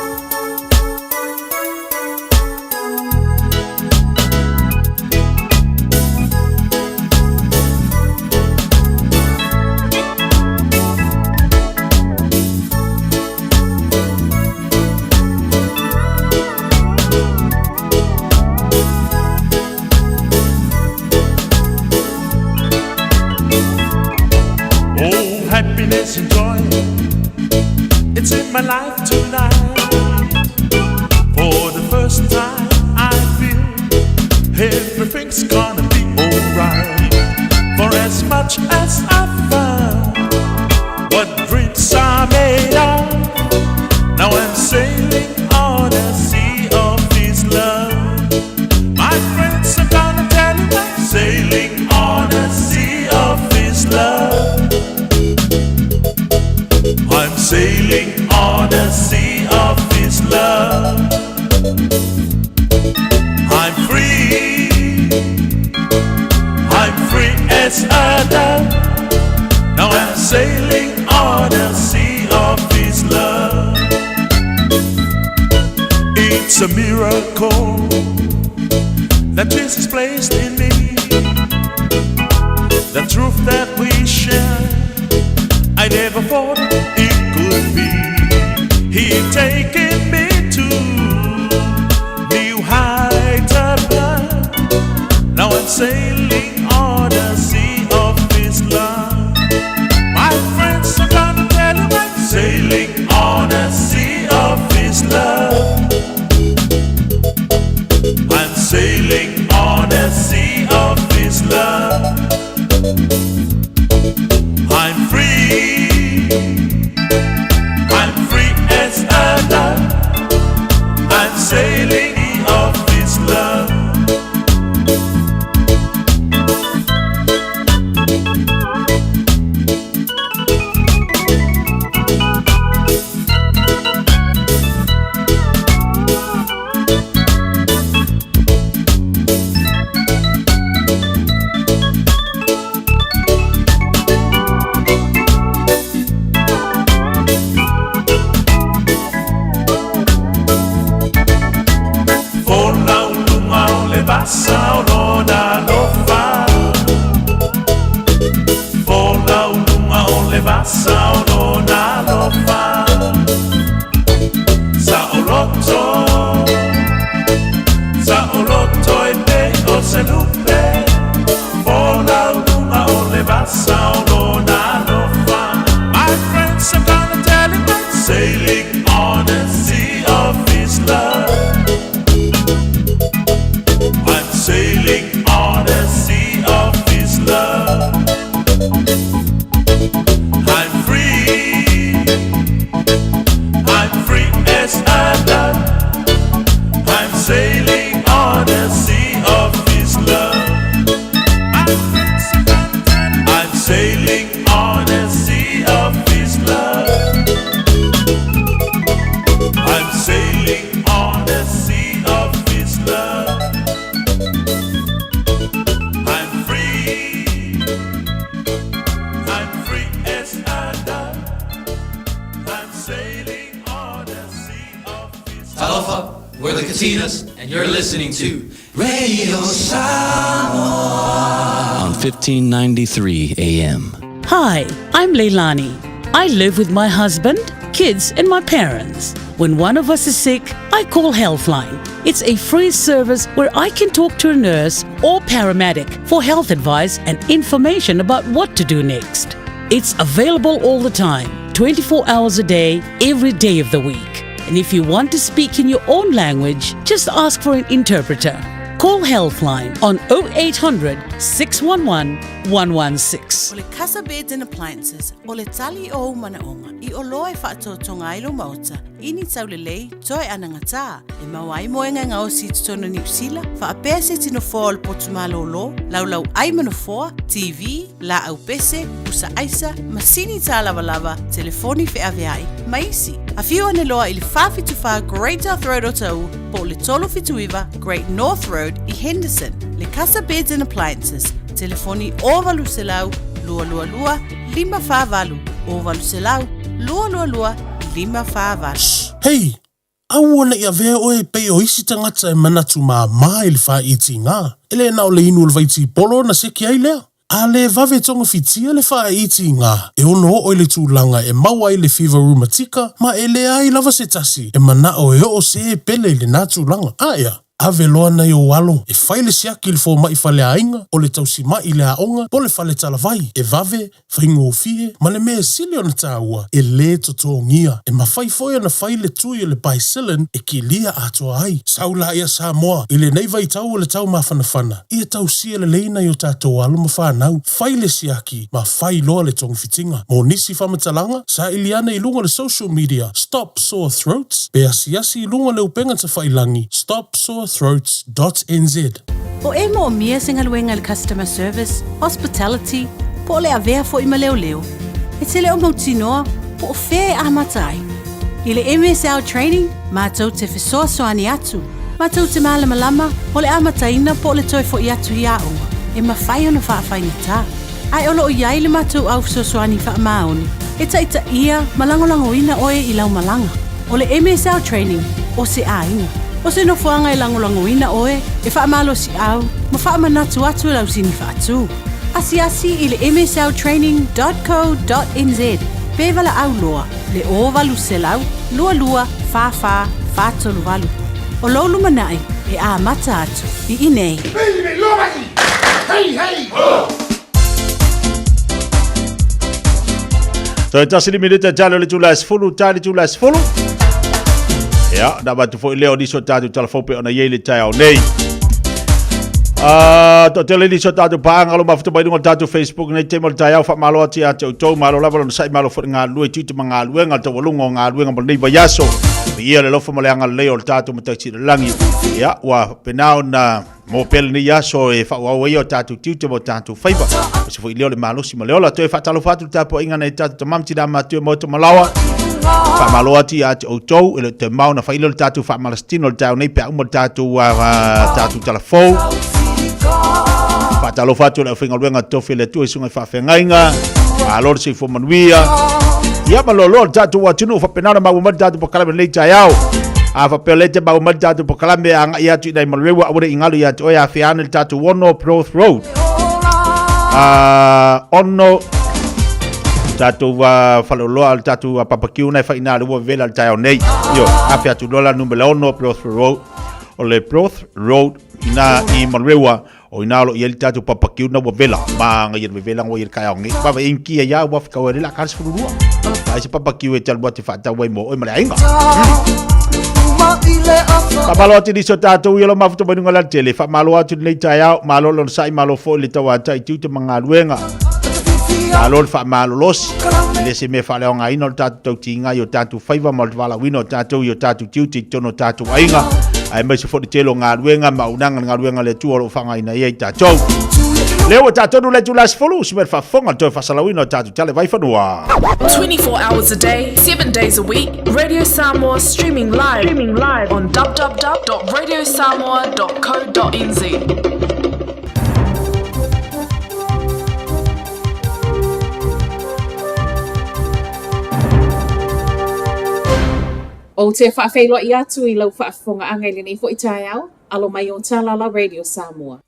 Oh, happiness and joy, it's in my life tonight. For the first time, I feel everything's gonna be alright. For as much as I found what dreams are made of, now I'm sailing on a sea of this love. My friends, I'm gonna tell you I'm sailing on a sea of this love. I'm sailing on a sea of this love. I'm free. I'm free as a dove. Now I'm sailing on a sea of this love. It's a miracle that Jesus placed in me. The truth that we share, I never thought it could be. He taken me to new heights above. Now I'm sailing on the sea of His love. My friends, I'm gonna tell you I'm sailing on the sea of His love. I'm sailing on the sea of His love. I'm free. I'm free as a dove. I'm sailing of His love. Folau luga o le vasa o lona alofa. Folau luga o le vasa o lona alofa. Saoloto, saoloto e pei o se lupe. Folau luga o le vasa o lona alofa. My friends, I'm gonna tell you I'm sailing on the sea of His love. I'm sailing on the sea of His love. I'm free. We're the Katinas, and you're listening to Radio Samoa on 1593 AM. Hi, I'm Leilani. I live with my husband, kids, and my parents. When one of us is sick, I call Healthline. It's a free service where I can talk to a nurse or paramedic for health advice and information about what to do next. It's available all the time, 24 hours a day, every day of the week. And if you want to speak in your own language, just ask for an interpreter. Call Healthline on 0800 611 116. O le Casa Beds and Appliances, o le tali o ou manaoga i oloa e faatoatoga ai lou maota i ni taulelei toe anagatā, e maua ai moega e gaosi i totonu o Niu Sila, faapea se iti nofoa o le potu malōlō, laulau ai ma nofoa, TV, laau pese, pusa aisa, masini tālavalava, telefoni feaveai, ma isi. Afio ane loa i le 474 Great South Road o Taʻu po o le 379 Great North Road i Henderson. Le Casa Beds and Appliances, telefoni 0800 222 548, 0800 222 548. Hei! Aua ne i avea oe e pei o isi tagata e manatu māmā i le fāitiga. E le na o le inu o le vaitipolo ona seki ai lea. A le vave togafitia le fāitiga, e ono oo i le tulaga e maua ai le fiva rumatika ma e leai lava se tasi e manao e oo se e pele i lenā tulaga. Aea, ave loa nai ou alo e fai le siaki i le fomai faleaiga, o le tausimaʻi i le aoga, po o le fale talavai, e vave, faigofie, ma le mea e sili ona tāua, e lē totogia. E mafai foi ona fai le tui o le Bicillin e kilia atoa ai. Sau laia Samoa, i lenei vaitau o le tau mafanafana, ia tausia lelei nai o tatou alo ma fanau, fai le siaki ma fai loa le togafitiga. Mo nisi faamatalaga, saili ane i luga o le social media Stop Sore Throats pe asiasi i luga o le upega tafailangi stopsorethroats.nz. O e moomia se galuega i le customer service, hospitality, po o le avea foi ma leoleo, e te le o mautinoa po o fea e amata ai. I le MSL Training, matou te fesoasoani atu, matou te malamalama o le amataina po o le toe foi atu i aoga e mafai ona faafaigata. Ae o lo o i ai le matou au fesoasoani faamaoni e taitaia ma lagolagoina oe i lau malaga. O le MSL Training, o se aiga. O se nofoaga e lagolagoina oe, e faamalosiau ma faamanatu atu e lau sini faatu. Asiasi i le msltraining dot co dot nz pe valaau loa le 0800 22 44 438. O lou lumanai e amata atu i inei. Hei, hei, ho! Toe tasi le minute tali o le tula e sefulu, tali tula e sefulu. Ia, na avatu foi lea o nisi o tatou talafou pe ona i ai le taeao nei. To tele nisi o tatou paaga lo mafuta mai luga o le tatou Facebook nei taimi o le taeao faamalo atu ia te outou, malo lava lona sa'i, malo foi le galulue i tiute ma galuega, le taualuga o galuega mo lenei vaiaso. Viia le alofa ma le agalelei o le tatou Matai Sili i le Lagi. Ia, ua faapena ona Mo pea lenei aso e faaauau ai o tatou tiute ma o tatou faiva. O se foi lea o le malosi ma le ola. Toe faatalofa atu le tapuaiga nai tatou tama ma tina matua ma oto malaoa. Faamalo atu ia te outou e le o toe mao na fai lea o le tatou faamalasitino o le taeao nei pe a uma le tatou, tatou talafou. Faatalofa atu i le aufaigaluega totofi a le Atua i susuga i faafeagaiga. Malo le soifua manuia. Ia ma loaloa le tatou atunuu faapena ona maua mai le tatou polokalame i lenei taeao. A faapea o lea e te maua mai le tatou polokalame agai atu i nai Manurewa aua ne i galo ia te oe afea ane le tatou 6 Perth Road. 6 tatou faleoloa le tatou barbecue na e fai ina le ua vevela le taeao nei. Io, afe atu loa la numera 6 Perth Road o le Perth Road ina i Manurewa O ina o lo o i ai le tatou barbecue na ua vela ma ngai le vevela ngoi le taeao nei. Vave inki ia ua whika le la ka 12. Ai se barbecue e talu atu faatau ai mo oe ma le aiga. Faamalo atu nisi o tatou ia lo mafuta mai luga o le alatele. Faamalo atu lenei taeao, malo le onosai, malo foi le tauatai tiute ma galuega. Malo le faamalolosi. E le se mea faaleaogaina o le tatou tautiga i o tatou faiva ma le valaauina o tatou i o tatou tiute i totonu o tatou aiga, aemaise foi le tele o galuega ma auaunaga le galuega a le Atua o lo o faaaogaina ai tatou. Lea ua tatou le itula 10, si mea le faafofoga le toe faasalauina o tatou tala i Vaifanua. 24 hours a day, 7 days a week, Radio Samoa streaming live, streaming live on www.radiosamoa.co.nz. O Ou te faafeiloai atu i lau faafofogaaga i lenei foi taeao, alo mai o tala la Radio Samoa.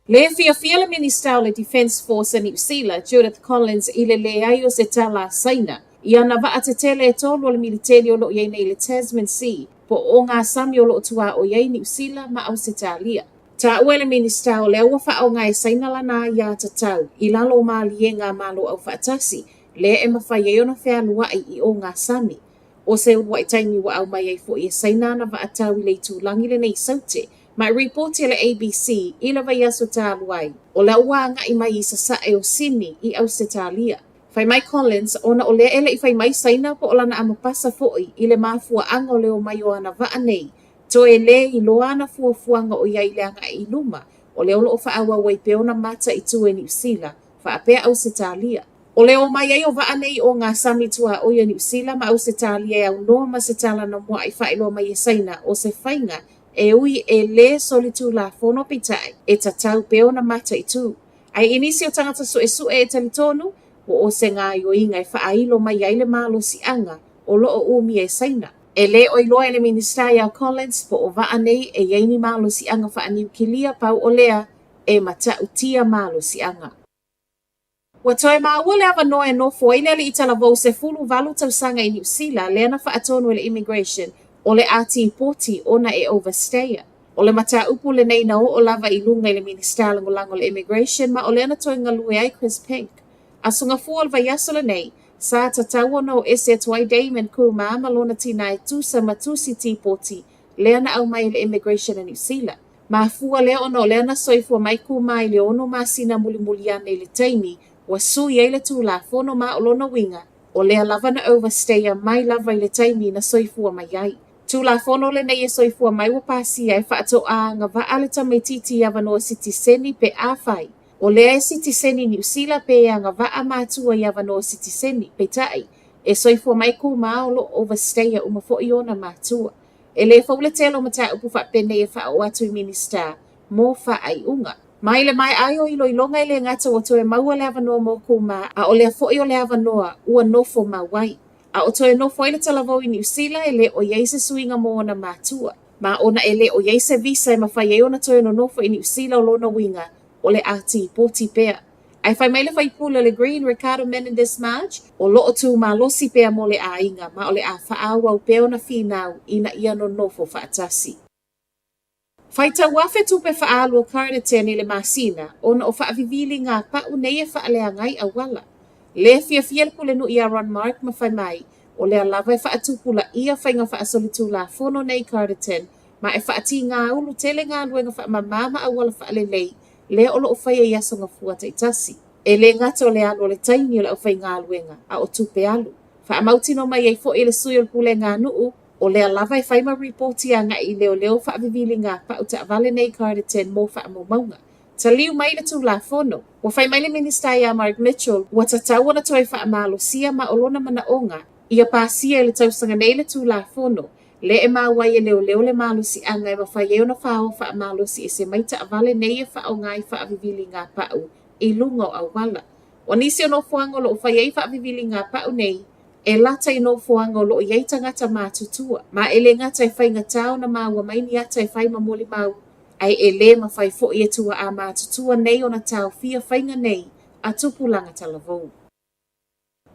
Le fiafia le Minista o le Defence Force a Niu Sila, Judith Collins i le leai o se tala a Saina i ana vaatetele e tolu o le militeli o lo o i ai nei i le Tasman Sea po o ogasami o lo o tuaoi ai Niu Sila ma Ausetalia. Taua e le Minista o lea ua faaaoga e Saina lana aiatatau i lalo o maliega a Malo Aufaatasi lea e mafai ai ona fealuai i ogasami. O se uluai taimi ua aumai ai foi e Saina ana vaatau i le itulagi lenei i Saute ma e ripoti e le ABC i le vaiaso talu ai, o lea ua agai mai i sasae o Sini i Ausetalia. Fai mai Collins, ona o lea e le i fai mai Saina po o lana amapasa foi i le mafuaaga o le omai o ana vaa nei, toe lē iloa ana fuafuaga o i ai i le agai i luma, o lea o lo o faaauau ai pea ona mataitu e Niu Sila, faapea Ausetalia. O le omai ai o vaa nei o ogasami tuaoi o Niu Sila ma Ausetalia e aunoa ma se tala na mua'i faailoa mai e Saina o se faiga e ui e lē solitulafono peitai e tatau pea ona mataitu. Ae i nisi o tagata suesue e talitonu, ua o se gaoioiga e faailo mai ai le malosiaga o lo o umia e Saina. E lē o iloa e le Minisita iā Collins po o vaa nei e i ai ni malosiaga faaniukilia pau o lea e matautia malosiaga. Ua toe maua le avanoa e nofo ai le alii talavou 18 tausaga i Niu Sila lea na faatonu e le Immigration o le a tipoti ona e overstayer. O le mataupu lenei na oo lava i luga i le Minisita Lagolago o le Immigration ma o lea na toe galue ai Chris Pink. Aso Gafua o le vaiaso lenei, sa tatau ona o ese atu ai Damon Kumar ma lona tinā e tusa ma tusi tipoti lea na aumai e le Immigration a Niu Sila. Mafua lea ona o lea na soifua mai Kumar i le ono masina mulimuli ane i le taimi ua sui ai le Tulafono ma o lona uiga o lea lava na overstayer mai lava i le taimi na soifua mai ai. Tulafono lenei e soifua mai ua pasia e faatoa agavaa le tamaitiiti i avanoa sitiseni pe afai o lea e sitiseni Niu Sila pe e agavaa matua i avanoa sitiseni, peitai, e soifua mai Kumar o lo o overstayer uma foi ona matua. E lē fou le tele o mataupu faapenei e faaoo atu i Minisita mo faaiuga. Mai le maea ai o iloiloga e lē gata ua toe maua le avanoa mo Kumar a o lea foi o le avanoa ua nofo mau ai. A o toe nofo ai le talavou i Niu Sila e lē o i ai se suiga mo ona matua. Ma ona e lē o i ai se visa e mafai ai ona toe nonofo i Niu Sila o lona uiga o le a tipoti pea. Ae fai mai le faipule o le Green Ricardo Menendez March, o lo o tū malosi pea mo le aiga ma o le a faaauau pea ona finau ina ia nonofo faatasi. Faitau afe tupe faaalu o Carterton i le masina ona o faavivili ngā pa'u nei e faaleaga ai auala. Lē fiafia le pulenuu iā Ron Mark ma fai mai, o lea lava e faatupulaia faiga faasolitulafono nei i Carterton ma e faatigāulu tele galuega faamamā ma auala faalelei lea o lo o faia i aso gafua taitasi. E lē gata o le alu o le taimi o le aufaigaluega, a o tupe alu. Faamautinoa mai ai foi e le sui o le pulega a nuu, o lea lava e fai ma ripoti agai i leoleo faavivili pau taavale nei i Carterton mo faamaumauga. Taliu mai le Tulafono. Ua fai mai le Minisita iā Mark Mitchell, ua tatau ona toe faamalosia ma o lona manaoga ia pasia i le tausaga nei le Tulafono lea e maua ai e leoleo le malosiaga e mafai ai ona fāoa faamalosi ese mai taavale nei e faaaoga i faaviviliga pau i luga o auala. O nisi o nofoaga o lo o fai ai faaviviliga pau nei, e lata i nofoaga o lo o i ai tagata matutua, ma e lē gata e faigata ona maua mai ni ata e fai ma molimau, ae e lē mafai foi e tuaā matutua nei ona taofia faiga nei a tupulaga talavou.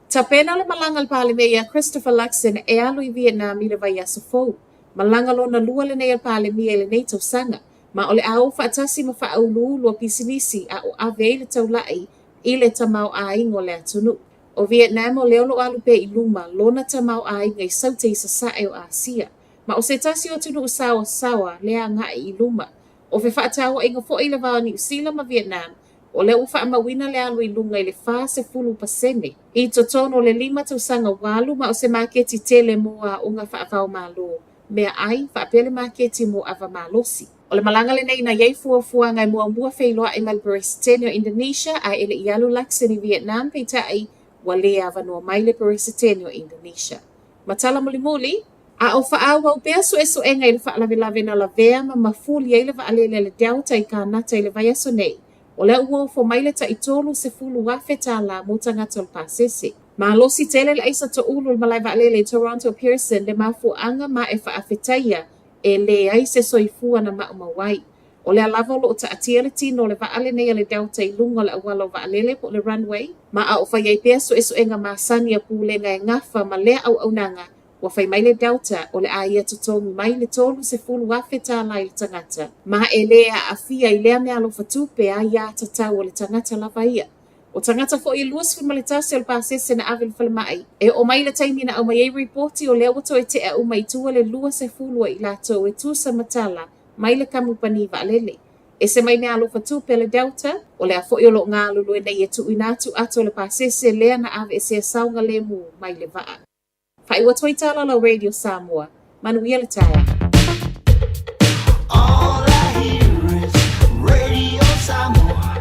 Tapena le malaga a le Palemia iā Christopher Luxon e alu i Vietnam i le vaiaso fou. Malaga lona lua lenei a le Palemia i lenei tausaga, ma o le a o faatasi ma faauluulu o pisinisi a o ave ai le taula'i i le tamaoaiga o le atunuu. O Vietnam o lea o lo o alu pea i luma lona tamaoaiga i Saute i Sasae o Asia, ma o se tasi o atunuu saoasaoa lea agai i luma. O fefaatauaiga foi i le va o Niu Sila ma Vietnam, o lea ua faamauina le alu i luga i le 40% i totonu o le lima tausaga ua alu ma o se maketi tele mo aoga faava-o-Malo, meaai, faapea le maketi mo ava malosi. O le malaga lenei na i ai fuafuaga e muamua feiloai ma le Peresetene o Indonesia ae e le i alu Luxon i Vietnam peitai ua lē avanoa mai le Peresetene o Indonesia. Ma tala mulimuli, a o faaauau pea suesuega i le faalavelave na lavea ma mafuli ai le vaalele a le Delta i Kānata i le vaiaso nei, o lea ua ofo mai le tai $30,000 mo tagata o le pasese. Malosi tele le aisa toulu o le malae vaalele i Toronto Pearson le mafuaaga ma e faafetaia e leai se soifua na maumau ai. O lea lava o lo o taatia le tino o le vaa lenei a le Delta i luga o le auala o vaalele po o le runway, ma a o fai ai pea suesuega masani a Pulega e gafa ma lea auaunaga, ua fai mai le Delta o le a ia totogi mai le $30,000 i le tagata, ma e lē aafia i lea meaalofa tupe aiā tatau a le tagata lava ia. O tagata foi e 21 o le pasese na ave i le falemai, e oo mai le taimi na aumai ai ripoti o lea ua toe tea uma i tua le 20 o i latou e tusa ma tala mai le kamupani vaalele. Ese mai meaalofa tupe a le Delta, o lea foi o lo o galulue nei e tuuina atu ato o le pasese lea na aveesea saogalemu mai le vaa. Faaiu atu ai tala lau Radio Samoa. Manuia le taeao. All I hear is Radio Samoa,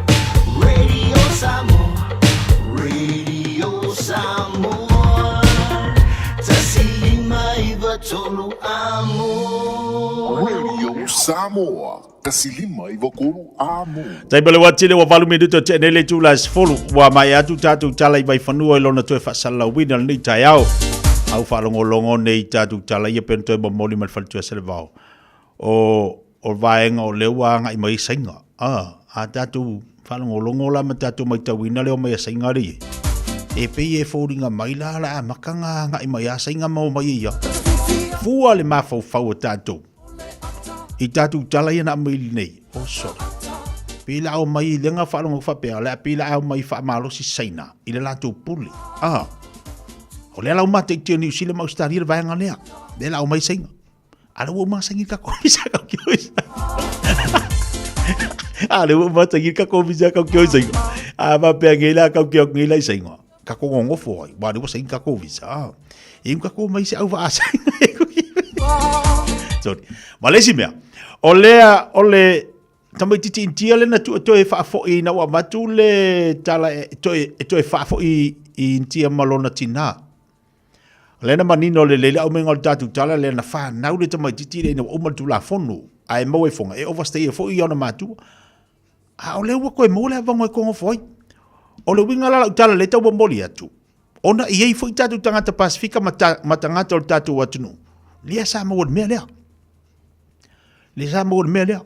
Radio Samoa, Radio Samoa. 159 amo. Radio Samoa, 159 amo. Taimi o le uati le ua 8 minuto e tea nei le itula e 10. Ua maea atu tatou tala i Vaifanua i lona toe faasalalauina lenei taeao. Au faalogologo nei tatou tala ia pe ona toe momoli ma le faletua Salevao. O, o vaega o lea ua agai mai ai Saina. A, a tatou faalogologo la ma tatou maitauina le omai a Saina le ie. E pei e foliga mai la la amata na agai mai a Saina ma omai ai ia. Fua le mafaufau o tatou. I tatou tala ia na aumai nei, o sole. Pei la omai i lega faalogo faapea, le a pei la omai faamalosi Saina i le latou pule. Ah, o lea la ua mataitia Niu Sila ma Ausetalia le vaega lea. Lea la omai Saina. A le ua masagi ka ko visa ka kio A le ua masagi ka ko visa ka kio Saina. A ma pea ngei la ka kio ngei la Saina. Ka ko ngongofo ai. Wa le ua saina ka ko visa. Ah. E ka ko mai se au va Saina. Sorry. Ma le isi mea, o lea o le tamaitiiti Initia lea na tuu e toe faafoi ina ua avatu le tala e toe, e toe faafoi i Initia ma lona tinā. O lea na manino lelei le aumaiga o le tatou tala lea na fanau le tamaitiiti lea ina ua uma le Tulafono, ae maua i foga, e overstay ai foi ona matua. A o lea ua toe maua le avanoa e togofo ai. O le uiga la lau tala lea e tau momoli atu, ona e i ai foi tatou tagata Pasifika ma, ta, ma tagata o le tatou atunuu, lea sa maua le mea lea. Lea sa maua le mea lea.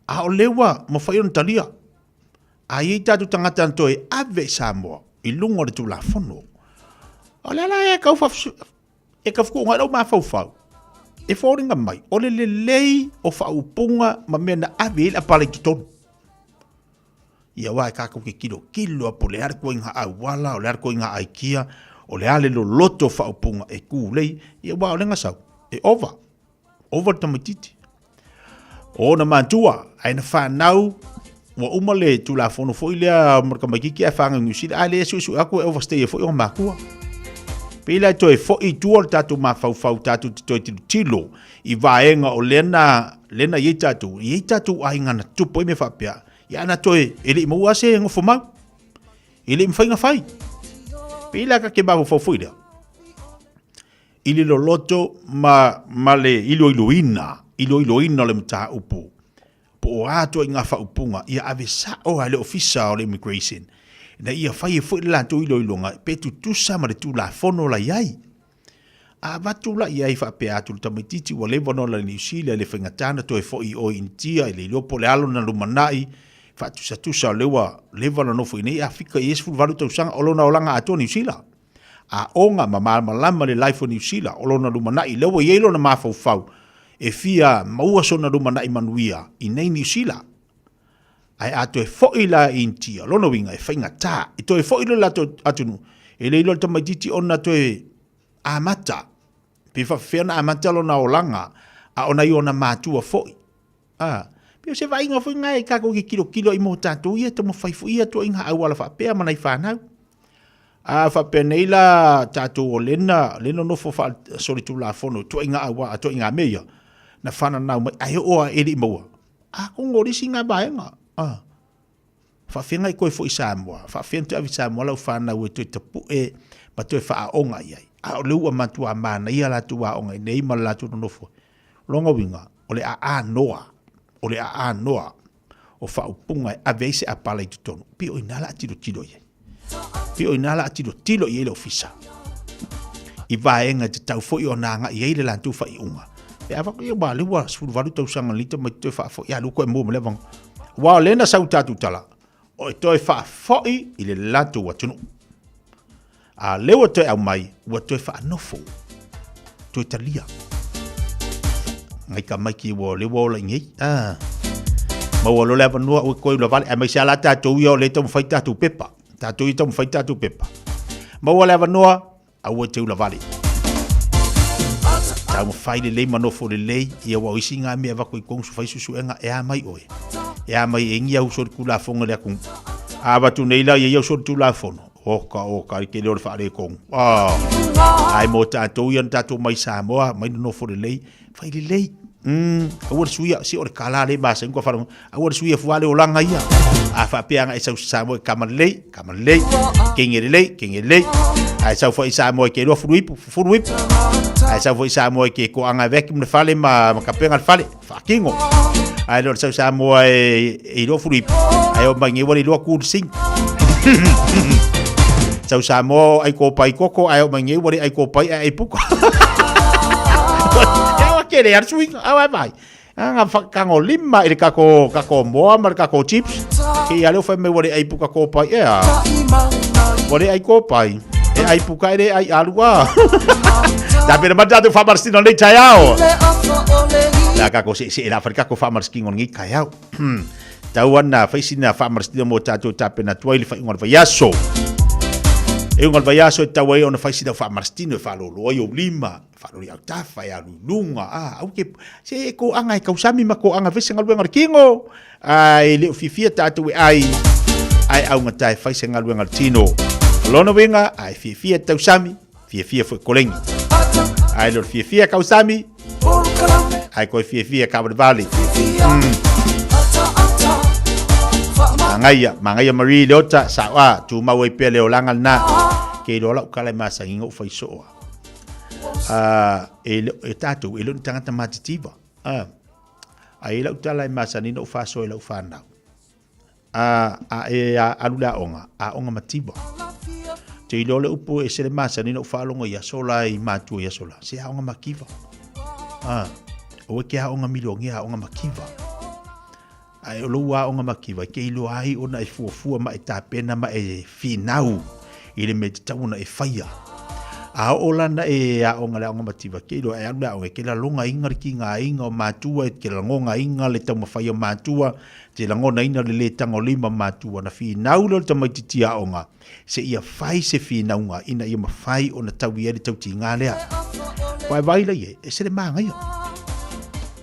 A o lea ua mafai ona talia. A i ai tatou tagata na toe ave i Samoa i luga o le Tulafono, o le ala e kau e ka fukuʻuga ai lou mafaufau, e foliga mai o le lelei o faaupuga ma mea na ave ai le apala i totonu. Ia aua e kākou ke kilokilo a po o le a le koiga auala, o le a le koiga aikia, o le a le loloto o faaupuga e kūlei, ia aua o le gasau, e ova. Ova le tamaitiiti. O ona matua, ae na fanau, ua uma le Tulafono foi lea ma le tamaitiiti ae fanau i Niu Sila, a lea suesue atu e overstay ai foi ona matua. Pei la e toe foi i tua le tatou mafaufau tatou te toe tilotilo i vaega o lea na, lea na i ai tatou, e i ai tatou aiga na tupu ai mea faapea, ia ana toe, e le i maua lava se nofomau. E le i mafai ona fai. Pei la ta te mafaufau foi lea. I le loloto ma, ma le iloiloina, iloiloina o le mataupu, po o a ituaiga faaupuga, ia ave sao lava i le Ofisa o le Immigration, ina ia fai ai foi le latou iloiloga pe tutusa ma le Tulafono la i ai. A avatu la i ai faapea atu le tamaitiiti ua leva ona ola i Niu Sila i le faigata ona toe foi i o i Initia, e le iloa po o le a lona lumanai, faatusatusa o lea ua leva ona nofo i inei Afrika i ia 18 tausaga o lona olaga atoa Niu Sila. Aoga ma malamalama le Life o Niu Sila o lona lumanai lea ua i ai lona mafaufau e fia maua sona lumanai manuia i nei Niu Sila. Ae a toe foi la i Initia, lona uiga e faigata e toe foi lo latou atunuu, e le iloa le tamaitiiti ona toe amata, pe faapefea ona amata lona olaga a o nai ona matua foi. A, pei o se vaaiga foi lena e tatou te tilotilo ai mo tatou ia e taumafai foi ia ituaiga auala faapea ma nai fanau. A faapea nei la tatou o lea na, lea na nofo faasolitulafono ituaiga aua, ituaiga mea ia, na fananau mai, ae oo lava e le i maua. Atonu o le isi lena vaega. A, faafefea ona e toe foi i Samoa? Faafefea ona toe ave i Samoa lau fanau e toe tapue ma toe faaaoga i ai? A o lea ua matua manaia latou aoga i nei ma le latou nonofo. O lona uiga, o le aa noa, o le aa noa o faaupuga e ave ai se apala i totonu, pei o i ina la a tilotilo i ai. Pei o i ina la a tilotilo i ai le ofisa i vaega e tatau foi ona agai ai le latou faaiuga. Pe a faapea ia, ua lea ua 18 tausaga lenei tamaiti toe faafoi, ia lea ua toe maua ma le avanoa. Aua o lea na sau i tatou tala, o e toe faafoi i le latou atunuu. A lea ua toe aumai, ua toe faanofo, toe talia. Ngai tamaiti ua lea ua ola i nei. Ah. Maua loa le avanoa ua toe ulavale, aemaise lava la tatou ia o lea e taumafai tatou pepa. Tatou ia e taumafai tatou pepa. Maua le avanoa, aua e te ulavale. Taumafai lelei ma nofo lelei, ia ua o isi ngā mea avatu i tonu fai susuega e a mai oe. E a mai e ngi au solitulafono i le atunuu. A avatu nei la ia i au solitulafono, oka oka i tele o le faaletonu. Ah. Ai mo tatou ia na tatou mai Samoa, mai nonofo lelei, fai lelei. Aua le suia, si o le kala le masani kua faalogo, aua le suia fua le olaga ia. A faapea aga e sau Samoa e kama lelei, kama lelei, kenge lelei, kenge lelei. Ae sau foi Samoa e ke lua fulu ipu, fufulu ipu. Ae sau foi Samoa e ke koaga e vacuum le fale ma, ma kapega le fale, faatino. Ae le o le sau Samoa e, e iloa fulu ipu, ae o mai nei ua le iloa tu le sing. Sau Samoa ai kōpai koko, ae o mai nei ua le ai kōpai ae ai puka. Ia awa kele ar suiga, awa e vai. Anga whakakango lima i le kako, kako moa ma le kako chips. Ke ia leo whai mai ua le ai puka kōpai e a. Ua le ai kōpai. E ai puka e le ai alua. Tā pena mai tātou whamarastina nei taiao. La kako se se la whare kako whamaraskingo nei taiao. Tau ana whaisina whamarastina mō tātou tāpena tuai le whaiunga o le vaiaso. E unga o le vaiaso e tau ai ona whaisina whamarastina e whalolo ai o lima. Whalori au tafa e alu i lunga. Ah, au ke, se e ko anga e kausami ma ko anga vese ngaluenga le kingo. Ai le o fiafia tātou e ai. Ai au ngata e whaise ngaluenga le tino. Lona winga, ai fiafia tausami, fiafia foi kolengi. Ai lo fiafia kausami, ai koe fiafia kawalewale. Mangaia, mangaia Marie Leota, sa a, tu mau ai pea le olanga lena. Ke iloa lau kala e masangi ngou whai soa. E, e tātou, e leo ni tangata mātitiva. A e lau tala e masani no whaso e lau whanau. A, a e a, alu le aoga, aoga mativa. Te iloa le upu e sele masani no whaalongo i aso la i mātua i aso la. Se aoga makiva. A, o e ke aoga miliongia, aoga makiva. Ae o lou aoga makiva, ke iloa ai ona e fuafua ma e tapena ma e finau i le mea e tatau ona e faia. A oo lana e aoga le aoga mativa, ke iloa e alu le aoga, e ke lalogaina le kigaina o matua, e ke lagogaina le taumafai o matua, te lagonaina le le tagolima o matua, ona finau lea o le tamaitiiti aoga, seia fai se finauga ina ia mafai ona taui ai le tautiga lea. Ua e vaai la i ai, e ese le manaia.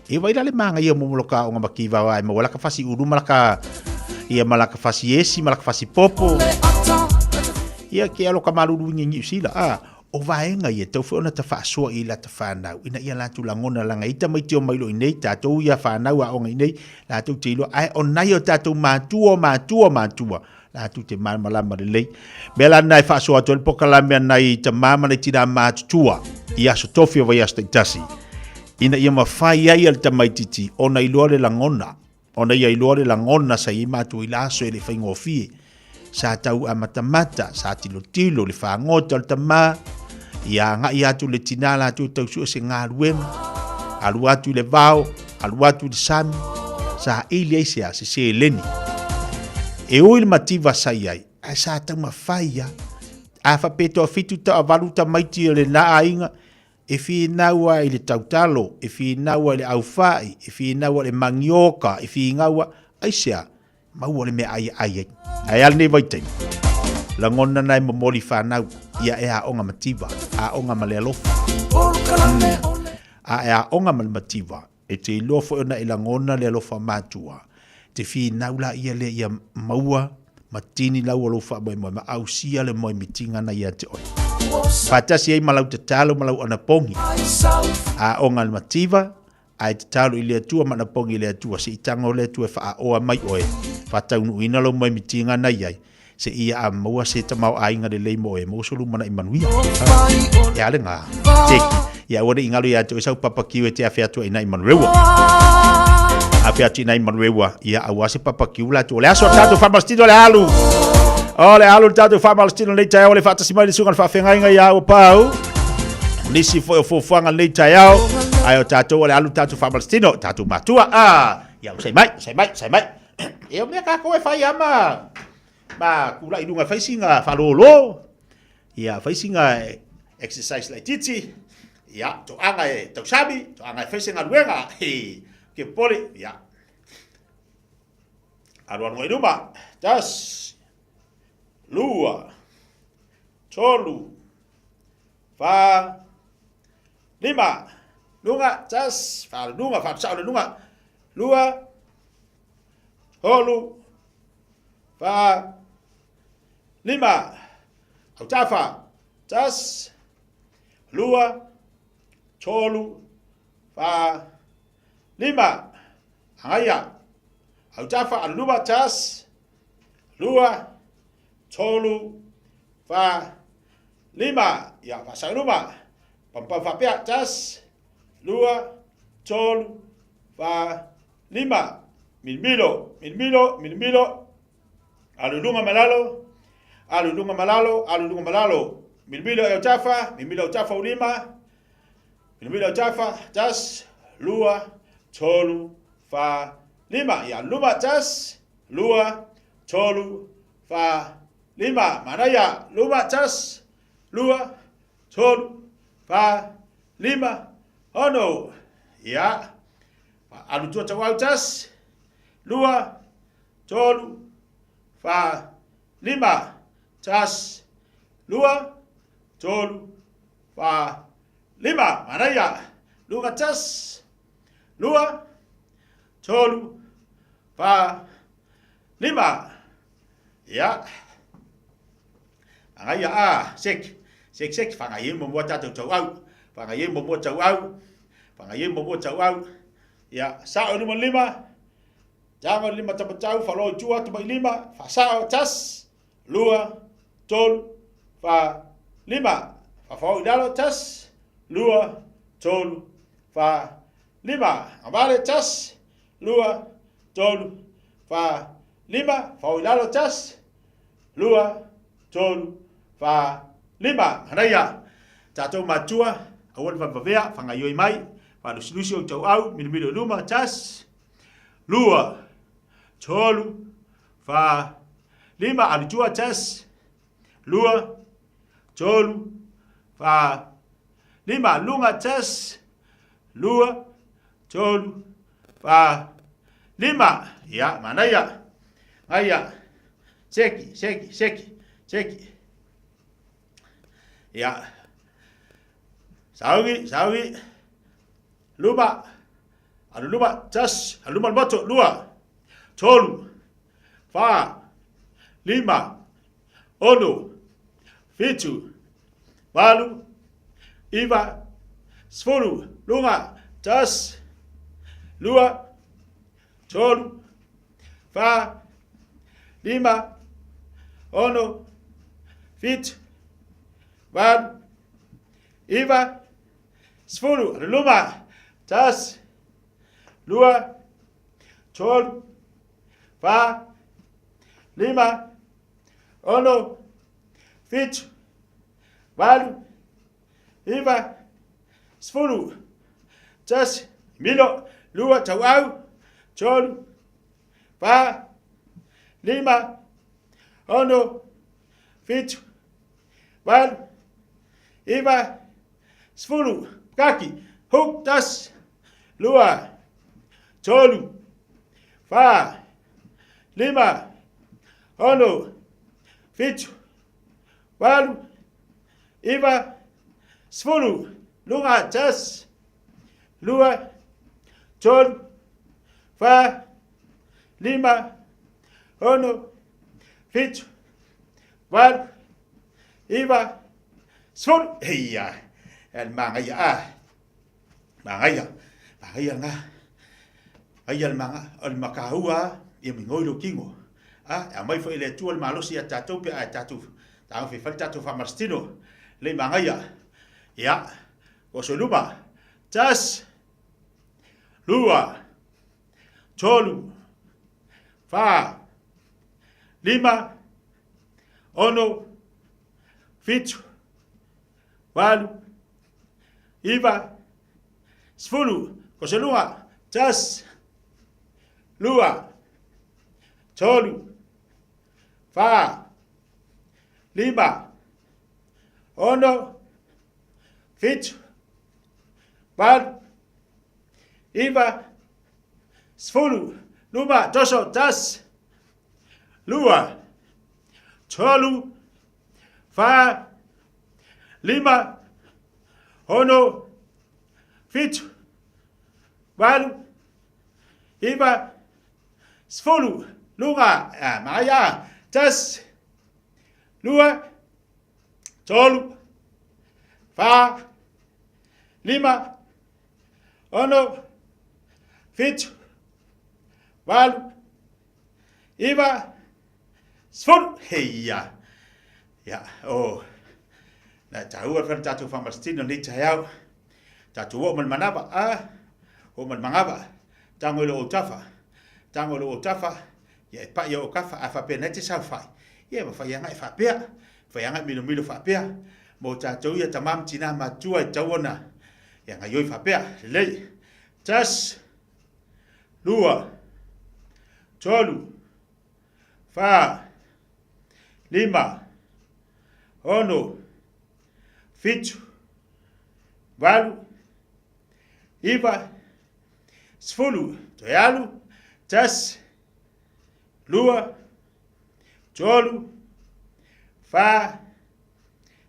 E vai la le manaia mo lo ka aoga makiva ai maua la ka fasi ulu ma la ka ia ma la ka fasi esi ma la ka fasi popo. Ia ke alo ka malulu ingi Niu Sila. Ah, o vaega ia tau foi ona ta faasoa i lata whanau ina ia latou lagona langa i tamaiti o mai loa i nei tatou ia whanau aoga i nei latou te iloa ae o nai o tatou matua o matua o matua latou te malamalama lelei. Mea la lena e faasoa atu ai le pokalame a nai tamā ma nai tinā matutua i aso tofi o vaiaso taitasi, ina ia mafai ai e le tamaitiiti ona iloa le lagona, ona ia iloa le lagona sa i ai matua i le aso e le faigofie. Sa tau amatamata, sa tilotilo le fagota o le tamā, ia agai atu le tinā latou e tau sue se galuega, alu atu i le vao, alu atu i le sami, sa ili ai se a, se seleni. E ui le mativa sa i ai, ae sa taumafai ia. A faapea toafitu toavalu tamaiti o lena aiga, e finau ai i le tautalo, e finau ai i le aufai, e finau ai i le magioka, e finau ai, aisea? Maua le mea ai e ai ai. Ae a lenei vaitaimi? Lagona na e momoli whanau ia e aoga mativa, aoga ma le alofa. A e aoga ma le mativa, e te iloa foi ona e lagona le alofa matua. Te whinau la ia le ia maua ma tini lau o lou faamoemoe ma ausia le moemitiga na ia te oe. Faatasi ai ma lau tatalo ma lau anapogi. Aoga le mativa, Ae tatalo i le Atua ma anapogi i le Atua, se i tago le Atua e faaoa mai oe, faataunuuina lou moemitiga na i ai, se ia a maua se tamaoaiga lelei mo oe, maua sou lumanai manuia. E a lena? Teki. Ia aua ne i galo ia te oe sau papakiu e te afe atu ai i nai Manurewa. Afe atu i nai Manurewa, ia aua se papakiu la tu. O le aso a tatou faamalositino le alu. O le alu le tatou faamalositino lenei taeao le faatasi mai le susuga i le faafeagaiga ia ua pau. Nisi foi o fuafuaga lenei taeao, ae o tatou o le alu le tatou faamalositino, tatou matua. Ah, ia usai mai, usai mai, usai mai. E o mea kākou e fai ama ma kula i lunga fai singa faalōlō. Ia fai singa exercise laitiiti. Ia toaga e tausami, toaga e fai se galuega. He, ke popole. Ia. Alu alu i luma. Tas. Lua. Tolu. Fa. Lima. Lunga. Tas. Fa lunga. Fa sao le lunga. Lua. Tolu. Fa. Lima. Autafa. Tas. Lua. Tolu. Fa. Lima. Agaia. Autafa aluma tas. Lua. Tolu. Fa. Lima. Ia, fa luma. Pampam faapea. Tas. Lua. Tolu. Fa. Lima. Milmilo. Milmilo. Milmilo. Alu lunga malalo. Alu lunga malalo. Alu lunga malalo. Milmilo e autafa. Milmilo autafa ulima. Milmilo autafa. Tas. Lua. Tolu. Fa. Lima. Ia luma tas. Lua. Tolu. Fa. Lima. Manaia. Luma tas. Lua. Tolu. Fa. Lima. Ono. Ia. Alu tua tauau tas. Lua. Tolu. Fa. Lima. Tas. Lua. Tolu. Fa. Lima. Manaia. Lunga tas. Lua. Tolu. Fa. Lima. Ia. Agaia a, sek. Sek, sek, whangai e momoa tātou tau au. Whangai e momoa tau au. Whangai e momoa tau au. Ia, sao lima lima. Tago lima tapatau, whalo i tua, tama i lima. Whasao, tas. Lua, tolu, wha, lima. Whawhao i lalo, tas. Lua, tolu, wha, lima. Ngawale, tas. Lua, tolu, wha, lima. Whao i lalo, tas. Lua, tolu, wha, lima. Hanaia, tātou matua, aua le vavavea, whangaioi mai, whalusilusi o tau au, milimili o luma, tas. Lua, tolu, wha, lima. Alutua, tas. Lua, tolu, wha, lima. Lunga, tas. Lua, tolu, wha, lima. Ia, manaia. Aia. Seki, seki, seki, seki. Ia. Saugi, saugi. Luma. Alu luma, tas. Alu luma moto, lua. Tolu. Fa. Lima. Ono. Fitu. Valu. Iva. Sefulu. Lunga. Tas. Lua. Tolu. Fa. Lima. Ono. Fitu. Valu. Iva. Sefulu. Alu luma. Tas. Lua. Tolu. Fa. Lima. Ono. Fitu. Valu. Iva. Sefulu. Tasi. Milo. Lua. Tauau. Tolu. Fa. Lima. Ono. Fitu. Valu. Iva. Sefulu. Kaki. Huk. Tas. Lua. Tolu. Fa. Lima. Ono. Fitu. Valu. Iva. Sefulu. Luga. Tas. Lua. Tolu. Fa. Lima. Ono. Fitu. Valu. Iva. Sefulu. Eia. E le magaia a. Magaia. Magaia ngā. Aia le maga, o le makaua ia migoi lou tino. A, e aumai foi e le Atua le malosi ia tatou pe a e tatou taofi e fai le tatou faamalositino lei magaia. Ia, oso i luma. Tas, lua, tolu, fa, lima, ono, fitu, valu, iva, sefulu, koseluga, tasi, lua, tolu, fa, lima, ono, fitu, valu, iva, sefulu, luma, toso, tasi, lua, tolu, fa, lima, ono, fitu, valu, iva, sefulu, luga, a, magaia, tasi, lua, tolu, fa, lima, ono, fitu, valu, iva, sefulu. Heia. Ia, o, na taua le tatou faamasitino lenei taeao. Tatou oo ma le manava, a, oo ma le magava, tago i lou autafa, tago i lou autafa, ia e pai au kafa, a faapea e te saofai, ia e mafai lava e faapea, mafai lava e milomilo faapea, mo tatou ia tama ma tina matutua e tatau ona, ia gaioi faapea, lelei. Tasi, lua, tolu, fa, lima, ono, fitu, valu, iva, sefulu, toe alu, tasi, lua, tolu, fa,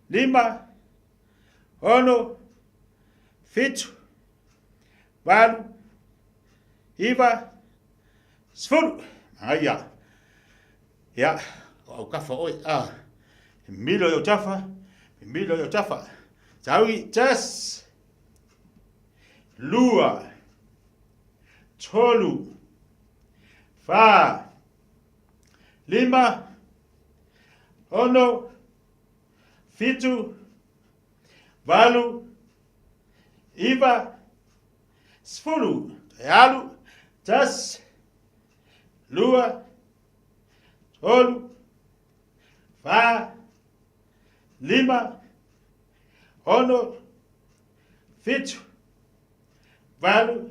lima, ono, fitu, valu, iva, sefulu. Magaia. Ia, o aukafa oe, a, milo i autafa, milo i autafa. Taugi, tasi, lua, tolu, fa, lima, ono, fitu, valu, iva, sefulu, toe alu, tasi, lua, tolu, fa, lima, ono, fitu, valu,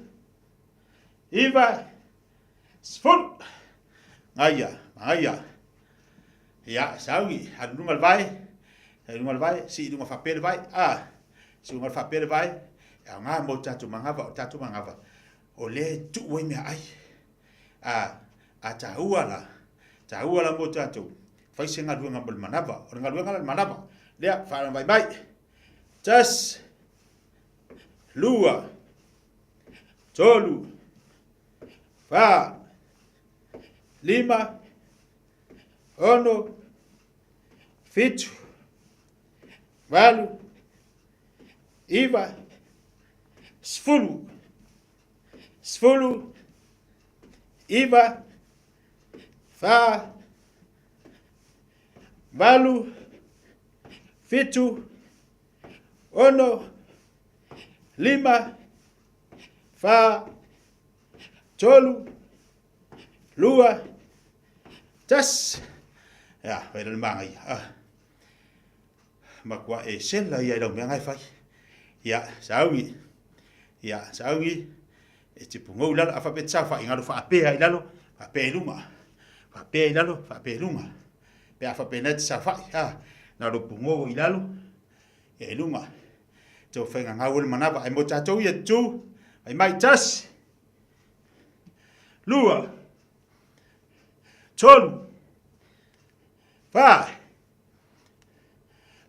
iva, sefulu. Gaia, magaia. Ia, saugi, alu luga le vae, alu luga le vae, sii luga faapea le vae, a, sii luga faapea le vae, e aoga mo tatou magava, o tatou magava, o lea e tuu ai meaai. A, a taua la, taua la mo tatou, fai se galuega mo le manava, o le galuega la le manava, lea, faalavai mai. Tasi, lua, tolu, fa, lima, ono, fitu, valu, iva, sefulu, sefulu, iva, fa, valu, fitu, ono, lima, fa, tolu, lua, tasi. Ia, fai le magaia. Ah. Matua e sela ia i lau mea ngai fai. Ia, saugi. Ia, saugi. E te pungou i lalo, a whape te saofai, ngaro whaapea i lalo, whaapea i lunga. Whaapea i lalo, whaapea i lunga. Pe a whape nei te saofai, ha. Nalo pungou i lalo, ia i lunga. Te o whainga ngau le manava, ai mo tātou ia tū, ai mai tasi, lua, tolu, fa,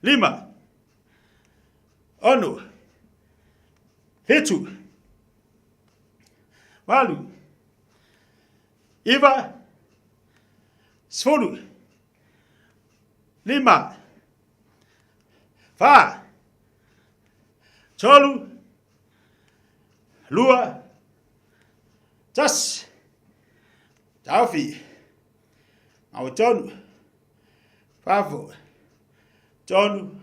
lima, ono, fitu, valu, iva, sefulu, lima, fa, tolu, lua, tasi, taofi, maua tonu, fafo, tonu,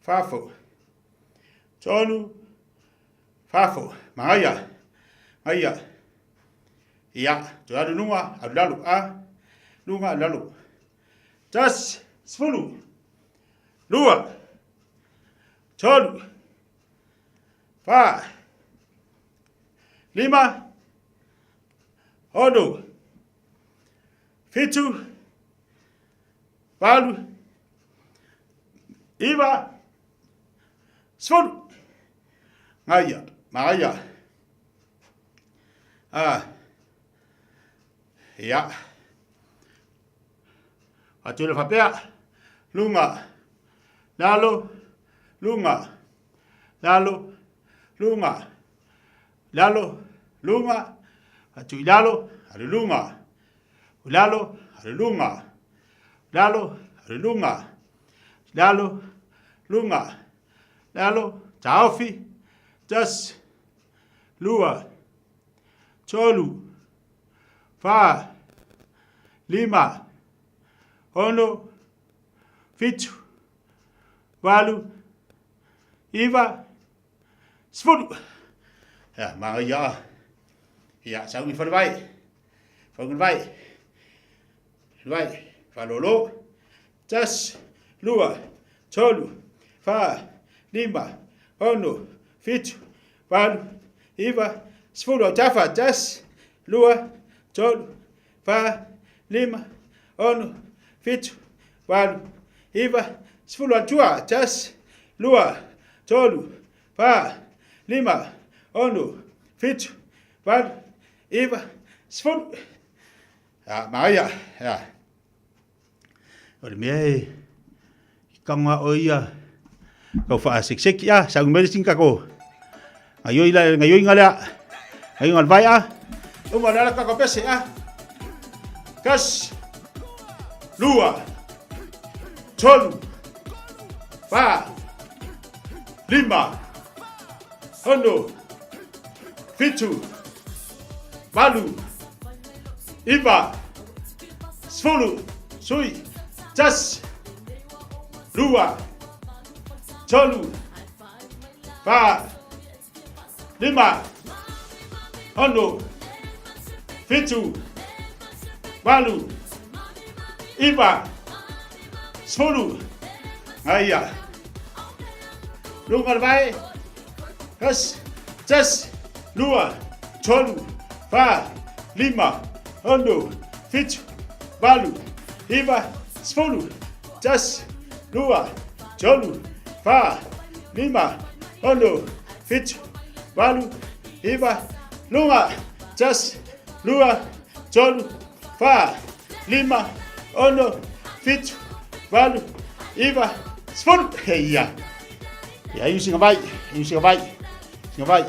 fafo, tonu, fafo, magaia, magaia, ia, toe alu luga, alu lalo, a, luga, alu lalo, tasi. 10, 2, 3, 4, 5, 6, 7, 8, 9, 10. Ngaia, magaia. Ah. Ia. Atu le faapea. Luga, lalo, luga, lalo, luga, lalo, luga, atu i lalo, alu luga, lalo, alu luga, lalo, alu luga, lalo, luga, lalo, taofi, 1, 2, 3, 4, 5, 6, 7, 8, 9, 10. Ia, magaia. Ia, sau i falevai. Fau vai. Vai. Falolo. 1, 2, 3, 4, 5, 6, 7, 8, 9, 10. Au tafa. 1, 2, 3, 4, 5, 6, 7, 8, 9, 10. Atua. 1, 2, 3, 4, 5, 6, 7, 8, 9, 10. Ia, magaia. Ia. O le mea e kanga o ia kau whaasekseki a, sa medicine ka ko. Ngaioi la ngaioi ngalea. Ngaioi ngal vai a. Uma la ka ko pese a. 1, 2, 3, 4, 5, 6, 7, 8, 9, 10, sui, 1, 2, 3, 4, 5, 6, 7, 8, 9, 10. Aia. Luga le vai. 1, 1, 2, 3, 4, 5, 6, 7, 8, 9, 10. 1, 2, 3, 4, 5, 6, 7, 8, 9, 10. 2, 3, 4, 5, 6, 7, 8, 9, 10. Ia. Ia, iu singa vai, iu singa vai, singa vai.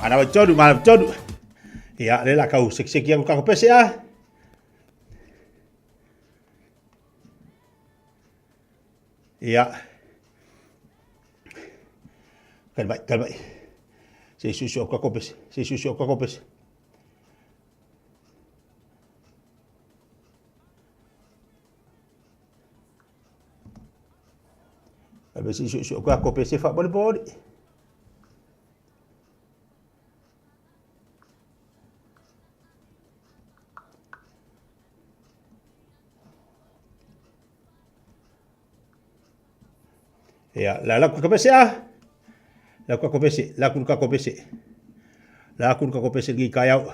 Ana vai tolu, mana tolu. Ia, le la kau sekseki aku kako pese a. Ia. Kali mai, kali mai. Se susu aku kako pese, se susu aku kako pese. Kali se susu aku kako pese fa boli boli. Ia, la la ku pese a. La ku pese, la ku ka pese. La ku ka pese gi kai au.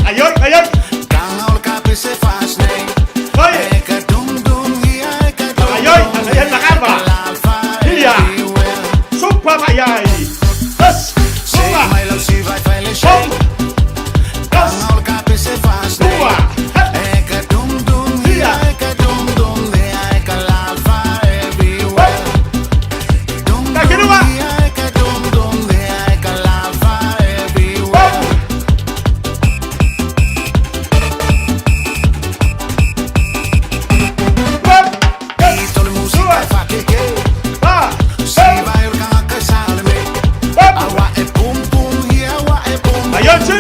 Ayoi, ayoi. Ayoi, ayoi nakaba. Iya. Supa mayai. Tas. Supa. Pom. Tas. Dua. Iya. Kaki dua. Ayoi,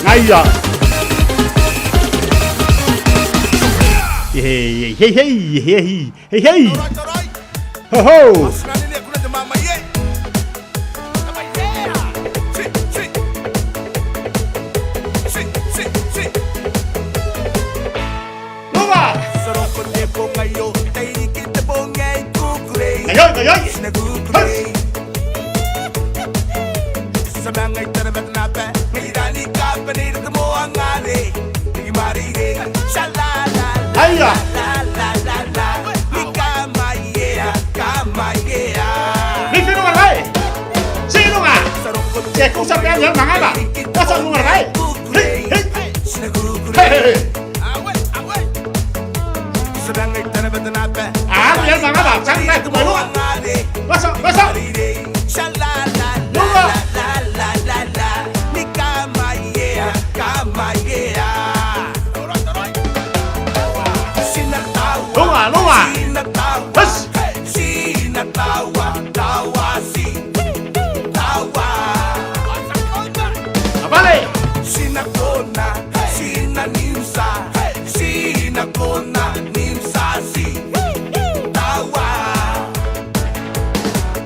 Aia. Hey, hey, hey, hey, hey, hey. Ho, ho. Aia. Ni fi lunga lai. Si lunga. Se ku sa pe yang manga ba. Wa sa lunga lai. Hey, hey. Hey, hey. Ah, yang manga ba, chang lai tu mai lunga. Wa sa, wa sa. Lunga. Lunga, lunga. Hus. Abale.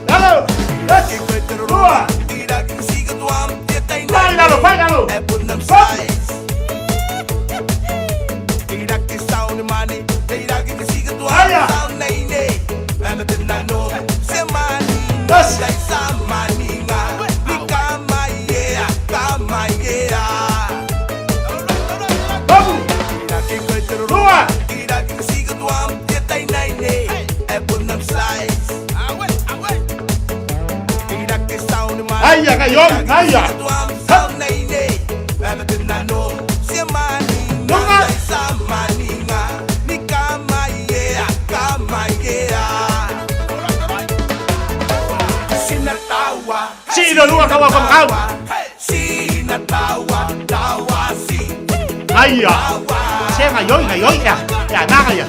Lalo. Hus. Lunga. Vai, lalo, vai, lalo. Hop. Aia. Hus. Babu. Lunga. Aia, ngayon, aia. Lunga. Sino lunga kawa pangkau? Aia. Se ngayon, ngayon ya. Ya, na ya.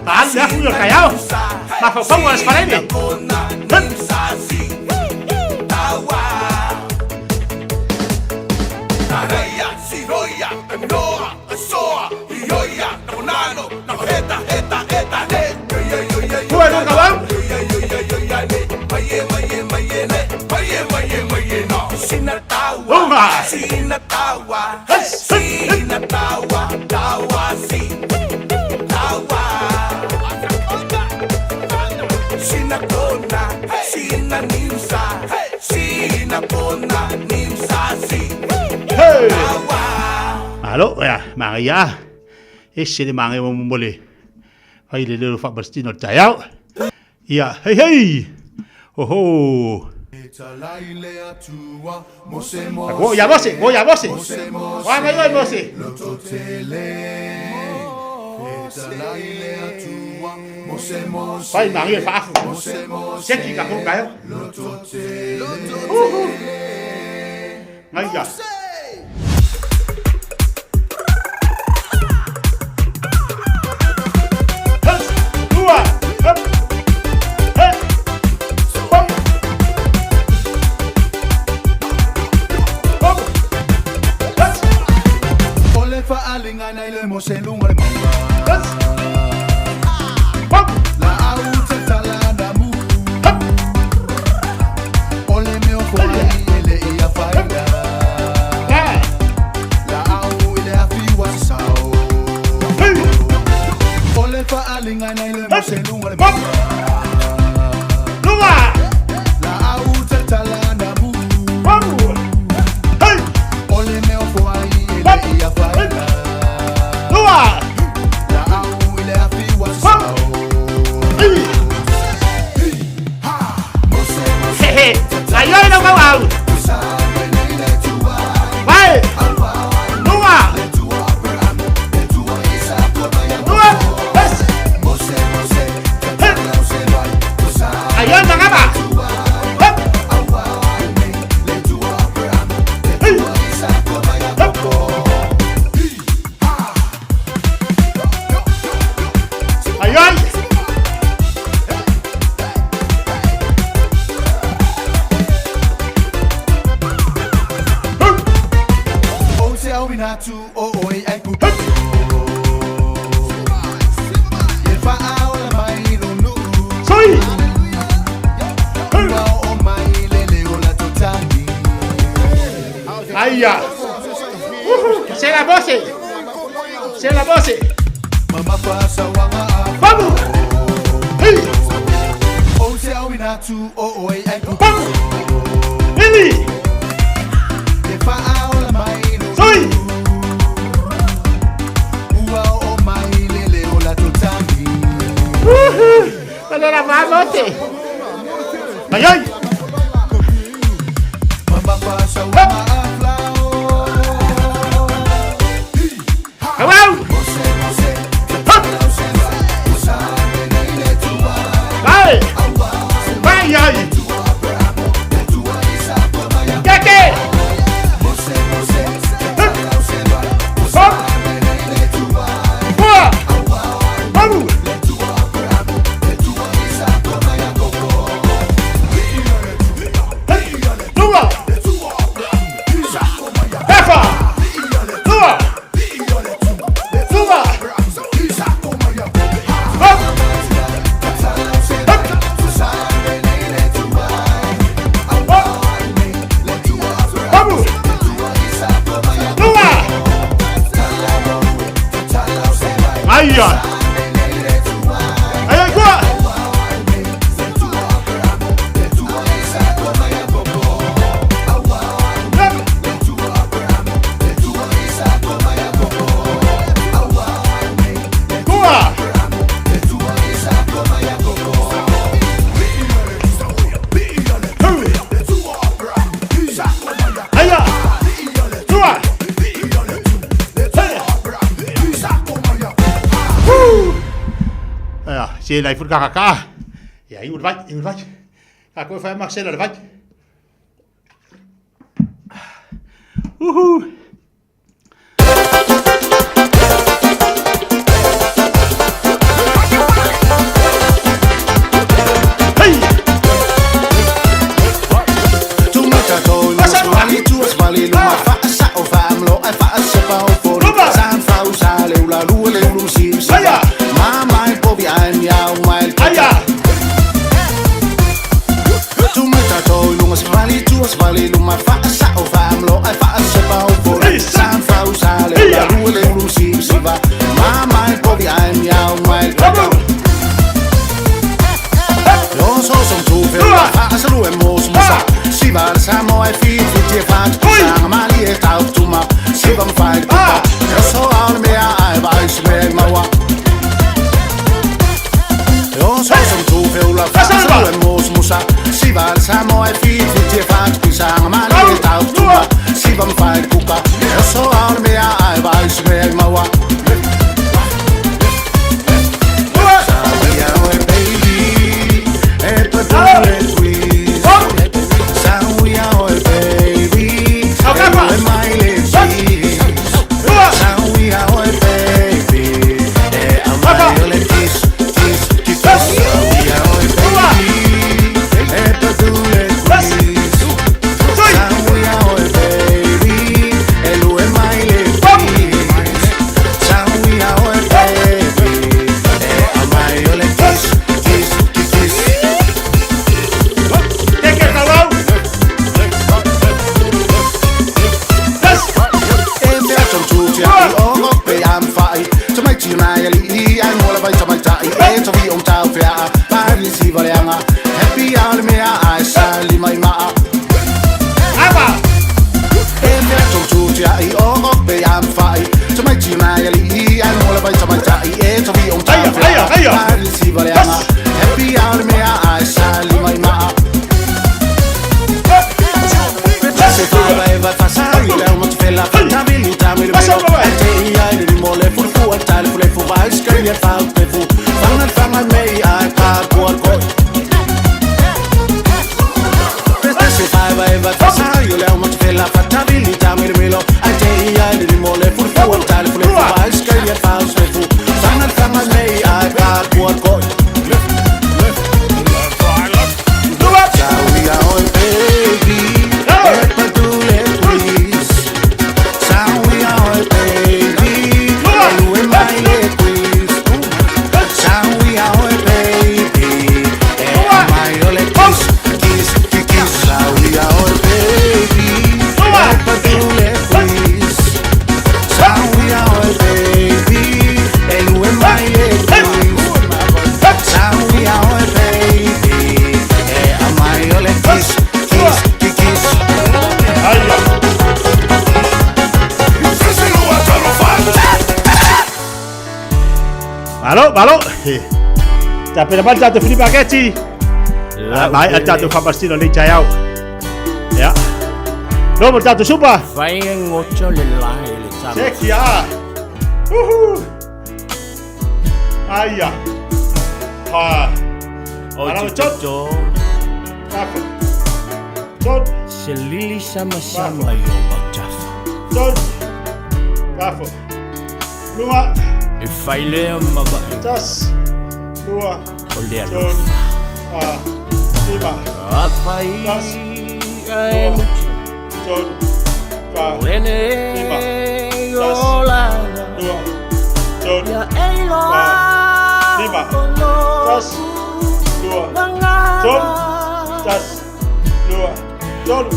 Tahan ya, kuya kayao. Mafafau as parede. Kuya lunga kawa. Lunga. Hey. Alo, ya, Maria. E se le mange mo mole. Ai le le fa bastino tayao. Ia, hey hey. Ho ho. Go ya bose, go ya bose. Wa ngai oi bose. Fai magia faafu. Seki ka kou kaeo. Uhu. Ngai ia. Tua. Hup. He. Pam. Pam. Hut. O le faaligana i le mose luga le mauga. Pam. La au tatala na mu. O le mea o foai e le ia faina. La au i le afi ua sasao. O le faaligana i le mose luga le mauga. Luga. La au tatala na mu. Pam. Hey. O le mea o foai e le ia faina. Lua. La au i le afi ua sasao. Hehe. Ngai oi lau kau au. Vai. Lua. Lua. Es. Ngai oi mangapa. Hup. Hey. Hup. Ai ai. O te au inatu o oi ai kupu. Ye faaola mai lo nuu. Sui. Ua o mai le leo la totagi. Aia. Se la voce. Se la voce. Mama faasauaga a. Vamos. Hey. O te au inatu o oi ai kupu. Vamos. Lili. Ye faaola mai lo Sui. Ua o mai le leo la totagi. Wala la voce. Ai ai. Mama faasauaga a flao. Au au. Vai. Vai ai. Keke. Hop. Boa. Vamos. Lua. Efa. Lua. Lua. Hop. Hop. Vamos. Lua. Aia. Aia, gua. Gua. Aia. Lua. Ia, se lai fut kaka. Ia, i vai, i vai. Ka koe whai mak se vai. Uhu. Tumata tolu, vali tuas vali luma faasa'o faamlo ai faasepa o folu Saan fausa leula lua leulu siu siva Mama e povi ai miau mai le Tumata tolu mas vali tuas vali luma faasa'o faamlo ai faasepa o folu Saan fausa leula lua leulu siu siva Mama e povi ai miau mai le Yo so som to fædre far, så du er mos musa. Sivar samo ai fi fi tie fat. Sang mali e tau tuma. Sivam fai kupa. Yo so aun mea ai vai sme maua. Yo so som to fædre far, så du er mos musa. Sivar samo ai fi fi tie fat. Sang mali e tau tuma. Sivam fai kupa. Yo so aun mea ai vai sme maua. Siva le siva le anga Happy hour le mea ai sa lima i maa Se fa va va fa sa i le mo te fela fa ta vili ta mi le melo Te i ai le mo le fu fu ta le fu le fu va skri le fa te fu Fanga fanga me i ai pa ko ko Se fa va va fa sa i le mo te fela fa ta vili ta mi le melo Te i ai le mo le fu fu ta le fu le fu va skri le fa te fu Fanga fanga me i ai pa ko ko Malo, malo. Tapena mai le tatou Filipe Aketi. Mai a le tatou faamalositino lenei taeao. Ia. Lomo le tatou supa. Fai ngoto le lai le tama. Seki a. Uhu. Aia. Ha. O Alama te chot. toto. Tafa. Chot. Se lili sama sama i o mautafa. Chot. Tafa. Lua. E fai lea mavae. Tas. Lua. O le Chot. alofa. A. Lima. A fai Tas. a e Lua. mutu. Chot. Fa. Lene Lima. Tas. o lana. Lua. Chot. Ia e iloa Lima. ono Tas. Lua. Chot. Tas. Lua. Chot.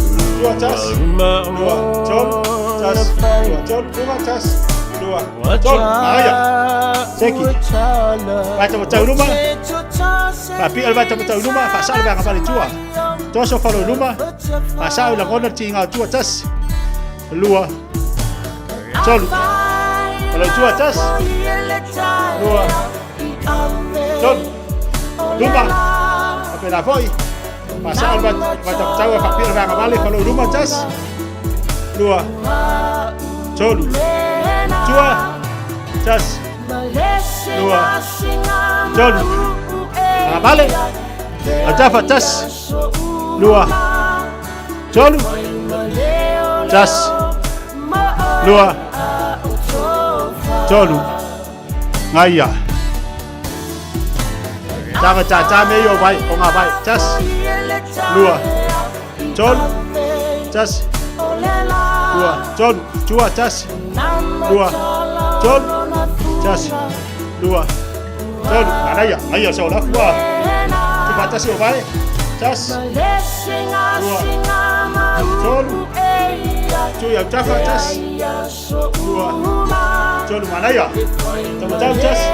Lua. Tas. Lua. Chot. Tas. Lua. Chot. Lua. Tas. Lua. Chot. Aia. Seki. Vai ta matau luma. Faapia le vai tamatau i luma, faasaa le vaega faletua. Toso falo i luma, faasaa i lagona le tiiga o tua tasi. Lua. Tolu. Falo i tua tasi. Lua. Tolu. Luma. Faapena foi. Faasaa le vai tamatau e faapia le vaega vale, falo i luma tasi. Lua. Tolu. Tua. Tasi. Lua. Tolu. Agavale. Atafa tasi. Lua. Tolu. Tasi. Lua. Tolu. Ngaia. Tanga tata me yo vai o ngā vai. Tasi. Lua. Tolu. Tasi. Lua. Tolu. Tua tasi. Lua. Tolu. Tasi. Lua. Tolu. Anaia. Ngaia sa o lafu a. Te patasi o vai. Tasi. Lua. Tolu. Tu iau tafa tasi. Lua. Tolu manaia. Tamatau tasi.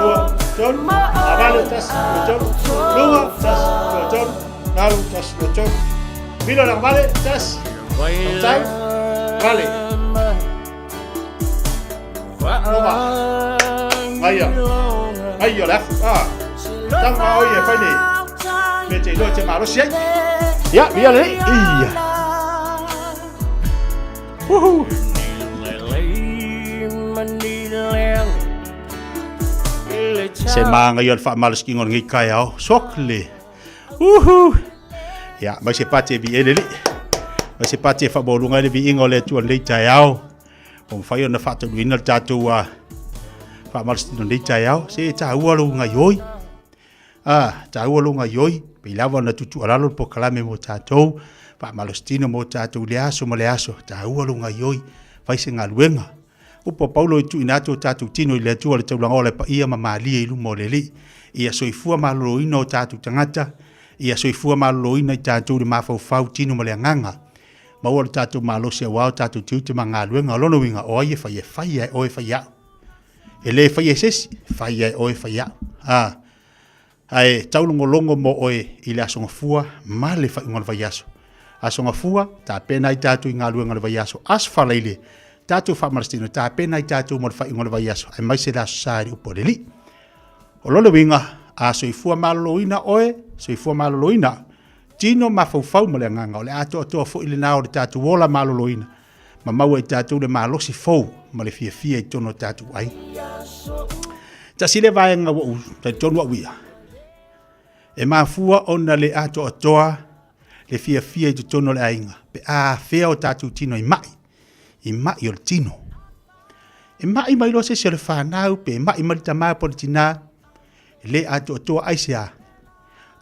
Lua. Tolu. Avalo tasi. Lua tolu. Lua tasi. Lua tolu. Nalu tasi. Lua tolu. Vilo na vale tasi. Tamatau. Vale. Luma. Ngaia. Ngaia le afu. Ah. Tanga oi e fai nei. Me te iloa te malosi ai. Ia, via lelei. Ia. Uhu. Se maga ia o le faamalosikiga o lenei taeao sok le uhu ia mai se pati e viʻi lelei mai se pati e faamaualuga ai le viiga o le Atua lenei taeao ua mafai ona faataunuuina le tatou a faamalositino lenei taeao se e taua lou gaioi a taua lou gaioi pei lava ona tutuualalo le polokalame mo tatou faamalositino mo tatou i le aso ma le aso taua lou gaioi fai se galuega upu a Paulo i tuuina atu o tatou tino i le Atua le taulaga ola e paia ma malie i luma o le Alii. Ia soifua maloloina o tatou tagata, ia soifua maloloina i tatou i le mafaufau, tino ma le agaga. Maua lo tatou malosi auā o tatou tiute ma galuega. O lona uiga, o ai e fai e fai e oe fai au. E lē faia e se isi, fai e oe fai au. A, ae taulogologo mo oe i le Aso Gafua ma le faaiuga o le vaiaso. Aso Gafua, tapena ai tatou i galuega o le vaiaso. Aso Faraile, tatou faamalositino, tapena ai tatou mo le faaiuga o le vaiaso, aemaise le Aso Sa i le upu a le Alii. O lona uiga, a soifua maloloina oe, soifua maloloina tino, mafaufau ma le agaga, o le atoatoa foi lena o le tatou ola maloloina, ma maua i tatou le malosi fou ma le fiafia i totonu o tatou aiga. Tasi le vaega ua ou talitonu au ia, e mafua ona le atoatoa le fiafia i totonu o le aiga, pe a afea o tatou tino i mai, i mai o le tino. E mai mai loa se isi o le fanau, pe mai mai le tamā po o le tinā, e le atoatoa aisea?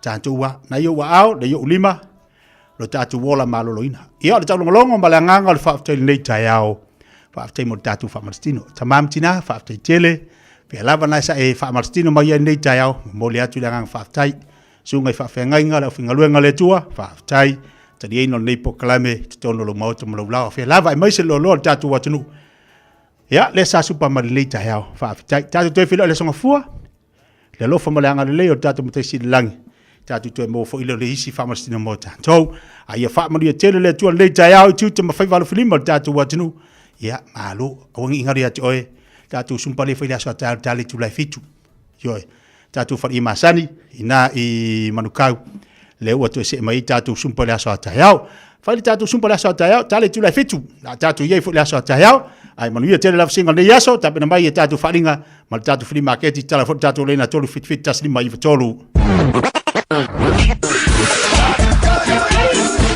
Tatou a, nai ou aao, nai ou lima, lo tatou ola maloloina. Ia, o le taulogologo ma le agaga o le faafetai i lenei taeao, faafetai mo le tatou faamalositino. Tama ma tina, faafetai tele, pea lava na sa e faamalositino mai ai lenei taeao, momoli atu le agaga faafetai. Susuga i faafeagaiga, le aufaigaluega a le Atua, faafetai, taliaina o lenei polokalame i totonu o lou maota ma lou lao. Afea lava aemaise le loaloa o le tatou atunuu. Ia, lea sa supa mai lenei taeao, faafetai. Tatou toe feiloai i le Aso Gafua, le alofa ma le agalelei o le tatou Matai Sili i le Lagi, tatou toe maua foi lea o le isi faamasinoga mo tatou. A ia faamanuia tele le Atua i lenei taeao i tiute ma faiva alofilima o le tatou atunuu. Ia, malo, aua ne i galo ia te oe, tatou sumpale foi i le aso a taeao i le tala itula e 7. Ioe, tatou faleie masani, ina i Manukau, lea ua toe see mai ai tatou sumpa i le aso a taeao. Fai le tatou sumpa i le aso a taeao, tala itula e 7, la tatou i ai foi i le aso a taeao. Ae manuia tele lavasiga o lenei aso, tapena mai e tatou faaaliga ma le tatou flea market, tala foi le tatou leina 377 1593.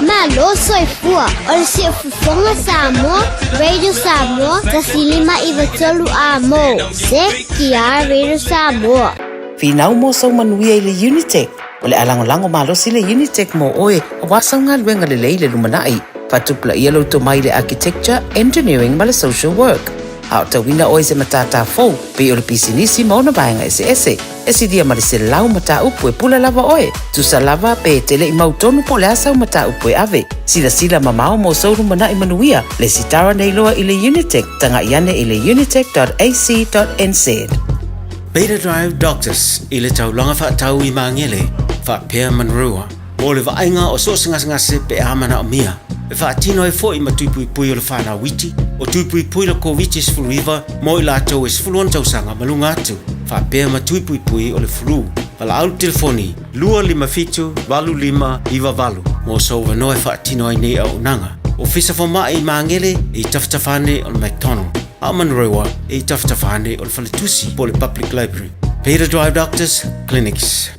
Malo soifua o le siufofoga Samoa, Radio Samoa, 1593 amo. CKR Radio Samoa. Finau mo sou manuia i le Unitec. O le a lagolago malosi le Unitec mo oe aua sau galuega lelei i le lumanai. Faatupulaia lou tomai i le Architecture, Engineering ma le Social Work. A o tauina oe i se matata fou, pei o le pisinisi ma ona vaega eseese. E silia ma le 100 mataupu e pule lava oe. Tusa lava pe e te le i mautonu po o le a sau mataupu e ave. Silasila mamao mo sou lumanai manuia, lesitara nei loa i le Unitec, taga'i ane i le unitec.ac.nz. Beta Drive Doctors i le taulaga faatau i Magele, faapea Manurewa, mo le vaaiga o so o se gasegase pe a manaomia. E faatino ai foi ma tui puipui o le fanau iti, o tui puipui le Koviti-19 mo i latou e 16 tausaga ma luga atu, faapea ma tui puipui o le flu. Valaau le telefoni 257 8598 mo sou avanoa e faatino ai nei auaunaga. Ofisa Fomai i Magele e i tafatafa ane o le McDonald, a o Manurewa e i tafatafa ane o le Faletusi po o le Public Library. Beta Drive Doctors Clinics.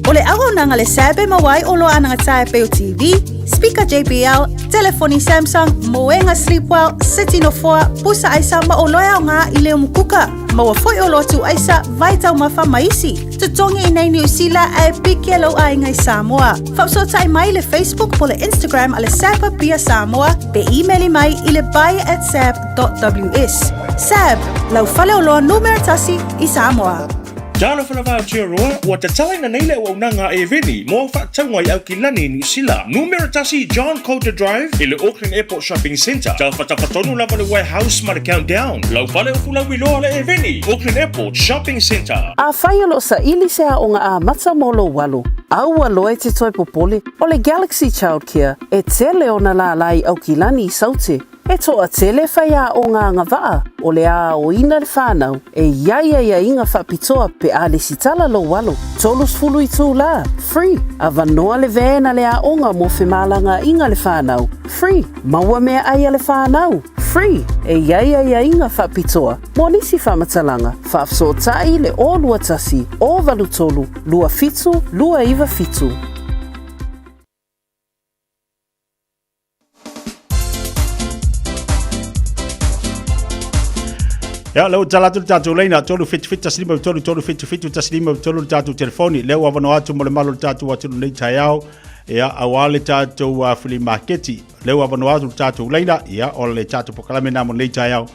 O le auaunaga le SAB e maua ai oloa anagatia e pei o TV, speaker JBL, telefoni Samsung, moega Sleepwell, seti nofoa, pusa aisa ma oloa e aoga i le umukuka. Maua foi oloa tuu aisa, vai taumafa ma isi. Totogi i nei Niu Sila ae piki e lou aiga i Samoa. Faafesootai mai i le Facebook po le Instagram a le SAB Apia Samoa pe imeli mai i le buy at sab.ws. SAB, lau faleoloa numera tasi i Samoa. Talofa lava Aotearoa, ua tatalaina nei le auaunaga a Eveni mo au faatauga i Aukilani i Niu Sila. Numera 1 John Coulter Drive i le Auckland Airport Shopping Centre. Tafatafa tonu lava le Warehouse ma le Countdown. Lau fale o Fulauiloa le Eveni, Auckland Airport Shopping Centre. Afai o lo o saili se aoga amata mo lou alo, aua loa e te toe popole, o le Galaxy Childcare e tele ona lālā i Aukilani i Saute. E toatele faiaoga agavaa o le a aoina le fanau e i ai aiaiga faapitoa pe a lesitala lou alo, 30 itulā, free, avanoa le van a le aoga mo femalagaaiga le fanau, free, maua meaai a le fanau, free, e i ai aiaiga faapitoa mo nisi faamatalaga, faafesootai le 021 083 27 297. Ia, lea ua tala atu le tatou laina, 377 15 3, 377 15 le tatou telefoni. Lea ua avanoa atu mo le malu o le tatou atunuu nei taeao. Ia, aua le tatou flea marketi. Lea ua avanoa atu le tatou laina, ia, o le tatou polokalame na mo nei taeao.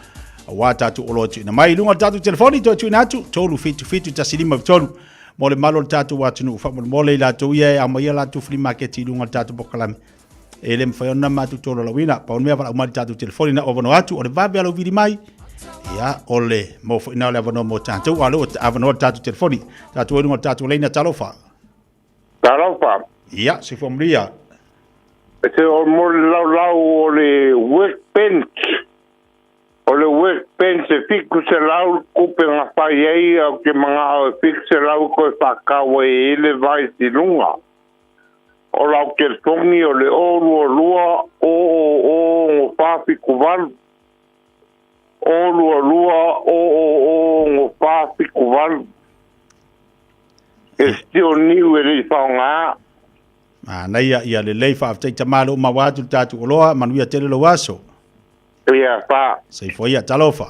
Aua tatou oloa tuuina mai i luga o le tatou telefoni, toe tuuina atu, 377 15 mo le malu o le tatou atunuu. Faamolemole i latou ia e aumaia latou flea marketi i luga o le tatou polokalame. E le mafai ona matou tolaulauina. Pau le mea valaau mai i le tatou telefoni na o avanoa atu, o le vave lou vili mai. Ia, o le mau foi na o le avanoa mo tatou, a o lea ua avanoa le tatou telefoni. Tatou ai luga o le tatou laina, talofa. Talofa. Ia, soifua manuia. Se o mo le laulau o le workbench. O le workbench. pence e 700 le tupe na fai ai ae ou te manao e 700 toe faatau ai i le vae luga. O lau telefoni o le 022 000 478. 022 000 478. E sio niu e le i faogaa. Manaia ia lelei faafetai tamā le uma atu le tatou oloa manuia tele lou aso. Ia fa. Soifua ia talofa.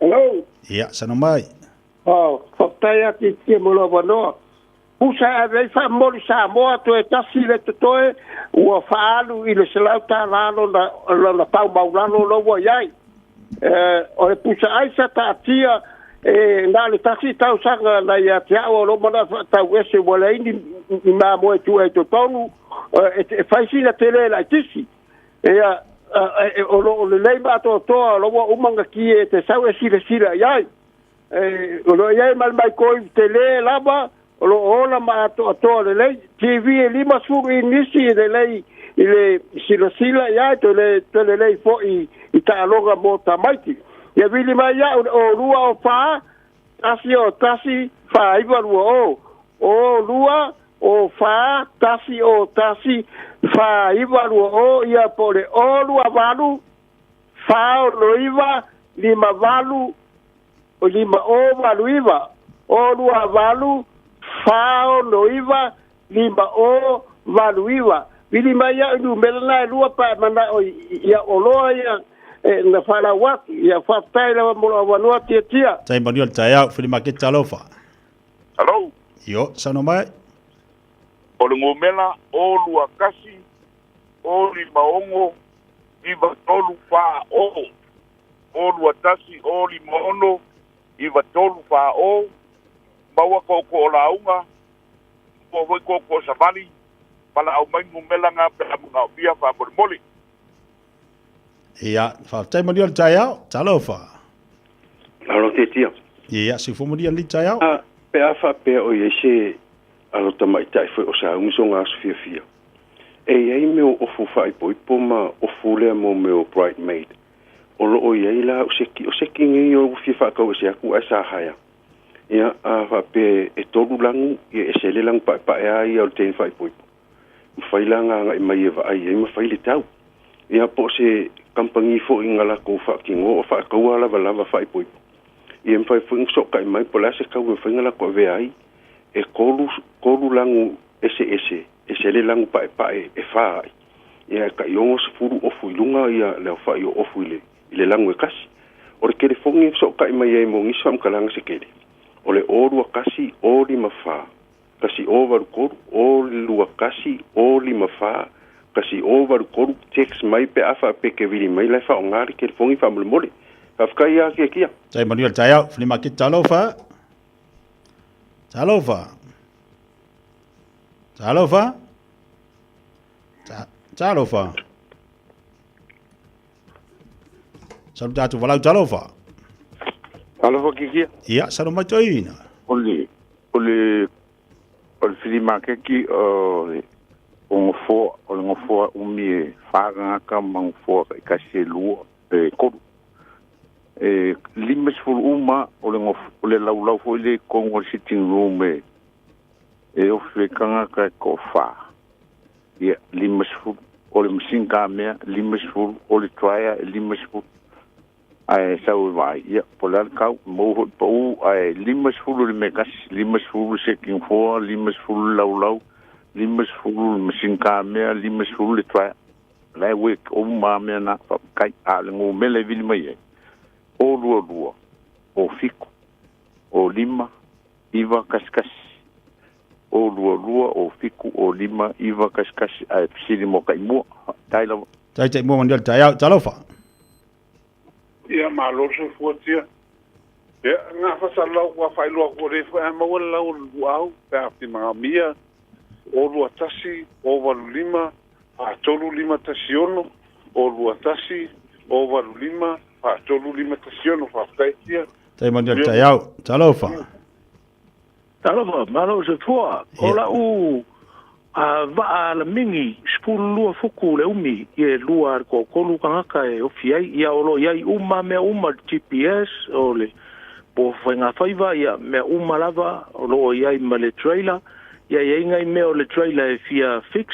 Hello. Ia sana mai. Oh, faafetai atu i tia mo lou avanoa. Pusa e ave ai faamomoli Samoa toe tasi le totoe ua faaalu i le $100 lona, lona pau maulalo lo ua i ai. O le pusa ai sa taatia e na o le tasi tausaga na ia te au o lo mana faatau ese ua leai ni, ni mamoe tua i totonu e fai sina tele laitisi. Ia, o lo o lelei ma atoatoa lo ua uma gatie e te sau e silasila i ai. E, o lo o i ai ma le maikoi tele lava, o lo o ola ma atoatoa lelei. TV e 50 inisi e lelei i le silasila i ai, toe le, toe lelei foi i taaloga mo tamaiti. Ia vili mai ia'u le o lua o fa, 1 o 1, 4 9 2 o. O lua o fa, 1 o 1, 4 9 2 o, ia po o le o lua valu, 4 6 9, 5 8, o 5 o 8 9. O lua valu, 4 6 9, 5 o 8 9. Vili mai ia'u i numera na e lua pa e mana'o ia oloa ia e na faalau atu. Ia faafetai lava mo lou avanoa Tiatia. Tai manuia le taeao, Fili Maketi talofa. Hello. Io, saunoa mai. O le numera o lua kasi, o lima ono, iva tolu fa o. O lua tasi, o lima ono, iva tolu fa o. Maua koko o lauga, maua foi koko o savali, pala au mai numera ngā pe a mga o fia fa mole mole. Ia, faafetai manuia le taeao, talofa. Alo Tiatia. Ia, soifua manuia le taeao. A, pe a faapea o i ai se alo tamaitai foi o saugi soga aso fiafia. E i ai mea o ofu faaipoipo ma ofu lea mo mea o bridemaid. O loo i ai la o seki, o seki nei o ua fia faatau ese atu ae sa haea. Ia, a faapea e tolu lagu, ia ese le lagu paepae a ia o le teine faaipoipo. Mafai la ona agai mai e vaai ai ma fai le tau. Ia, po o se kamupani foi na lakou faatinoa o faataua lavalava faaipoipo. Ia, e mafai foi ona fesootai mai po o le a se kau e mafai ona latou avea ai, e tolu, tolu lagu eseese, ese le lagu paepae e fa ai. Ia, e tai 60 ofu i luga ia le aofai o ofu i le, i le lagu e kasi. O le telefoni e fesootai mai ai mo nisi faamatalaga se tele, o le 0 21 054 1083, 021 054 1083. Text mai pe a faapea e te vili mai la e faaaoga le telefoni faamolemole. Faafetai ia Tiatia. Tai manuia le taeao, Fili Maketi talofa. Talofa. Talofa. Talofa. Salu tatou valau talofa. Talofa Tiatia. Ia, salu mai toeaina. O le flea maketi o le o gafoa o le gafoa umi e fa tagata ma gafoa taitasi e lua e tolu. E 50 uma o le o le laulau foi lea i totonu o le sitting room e e ofi ai tagata e toafa. Ia 50 o le masini kamea 50 o le dryer e 50 ae sau e vaai ia po o le a le tau maua foi pau ae 50 le mea tasi 50 le second floor 50 le laulau 50 le masini kamea 50 le dryer la e work uma lava mea na faafetai. A o le numera e vili mai ai o lua lua o fitu o lima iva kasi kasi o lua lua o fitu o lima iva kasi kasi ae fesili mo taimua. Faafetai lava. Tai taimua manuia le taeao, talofa. Ia malo le soifua tia. Ia gafa lau ua faailoa atu o lea foi a maua le lau o le luau pe a fia magamia o 21 o 85 4 3 5 1 6 o 21 o 85 4 3 5 1 6. Faafetai tia. Tai manuia le taeao, talofa. Talofa, malo soifua. O lau A vaa lamigi 12 fuku le umi i e lua le toatolu tagata e ofi ai. Ia o loo i ai uma mea uma le GPS o le po faigafaiva ia mea uma lava o loo i ai ma le trailer. Ia e i ai nai mea o le trailer e fia fix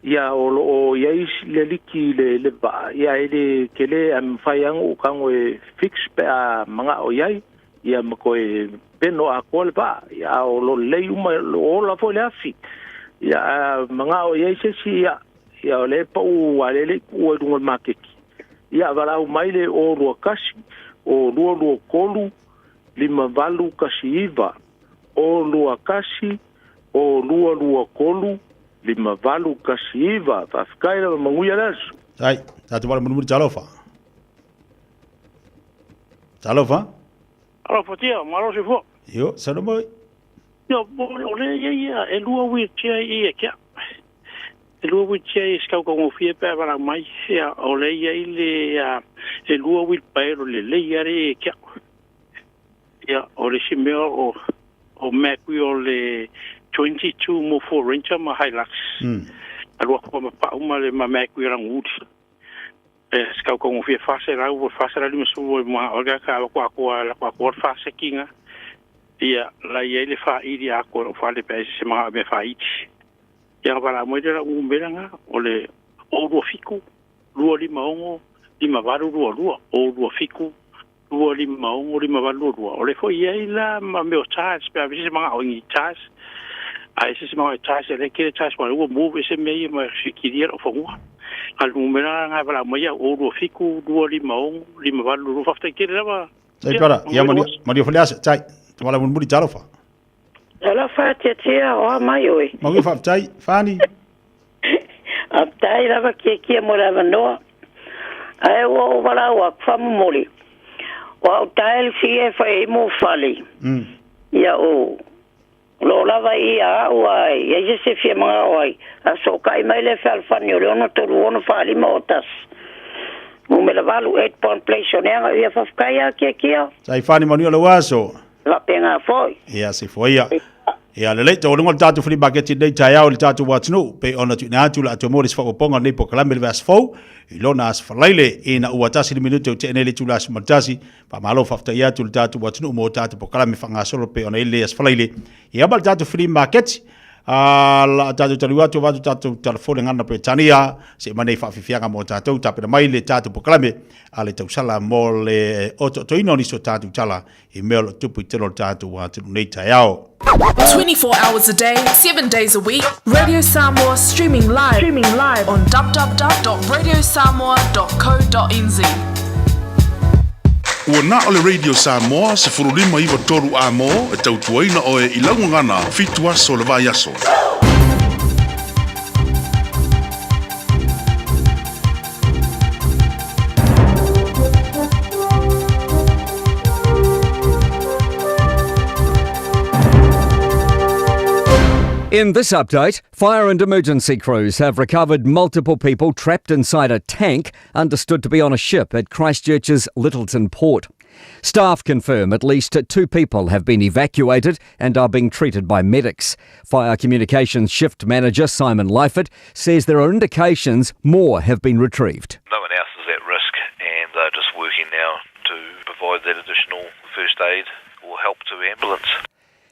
ia o loo i ai le liki i le vaa ia e le tele ae mafai lava ona ou tago e fix pe a manao i ai ia ma toe peno atoa le vaa ia a o lo lelei uma o lo o ola foi le afi ia a manao i ai se isi ia ia o lea e pau a lea e le i tuua i luga o le maketi ia valaau mai le 021 o 223 5819 021 o 223 5819. Faafetai lava manuia le aso. Ai, tatou wale mulimuli talofa. Talofa. Alofa tia, malo soifua. Io, saunoa mai. Io, o le ia ia, e lua wheelchair i e kia. E lua wheelchair i se kaugofie pe a valaau mai. Ia, o le ia i le, e lua wheelbarrow lelei lava le e kia. Ia, o le isi mea o, o Mac o le 22 mo Ford Ranger ma Hilux. Alu atu ma pau ma le ma Mac o Ranguli. E se kaukaugofie 400 po o le 450 e ma o le ka atu atoa la atoa le fasekiga. Ia, la i ai le faili atoa o lou fale pe a i se manao i mea faili. Ia, na valaau mai le lau numera o le 027 256 5822 027 256 5822. O lea foi e i ai la ma mea o tiles pe a visi se manao i ni tiles. A ese se manao i tiles, e le tele tiles aua ua move ese mea ia ma sikilia lou fanua. A o le numera lena e valaau mai au, 027 256 5822. Faafetai tele lava. Tai para, ia manuia foi le aso. Tai, tama la mulimuli talofa. Alofa Tiatia, o a mai oe. Manuia faafetai, Fani. Faafetai lava Tiatia mo le avanoa. Ae ua ou valaau atu faamomoli. O au tiles ia e fai ai mo fale. Ia o lo lava i a au a i ai se se fia manao ai. A sootai mai le fealofani o le 6 3 6 4 5 o 1. Numera 8 8 Pond Place o Neaga ia faafetai a Tiatia. Tai Fani manuia lou aso. Faapena foi. Ia se foi ia. Ia lelei taualuga o le tatou flea market i lenei taeao i le tatou atunuu pei ona tuuina atu le atoa mo le isi faaopoopoga o lenei polokalame i le vaiaso fou i lona aso Faraile ina ua tasi le minute o tea nei le itula 11. Faamalo faafetai atu i le tatou atunuu mo tatou polokalame faagasolo pei ona i lenei aso Faraile. Ia ma le tatou flea market a la tatou taliu atu avatu tatou telefone gana Peretania se i mai nei faafiafiaga mo tatou tapena mai le tatou polokalame a le tausala mo le otootoina o nisi o tatou tala i mea o lo o tupu i totonu o le tatou atunuu nei taeao. 24 hours a day, 7 days a week, Radio Samoa streaming live, streaming live on www.radiosamoa.co.nz. Ua na o le Radio Samoa 15 93 A-mo e tautuaina oe i lau gagana fitu aso o le vaiaso. In this update, fire and emergency crews have recovered multiple people trapped inside a tank understood to be on a ship at Christchurch's Lyttelton port. Staff confirm at least two people have been evacuated and are being treated by medics. Fire Communications Shift Manager Simon Lyford says there are indications more have been retrieved. No one else is at risk and they're just working now to provide that additional first aid or help to ambulance.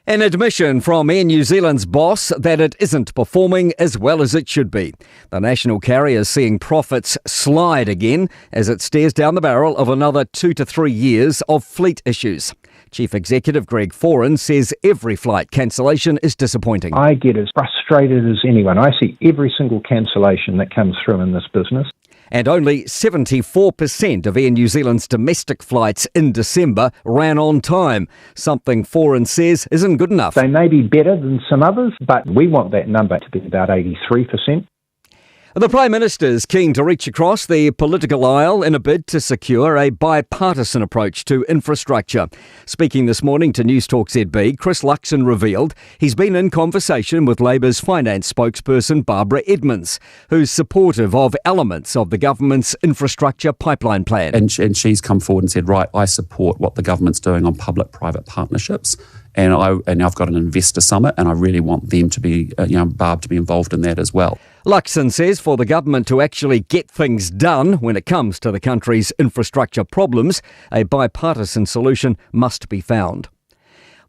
An admission from Air New Zealand's boss that it isn't performing as well as it should be. The national carrier is seeing profits slide again as it stares down the barrel of another 2 to 3 years of fleet issues. Chief Executive Greg Foran says every flight cancellation is disappointing. I get as frustrated as anyone. I see every single cancellation that comes through in this business. And only 74% of Air New Zealand's domestic flights in December ran on time, something Foran says isn't good enough. They may be better than some others, but we want that number to be about 83%. The Prime Minister is keen to reach across the political aisle in a bid to secure a bipartisan approach to infrastructure. Speaking this morning to News Talk ZB, Chris Luxon revealed he's been in conversation with Labour's finance spokesperson Barbara Edmonds, who's supportive of elements of the government's infrastructure pipeline plan. And she's come forward and said, right, I support what the government's doing on public-private partnerships. And I and I've got an investor summit, and I really want them to be, you know, Barb to be involved in that as well. Luxon says for the government to actually get things done when it comes to the country's infrastructure problems, a bipartisan solution must be found.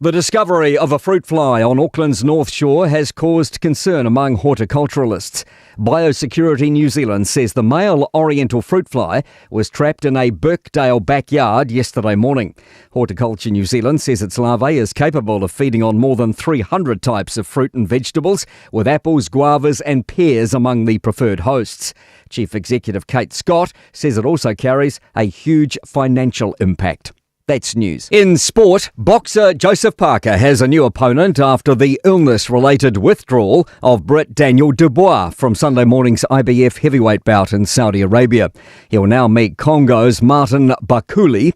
The discovery of a fruit fly on Auckland's North Shore has caused concern among horticulturalists. Biosecurity New Zealand says the male oriental fruit fly was trapped in a Birkdale backyard yesterday morning. Horticulture New Zealand says its larvae is capable of feeding on more than 300 types of fruit and vegetables, with apples, guavas, and pears among the preferred hosts. Chief Executive Kate Scott says it also carries a huge financial impact. That's news. In sport, boxer Joseph Parker has a new opponent after the illness related withdrawal of Brit Daniel Dubois from Sunday morning's IBF heavyweight bout in Saudi Arabia. He'll now meet Congo's Martin Bakuli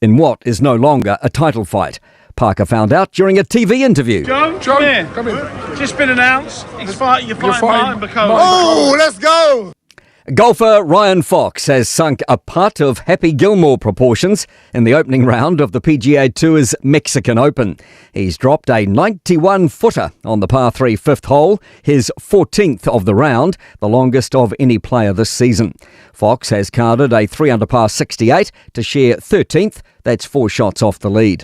in what is no longer a title fight. Parker found out during a TV interview. Joe, Joe, come here. come here. Just been announced. He's fight, you're fighting fighting Martin Bakole. Oh, let's go! Golfer Ryan Fox has sunk a putt of Happy Gilmore proportions in the opening round of the PGA Tour's Mexican Open. He's dropped a 91 footer on the par 3 fifth hole, his 14th of the round, the longest of any player this season. Fox has carded a 3 under par 68 to share 13th, that's four shots off the lead.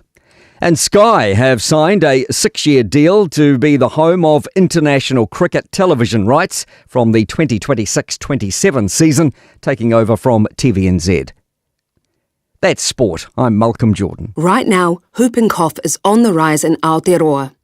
And Sky have signed a six year deal to be the home of international cricket television rights from the 2026 27 season, taking over from TVNZ. That's sport. I'm Malcolm Jordan. Right now, whooping cough is on the rise in Aotearoa.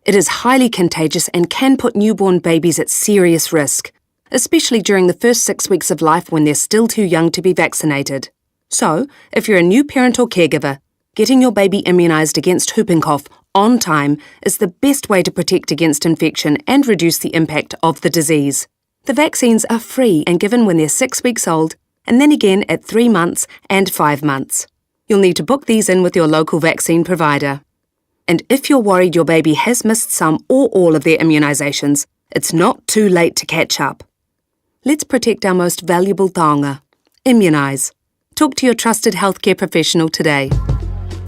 It is highly contagious and can put newborn babies at serious risk, especially during the first six weeks of life when they're still too young to be vaccinated. So, if you're a new parent or caregiver, getting your baby immunised against whooping cough on time is the best way to protect against infection and reduce the impact of the disease. The vaccines are free and given when they're six weeks old, and then again at three months and five months. You'll need to book these in with your local vaccine provider. And if you're worried your baby has missed some or all of their immunisations, it's not too late to catch up. Let's protect our most valuable taonga. Immunise. Talk to your trusted healthcare professional today.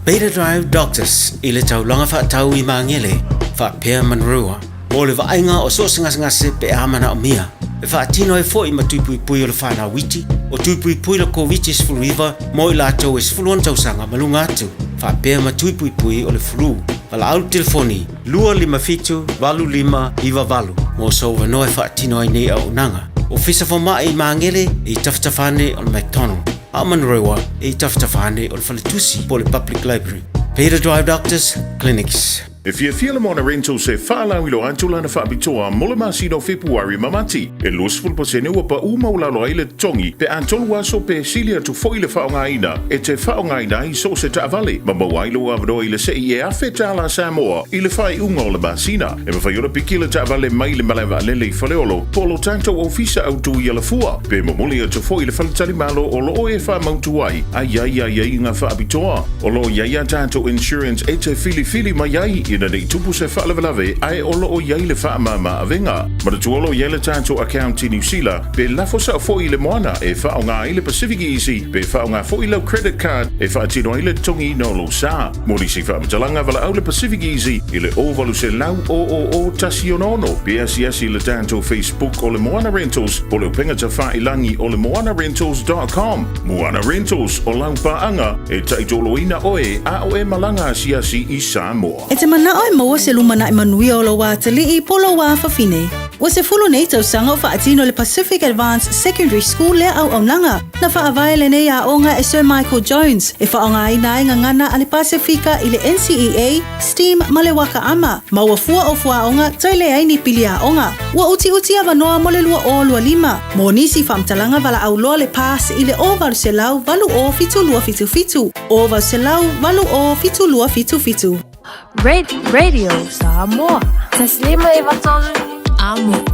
Beta Drive Doctors i le taulaga fa'atau i Magele, fa'apea Manarua, mo le va'aiga o so o se gasegase pe a mana'omia, e fa'atino ai fo'i ma tui puipui o le fanau iti, o tui puipui le Koviti-19 mo i latou e 16 tausaga ma luga atu, fa'apea ma tui puipui o le fulu. Valaau le telefoni 257 8598 mo sou avanoa e fa'atino ai nei auaunaga. Ofisa Foma'i i Magele e i tafatafa ane o le McDonald, a o Manurewa e i tafatafa ane o le Faletusi po o le Public Library. Beta Drive Doctors Clinics. E fiafia le Moana Rentals e faalauiloa atu lana faapitoa mo le masina o Fepuari ma Mati. E 20% ua paʻu maualalo ai le totogi pe a tolu aso pe sili atu foi le faaaogaina e te faaaogaina ai so o se taavale ma maua ai lou avanoa i le sei e $1,000 Samoa i le faaiuga o le masina. E mafai ona piki le taavale mai le malae vaalele i Faleolo po o lo tatou ofisa autu i Alafua pe momoli atu foi i le faletalimalo o loo e faamautu ai a i ai aiaiga faapitoa. O loo i ai a tatou insurance e te filifili mai ai ina nei tupu se faalavelave ae o loo i ai le faamama avega. Manatua o loo i ai le tatou account i Niu Sila pe lafo sao foi i le moana e faaaoga ai le Pacific Easy pe faaaoga foi lau credit card e faatino ai le totogiina o lou sa. Mo nisi faamatalaga valaau le Pacific Easy i le 0800 000 166 pe asiasi i le tatou Facebook o le Moana Rentals po o le upega tafailangi o le moanarentals.com. Moana Rentals, o lau paaga e taitoloina oe a o e malaga asiasi i Samoa. E te mana'o e maua se lumana'i manuia o lou atalii po o lou afafine. Ua sefulu nei tausaga o fa'atino le Pacific Advanced Secondary School lea auaunaga. Na fa'avae lenei aoga e Sir Michael Jones, e fa'aogaina ai gagana a le Pasefika i le NCEA, STEAM ma le Waka Ama, ma ua fua o fuaoga toe leai ni pili aoga. Ua utiuti avanoa mo le 2025. Mo nisi faamatalaga valaau loa le PASS i le 0800 80 7277, 0800 80 7277. Radio Samoa. Taslima Ivatolu. Amo.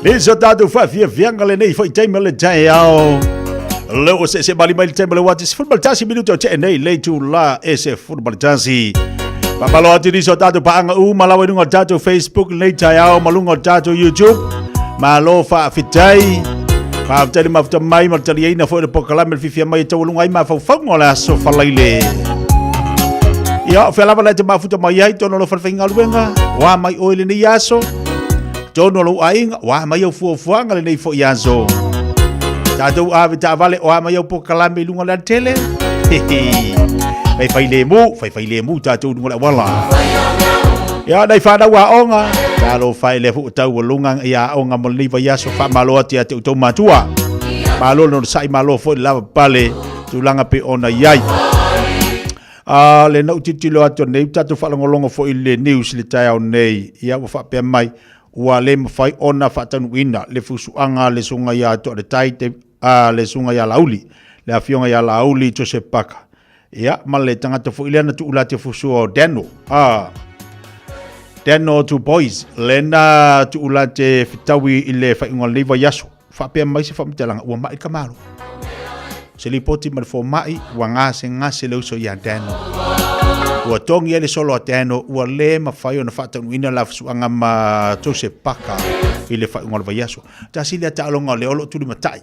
Le so tātou whaafiafianga le nei whai taima le taeao. Le o se se mali mai le taima le wati se fulma tasi minuta o te nei le tu la e se fulma tasi. Pamalo atu ni so tātou paanga u malawa nunga o tātou Facebook nei taeao malunga o tātou YouTube. Malo whaafitai. Whaafitai le mafuta mai ma tali aina fo le pokalame le fifia mai e taualunga ai mafaufauga o le aso falaile. Ia, o whea lava le te mafuta mai ai tono lo whalewhaingaluenga, wā mai oe le nei aso, tonu o lou aiga, ua mai au fuafuaga lenei foʻi aso. Tatou ave taavale, o a mai au pokalame i luga o le alatele. Faifai lemu, faifai lemu tatou i luga o le auala. Ia, nai whanau aoga, talofa e le foʻi taualuga ia aoga mo lenei vaiaso, faamalo atu ia te outou matua. Malo le onosai, malo foi le lava pale, tulaga pe ona i ai. A le na ou tilotilo atu nei, tatou faalogologo foi i le news i le taeao nei, ia ua faapea mai, ua le mafai ona faataunuuina le fusuaga a le Susuga ia Toaletai te, a le Susuga ia Laauli, le Afioga ia Laauli Joseph Parker. Ia, ma le tagata foi lea na tuu la te fusua o Daniel, a Daniel Du Bois, le na tuu la te fetaui i le faaiuga o lenei vaiaso. Faapea mai se faamatalaga, ua ma'i ka malo. Se lipoti ma le fomai, ua gasegase le uso ia Daniel. Ua togi ai le solo a Daniel, ua le mafai ona faataunuuina la fusuaga ma Joseph Parker i le faaiuga o le vaiaso. Tasi lea taaloga o lea o lo o tulimatai,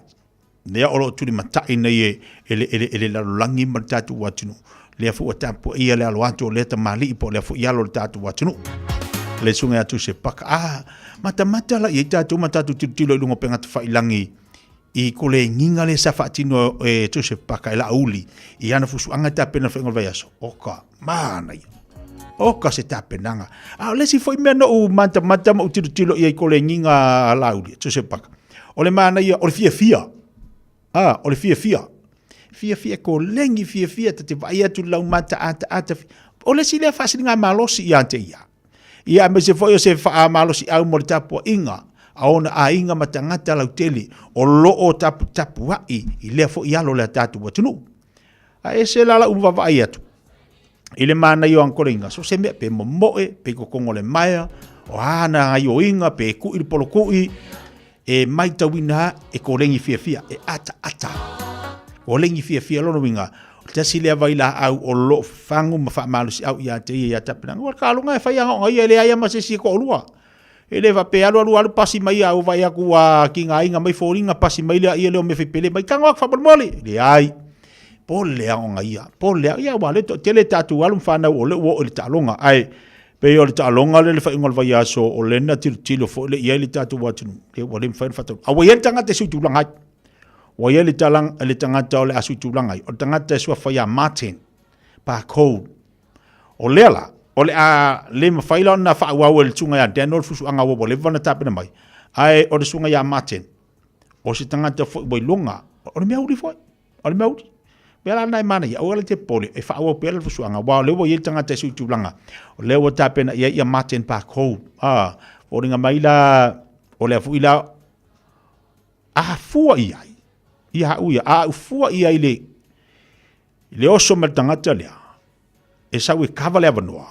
lea o lo o tulimatai nei e, e, le, e, le, e le lalolagi ma le tatou atunuu. Lea foi ua tapuaia le alo atu o lea tamalii po o lea foi alo o le tatou atunuu. Le susuga ia Joseph Parker. Ah, matamata la i ai tatou ma tatou tilotilo i luga o upegatafailagi i ko le giga le sa faatino e Joseph Parker e Laauli i ana fusuaga e tapena le faiga o le vaiaso. Oka, manaia. Oka se tapenaga. A o le isi foi mea na ou matamata ma ou tilotilo i ai i ko le giga a Laauli, Joseph Parker. O le manaia, o le fiafia. A, o le fiafia. Fiafia kolegi fiafia ta te vaai atu lau mataataata. O le isi lea faasiliga malosi ia te ia. Ia aemaise foi o se faamalosiau mo le tapuaiga a ona aiga ma tagata lautele o lo o taputapuai i lea foi alo o le tatou atunuu. A ese la lau vaavaai atu i le manaia o ana koleiga, so se mea pe momoe, pe kokongo o le maea, o ana gaioiga, pe kuʻi le polokuʻi, e maitauina e kolegi fiafia, e ataata. Kolegi fiafia lona uiga, o le tasi lea vailaau o lo o fafagu ma faamalosiau ia te ia ia Tapenanga. Ua kaloga e fai agaoga ia, e leai lava ma se isi e toalua. E le faapea alu alu alu pasi mai a ua vaai atu ua tigaina mai foliga pasi mai lea ia lea o mea faipele mai tago atu faamolemole. Leai. Po le aoga ia. Po le ia ua le toatele tatou alu ma fanau o lea ua oo i le taaloga. Ae pei o le taaloga lea le faaiuga o le vaiaso o lea na tilotilo foi lea i ai le tatou atunuu. Lea ua le mafai ona faataunuu. A ua i ai le tagata e suitulaga ai. Ua i ai le talang, le tagata o le a suitulaga ai. O le tagata e suafa ia Martin Parkour. O lea la, o le a le mafai la ona faaauau e le susuga ia Daniel le fusuaga ua ua leva ona tapena mai, ae o le susuga ia Martin, o se tagata foi ua iloga, o le mea uli foi, o le mea uli. Mea la na e manaia, aua la te popole, e faaauau pea le fusuaga, aua o lea ua i ai le tagata e suitulaga, o lea ua tapena i ai ia Martin Parkour. Ah, foliga mai la, o lea foi la, a fua i ai, ia au ia, a fua i ai le, I le oso mai le tagata lea, e sau e kava le avanoa,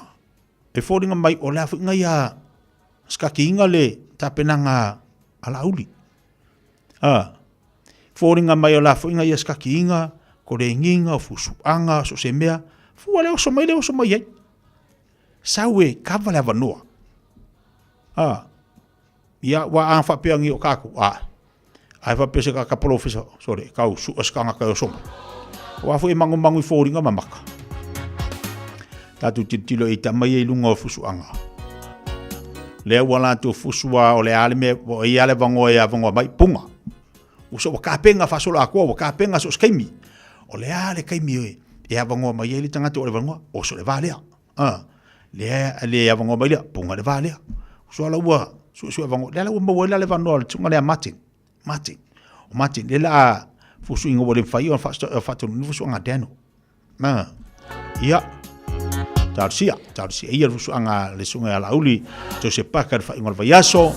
e foliga mai o le a foi ia sikakiina le tapenaga a Laauli. A, foliga mai o le a foi ia sikakiina, koleniga, o fusuaga, so o se mea, fua le oso mai le oso mai ai. Sau e kava le avanoa. A, ia, ua a faapea ni o kākou, a, Ae faapea se ka polofesa, sore, kau sua se kangaka e oso mai. Aua foi e mangumangu i foliga ma maka. Tatou tilotilo i tama ia i luga o fusuaga. Lea ua latou fusua o le a le mea, o ia le vangoa e avangoa mai, punga. Ua so ua kapenga faasolo atoa, ua kapenga so o se taimi. O le a le taimi e, e avangoa mai ai le tagata o le vangoa, oso le va lea. A, lea le avangoa mai lea, punga le va lea. So ala ua suesue avangoa, lea la ua maua ai la le vanoa o le susuga lea Martin. Martin. O Martin, lea la a fusuiga ua le mafai ona faataunuu fusuaga a Daniel. Ma, ia, talosia, talosia ia le fusuaga a le susuga ia Laauli, Joseph Parker, le faaiuga o le vaiaso,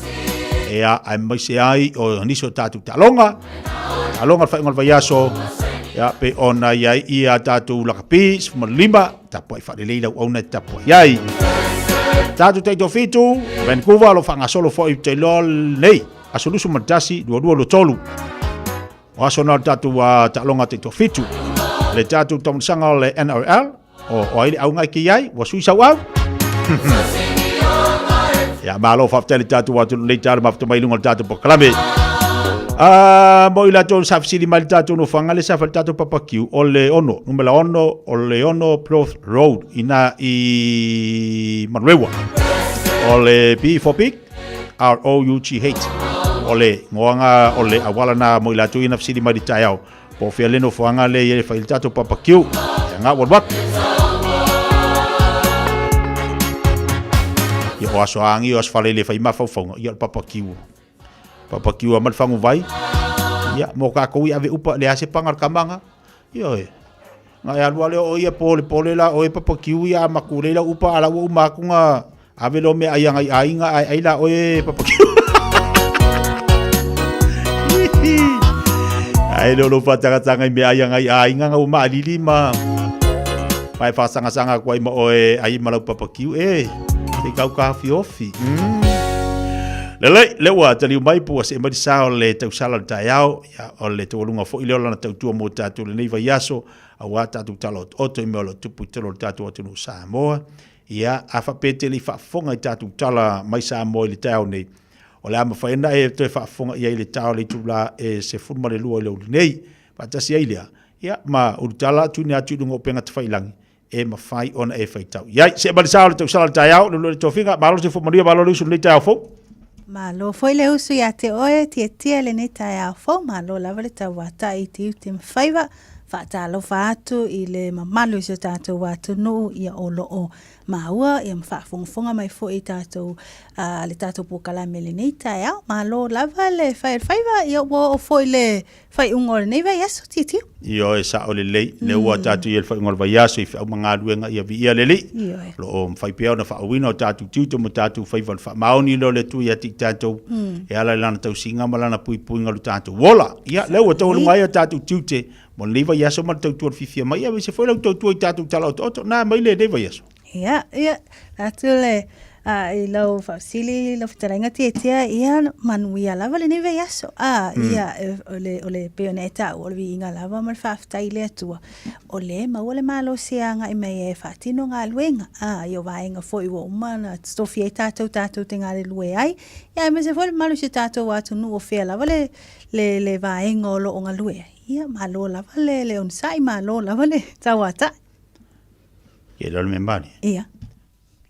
ia, aemaise ai o nisi o tatou taaloga, taaloga le faaiuga o le vaiaso, ia, pe ona i ai ia tatou lakapi, 15, Tapuai faalelei lau auna e tapuai ai. Tatou taitofitu, Vancouver, lo faagasolo foi te iloa nei. Aso 21, 22, 23. O aso na o le tatou taaloga taitoafitu. Le tatou taumasaga o le NRL, o, o ai le auga e ki ai, ua sui sau au. Ia, malo faafetai le tatou atunuu nei tala mafuta mai luga o le tatou polokalame. Ah, mo i latou sa fesili mai le tatou nofoaga le sa fai le tatou papakiu o le ono, numera ono, o le ono Plymouth Road ina i Manurewa. O le P for Pig, R-O-U-G-H. O le ngoanga o le awala na mo i latou ina fesili mai le taeao. Po o fea le nofoaga le i e fai le tatou papakiu. Ia ngā walu atu. Ia o aso angi o aso fale le fai mafaufauga. Ia o le papakiu. Papakiu a ma le fagu vai. Ia mo kākou i ave upa le ase panga le kamanga. Ia e. Nga e alu ale o ia po le pole la o e papakiu ia a maku leila upa ala ua uma aku nga ave lo mea ai anga i aiga ai ai la oe papakiu. Ai lo lo whatagatanga i mea ai anga i aiga nga uma alili ma pai whasangasanga kua i ma oe ai malau papakiu e te kau ka fiofi. Lelei, le ua taliu mai pua se mai sa o le tausala le taeao, ia o le taualuga foi lea o lana tautua mo tatou lenei vaiaso, auā tatou tala otooto i mea o lo o tupu i totonu o le tatou atunuu Samoa. Ia, a faapea e te le i faafofoga i tatou tala mai Samoa i le taeao nei, o le a mafai ona e toe faafofoga i ai i le ta o le itula e 12 i le aoauli nei. Faatasi ai lea, ia, ma ulutala tuuina atu i luga o upega tafailangi e mafai ona e faitau i ai. See mai le sa o le tausala o le taeao, le lua le tofiga, malo le soifua manuia, malo le usu i lenei taeao fou. Malo foi le usu ia te oe, Tietie, lenei taeao fou, malo lava le tauatai i tiute ma faiva, faatalofa atu i le mamalu i si o tatou atunuu ia o lo o maua ia ma faafogafoga mai foi i tatou le tatou polokalame i lenei taeao. Malo lava le fai o le faiva, ia ua oo foi le faaiuga o lenei vaiaso, Tietie. Ioe, sao lelei. Lea ua tatou i ai i le faaiuga o le vaiaso i feau ma galuega ia viia le Alii. Ioe. O lo o mafai pea ona faauuina o tatou tiute ma tatou faiva i le faamaoni lea o le Atua ia te i tatou e ala i Lana tausiga ma Lana puipuiga o lo tatou ola. Ia, lea ua taualuga ai o tatou tiute mo lenei vaiaso ma le tautua i le fiafia mai, aemaise foi lau tautua i tatou tala otooto. Na mai lenei vaiaso. Ia, ia, atu le, a, i lau faafesili, lau fetalaiga Tietia, ia, manuia lava lenei vaiaso. A, ia, e, o le, o le, pei ona e taua, o le viiga lava ma le faafetai i le Atua, o lea e maua le malosi e agai mai ai e faatino galuega. A, ia o vaega foi ua uma ona tofi ai tatou tatou te galulue ai, ia aemaise foi le mamalu o si o tatou atunuu o fea lava le, le, le vaega o lo o galue ai. Ia, malo lava le, le onosai, malo lava le tauatai. Ke lalo me mali. Ia.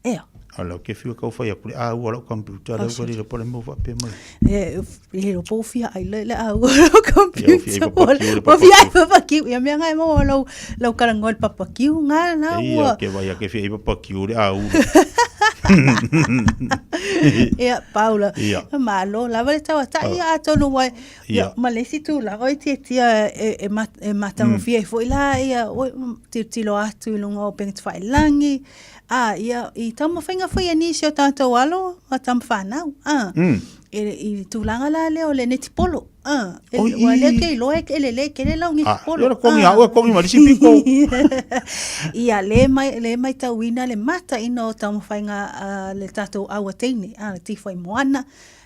Ea. A lau ke fiu kau whai aku le a ua lau computer le ua lilo pole mo wha pe mai. E lilo po fia ai le le a ua lau computer. Ua fia ai papa kiu. Ia mea ngai mo lau lau karango le papa kiu ngā na ua. Ia ke vai ke fia ai papa kiu le a ua. Ia Paula. Ia. Malo lava le tauata'i atonu wai Ia, ma le isi tulaga o Tietia e, e, mat, e matagofie ai foi la ia oi, tilotilo atu i luga o upega tafailagi, a, ia, i taumafaiga foi a nisi o tatou alo ma tama fanau, a, e, i le tulaga la lea o le netipolo, a, e, Oi, ua lea ke iloa e lelei tele lau Ah, netipolo, ia le kongi a oe, kongi ma le isi piko. Ia, le mai, le maitauina le mataina o taumafaiga a le tatou auateine, a, le tifa i moana,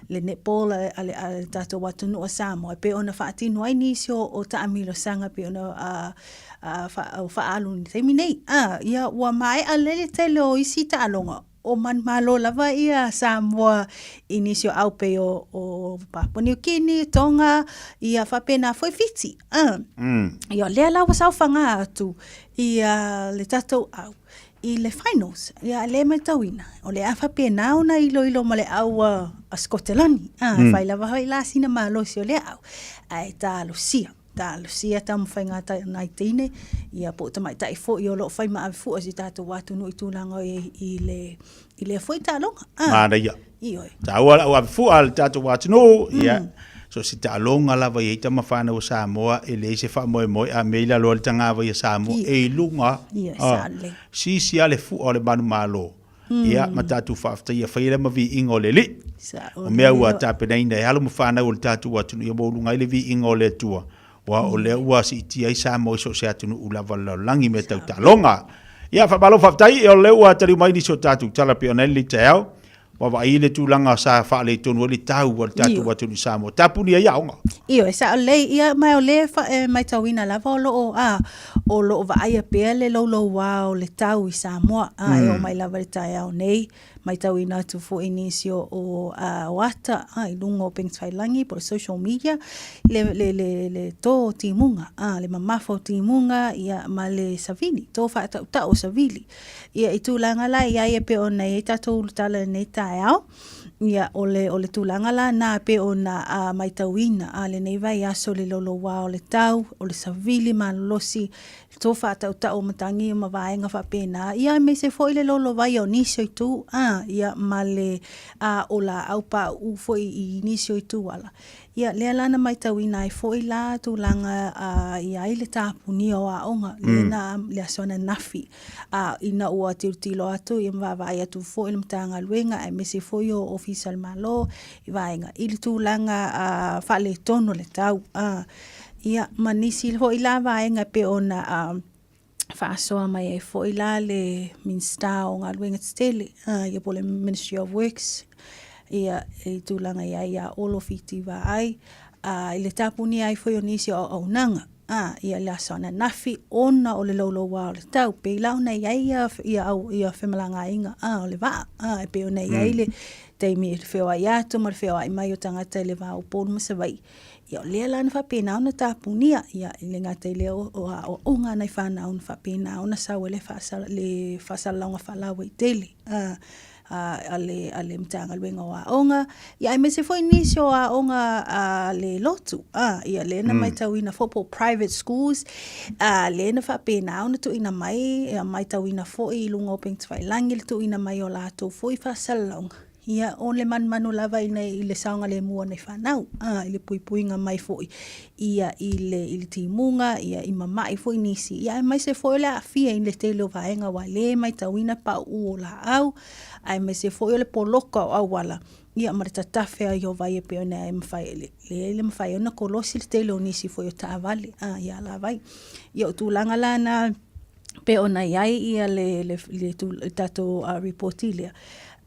le netball a, a, le, a le tatou atunuu o Samoa, e pei ona faatino ai nisi o, o taamilosaga pei ona a, a, fa, o faaalu i le taimi nei. A, ia ua maea lele le tele o isi taaloga, o manumalo lava ia Samoa i nisi o au pei o, o Papua New Guinea, Tonga, ia faapena foi Fiti. A, ia o lea la ua saofaga atu ia le tatou au i le finals, ia lea e matauina, o le a faapena ona iloilo ma le au a, a Skotelani. A, mm. fai lava hoi la sina malosi o lea au. Ae talosia, talosia taumafaiga a nai teine, ia po o tamaitai foi o lo o fai ma ave fua si tatou atunuu i tulaga i, i le, i lea foi taaloga. Ah. Manaia. Ioe. Taua lau ave fua le tatou atunuu, mm. ia, so se taaloga lava i ai tama fanau o Samoa e leai se faamoemoe a mea i lalo ai le tagava ia Samoa e i luga Ia, ah, sa lelei. sisi a le fua o le manumalo. Ia, ma tatou faafetaia faia lea ma viiga o le Alii. Sa O mea ua tapenaina e alo ma fanau o le tatou atunuu ia maualuga ai le viiga o le Atua, aua o lea ua siitia ai Samoa i so o se atunuu lava o le lalolagi i mea tau taaloga. Ia, faamalo faafetai, o lea ua taliu mai nisi o tatou tala pei ona i ai lenei taeao. Vaavaai i le tulaga sa faaletonu ai le tau a le tatou atunuu i Samoa. Tapuni ai aoga. Ioe, sao lelei. Ia, ma o lea e matauina lava o lo o, a, o lo o vaaia pea le louloua o le tau i Samoa. A, e oo mai lava i le taeao nei, matauina atu foi i nisi o, o, a, o ata, a, i luga o upega tafailagi po o le social media, le, le, le, le to o timuga, a, le mamafa o timuga, ia, ma le savili, to faatautau o savili. Ia, i tulaga la i ai e pei ona i ai tatou ulutala i lenei taeao, ia, o le, o le tulaga la na e pei ona a, matauina a, lenei vaiaso i le louloua o le tau, o le savili malolosi, le to faatautau o matagi ma vaega faapena, ia, aemaise foi le lolovaia o nisi o itu, a, ia, ma le a, o laau pauu foi i nisi o itu ala. Ia, lea la na matauina ai foi la tulaga a i ai le tapunia o aoga, lea na, le aso ananafi, a ina ua tilotilo atu ia ma vaavaai atu foi le Matagaluega aemaise foi o Ofisa o le Malo i vaega i le tulaga a faaletonu o le tau, a, ia, ma nisi foi la vaega e pei ona a faasoa mai ai foi la le Minisita o Galuega Tetele, ia po o le Ministry of Works, ia i tulaga i ai ia Olo Fiti Vaai, a, i le tapunia ai foi o nisi o auaunaga, a, ia le aso ananafi ona o le louloua o le tau, pei la ona i ai ia, ia, au, ia femalagaaiga, a, o le vaa, a, e pei ona i ai le taimi e feoai atu ma le feoai mai o tagata i le va o Upolu ma Savaii. Ia o lea la na faapena ona tapunia, ia e le gata i lea o, o aoaoga a nai fanau na faapena ona sau ai le faasala, le faasalalauga faalauaitele a, a, a le, a le Matagaluega o Aoga, ia aemaise foi nisi o aoga a le lotu, a, ia lea na matauina foi po o private schools, a, lea na faapena ona tuuina mai, ia matauina foi i luga o upega tafailagi le tuuina mai o latou foi faasalalauga. Ia, o le manumanu lava ina i le saogalemu o nai fanau, a, i le puipuiga mai foi ia i le, i le timuga, ia i mama'i foi nisi, ia aemaise foi o le aafia i le tele o vaega ua le maitauina pauu o laau, aemaise foi o le poloka o auala, ia ma le tatafe ai o vai e pei ona e mafai, le, le mafai ai ona kolosi le tele o nisi foi o taavale, a, i alavai. Ia o tulaga la na, pei ona i ai ia le, le, le, le tatou ripoti lea.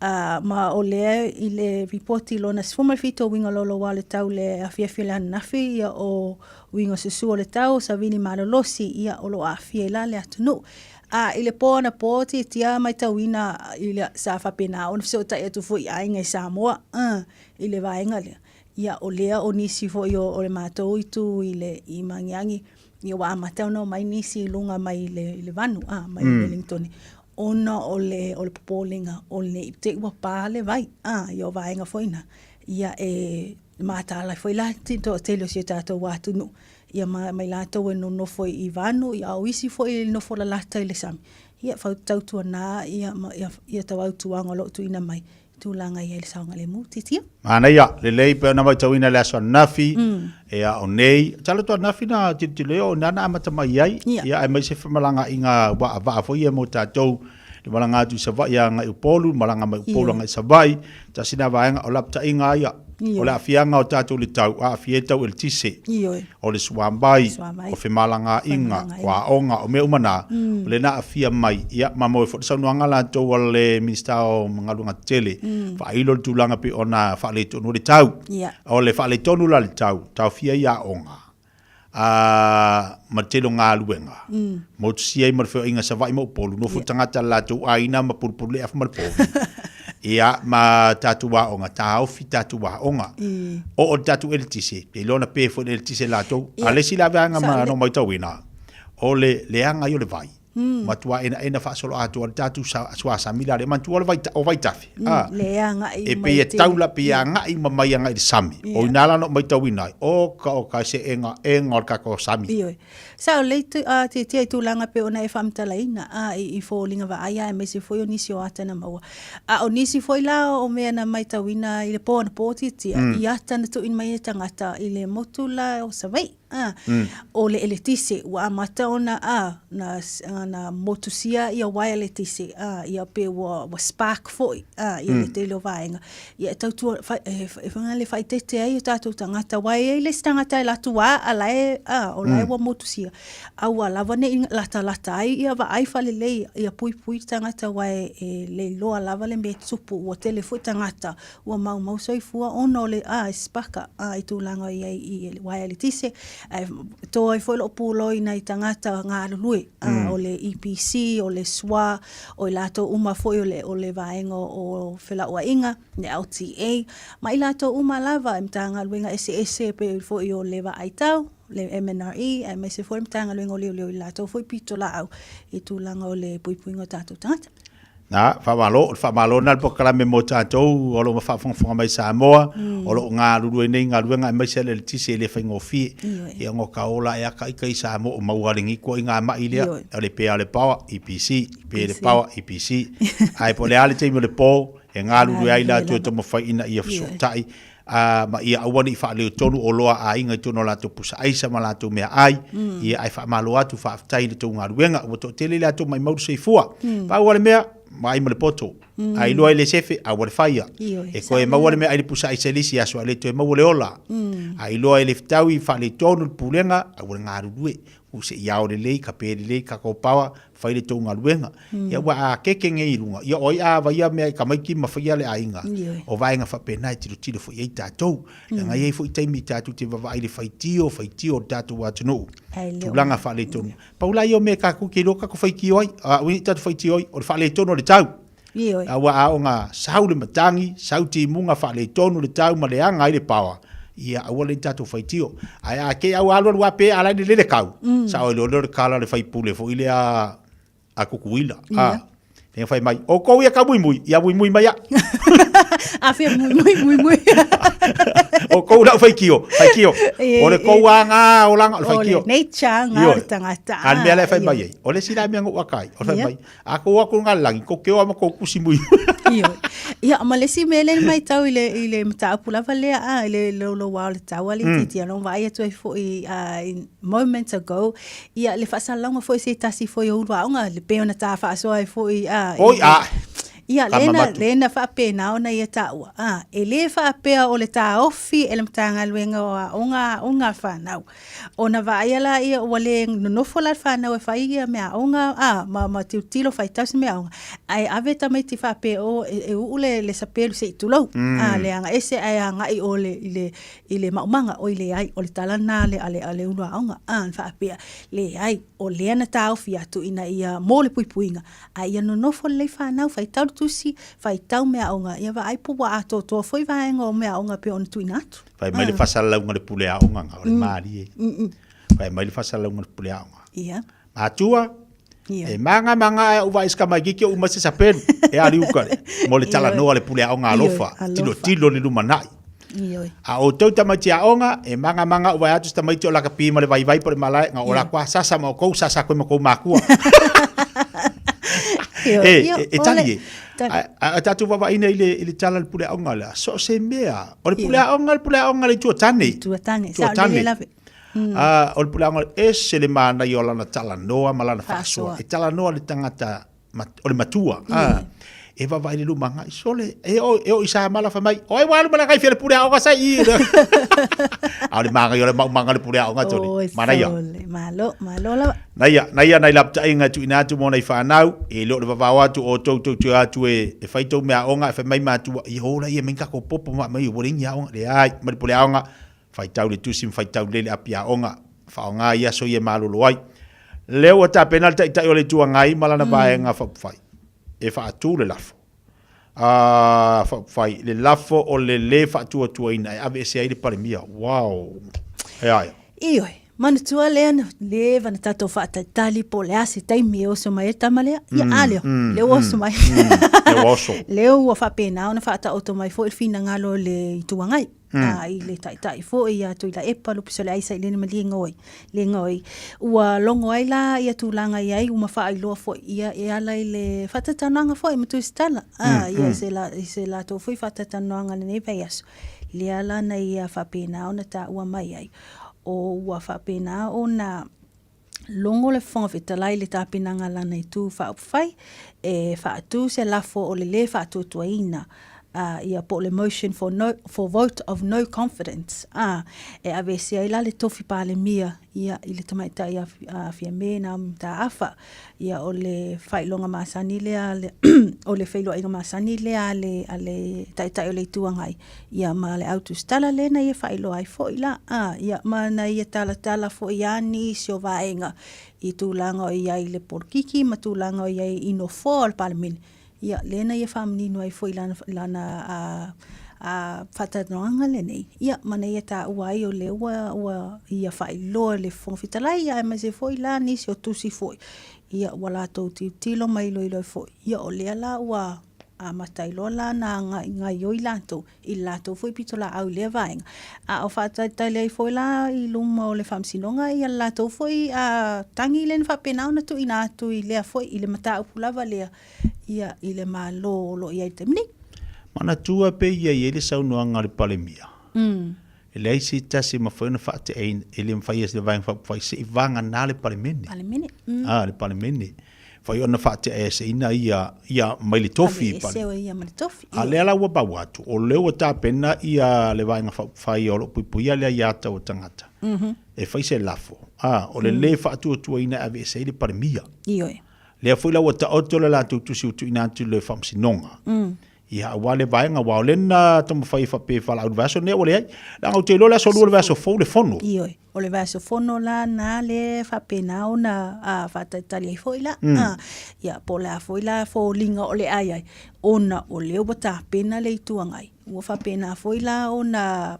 Ma o lea i le ripoti lona 17 o uiga louloua o le tau le afiafi o le ananafi, ia o uiga susu o le tau, savili malolosi, ia o lo o aafia ai la le atunuu. A i le po anapo tiatia maitauina i le, sa faapena ona fesootai atu foi i aiga i Samoa i le vaega lea. Ia o lea o nisi foi o, o le matou itu i le i Magiagi, Ia ua amata ona omai nisi i luga mai i le, i le vanu, a, mai mm. Wellington, ona o le, o le popolega o le i te ua pā le vai, a, ia o vaega foi na, ia e mataala foi la te toatele o si o tātou atunuu, ia ma, mai lātou e nonofo i vanu, ia o isi foi e nofo lalata i le sami, ia fautautuanā ia, ma, ia, ia tauautuaga o lo o tuuina mai, tulaga i ai le saogalemu. Titia. Manaia, lelei pei ona matauina le aso ananafi, ia o nei, masalo to ananafi na tilotilo ai o ina na amata mai ai, ia aemaise femalagaaiga vaavaa foi ia mo tatou, le malaga atu i Savaii agai i Upolu, malaga mai Upolu agai i Savaii, tasi lena vaega o lapataiga ia, o le aafiaga o tatou i le tau, aafia ai tau eletise. O le suamai, o femalagaaiga, o aoga, o mea uma na, o lea na aafia mai, ia, ma maua ai foi le saunoaga latou a le Minisita o Galuega Tetele, faailo le tulaga pei ona faaletonu ai le tau. O le faaletonu la le tau, taofia ai aoga, a, ma le tele o galuega, motusia ai ma le feoaiga i Savaii ma Upolu, nofo tagata i le latou aiga ma pulupulu le afu ma le povi. Ia, ma tatou aoga, taofi tatou aoga. Oo le tatou eletise, e iloa na pe foi le eletise latou. A le isi la vaega ma na matauina, o le leaga ia o le vai. Matua enaena faasoloatoa le tatou suasami la le manatua o le vai, o vaitafe. Leaga E pei e taula, pei e agai uma mai agai i le sami. O ina la na ou matauina ai, oka oka e se egaega o le tatou sami. Ioe. Sao lelei a tiatia i tulaga pei ona e faamatalaina a i foliga vaaia aemaise foi o nisi o ata na maua. A o nisi foi la o mea na maitauina i le po anapo tiatia i ata na tuuina mai e tagata i le motu la o Savaii. A, o le eletise, ua amata ona, a, na, na motusia ia uaea eletise, a, ia pe ua, ua spark foi, a, ia le tele o vaega. Ia e tautua, whai, e, e whanga le whaitete ai o tātou tangata, wai e ai le isi tangata e latu a, a lae, a, o lae ua motusia. A ua lava nei lata lata ai ia vaai faalelei ia puipui tagata aua e le iloa lava le mea e tupu ua tele foi tagata ua maumau soifua ona o le a e sipaka a i tulaga i ai i le uaea eletise ae to ai foi lou pulou i nai tagata galulue a o le EPC o le SWA o i latou uma foi o le o le vaega o felauaiga le LTA ma i latou uma lava i Matagaluega eseese pei foi o le vaai tau le MNRE aemaise foi le Matagaluega o Leoleo i le latou foi pitolaau i tulaga o le puipuiga o tatou tagata. Na, faamalo, o le faamalo lena le polokalame mo tatou o lo o faafogafoga mai Samoa, o lo o galulue nei galuega aemaise le eletise e le faigofie. Ia ngo ka ola e aka ika i Samoa o maua le giko i ngā mai lea, o le pea o le power, EPC, pe le power, EPC. Ae po o le a le taimi o le po, e galulue ai latou e taumafai ina ia fesootai ā, ma ia aua ne i faaleotonu oloa a aiga i totonu o latou pusa aisa ma latou meaai, ia, ae faamalo atu, faafetai i le tou galuega, ua toatele i latou maimau le soifua. Pau lava le mea, vaai ma le poto, a iloa e le sefe, aua le faia. E toe maua le meaai i le pusa aisa i le isi aso, ae le toe maua le ola. A iloa e le fetaui, faaletonu le pulega, aua le galulue. Uu se i ao lelei, kape lelei, kako pawa, fai le tou galuega. Ia ua a keke nei i luga, ia o ai a vaia mea i tamaiti ma faia le aiga, o vaega faapena e tilotilo foi i ai tatou. Leaga e i ai foi taimi tatou te vaavaai i le faitio, faitio o le tatou atunuu, tulaga faaletonu. Pau la ia o mea tatou te iloa tatou faitio ai, a ui tatou faitio ai, o le faaletonu o le tau. Aua a oo sau le matagi, sau timuga faaletonu le tau ma leaga ai le paoa, ia aua le tatou faitio. Ae a te i a ua alualu lava pe a la e lele kau, sao ai loa lea o le tala a le faipule foi lea a Tutuila, a, lea na fai mai, outou ia tau muimui, ia muimui mai au. A fia muimui, muimui. Outou lau faitio, faitio. O le tou aga olaga o le faitio. O le nature nga o le tagata. A le mea la e fai mai ai, o le isi la mea na ou aka ai, o le fai mai, A kou aku nga langi, ko ke oa ma kou kusi mui. Ioe. Ia, ma le isi mea lea na matau i le, i le mataupu lava lea, a, i le louloua o le tau a le itiiti, mm. vaai atu ai foi in moments ago, ia, le faasalalauga foi se tasi foi o ulu aoga, le pei ona ta faasoa ai foi, a, Oi, a, Ia, lea na, lea na faapena ona ia taua, a, e le faapea o le taofi e le Matagaluega o Aoga aoga a fanau. Ona vaaia laia ua le nonofo la le fanau e fai ia meaaoga a ma ma tilotilo faitau se meaaoga ae ave tamaiti faapea o e, e uu le, le sapelu se i tulou mm. a le aga ese ae agai o le i le i le maumaga oi leai o le tala lena le ale ale ulu aoga a na faapea leai o lea na taofi atu ina ia mo le puipuiga a ia nonofo lelei fanau faitau le tusi faitau meaaoga ia vaai po ua atoatoa foi vaega o meaaoga pei ona tuuina atu. Fai mai le faasalalauga le pule aoga nga o le malie. Fai mai le faasalalauga le pule aoga. Ia. Matua, e manga manga ai uva iska mai kiki o uma se sapelu. E ali uka le. Mo le talanoa le pule aoga alofa. Tilo tilo le lumanai. A o tau tamaiti aoga, e manga manga uva atu se tamaiti o laka pi ma le vaivai po le malae, nga o la kua sasa ma o kou sasa koe ma kou makua. E, e, e tali e. A, a tatou vaavaai nei i le, i le tala o le pule aoga lea, so o se mea, o le pule aoga, le pule aoga le itu tane. Itu tane, sa o le lave. Mm. O le pule aoga, ese le manaia o lana talanoa ma lana faasoa. E talanoa le tagata, o le matua. Mm. E vaavaai le lumanai, sole, e o, e o i Samala fai mai, oi ua alu malaga i fia le pule aoga sa i. A o le manaia o le maumaga le pule aoga tole. Manaia. Malo, malo lava. Naia, naia nai lapataiga e tuuina atu mo nai fanau, e le o le vavao atu o outou tou te o atu e, e fai tou meaaoga, e fai mai matua, ia o laia mai ni tatou popo ma aumai ua leai ni aoga. Leai, ma le pule aoga, faitau le tusi ma faitau lelei le api aoga, faaaoga i aso ia e malolo ai. Lea ua tapena le Taitai o le Itu Agai ma lana Vaega Faaupufai e faatu le lafo. A, faaupufai, le lafo o le lē faatuatuaina e aveese ai le Palemia. Wow! E a ia? Ioe, manatua lea na leva na tatou faatalitali po o le a se taimi e oso mai ai le tama lea. Ia, a lea, lea ua oso mai. Lea ua oso. Lea ua faapena ona faataoto mai foi le finagalo o le Itu Agai. A i le Taitai foi ia Tuilaepa Lupesoliaisa i lena maliega oi, lega oi. Ua logo ai la ia tulaga i ai uma faailoa foi ia e ala i le faataitanoaga foi ma Tusitala. A ia se la, i se latou foi faataitanoaga i lenei vaiaso. Lea la na ia faapena ona taua mai ai. o ua faapena ona logo le Fofoga Fetalai i le tapenaga a lana Itu Faaupufai e faatu se lafo o le lē faatuatuaina, a, ia po o le motion for no, for vote of no confidence, a, e aveese ai la le tofi Palemia, ia, i le tamaitai a, a Fiame Naomi Mataafa. Ia, o le faailoga masani lea a le, o le feiloaiga masani lea a le, a le Taitai o le Itu Agai, ia ma le au tusitala lea na ia faailoa ai foi la, a, ia ma na ia talatala foi a nisi o vaega i tulaga o i ai i le polokiki ma tulaga o i ai i nofoa o le Palemene, ia lea na ia faamanino ai foi lana, lana a, a faatalanoaga lenei, ia ma na ia taua ai o lea ua, ua ia faailoa e le Fofoga Fetalai, ia aemaise foi la nisi o tusi foi, ia ua latou tilotilo ma iloilo ai foi, ia o lea la ua amata ai loa la ona agai gaioi latou i le latou foi pitolaau i lea vaega. A o faatalitali ai foi la i luma o le Faamasinoga ia le latou foi tagi lea na faapena ona tuuina atu i lea foi i le mataupu lava lea ia i le Malo o lo o i ai i le taimi nei. Manatua pe ia i ai le saunoaga a le Palemia, e leai se tasi e mafai ona faateaina, e le mafai e se Vaega Faaupufai se i vagana le Palemene. Palemene. A, le Palemene. Fai ona faateaeseina ia, ia mai le tofi. Aveese o ia mai le tofi. A lea la ua pau atu, o lea ua tapena ia le Vaega Faaupufai o lo o puipuia le aiatatau a tagata, e fai se lafo, a, o le lē faatuatuaina e aveese ai le Palemia. Ioe. Lea foi la ua taoto le latou tusi ua tuuina atu i le Faamasinoga. Ia, aua le vaega, aua o lea na taumafai e faapea e valaau i le vaiaso lenei, ua leai. Leaga ou te iloa o le aso Lua o le vaiaso fou le fono. Ioe. O le vaiaso fono la na lea e faapena ona faatalitali ai foi la. Ia, po o le a foi la foliga o le a i ai, ona o lea ua tapena le Itu Agai. Ua faapena foi la ona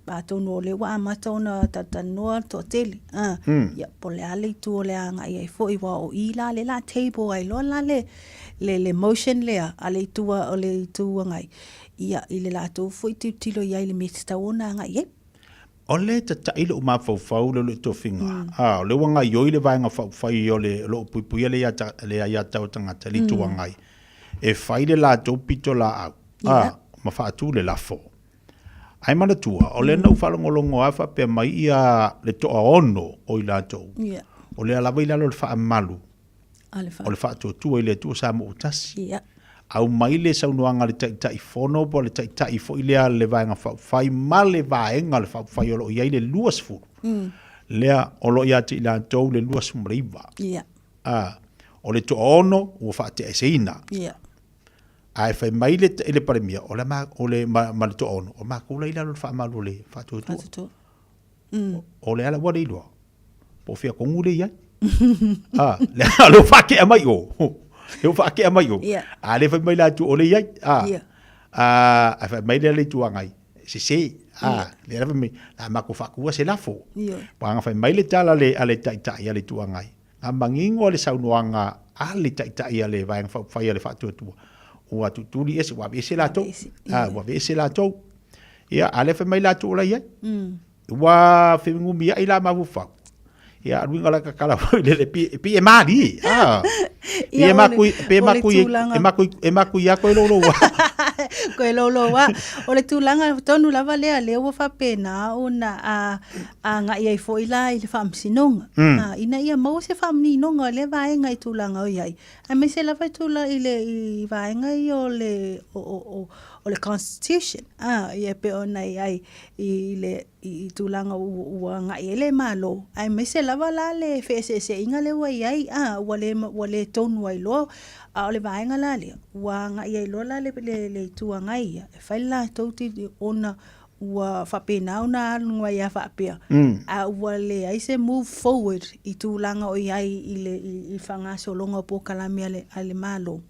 atonu o lea ua amata ona talatalanoa le toatele. Ia, po o le a le itu o le a agai ai foi, aua o i la lea o le a table ai loa la le, le, le motion lea a le Itu, o le Itu Agai, ia, i le latou foi tilotilo i ai i le mea e tatau ona agai i ai. O le tataʻi loʻu mafaufau le loʻu tofiga, a o lea ua gaioi le Vaega Faaupufai o le o lo o puipuia le le aiatatau a tagata, le Itu Agai, e fai le latou pitolaau, a, ma faatu le lafo. Ae manatua, o lea na ou faalogologo lava faapea mai ia le toaono o i latou, o lea lava i lalo o le faamalu o le faatuatua i le Atua Samoa ua tasi. Aumai le saunoaga a le Taitaifono po o le Taitai foi lea a le Vaega Faaupufai ma le Vaega o le Faaupufai o lo o i ai le 20, lea o lo o ia te i latou le 29. A, o le toaono ua faateaeseina. Ae fai mai le, le Palemia, o le, o le, ma, ma le toaono, o matou la i lalo o le faamalu o le faatuatua. O le ala ua le iloa, po o fea tonu le i ai. Ah, le le ua faatea mai o. Le ua faatea mai o. Yeah. A le fai mai la atu o le i ai. Ah. Yeah. Ah, a fai mai le le Itu Agai. Sese. Ah, le ala fai mai, la matou faatua se lafo. Yeah. Ua fai mai le tala le a le Taitai a le Itu Agai. A manino le saunoaga a le Taitai a le Vaega Faaupufai a le Faatuatua, ua tutuli ese, ua aveese latou. Ah, ua aveese latou. Ia, a lea fai mai latou o la i ai. Ua fenumiai la mafaufau. Ia, a luiga la tatala foi lele, pi, pi e malie. Ah. Pi e makui, pi e makui, e makui, e makui ia koe lou lou. Koe lou lou a. O le tulaga tonu lava lea, lea ua faapena ona a, agai ai foi la i le faamasinoga. Mm. A, ina ia maua se faamaninoga o lea vaega i tulaga o i ai. Aemaise lava i tula i le i vaega ia o le o, o, o, o le constitution. A, ia pei ona i ai i le i tulaga ua agai ai le Malo, aemaise lava la le feeseeseaiga lea ua i ai, a, ua le, ua le tonu ai loa. A o le vaega la lea, ua agai ai loa la le, le, le Itu Agai ia, e fai le latou ona ua faapena ona alu ai lava faapea, a ua leai se move forward i tulaga o i ai i le i faagasologa o polokalame a le, a le Malo.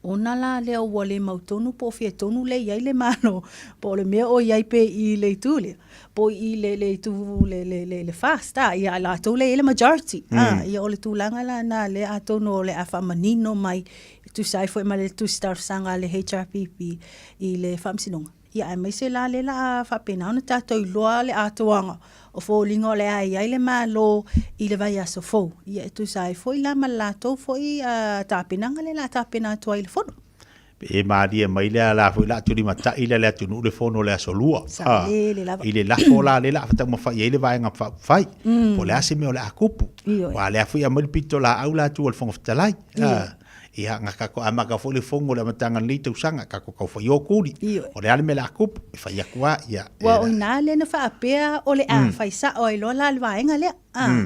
Ona la lea ua le mautonu po o fea tonu lea e i ai le Malo, po o le mea o i ai pea i le itu lea, po o i le, le itu le, le, le, le FAST, a, ia latou lea e i ai le majority. A, ia o le tulaga la lena lea atonu o le a faamanino mai e tusa ai foi ma le tusi talosaga a le HRPP i le Faamasinoga. Ia aemaise la lea la a faapena ona tatou iloa le atoaga o foliga o le a i ai le Malo i le vaiaso fou. Ia e tusa ai foi la ma le latou foi tapenaga lea la a tapena atu ai i le Fono. Pe e malie mai lea la foi la tulimatai lea le atunuu le fono le aso lua. Saolele lava. I le lafo la lea la taumafai ai le vaega faaupufai. Po o le a se mea o le a kupu. Aua lea foi e aumai le pitolaau la atu a le Fofoga Fetalai. Ia, na tatou amata foi le fono i le amataga o lenei tausaga, tatou tau fai o tuli. O le a le mea o le a tupu, e fai atu lava, ia. Ua o ina lea na faapea o le a fai sao ai loa la le vaega lea.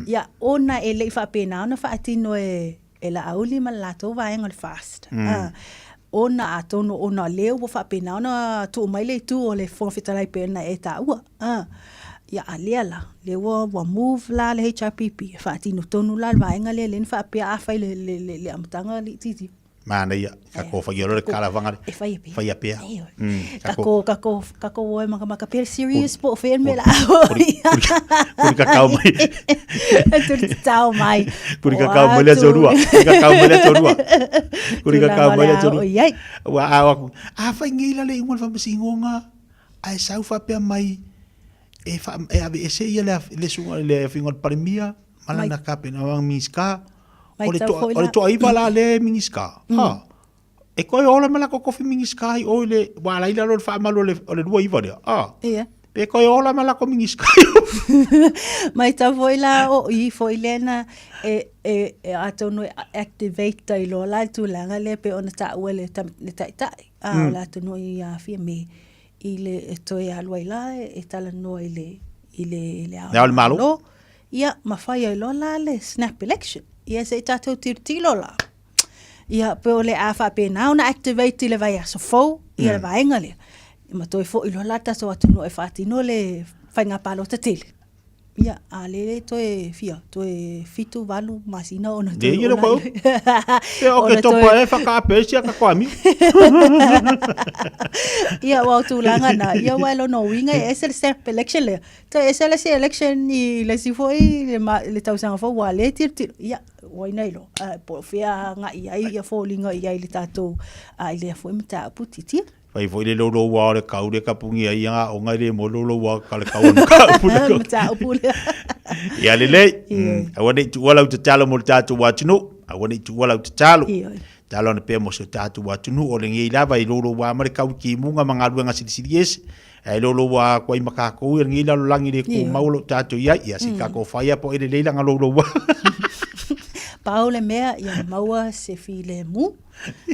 Ia, ona e le i faapena ona faatino e e Laauli ma le latou vaega o le FAST. Ona atonu ona o lea ua faapena ona tuu mai le itu o le Fofoga Fetalai pei ona e taua. Ia a lea la, lea ua, ua move la le HRPP e faatino tonu la le vaega lea, lea na faapea a fai le, le, le, le amataga liitiiti. Manaia, ka ko whai ora le kala whangare. E whai pea. Whai pea. Ka ko, ka ko, ka ko oe makamaka pea serious po whea me la. Kuri ka kau mai. Turi te tau mai. Kuri ka kau mai le atorua. Kuri ka kau mai le atorua. Kuri ka kau mai le atorua. Ua a aku. A whai ngei la le ingoa le whamasingonga. Ai sau whapea mai e wha, e ave ese ia le le sunga le finga le parimia malana kapena wa minska. O le toa, o le toa iwa la le minska. Ha. E koe ola ma la kokofi mingiska i o i le, wa la ila lo le whaamalu o le, o le 29 lea. Ah. Ia. Pe koe ola ma la ko mingiska i o. Mai tau foi la o i foi lena e, e, e atonu e activate ai loa la le tulaga lea pe ona taua le, tam, le taitai. A o le atunuu i aafia me i le e toe alu ai la e, e talanoa i le, i le, le ao Le ao le Malo. Ia, ma fai ai loa la le snap election. Ia se i tatou tilotilo la. Ia, pe o le a faapena ona activate i le vaiaso fou, ia le vaega lea. Ma toe foi loa la tatou atunuu e faatino le faiga palota tele. Ia, a le le toe fia, toe 7, 8 masina ona toe Ia, ia, Pe o ke topa e whakaape e sia ka koami. Ia, ua o tulaga na, ia ua e lona uiga e ese le snap election lea. Toe ese le isi election i le isi foi le, ma, le tausaga fou ua le tilotilo. Ia, ua ina iloa. Uh, po o fea agai ai ia foliga i ai le tatou uh, i lea foi mataupu titia. Fai foi le loloua o le kau le kapungi ai nga o ngai le mo loloua ka le kau o ka pu le mataupu lea. Ia lelei. Aua nei tuua lau tatalo mo le tatou atunuu. Aua nei tuua lau tatalo. Talo ana pea mo se tatou atunuu o lenei lava i loloua ma le kau kimuga ma galuega silisili ese. Ae louloua aku ai ma kākou ia lenei lalolagi le kumau o lo o tatou i ai. Ia se i kākou whai apo e lelei langa louloua. Pau le mea ia maua se filemu.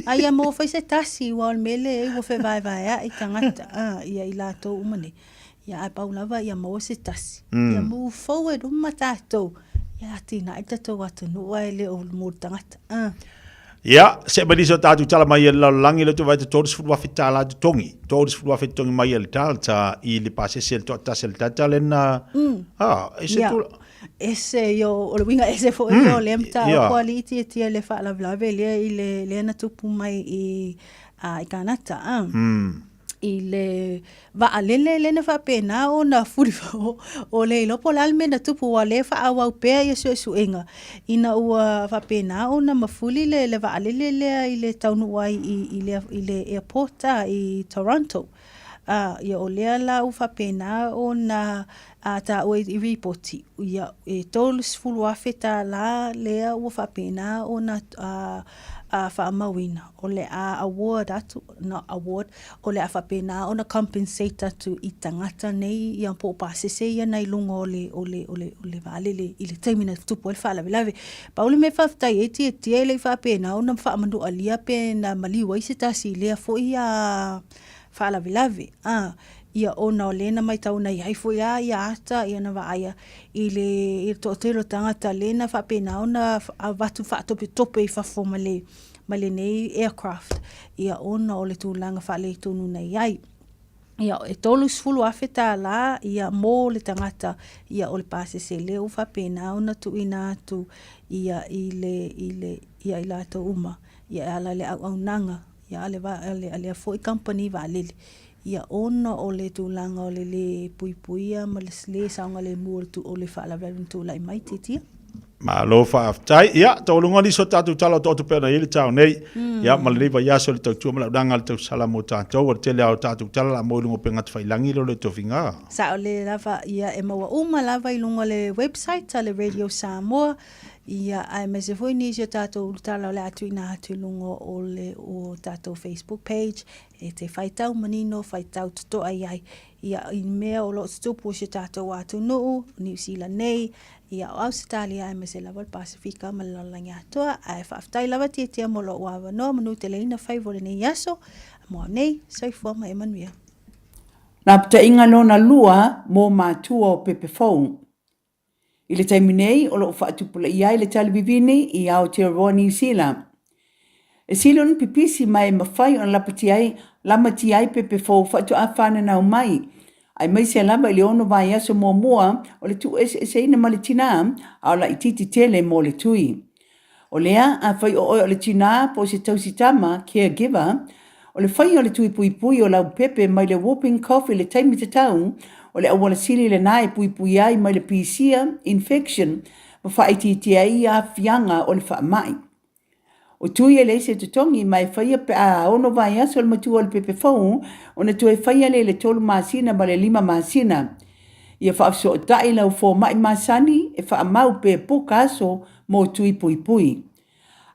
A ia maua foi se tasi ua o le mea lea ua fevaevaeaʻi tagata a ia i latou uma nei. Ia ae pau lava ia maua se tasi. Ia move forward uma tatou. Ia atinae le tatou atunuu ae le o mo le tagata. A. Ia, se mai nisi o tatou tala mai e le lalolagi le tovai te 30,000 tālā totogi. 30,000 totogi mai e le Delta i le pasese le toatasi a le Delta le na... Ah, e se Ia. tula... Ese io, o le uiga ese foi mm. o lea mataupu yeah. alii tiatia le faalavelave lea i le lea na tupu mai i, i Kanata. Ah. I le vaalele lea na faapena ona fuli o le iloa po o le a le mea na tupu aua o lea e faaauau pea ia suesuega ina ua faapena ona mafuli le le vaalele lea i le taunuu ai i i le i le airport a i Toronto. A ia o lea la ua faapena ona a taua i ripoti ia e $30,000 lea ua faapena ona a a faamauina o le a award atu, not award, o le a faapena ona compensate atu i tagata nei ia po o pasese ia nai luga o le, o le, o le, o le vaalele i le taimi na tupu ai le faalavelave. Pau le mea faafetai ai Tietie e le i faapena ona faamanualia pe na maliu ai se tasi i lea foi a faalavelave. A, ia ona o lea na matau na i ai foi a ia ata ia na vaaia i le, i le toatele o tagata lea na faapena ona avatu faatopetope i fafo ma le, ma lenei aircraft, ia ona o le tulaga faaletonu na i ai. Ia, e $30,000 ia mo le tagata ia o le pasese lea ua faapena ona tuuina atu ia i le, i le, ia i latou uma, ia e ala i le auaunaga ia a le, a le, a lea foi kamupani vaalele. Ia ona o le tulaga o le lē puipuia ma le lē saogalemu o le, o le faalavelave na tulai mai, titia. Malo faafetai. Ia, taualuga nisi o tatou tala o taoto pea ona i ai le tao nei. Ia, ma lenei vaiaso i le tautua ma le aunaga a le tausala mo tatou. O le tele lava o tatou tala la moe i luga o upega tafailangi lea o le tofiga. Saolele lava, ia e maua uma lava i luga o le website a le Radio Samoa. Ia, aemaise foi nisi o tatou ulutala o le a tuuina atu i luga o le o tatou Facebook page e te faitau manino, faitau totoa i ai ia i mea o lo o tutupu i si o tatou atunuu, Niu Sila nei, ia o Ausetalia aemaise lava le Pasefika ma le lalolagi atoa. Ae faafetai lava Tiatia mo lou avanoa, manuteleina faiva o lenei aso. Mo au nei, soifua ma ia manuia. Lapataiga lona lua mo matua o pepe fou. I le taimi nei o lo o faatupulaia ai le tali vivini i Aotearoa Niu Sila. E sili ona pipisi ma e mafai ona lapatia ai, lamatia ai pepe fou faatoa fananau mai, aemaise lava i le ono vaiaso muamua o le tuueseeseina ma le tinā, a o laitiiti tele mo le tui. O lea, afai o oe o le tinā po o se tausi tama, caregiver, o le faia o le tui puipui o lau pepe mai le whooping cough i le taimi tatau, o le auala sili lenā e puipui ai mai le pisia, infection, ma faaitiitia ai aafiaga o le faamai. O tui e leai se totogi ma e faia pe a ono vaiaso le matua o le pepe fou ona toe faia lea i le tolu masina ma le lima masina. Ia faafesootai lau fomai masani e faamau pe puka aso mo tui puipui.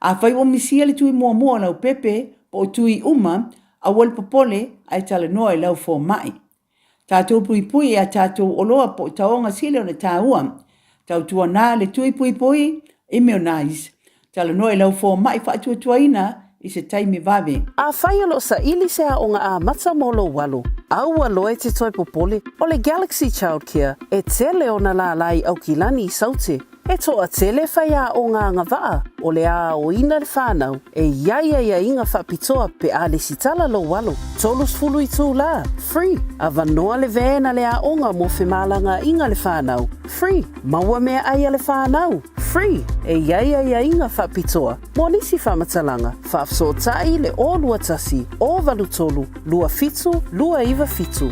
Afai ua misia le tui muamua o lau pepe po o tui uma, aua le popole ae talanoa i lau fomai. Tatou puipui i a tatou oloa po o taoga sili ona taua. Tautuana le tui puipui, immunize. Talanoa i lau fomai faatuatuaina i se taimi vave. Afai o lo o saili se aoga amata mo lou alo, aua loa e te toe popole, o le Galaxy Childcare e tele ona lālā i Aukilani i Saute. E toatele faiaoga agavaa o le a aoina le whanau e i ai aiaiga faapitoa pe a lesitala lou alo. 30 itulā, free, avanoa le van a le aoga mo femalagaaiga le whanau, free, maua meaai a le whanau, free, e i ai aiaiga faapitoa mo nisi faamatalaga, faafesootai le 021 083 27 297.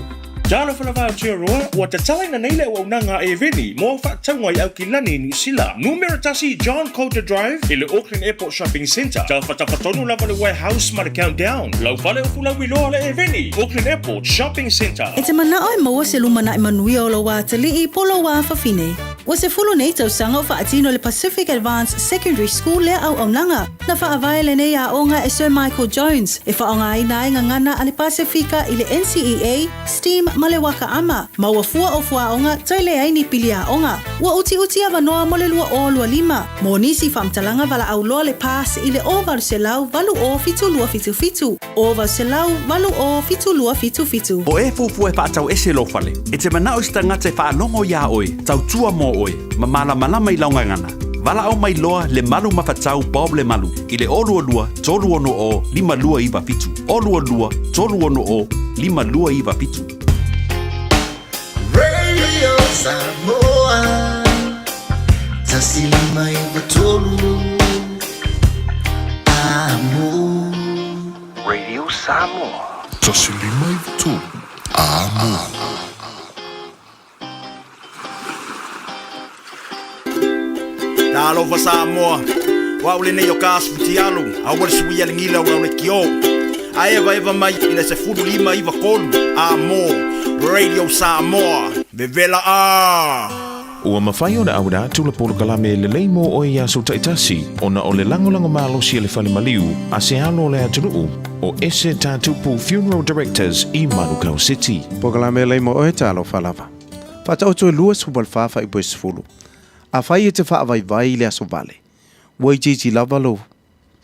Talofa lava Aotearoa, ua tatalaina nei le auaunaga a Eveni mo au faatauga i Aukilani, Niu Sila. Numera tasi John Coulter Drive i le Auckland Airport Shopping Centre. Tafatafa tonu lava le warehouse ma le Countdown. Lau fale o Fulauiloa le Eveni, Auckland Airport Shopping Centre. E te manao e maua se lumanai manuia o lou atalii po o lou afafine. Ua 10 nei tausaga o faatino le Pacific Advanced Secondary School lea auaunaga. Na faavae lenei aoga e Sir Michael Jones e faaaogaina ai gagana a le Pasefika i le NCEA, STEAM ma le Waka Ama. Maua fua o fuaoga toe leai ni pili aoga. Ua utiuti avanoa mo le 2025. Mo nisi faamatalaga valaau loa le pass i le 0800 80 7277, 0800 80 7277. O e fuafua e faatau ese lou fale, e te manao i se tagata e faalogo iā oe, tautua mō oe, ma malamalama i lau gagana. Valaau mai loa Lemalu Mafatau Bob Lemalu i le 022 360 5297, 022 360 5297. Radio Samoa 1593 Amo. Radio Samoa. 1593 Amo. Talofa Samoa, o au lenei o ka asu futialu, aua le suia le gila o lau lekiō. A evaeva mai i le 15 9 3 a mo Radio Samoa, vevela a! Ua mafai ona auina atu le polokalame lelei mo oe i aso taitasi ona o le lagolago malosi a le Fale Maliu a se alo o le atunuu o Ese Tatupu Funeral Directors i Manukau City. Polokalame lelei mo oe, talofa lava. Faataoto e 24 faaipu e 10. Afai e te faavaivai i le aso vale, ua itiiti lava lou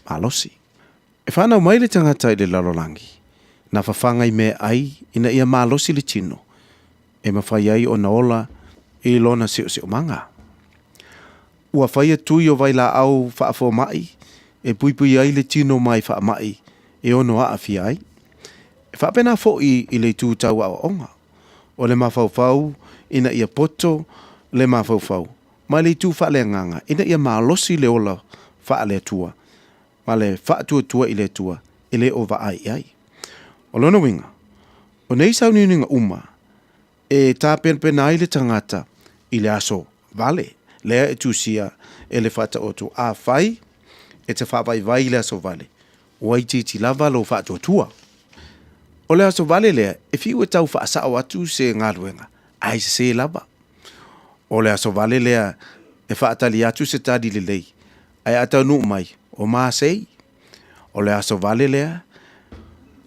malosi. E fanau mai le tagata i le lalolagi, na fafaga i meaai ina ia malosi le tino, e mafai ai ona ola i lona seoseomaga. Ua faia tui o vailaau faafomaʻi e puipui ai le tino mai faamaʻi e ono aafia ai. E faapena foʻi i le itu tau aoaoga, o le mafaufau ina ia poto le mafaufau ma le itu faaleagaga ina ia malosi le ola faale-Atua ma le faatuatua i le Atua e le o vaai i ai. O lona uiga, o nei sauniuniga uma e tapenapena ai le tagata i le aso vale lea e tusia e le Faataoto afai e te faavaivai i le aso vale, ua itiiti lava lou faatuatua. O le aso vale lea e fiu e tau faasao atu se galuega, ae sese lava. O le aso vale lea E faatali atu se tali lelei, ae a taunuu mai, o masei. O le aso vale lea,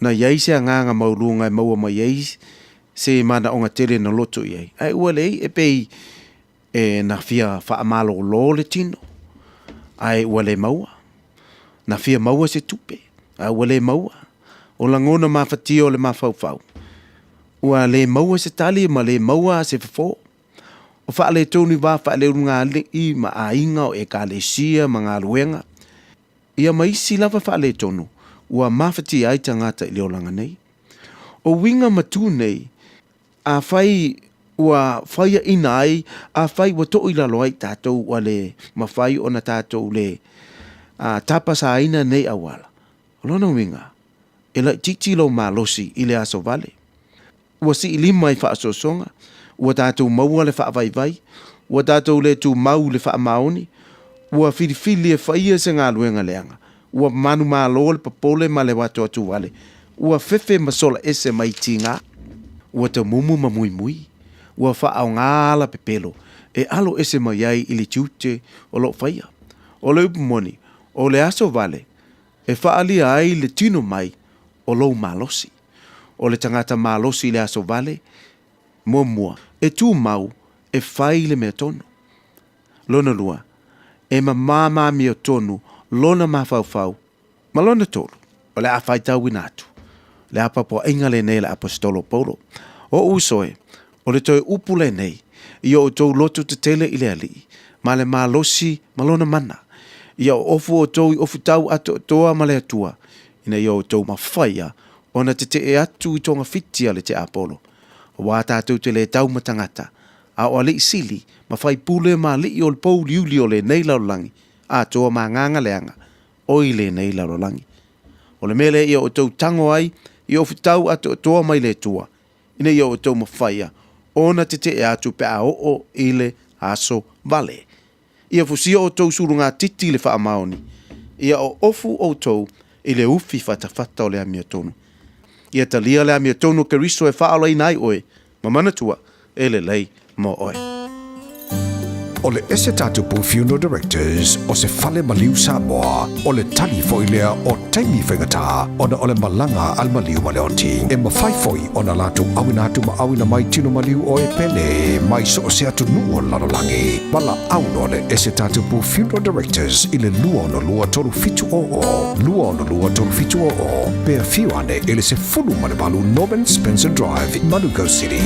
na i ai se agaga maualuga e maua mai ai se manaoga tele na loto i ai, ae ua leai e pei e na fia faamalolo le tino, ae ua le maua. Na fia maua se tupe, ae ua le maua. O lagona mafatia o le mafaufau, ua le maua se tali ma le maua se fofo. O faaletonu i va faaleulugalii ma aiga o ekalesia ma galuega, ia ma isi lava faaletonu ua mafatia ai tagata i le olaga nei. O uiga ma tu nei, afai ua faiaina ai, afai ua too i lalo ai tatou ua le mafai ona tatou le tapasaina nei auala, o lona uiga, e laitiiti lou malosi i le aso vale. Ua siilima i faasoasoga, ua tatou maua le faavaivai, ua tatou le tumau i le faamaoni, ua filifili e faia se galuega leaga, ua manumalo le popole ma le atoatuvale, ua fefe ma sola ese mai tiga, ua tamumu ma muimui, ua faaaoga ala pepelo e alo ese mai ai i le tiute o loo faia. O le upu moni, o le aso vale e faaalia ai le tino mai o lou malosi. O le tagata malosi i le aso vale, muamua, e tumau e fai le mea tonu. Lona lua, e mamā ma amiotonu lona mafaufau. Ma lona tolu, o le a faitauina atu le apoapoaiga lenei a le Aposetolo o Paulo. O uso e, o le toe upu lenei i o outou loto tetele i le Alii, ma le malosi ma lona mana, ia oofu outou i ofutau atoatoa ma le Atua, ina ia outou mafaia ona tetee atu i togafiti a le tiapolo. Aua tatou te le tau ma tagata, a o alii sili ma faipule ma alii o le pouliuli o lenei lalolagi, atoa ma agaga leaga o i lenei lalolagi. O le mea lea ia outou tago ai i ofutau atoatoa mai le Atua, ina ia outou mafaia ona tetee atu pe a oo i le aso vale. Ia fusia outou sulugatiti i le faamaoni, ia oofu outou i le ufi fatafata o le amiotonu. Ia talia le amiotonu o Keriso e faaolaina ai oe, ma manatua, e lelei mo oe. O le Esetatupu Funeral Directors o se fale maliu Samoa, o le tali foi lea o taimi faigata ona o le malaga a le maliu ma le oti. E mafai foi ona latou auina atu ma auina mai tino maliu o e pele mai so o se atunuu o le lalolagi. Valaau loa le Esetatupu Funeral Directors i le 262 3700, 262 3700, pe afio ane i le 18 Norman Spencer Drive, Manukau City.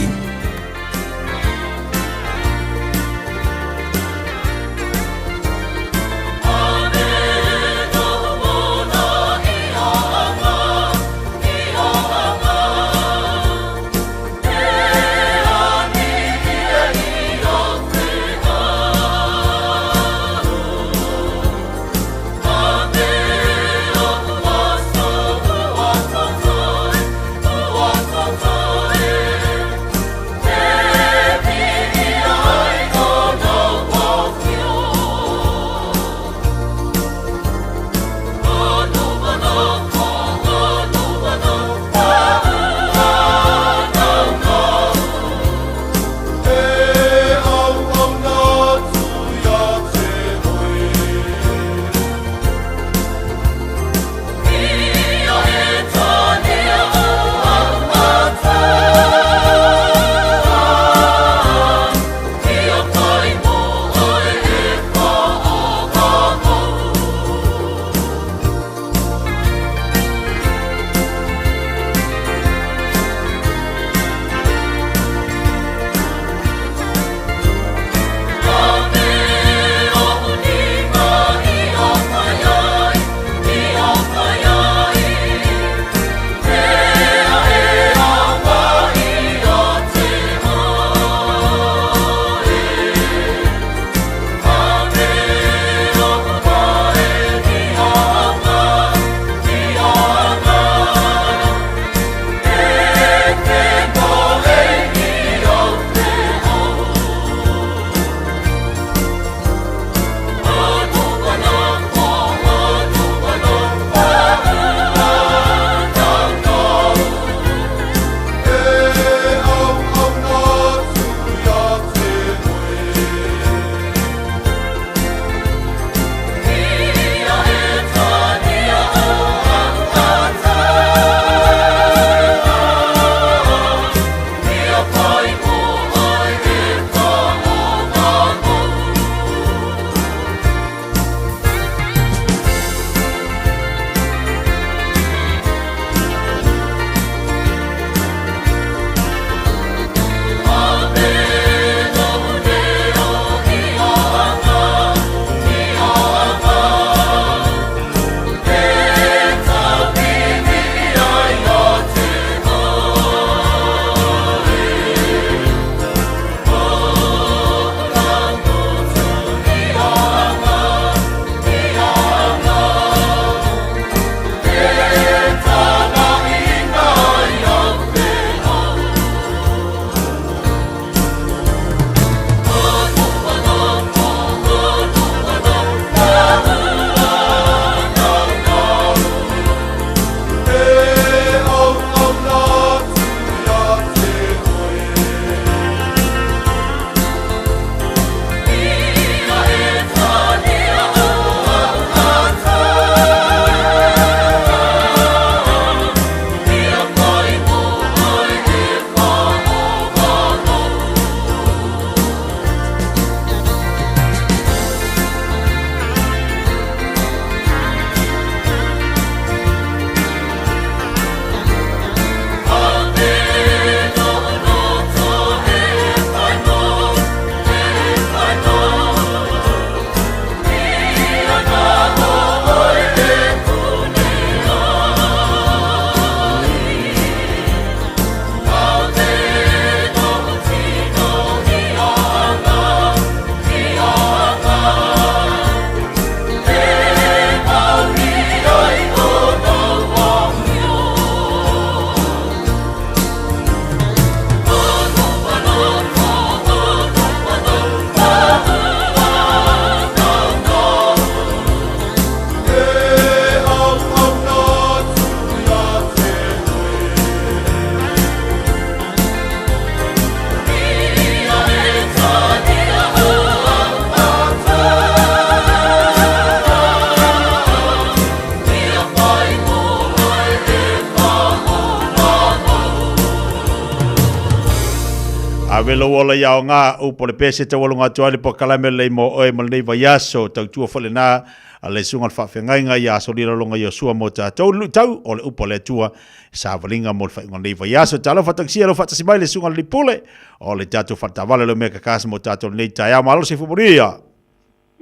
Ave lou ola i aoga, upu o le pese taualuga atu ai le polokalame lelei mo oe mo lenei vaiaso. Tautua foi lena a le susuga i le faafeagaiga ia Solilaloga Iosua mo tatou. Le luitau o le upu a le Atua, savaliga mo le faaiuga o lenei vaiaso. Talofa tagisia lou faatasi mai le susuga i le alii pule o le tatou faletaavale o le Omega Cars mo tatou lenei taeao. Malo le soifua manuia.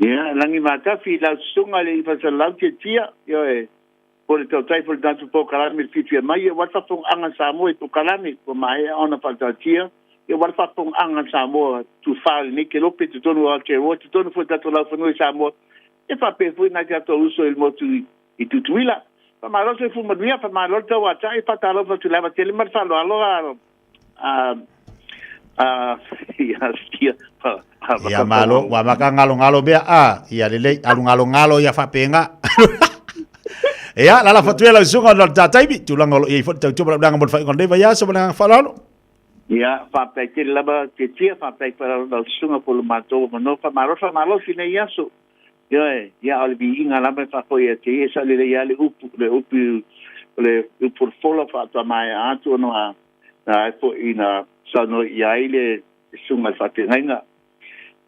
Ia, lagi matafi i lau susuga i le Ifasalalau Tiatia, ioe, Po le tautai foi le tatou polokalame i le fiafia mai, aua le faafofogaaga a Samoa i polokalame ua maea ona faataatia, aua le faafofogaaga a Samoa tufa i lenei kelope i totonu o Aotearoa, i totonu foi o tatou laufanua i Samoa, e faapea foi nai tatou uso i le motu i Tutuila. Faamalo le soifua manuia, faamalo le tauatai, faatalofa atu i le ava tele ma le faaaloalo a a ia ia Ia malo, ua maka ngalo ngalo mea a, ia lelei, alu ngalo ngalo ia faapena. Ia, lala fatu ela usuga o le tataimi, tulaga o lo o i ai foi le tautua ma le auaunaga mo le faaiuga o lenei vaiaso ma le agaga faaaloalo. Ia, faafetai tele lava Tietia, faafetai foi lau susuga po o le matou avanoa. Faamalo le faamalosi i lenei aso. Ioe, ia o le viiga lava e faafoi atu ai, e sao lelei lava le upu, le upu, o le upu o le fola faatoa maea atu ona na ai foi na saunoa i ai le susuga i le faafeagaiga,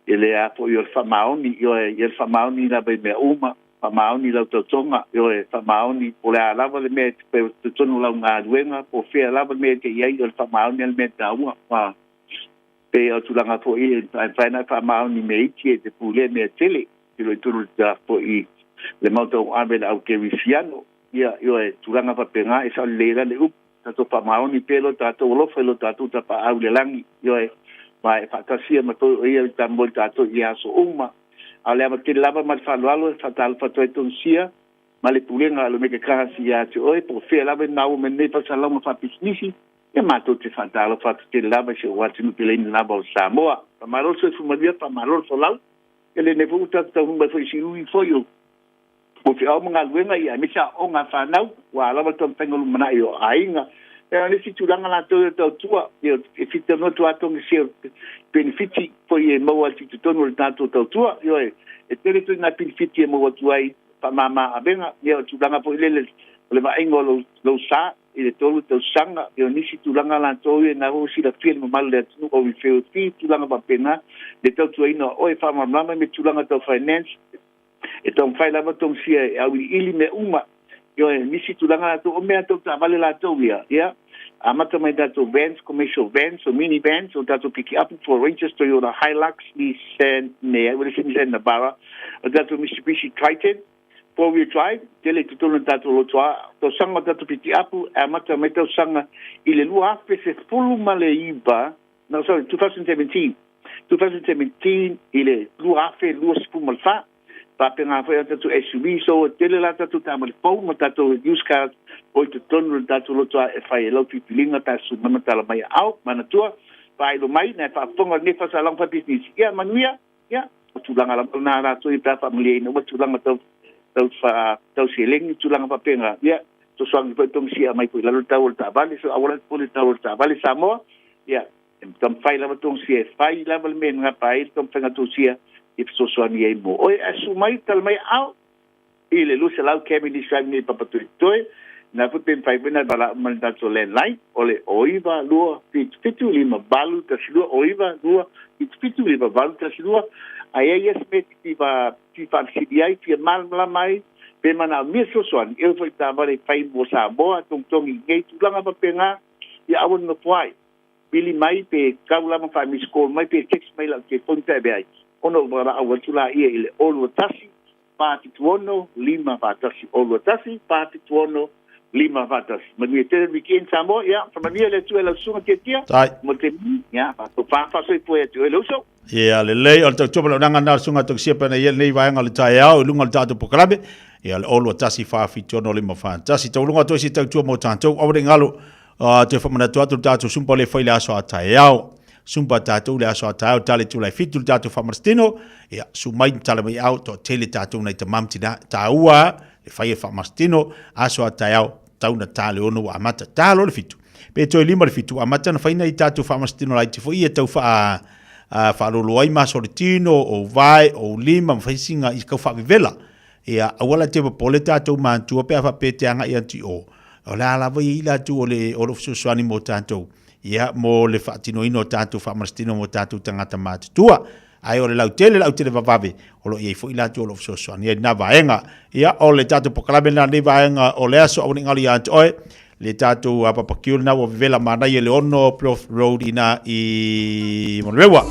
e le a foi o le faamaoni, ioe, ia le faamaoni lava i mea uma, faamaoni i lau tautoga, ioe, faamaoni po o le a lava le mea e te totonu o lau galuega, po o fea lava le mea e te i ai, o le faamaoni lava le mea taua. Ua pei o tulaga foi e mafai ona e faamaoni i mea iti e te pulea mea tele, i lo i totonu o le Maota o Ave le au kerisiano, ia, ioe, tulaga faapena e sao lelei ai la le upu. Tatou faamaoni pea lo tatou alofa i lo tatou Tapaau i le lagi, ioe, ma e faatasi ia ma toe o ia i tamoe tatou i aso uma. A o le ava tele lava ma le faaaloalo e faatalofa atu ai Tonusia ma le Pulega a le Omega Cars ia te oe, po o fea lava e maua mai nei faasalalauga faapisinisi, ia matou te faatalofa atu tele lava i si ou atunuu peleina lava o Samoa. Faamalo le soifua manuia, faamalo le folau. Ia lenei foi ua tatou taunuu mai foi i siui foi o O feau ma galuega ia aemaise aoga a fanau, ua lava le taumafaiga o lumanai o aiga. E o le isi tulaga latou e tautua, e fita noa atu atonu se penefiti foi e maua atu i totonu o le tatou tautua. Ioe, e tele ituaiga penefiti e maua atu ai faamama avega, ia o tulaga foi lele o le vaaiga o lou sa i le 3 tausaga, ia o nisi tulaga latou ia na ua silafia e le mamalu o le atunuu o referral fee, tulaga faapena, le tautuaina o oe faamalamalama me tulaga tau finance, E taumafai lava Tonusia e auiliili mea uma. Ioe, nisi tulaga latou, o mea tau taavale latou ia, ia, amata mai tatou vans, commercial vans, o mini vans, o tatou pikiapu, Ford Rangers, Toyota Hilux, Nissan, ne, ai ua Nissan Navara, o tatou Mitsubishi Triton, four-wheel drive, tele i totonu o tatou lotoa, tausaga o tatou pikiapu, e amata mai tausaga i le 2019, no, sorry, 2017, 2017 i le 2024, faapena foi a tatou SUV, so e tele la tatou taavale fou ma tatou used cars o i totonu o le tatou loto e fai ai lau filifiliga pe a susu mai ma tala mai aao, manatua, faailo mai, na e faafofoga lenei faasalaga faapisinisi, ia manuia, ia, o tulaga lava lena latou ia pe a faamalieina uma tulaga tau tau fa tau seleni tulaga faapena, ia, fesoasoani foi Tonusia mai foi i lalo le tau o le taavale, so aua la popole i le tau o le taavale Samoa, Ia, e taumafai lava Tonusia e fai lava le mea e gapa ai le taumafaiga a Tonusia e fesoasoani ai mo oe. Ae susu mai, tala mai aao i le 200 Cavendish Avenue i Papatoetoe, na foi pe mafai foi ona valaau mai i le tatou landline o le 0 9 2 7 7 5 8 1 2, 0 9 2 7 7 5 8 1 2. A i ai ia se mea e te fia faafesili ai, fia malamalama ai, pe manaomia fesoasoani, e oo foi i taavale e fai mo Samoa, togitogi i nei tulaga faapena, Ia aua le nofo ai. Vili mai pe tau lava faa miss call mai pe text mai lau telefoni pe ave ai. Ona ou valaau atu laia i le 0 21 476 541 0 21 476 541. Manuia tele le weekend Samoa. Ia faamanuia le Atua i lau susuga Tiatia. Tai. Mo te ia faatofa faasoifua ia te oe le uso. Ia lelei, o le tautua ma le auaunaga lena o le susuga Tausia pei ona i ai lenei vaega o le taeao i luga o le tatou polokalame. Ia le 0 2 1 4 7 6 5 4 1. Taualuga atu ai se tautua mo tatou. Aua ne i galo, toe faamanatu atu le tatou Zumba lea e fai i le aso a taeao. Zumba tatou le aso a taeao, tale itula e 7 le tatou faamalositino. Ia, susu mai ma tala mai au, toatele tatou nai tama ma tina, taua le fai e faamalositino, aso a taeao, tau na ta le 6 ua amata, ta loa le 7. Pe toe 5 le 7 ua amata ona fai nai tatou faamalositino laiti foi ia tau faa faalolo ai maso o le tino, ou vae, ou lima, ma fai sina i kau faavevela. Ia, aua la te popole tatou matua pe a faapea e te agai atu i o. O le a lava ia i latou o le o lo o fesoasoani mo tatou. ia, mo le faatinoina o tatou faamalositino mo tatou tagata matutua. Ae o le lautele, lautele vavave, o lo o i ai foi latou o lo o fesoasoani ai i lena vaega. Ia, o le tatou polokalame lena i lenei vaega o le aso, aua ne i galo ia te oe le tatou barbecue lena ua vevela manaia i le 6 Plymouth Road i ina i Manurewa.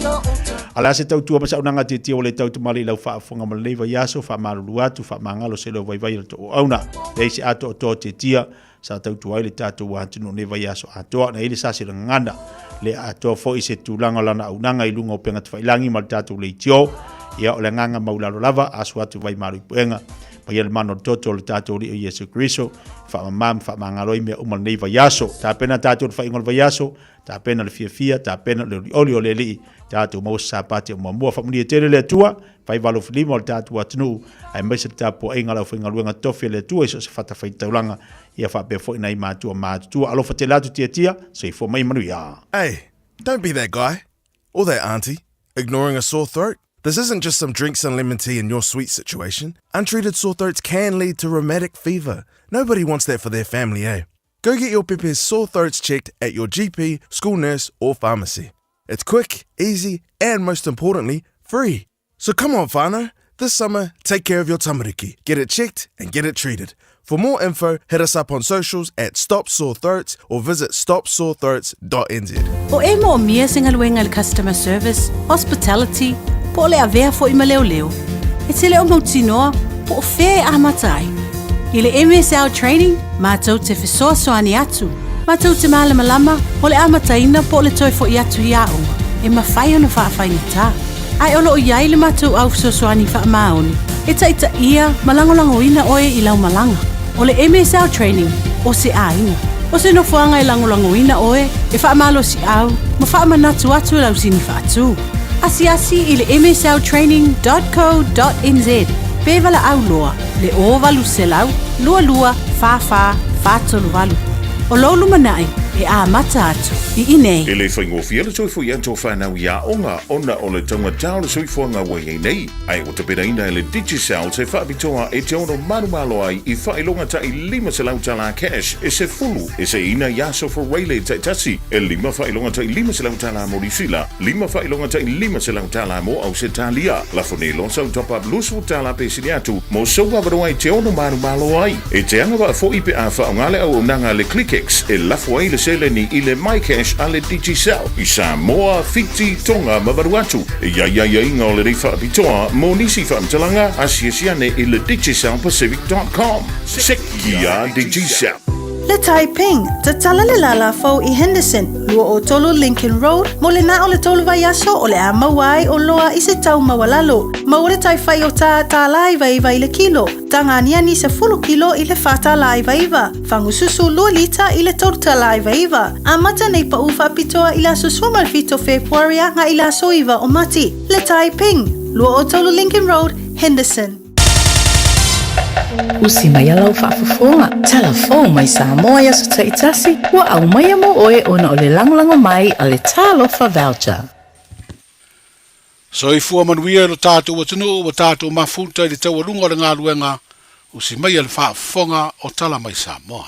A o le a se tautua ma saunoaga tietie ua le tautamali i lau faafofoga mo lenei vaiaso, faamalulu atu, faamagalo se leo vaivai o le tou auauna. Leai se atoatoa tietia sa tautua ai le tatou atunuu i lenei vaiaso atoa. Na i ai le sasi o le gagana, le atoa foi se tulaga o lana auaunaga i luga o upega tafailagi ma le tatou leitio. Ia, o le agaga maulalo lava, asu atu vai malu i puega. Paia le mana o le toto o le tatou Alii o Iesu Keriso, e faamama ma faamagalo ai mea uma lenei vaiaso. Tapena tatou i le faaiuga o le vaiaso, tapena le fiafia, tapena le olioli o le Alii, tatou maua se Sapati o muamua. Faamanuia tele le Atua, fai valofilima o le tatou atunuu, aemaise le tapuaiga a le aufaigaluega tofi a le Atua i so o se fatafaitaulaga, ia faapea foi nai matua matutua. Alofa tele atu Tiatia, soifua ma ia manuia. Hey, don't be that guy. Or that auntie, ignoring a sore throat. This isn't just some drinks and lemon tea in your sweet situation. Untreated sore throats can lead to rheumatic fever. Nobody wants that for their family, eh? Go get your pepe's sore throats checked at your GP, school nurse, or pharmacy. It's quick, easy, and most importantly, free. So come on, whānau. This summer, take care of your tamariki. Get it checked and get it treated. For more info, hit us up on socials at Stop Sore Throats or visit stopsorethroats.nz. O e moomia se galuega i le customer service, hospitality, po o le avea foi ma leoleo. E te le o mautinoa po o fea e amata ai. I le MSL Training, matou te fesoasoani atu, matou te malamalama o le amataina po o le toe foi atu i aoga e mafai ona faafaigata. Ae o lo o i ai le matou au fesoasoani faamaoni e taitaia ma lagolagoina oe i lau malaga. O le MSL Training, o se aiga. O se nofoaga e lagolagoina oe, e faamalosiau ma faamanatu atu lau sini faatu. Asiasi i le msltraining dot co dot nz pe valaau loa le 0800 22 44 438. O lou lumanai e amata atu i inei. E le faigofie le toe foi atu o whanau i aoga ona o le taugata o le soifuaga ua i ai nei, ae ua tapenaina e le Digicel se faapitoa e te ono malomalo ai i faailoga ta'i $500 tala cash e sefulu e seiina i aso Fureile taitasi, e lima faailoga ta'i $500 tala mo Niusila, lima faailoga ta'i $500 tala mo Ausetalia. Lafo nei loa sau top up 20 tala pe sili atu mo sou avanoa e te ono malomalo ai. E te agavaa foi pe a faaaoga le auaunaga a le ClickX e lafo ai le seleni i le MyCash a le Digicel i Samoa, Fiti, Tonga ma Vanuatu. E i ai aiaiga o lenei faapitoa mo nisi faamatalaga, asiasi ane i le digicelpacific.com. Sekia Digicel. Le Taiping, tatala le lālā fou i Henderson, 23 Lincoln Road, mo le na o le tolu vaiaso o le a maua ai o loa i se tau maualalo. Maua le tai whai o tā tālā iva iva i le kilo, taga aniani sefulu kilo i le whā tālā iva iva, fagususu lua lita i le tolu tālā iva iva. Amata nei paʻu faapitoa i le aso 17 o Fepuari agai i le aso 9 o Mati. Le Taiping, 23 Lincoln Road, Henderson. Usi mai a lau faafofoga, tala fou mai Samoa i aso taitasi, ua aumaia mo oe ona o le lagolago mai a le Talofa Voucher. Soifua manuia i lo tatou atunuu ua tatou mafuta i le taualuga o le galuega usi maia le faafofoga o Tala Mai Samoa.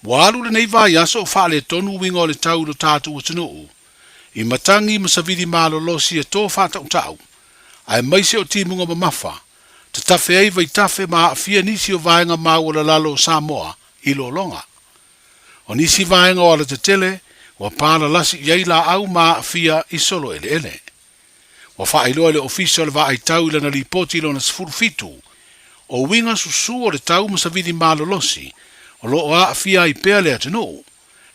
Ua alu lenei vaiaso o faaletonu uiga o le tau i lo tatou atunuu, i matagi ma savili malolosi e to faatautau, aemaise o timuga mamafa, tatafe ai vaitafe ma aafia nisi o vaega maualalalo o Samoa i lologa. O nisi vaega o alatetele ua palalasi i ai laau ma aafia i solo eleele. Ua faailoa e le Ofisa o le Vaai Tau i lana lipoti lona 17, o uiga susu o le tau ma savili malolosi o lo o aafia ai pea le atunuu.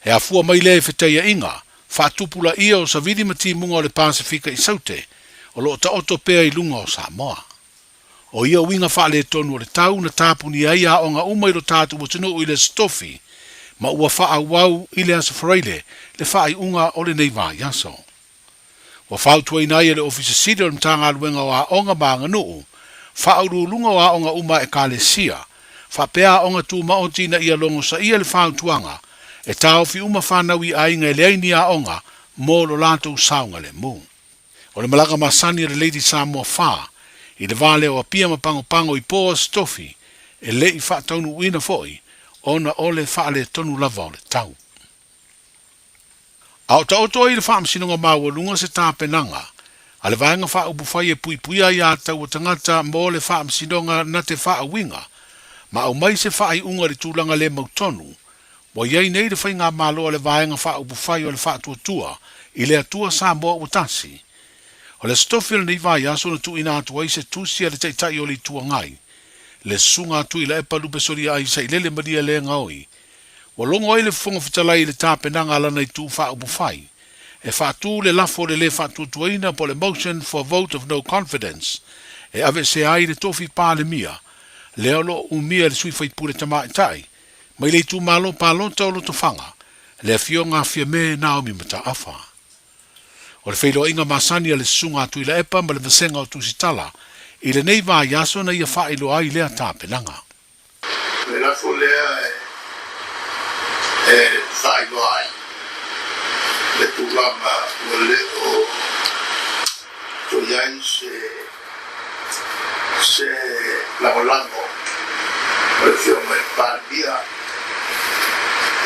E afua mai lea i fetaiaiga faatupulaia o savili ma timuga o le Pasefika i Saute o lo o taoto pea i luga o Samoa. O ia uiga faaletonu o le tau na tapunia ai aoga uma i lo tatou atunuu i le Aso Tofi, ma ua faaauau i le Aso Faraile le faaiuga o lenei vaiaso. Ua fautuaina ai e le Ofisa Sili o le Matagaluega o Aoga ma Aganuu, faauluuluga o aoga uma a Ekalesia, faapea aoga tumaoti ina ia logosaia le fautuaga e taofi uma fanau i aiga e leai ni aoga mo lo latou saogalemu. O le malaga masani a le Lady Samoa 4 i le va lea o Apia ma Pagopago i po Aso Tofi e le i faataunuuina foi ona o le faaletonu lava o le tau. A o taoto ai i le Faamasinoga Maualuga se tapenaga a le Vaega Faaupufai e puipuia ai aiatatau a tagata mo le Faamasinoga na te faauiga ma aumai se faaiuga i le tulaga le mautonu ua i ai nei le Faigamalo a le Vaega Faaupufai o le Faatuatua i le Atua Samoa ua Tasi. O le Aso Tofi o lenei vaiaso na tuuina atu ai se tusi a le Taitai o le Itu Agai, le Susuga a Tuilaepa Lupe Soliai Sailele Malielegaoi, Ua logo ai le Fofoga Fetalai i le tapenaga a lana itu faaupufai e faatu le lafo o le lē faatuatuaina po o le motion for vote of no confidence e aveesea ai le tofi Palemia lea o lo o umia e le sui faipule tamaitai mai le itumalo palota o Lotofaga, le Afioga a Fiame Naomi Mataafa. O le feiloaiga masani a le Susuga a Tuilaepa ma le Vasega o Tusitala i lenei vaiaso na ia faailoa ai lea tapenaga. O le lafo lea e faailoa ai le tulaga ua le o toe i ai se se lagolago o le Afioga i le Palemia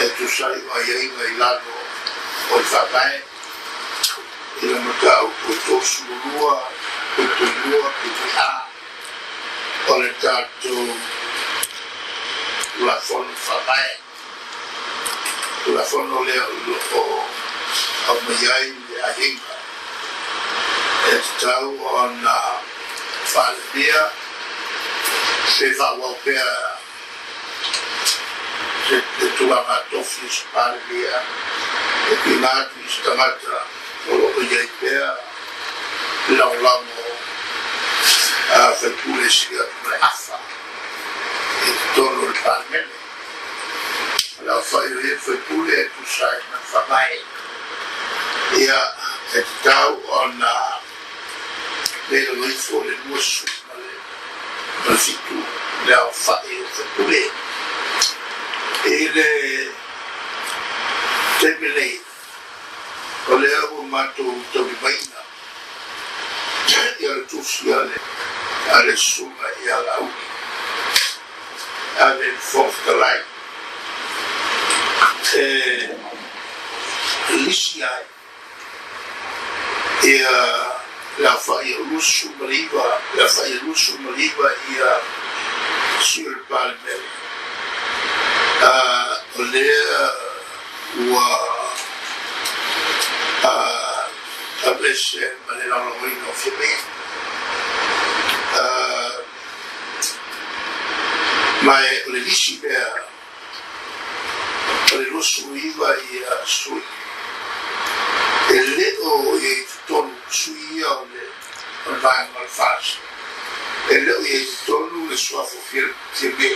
e tusa ai o aiaiga i lalo o le Faavae i le mataupu e 32, 2, A. o le tatou Tulafono Faavae, Tulafono lea o lo o aumai ai le aiaiga e tatau ona faalemia pe faaauau pea se tulaga tofi o se Palemia e tuuina atu i se tagata o lo o i ai pea le lagolago a faipule sili atu ma le afa i totonu o le Palemene. O le aofai o ia faipule e tusa ai ma le Faavae, ia, e tatau ona le i lalo ifo o le 27 le aofai o faipule. I le taimi nei, o lea ua matou taulimaina ia le tusi a le a le Susuga ia Laauli a le Fofoga Fetalai e lisi ai ia le aofai o 29 le aofai e 29 ia sui o le Palemene o lea ua aveese ma le lagolagoina o Fiamē. Ma o le lisi lea o le 29 ia sui e le o i ai i totonu sui ia o le vaega o le FAST, e le o i ai i totonu le suafa o Fiamē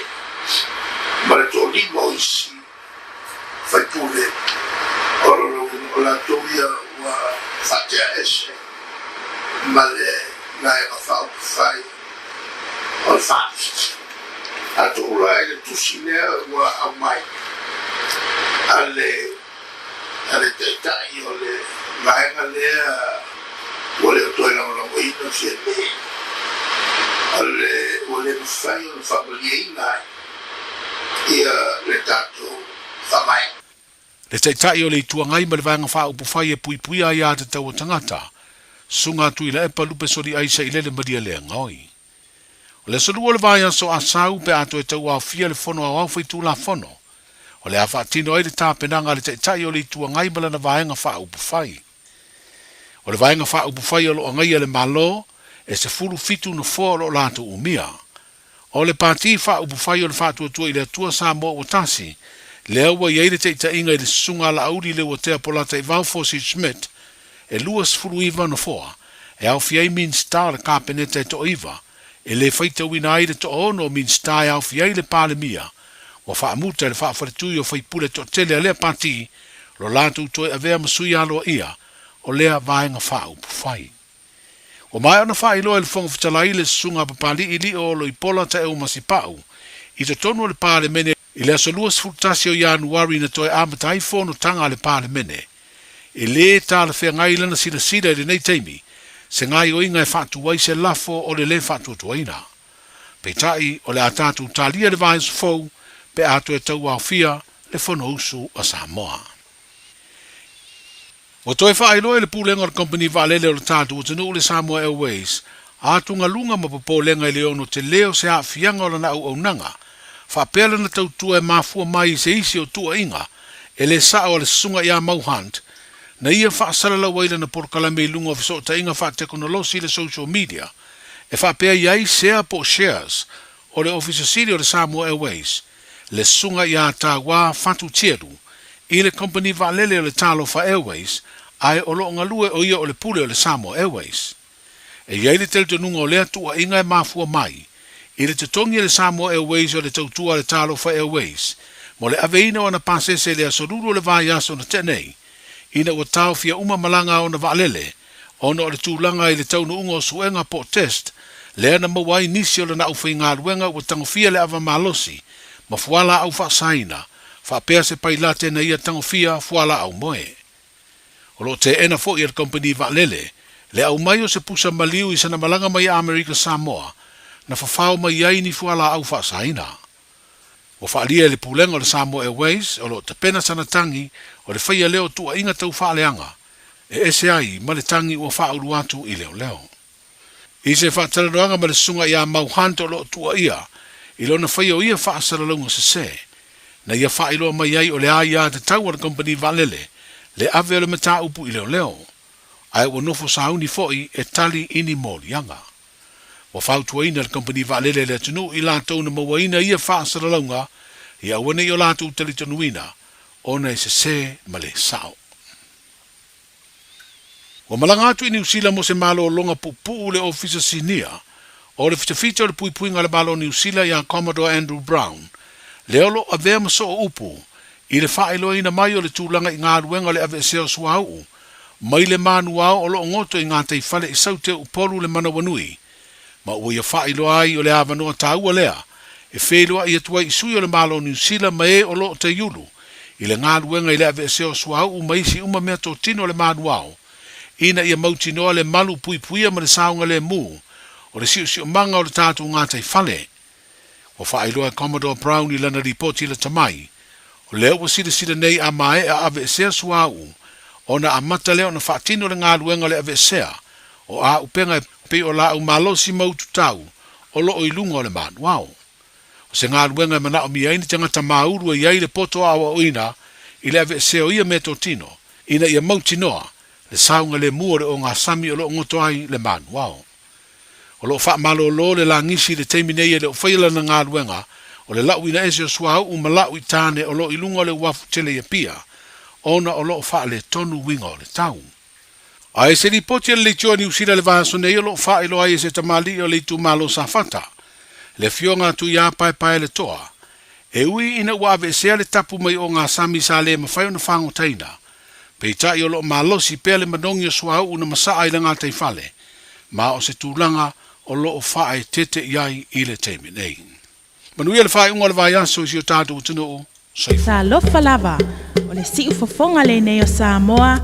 ma le toalima o isi faipule o lona uiga o latou ia ua faatea ese ma le Vaega Faaupufai o le FAST. A tuu la i le tusi lea ua aumai a le a le Taitai o le vaega lea ua le o toe lagolagoina Fiamē, o le ua le mafai ona faamalieina ai ia le tatou Faavae. Le Taitai o le Itu Agai ma le Vaega Faaupufai e Puipuia Aiatatau a Tagata, Susuga Tuilaepa Lupe Soliai Sailele Malielegaoi. O le aso Lua o le vaiaso Asau pe a toe tauaofia le Fono Aoao Faitulafono, o le a faatino ai le tapenaga a le Taitai o le Itu Agai ma lana Vaega Faaupufai. O le Vaega Faaupufai o lo o agaia le Malo, e 17 nofoa o lo o latou umia. O le Pati Faaupufai o le Faatuatua i le Atua Samoa ua tasi, lea ua i ai le taitaiga i le Susuga a Laauli Leuatea Polataivao Fosi Schmidt, e 29 nofoa, e aofia ai Minisita o le Kapeneta e toaiva, e le faitauina ai le toaono o Minisita e aofia ai le Palemia, ua faamuta e le faafaletui o faipule toatele a lea Pati lo latou toe avea ma sui aloaia o lea Vaega Faaupufai. Ua maea ona faailoa e le Fofoga Fetalai le Susuga a Papali'i Lio Oloipola Taeu Masipau i totonu o le Palemene i le aso 21 o Ianuari na toe amata ai fonotaga a le Palemene. E lē talafeagai lana silasila i lenei taimi se gaoioiga e faatu ai se lafo o le lē faatuatuaina. Peitai, o le a tatou talia le vaiaso fou pe a toe tauaofia le Fonousu a Samoa. Ua toe faailoa e le Pulega o le Kamupani Vaalele o le tatou atunuu le Samoa Airways atugaluga ma popolega i le ono telē o se aafiaga o lana auaunaga faapea lana tautua e mafua mai i se isi o tuuaiga e lē sa'o a le Susuga ia Mau Hunt na ia faasalalau ai lana polokalame i luga o fesootaiga faatekonolosi le social media e faapea i ai sea po o shares o le Ofisa Sili o le Samoa Airways le Susuga ia Tauā Fatu Tielu i le Kompeni Vaalele o le Talofa Airways ae o lo o galue o ia o le pule o le Samoa Airways. E i ai le talitonuga o lea tuuaiga e mafua mai i le totogi a le Samoa Airways o le tautua a le Talofa Airways mo le aveina o ana pasese i le aso Lulu o le vaiaso na tea nei ina ua taofia uma malaga a ona vaalele ona o le tulaga i le taunuuga o suega po o test lea na maua ai nisi o lana aufaigaluega ua tagofia le ava malosi ma fualaau faasaina faapea se pailate na ia tagofia fualaau moe. O lo o teena foi e le kamupani vaalele le aumai o se pusa maliu i sana malaga mai Amerika Samoa na fafao mai ai ni fualaau faasaina. Ua faaalia e le Pulega o le Samoa Airways o lo o tapena sana tagi o le faia lea o tuuaiga tau faaleaga e ese ai ma le tagi ua faaulu atu i leoleo. I se faatalanoaga ma le Susuga ia Mau Hunt o lo o tuuaia i lona faia o ia faasalalauga sesē, na ia faailoa mai ai o le aia tatau a le kamupani vaalele le ave o le mataupu i leoleo, ae ua nofo sauni foi e tali i ni moliaga. Ua fautuaina le kamupani vaalele a le atunuu i latou na mauaina ia faasalalauga ia aua ne i o latou talitonuina ona e sesē ma le sao. Ua malaga atu i Niu Sila mo se malologa puupuu le Ofisa Sinia o le Fitafita o le Puipuiga a le Malo o Niu Sila iā Commodore Andrew Brown, lea o lo o avea ma soo upu i le faailoaina mai o le tulaga i galuega o le aveesea o suauu mai le manuao o lo o goto i gataifale i Saute Upolu le manawanui ma ua ia faailoa ai o le avanoa taua lea e feiloai atu ai i sui o le Malo o Niu Sila ma e o lo o taiulu i le galuega i le aveesea o suauu ma isi uma meatotino a le manuao ina ia mautinoa le malu puipuia ma le saogalemu o le siosiomaga o le tatou gataifale. Ua faailoa e Commodore Brown i lana lipoti lata mai, o lea ua silasila nei a maea aveesea suauu ona amata lea ona faatino le galuega o le aveesea o auupega e pei o laau malosi ma ututau o lo o i luga o le manuao. O se galuega e manaomia ai ni tagata māulu e i ai le poto aoaoina i le aveesea o ia meatotino ina ia mautinoa le saogalemu o le ogasami o lo o goto ai le manuao. O lo o faamalōlō le lagisi i le taimi nei e le o faia lana galuega o le lauina ese o suauu ma lau i tāne o lo o i luga o le uafu tele i Apia ona o lo o faaletonu uiga o le tau. A e se lipoti a le Leitioa a Niu Sila i le vaiaso nei o lo o faailoa ai e se tamalii o le itumalo Safata, le afioga a Tuiapaepaeletoa, e ui ina ua aveesea le tapu mai ogasami sa le mafai ona fagotaina, peitai o lo o malosi pea le manogi o suauu na masaa i le gataifale, ma o se tulaga o lo o faaeteete i ai i le taimi nei. Manuia le faaiuga o le vaiaso i si o tatou atunuu. Soifua. Talofa lava, o le siufofoga lenei o Samoa.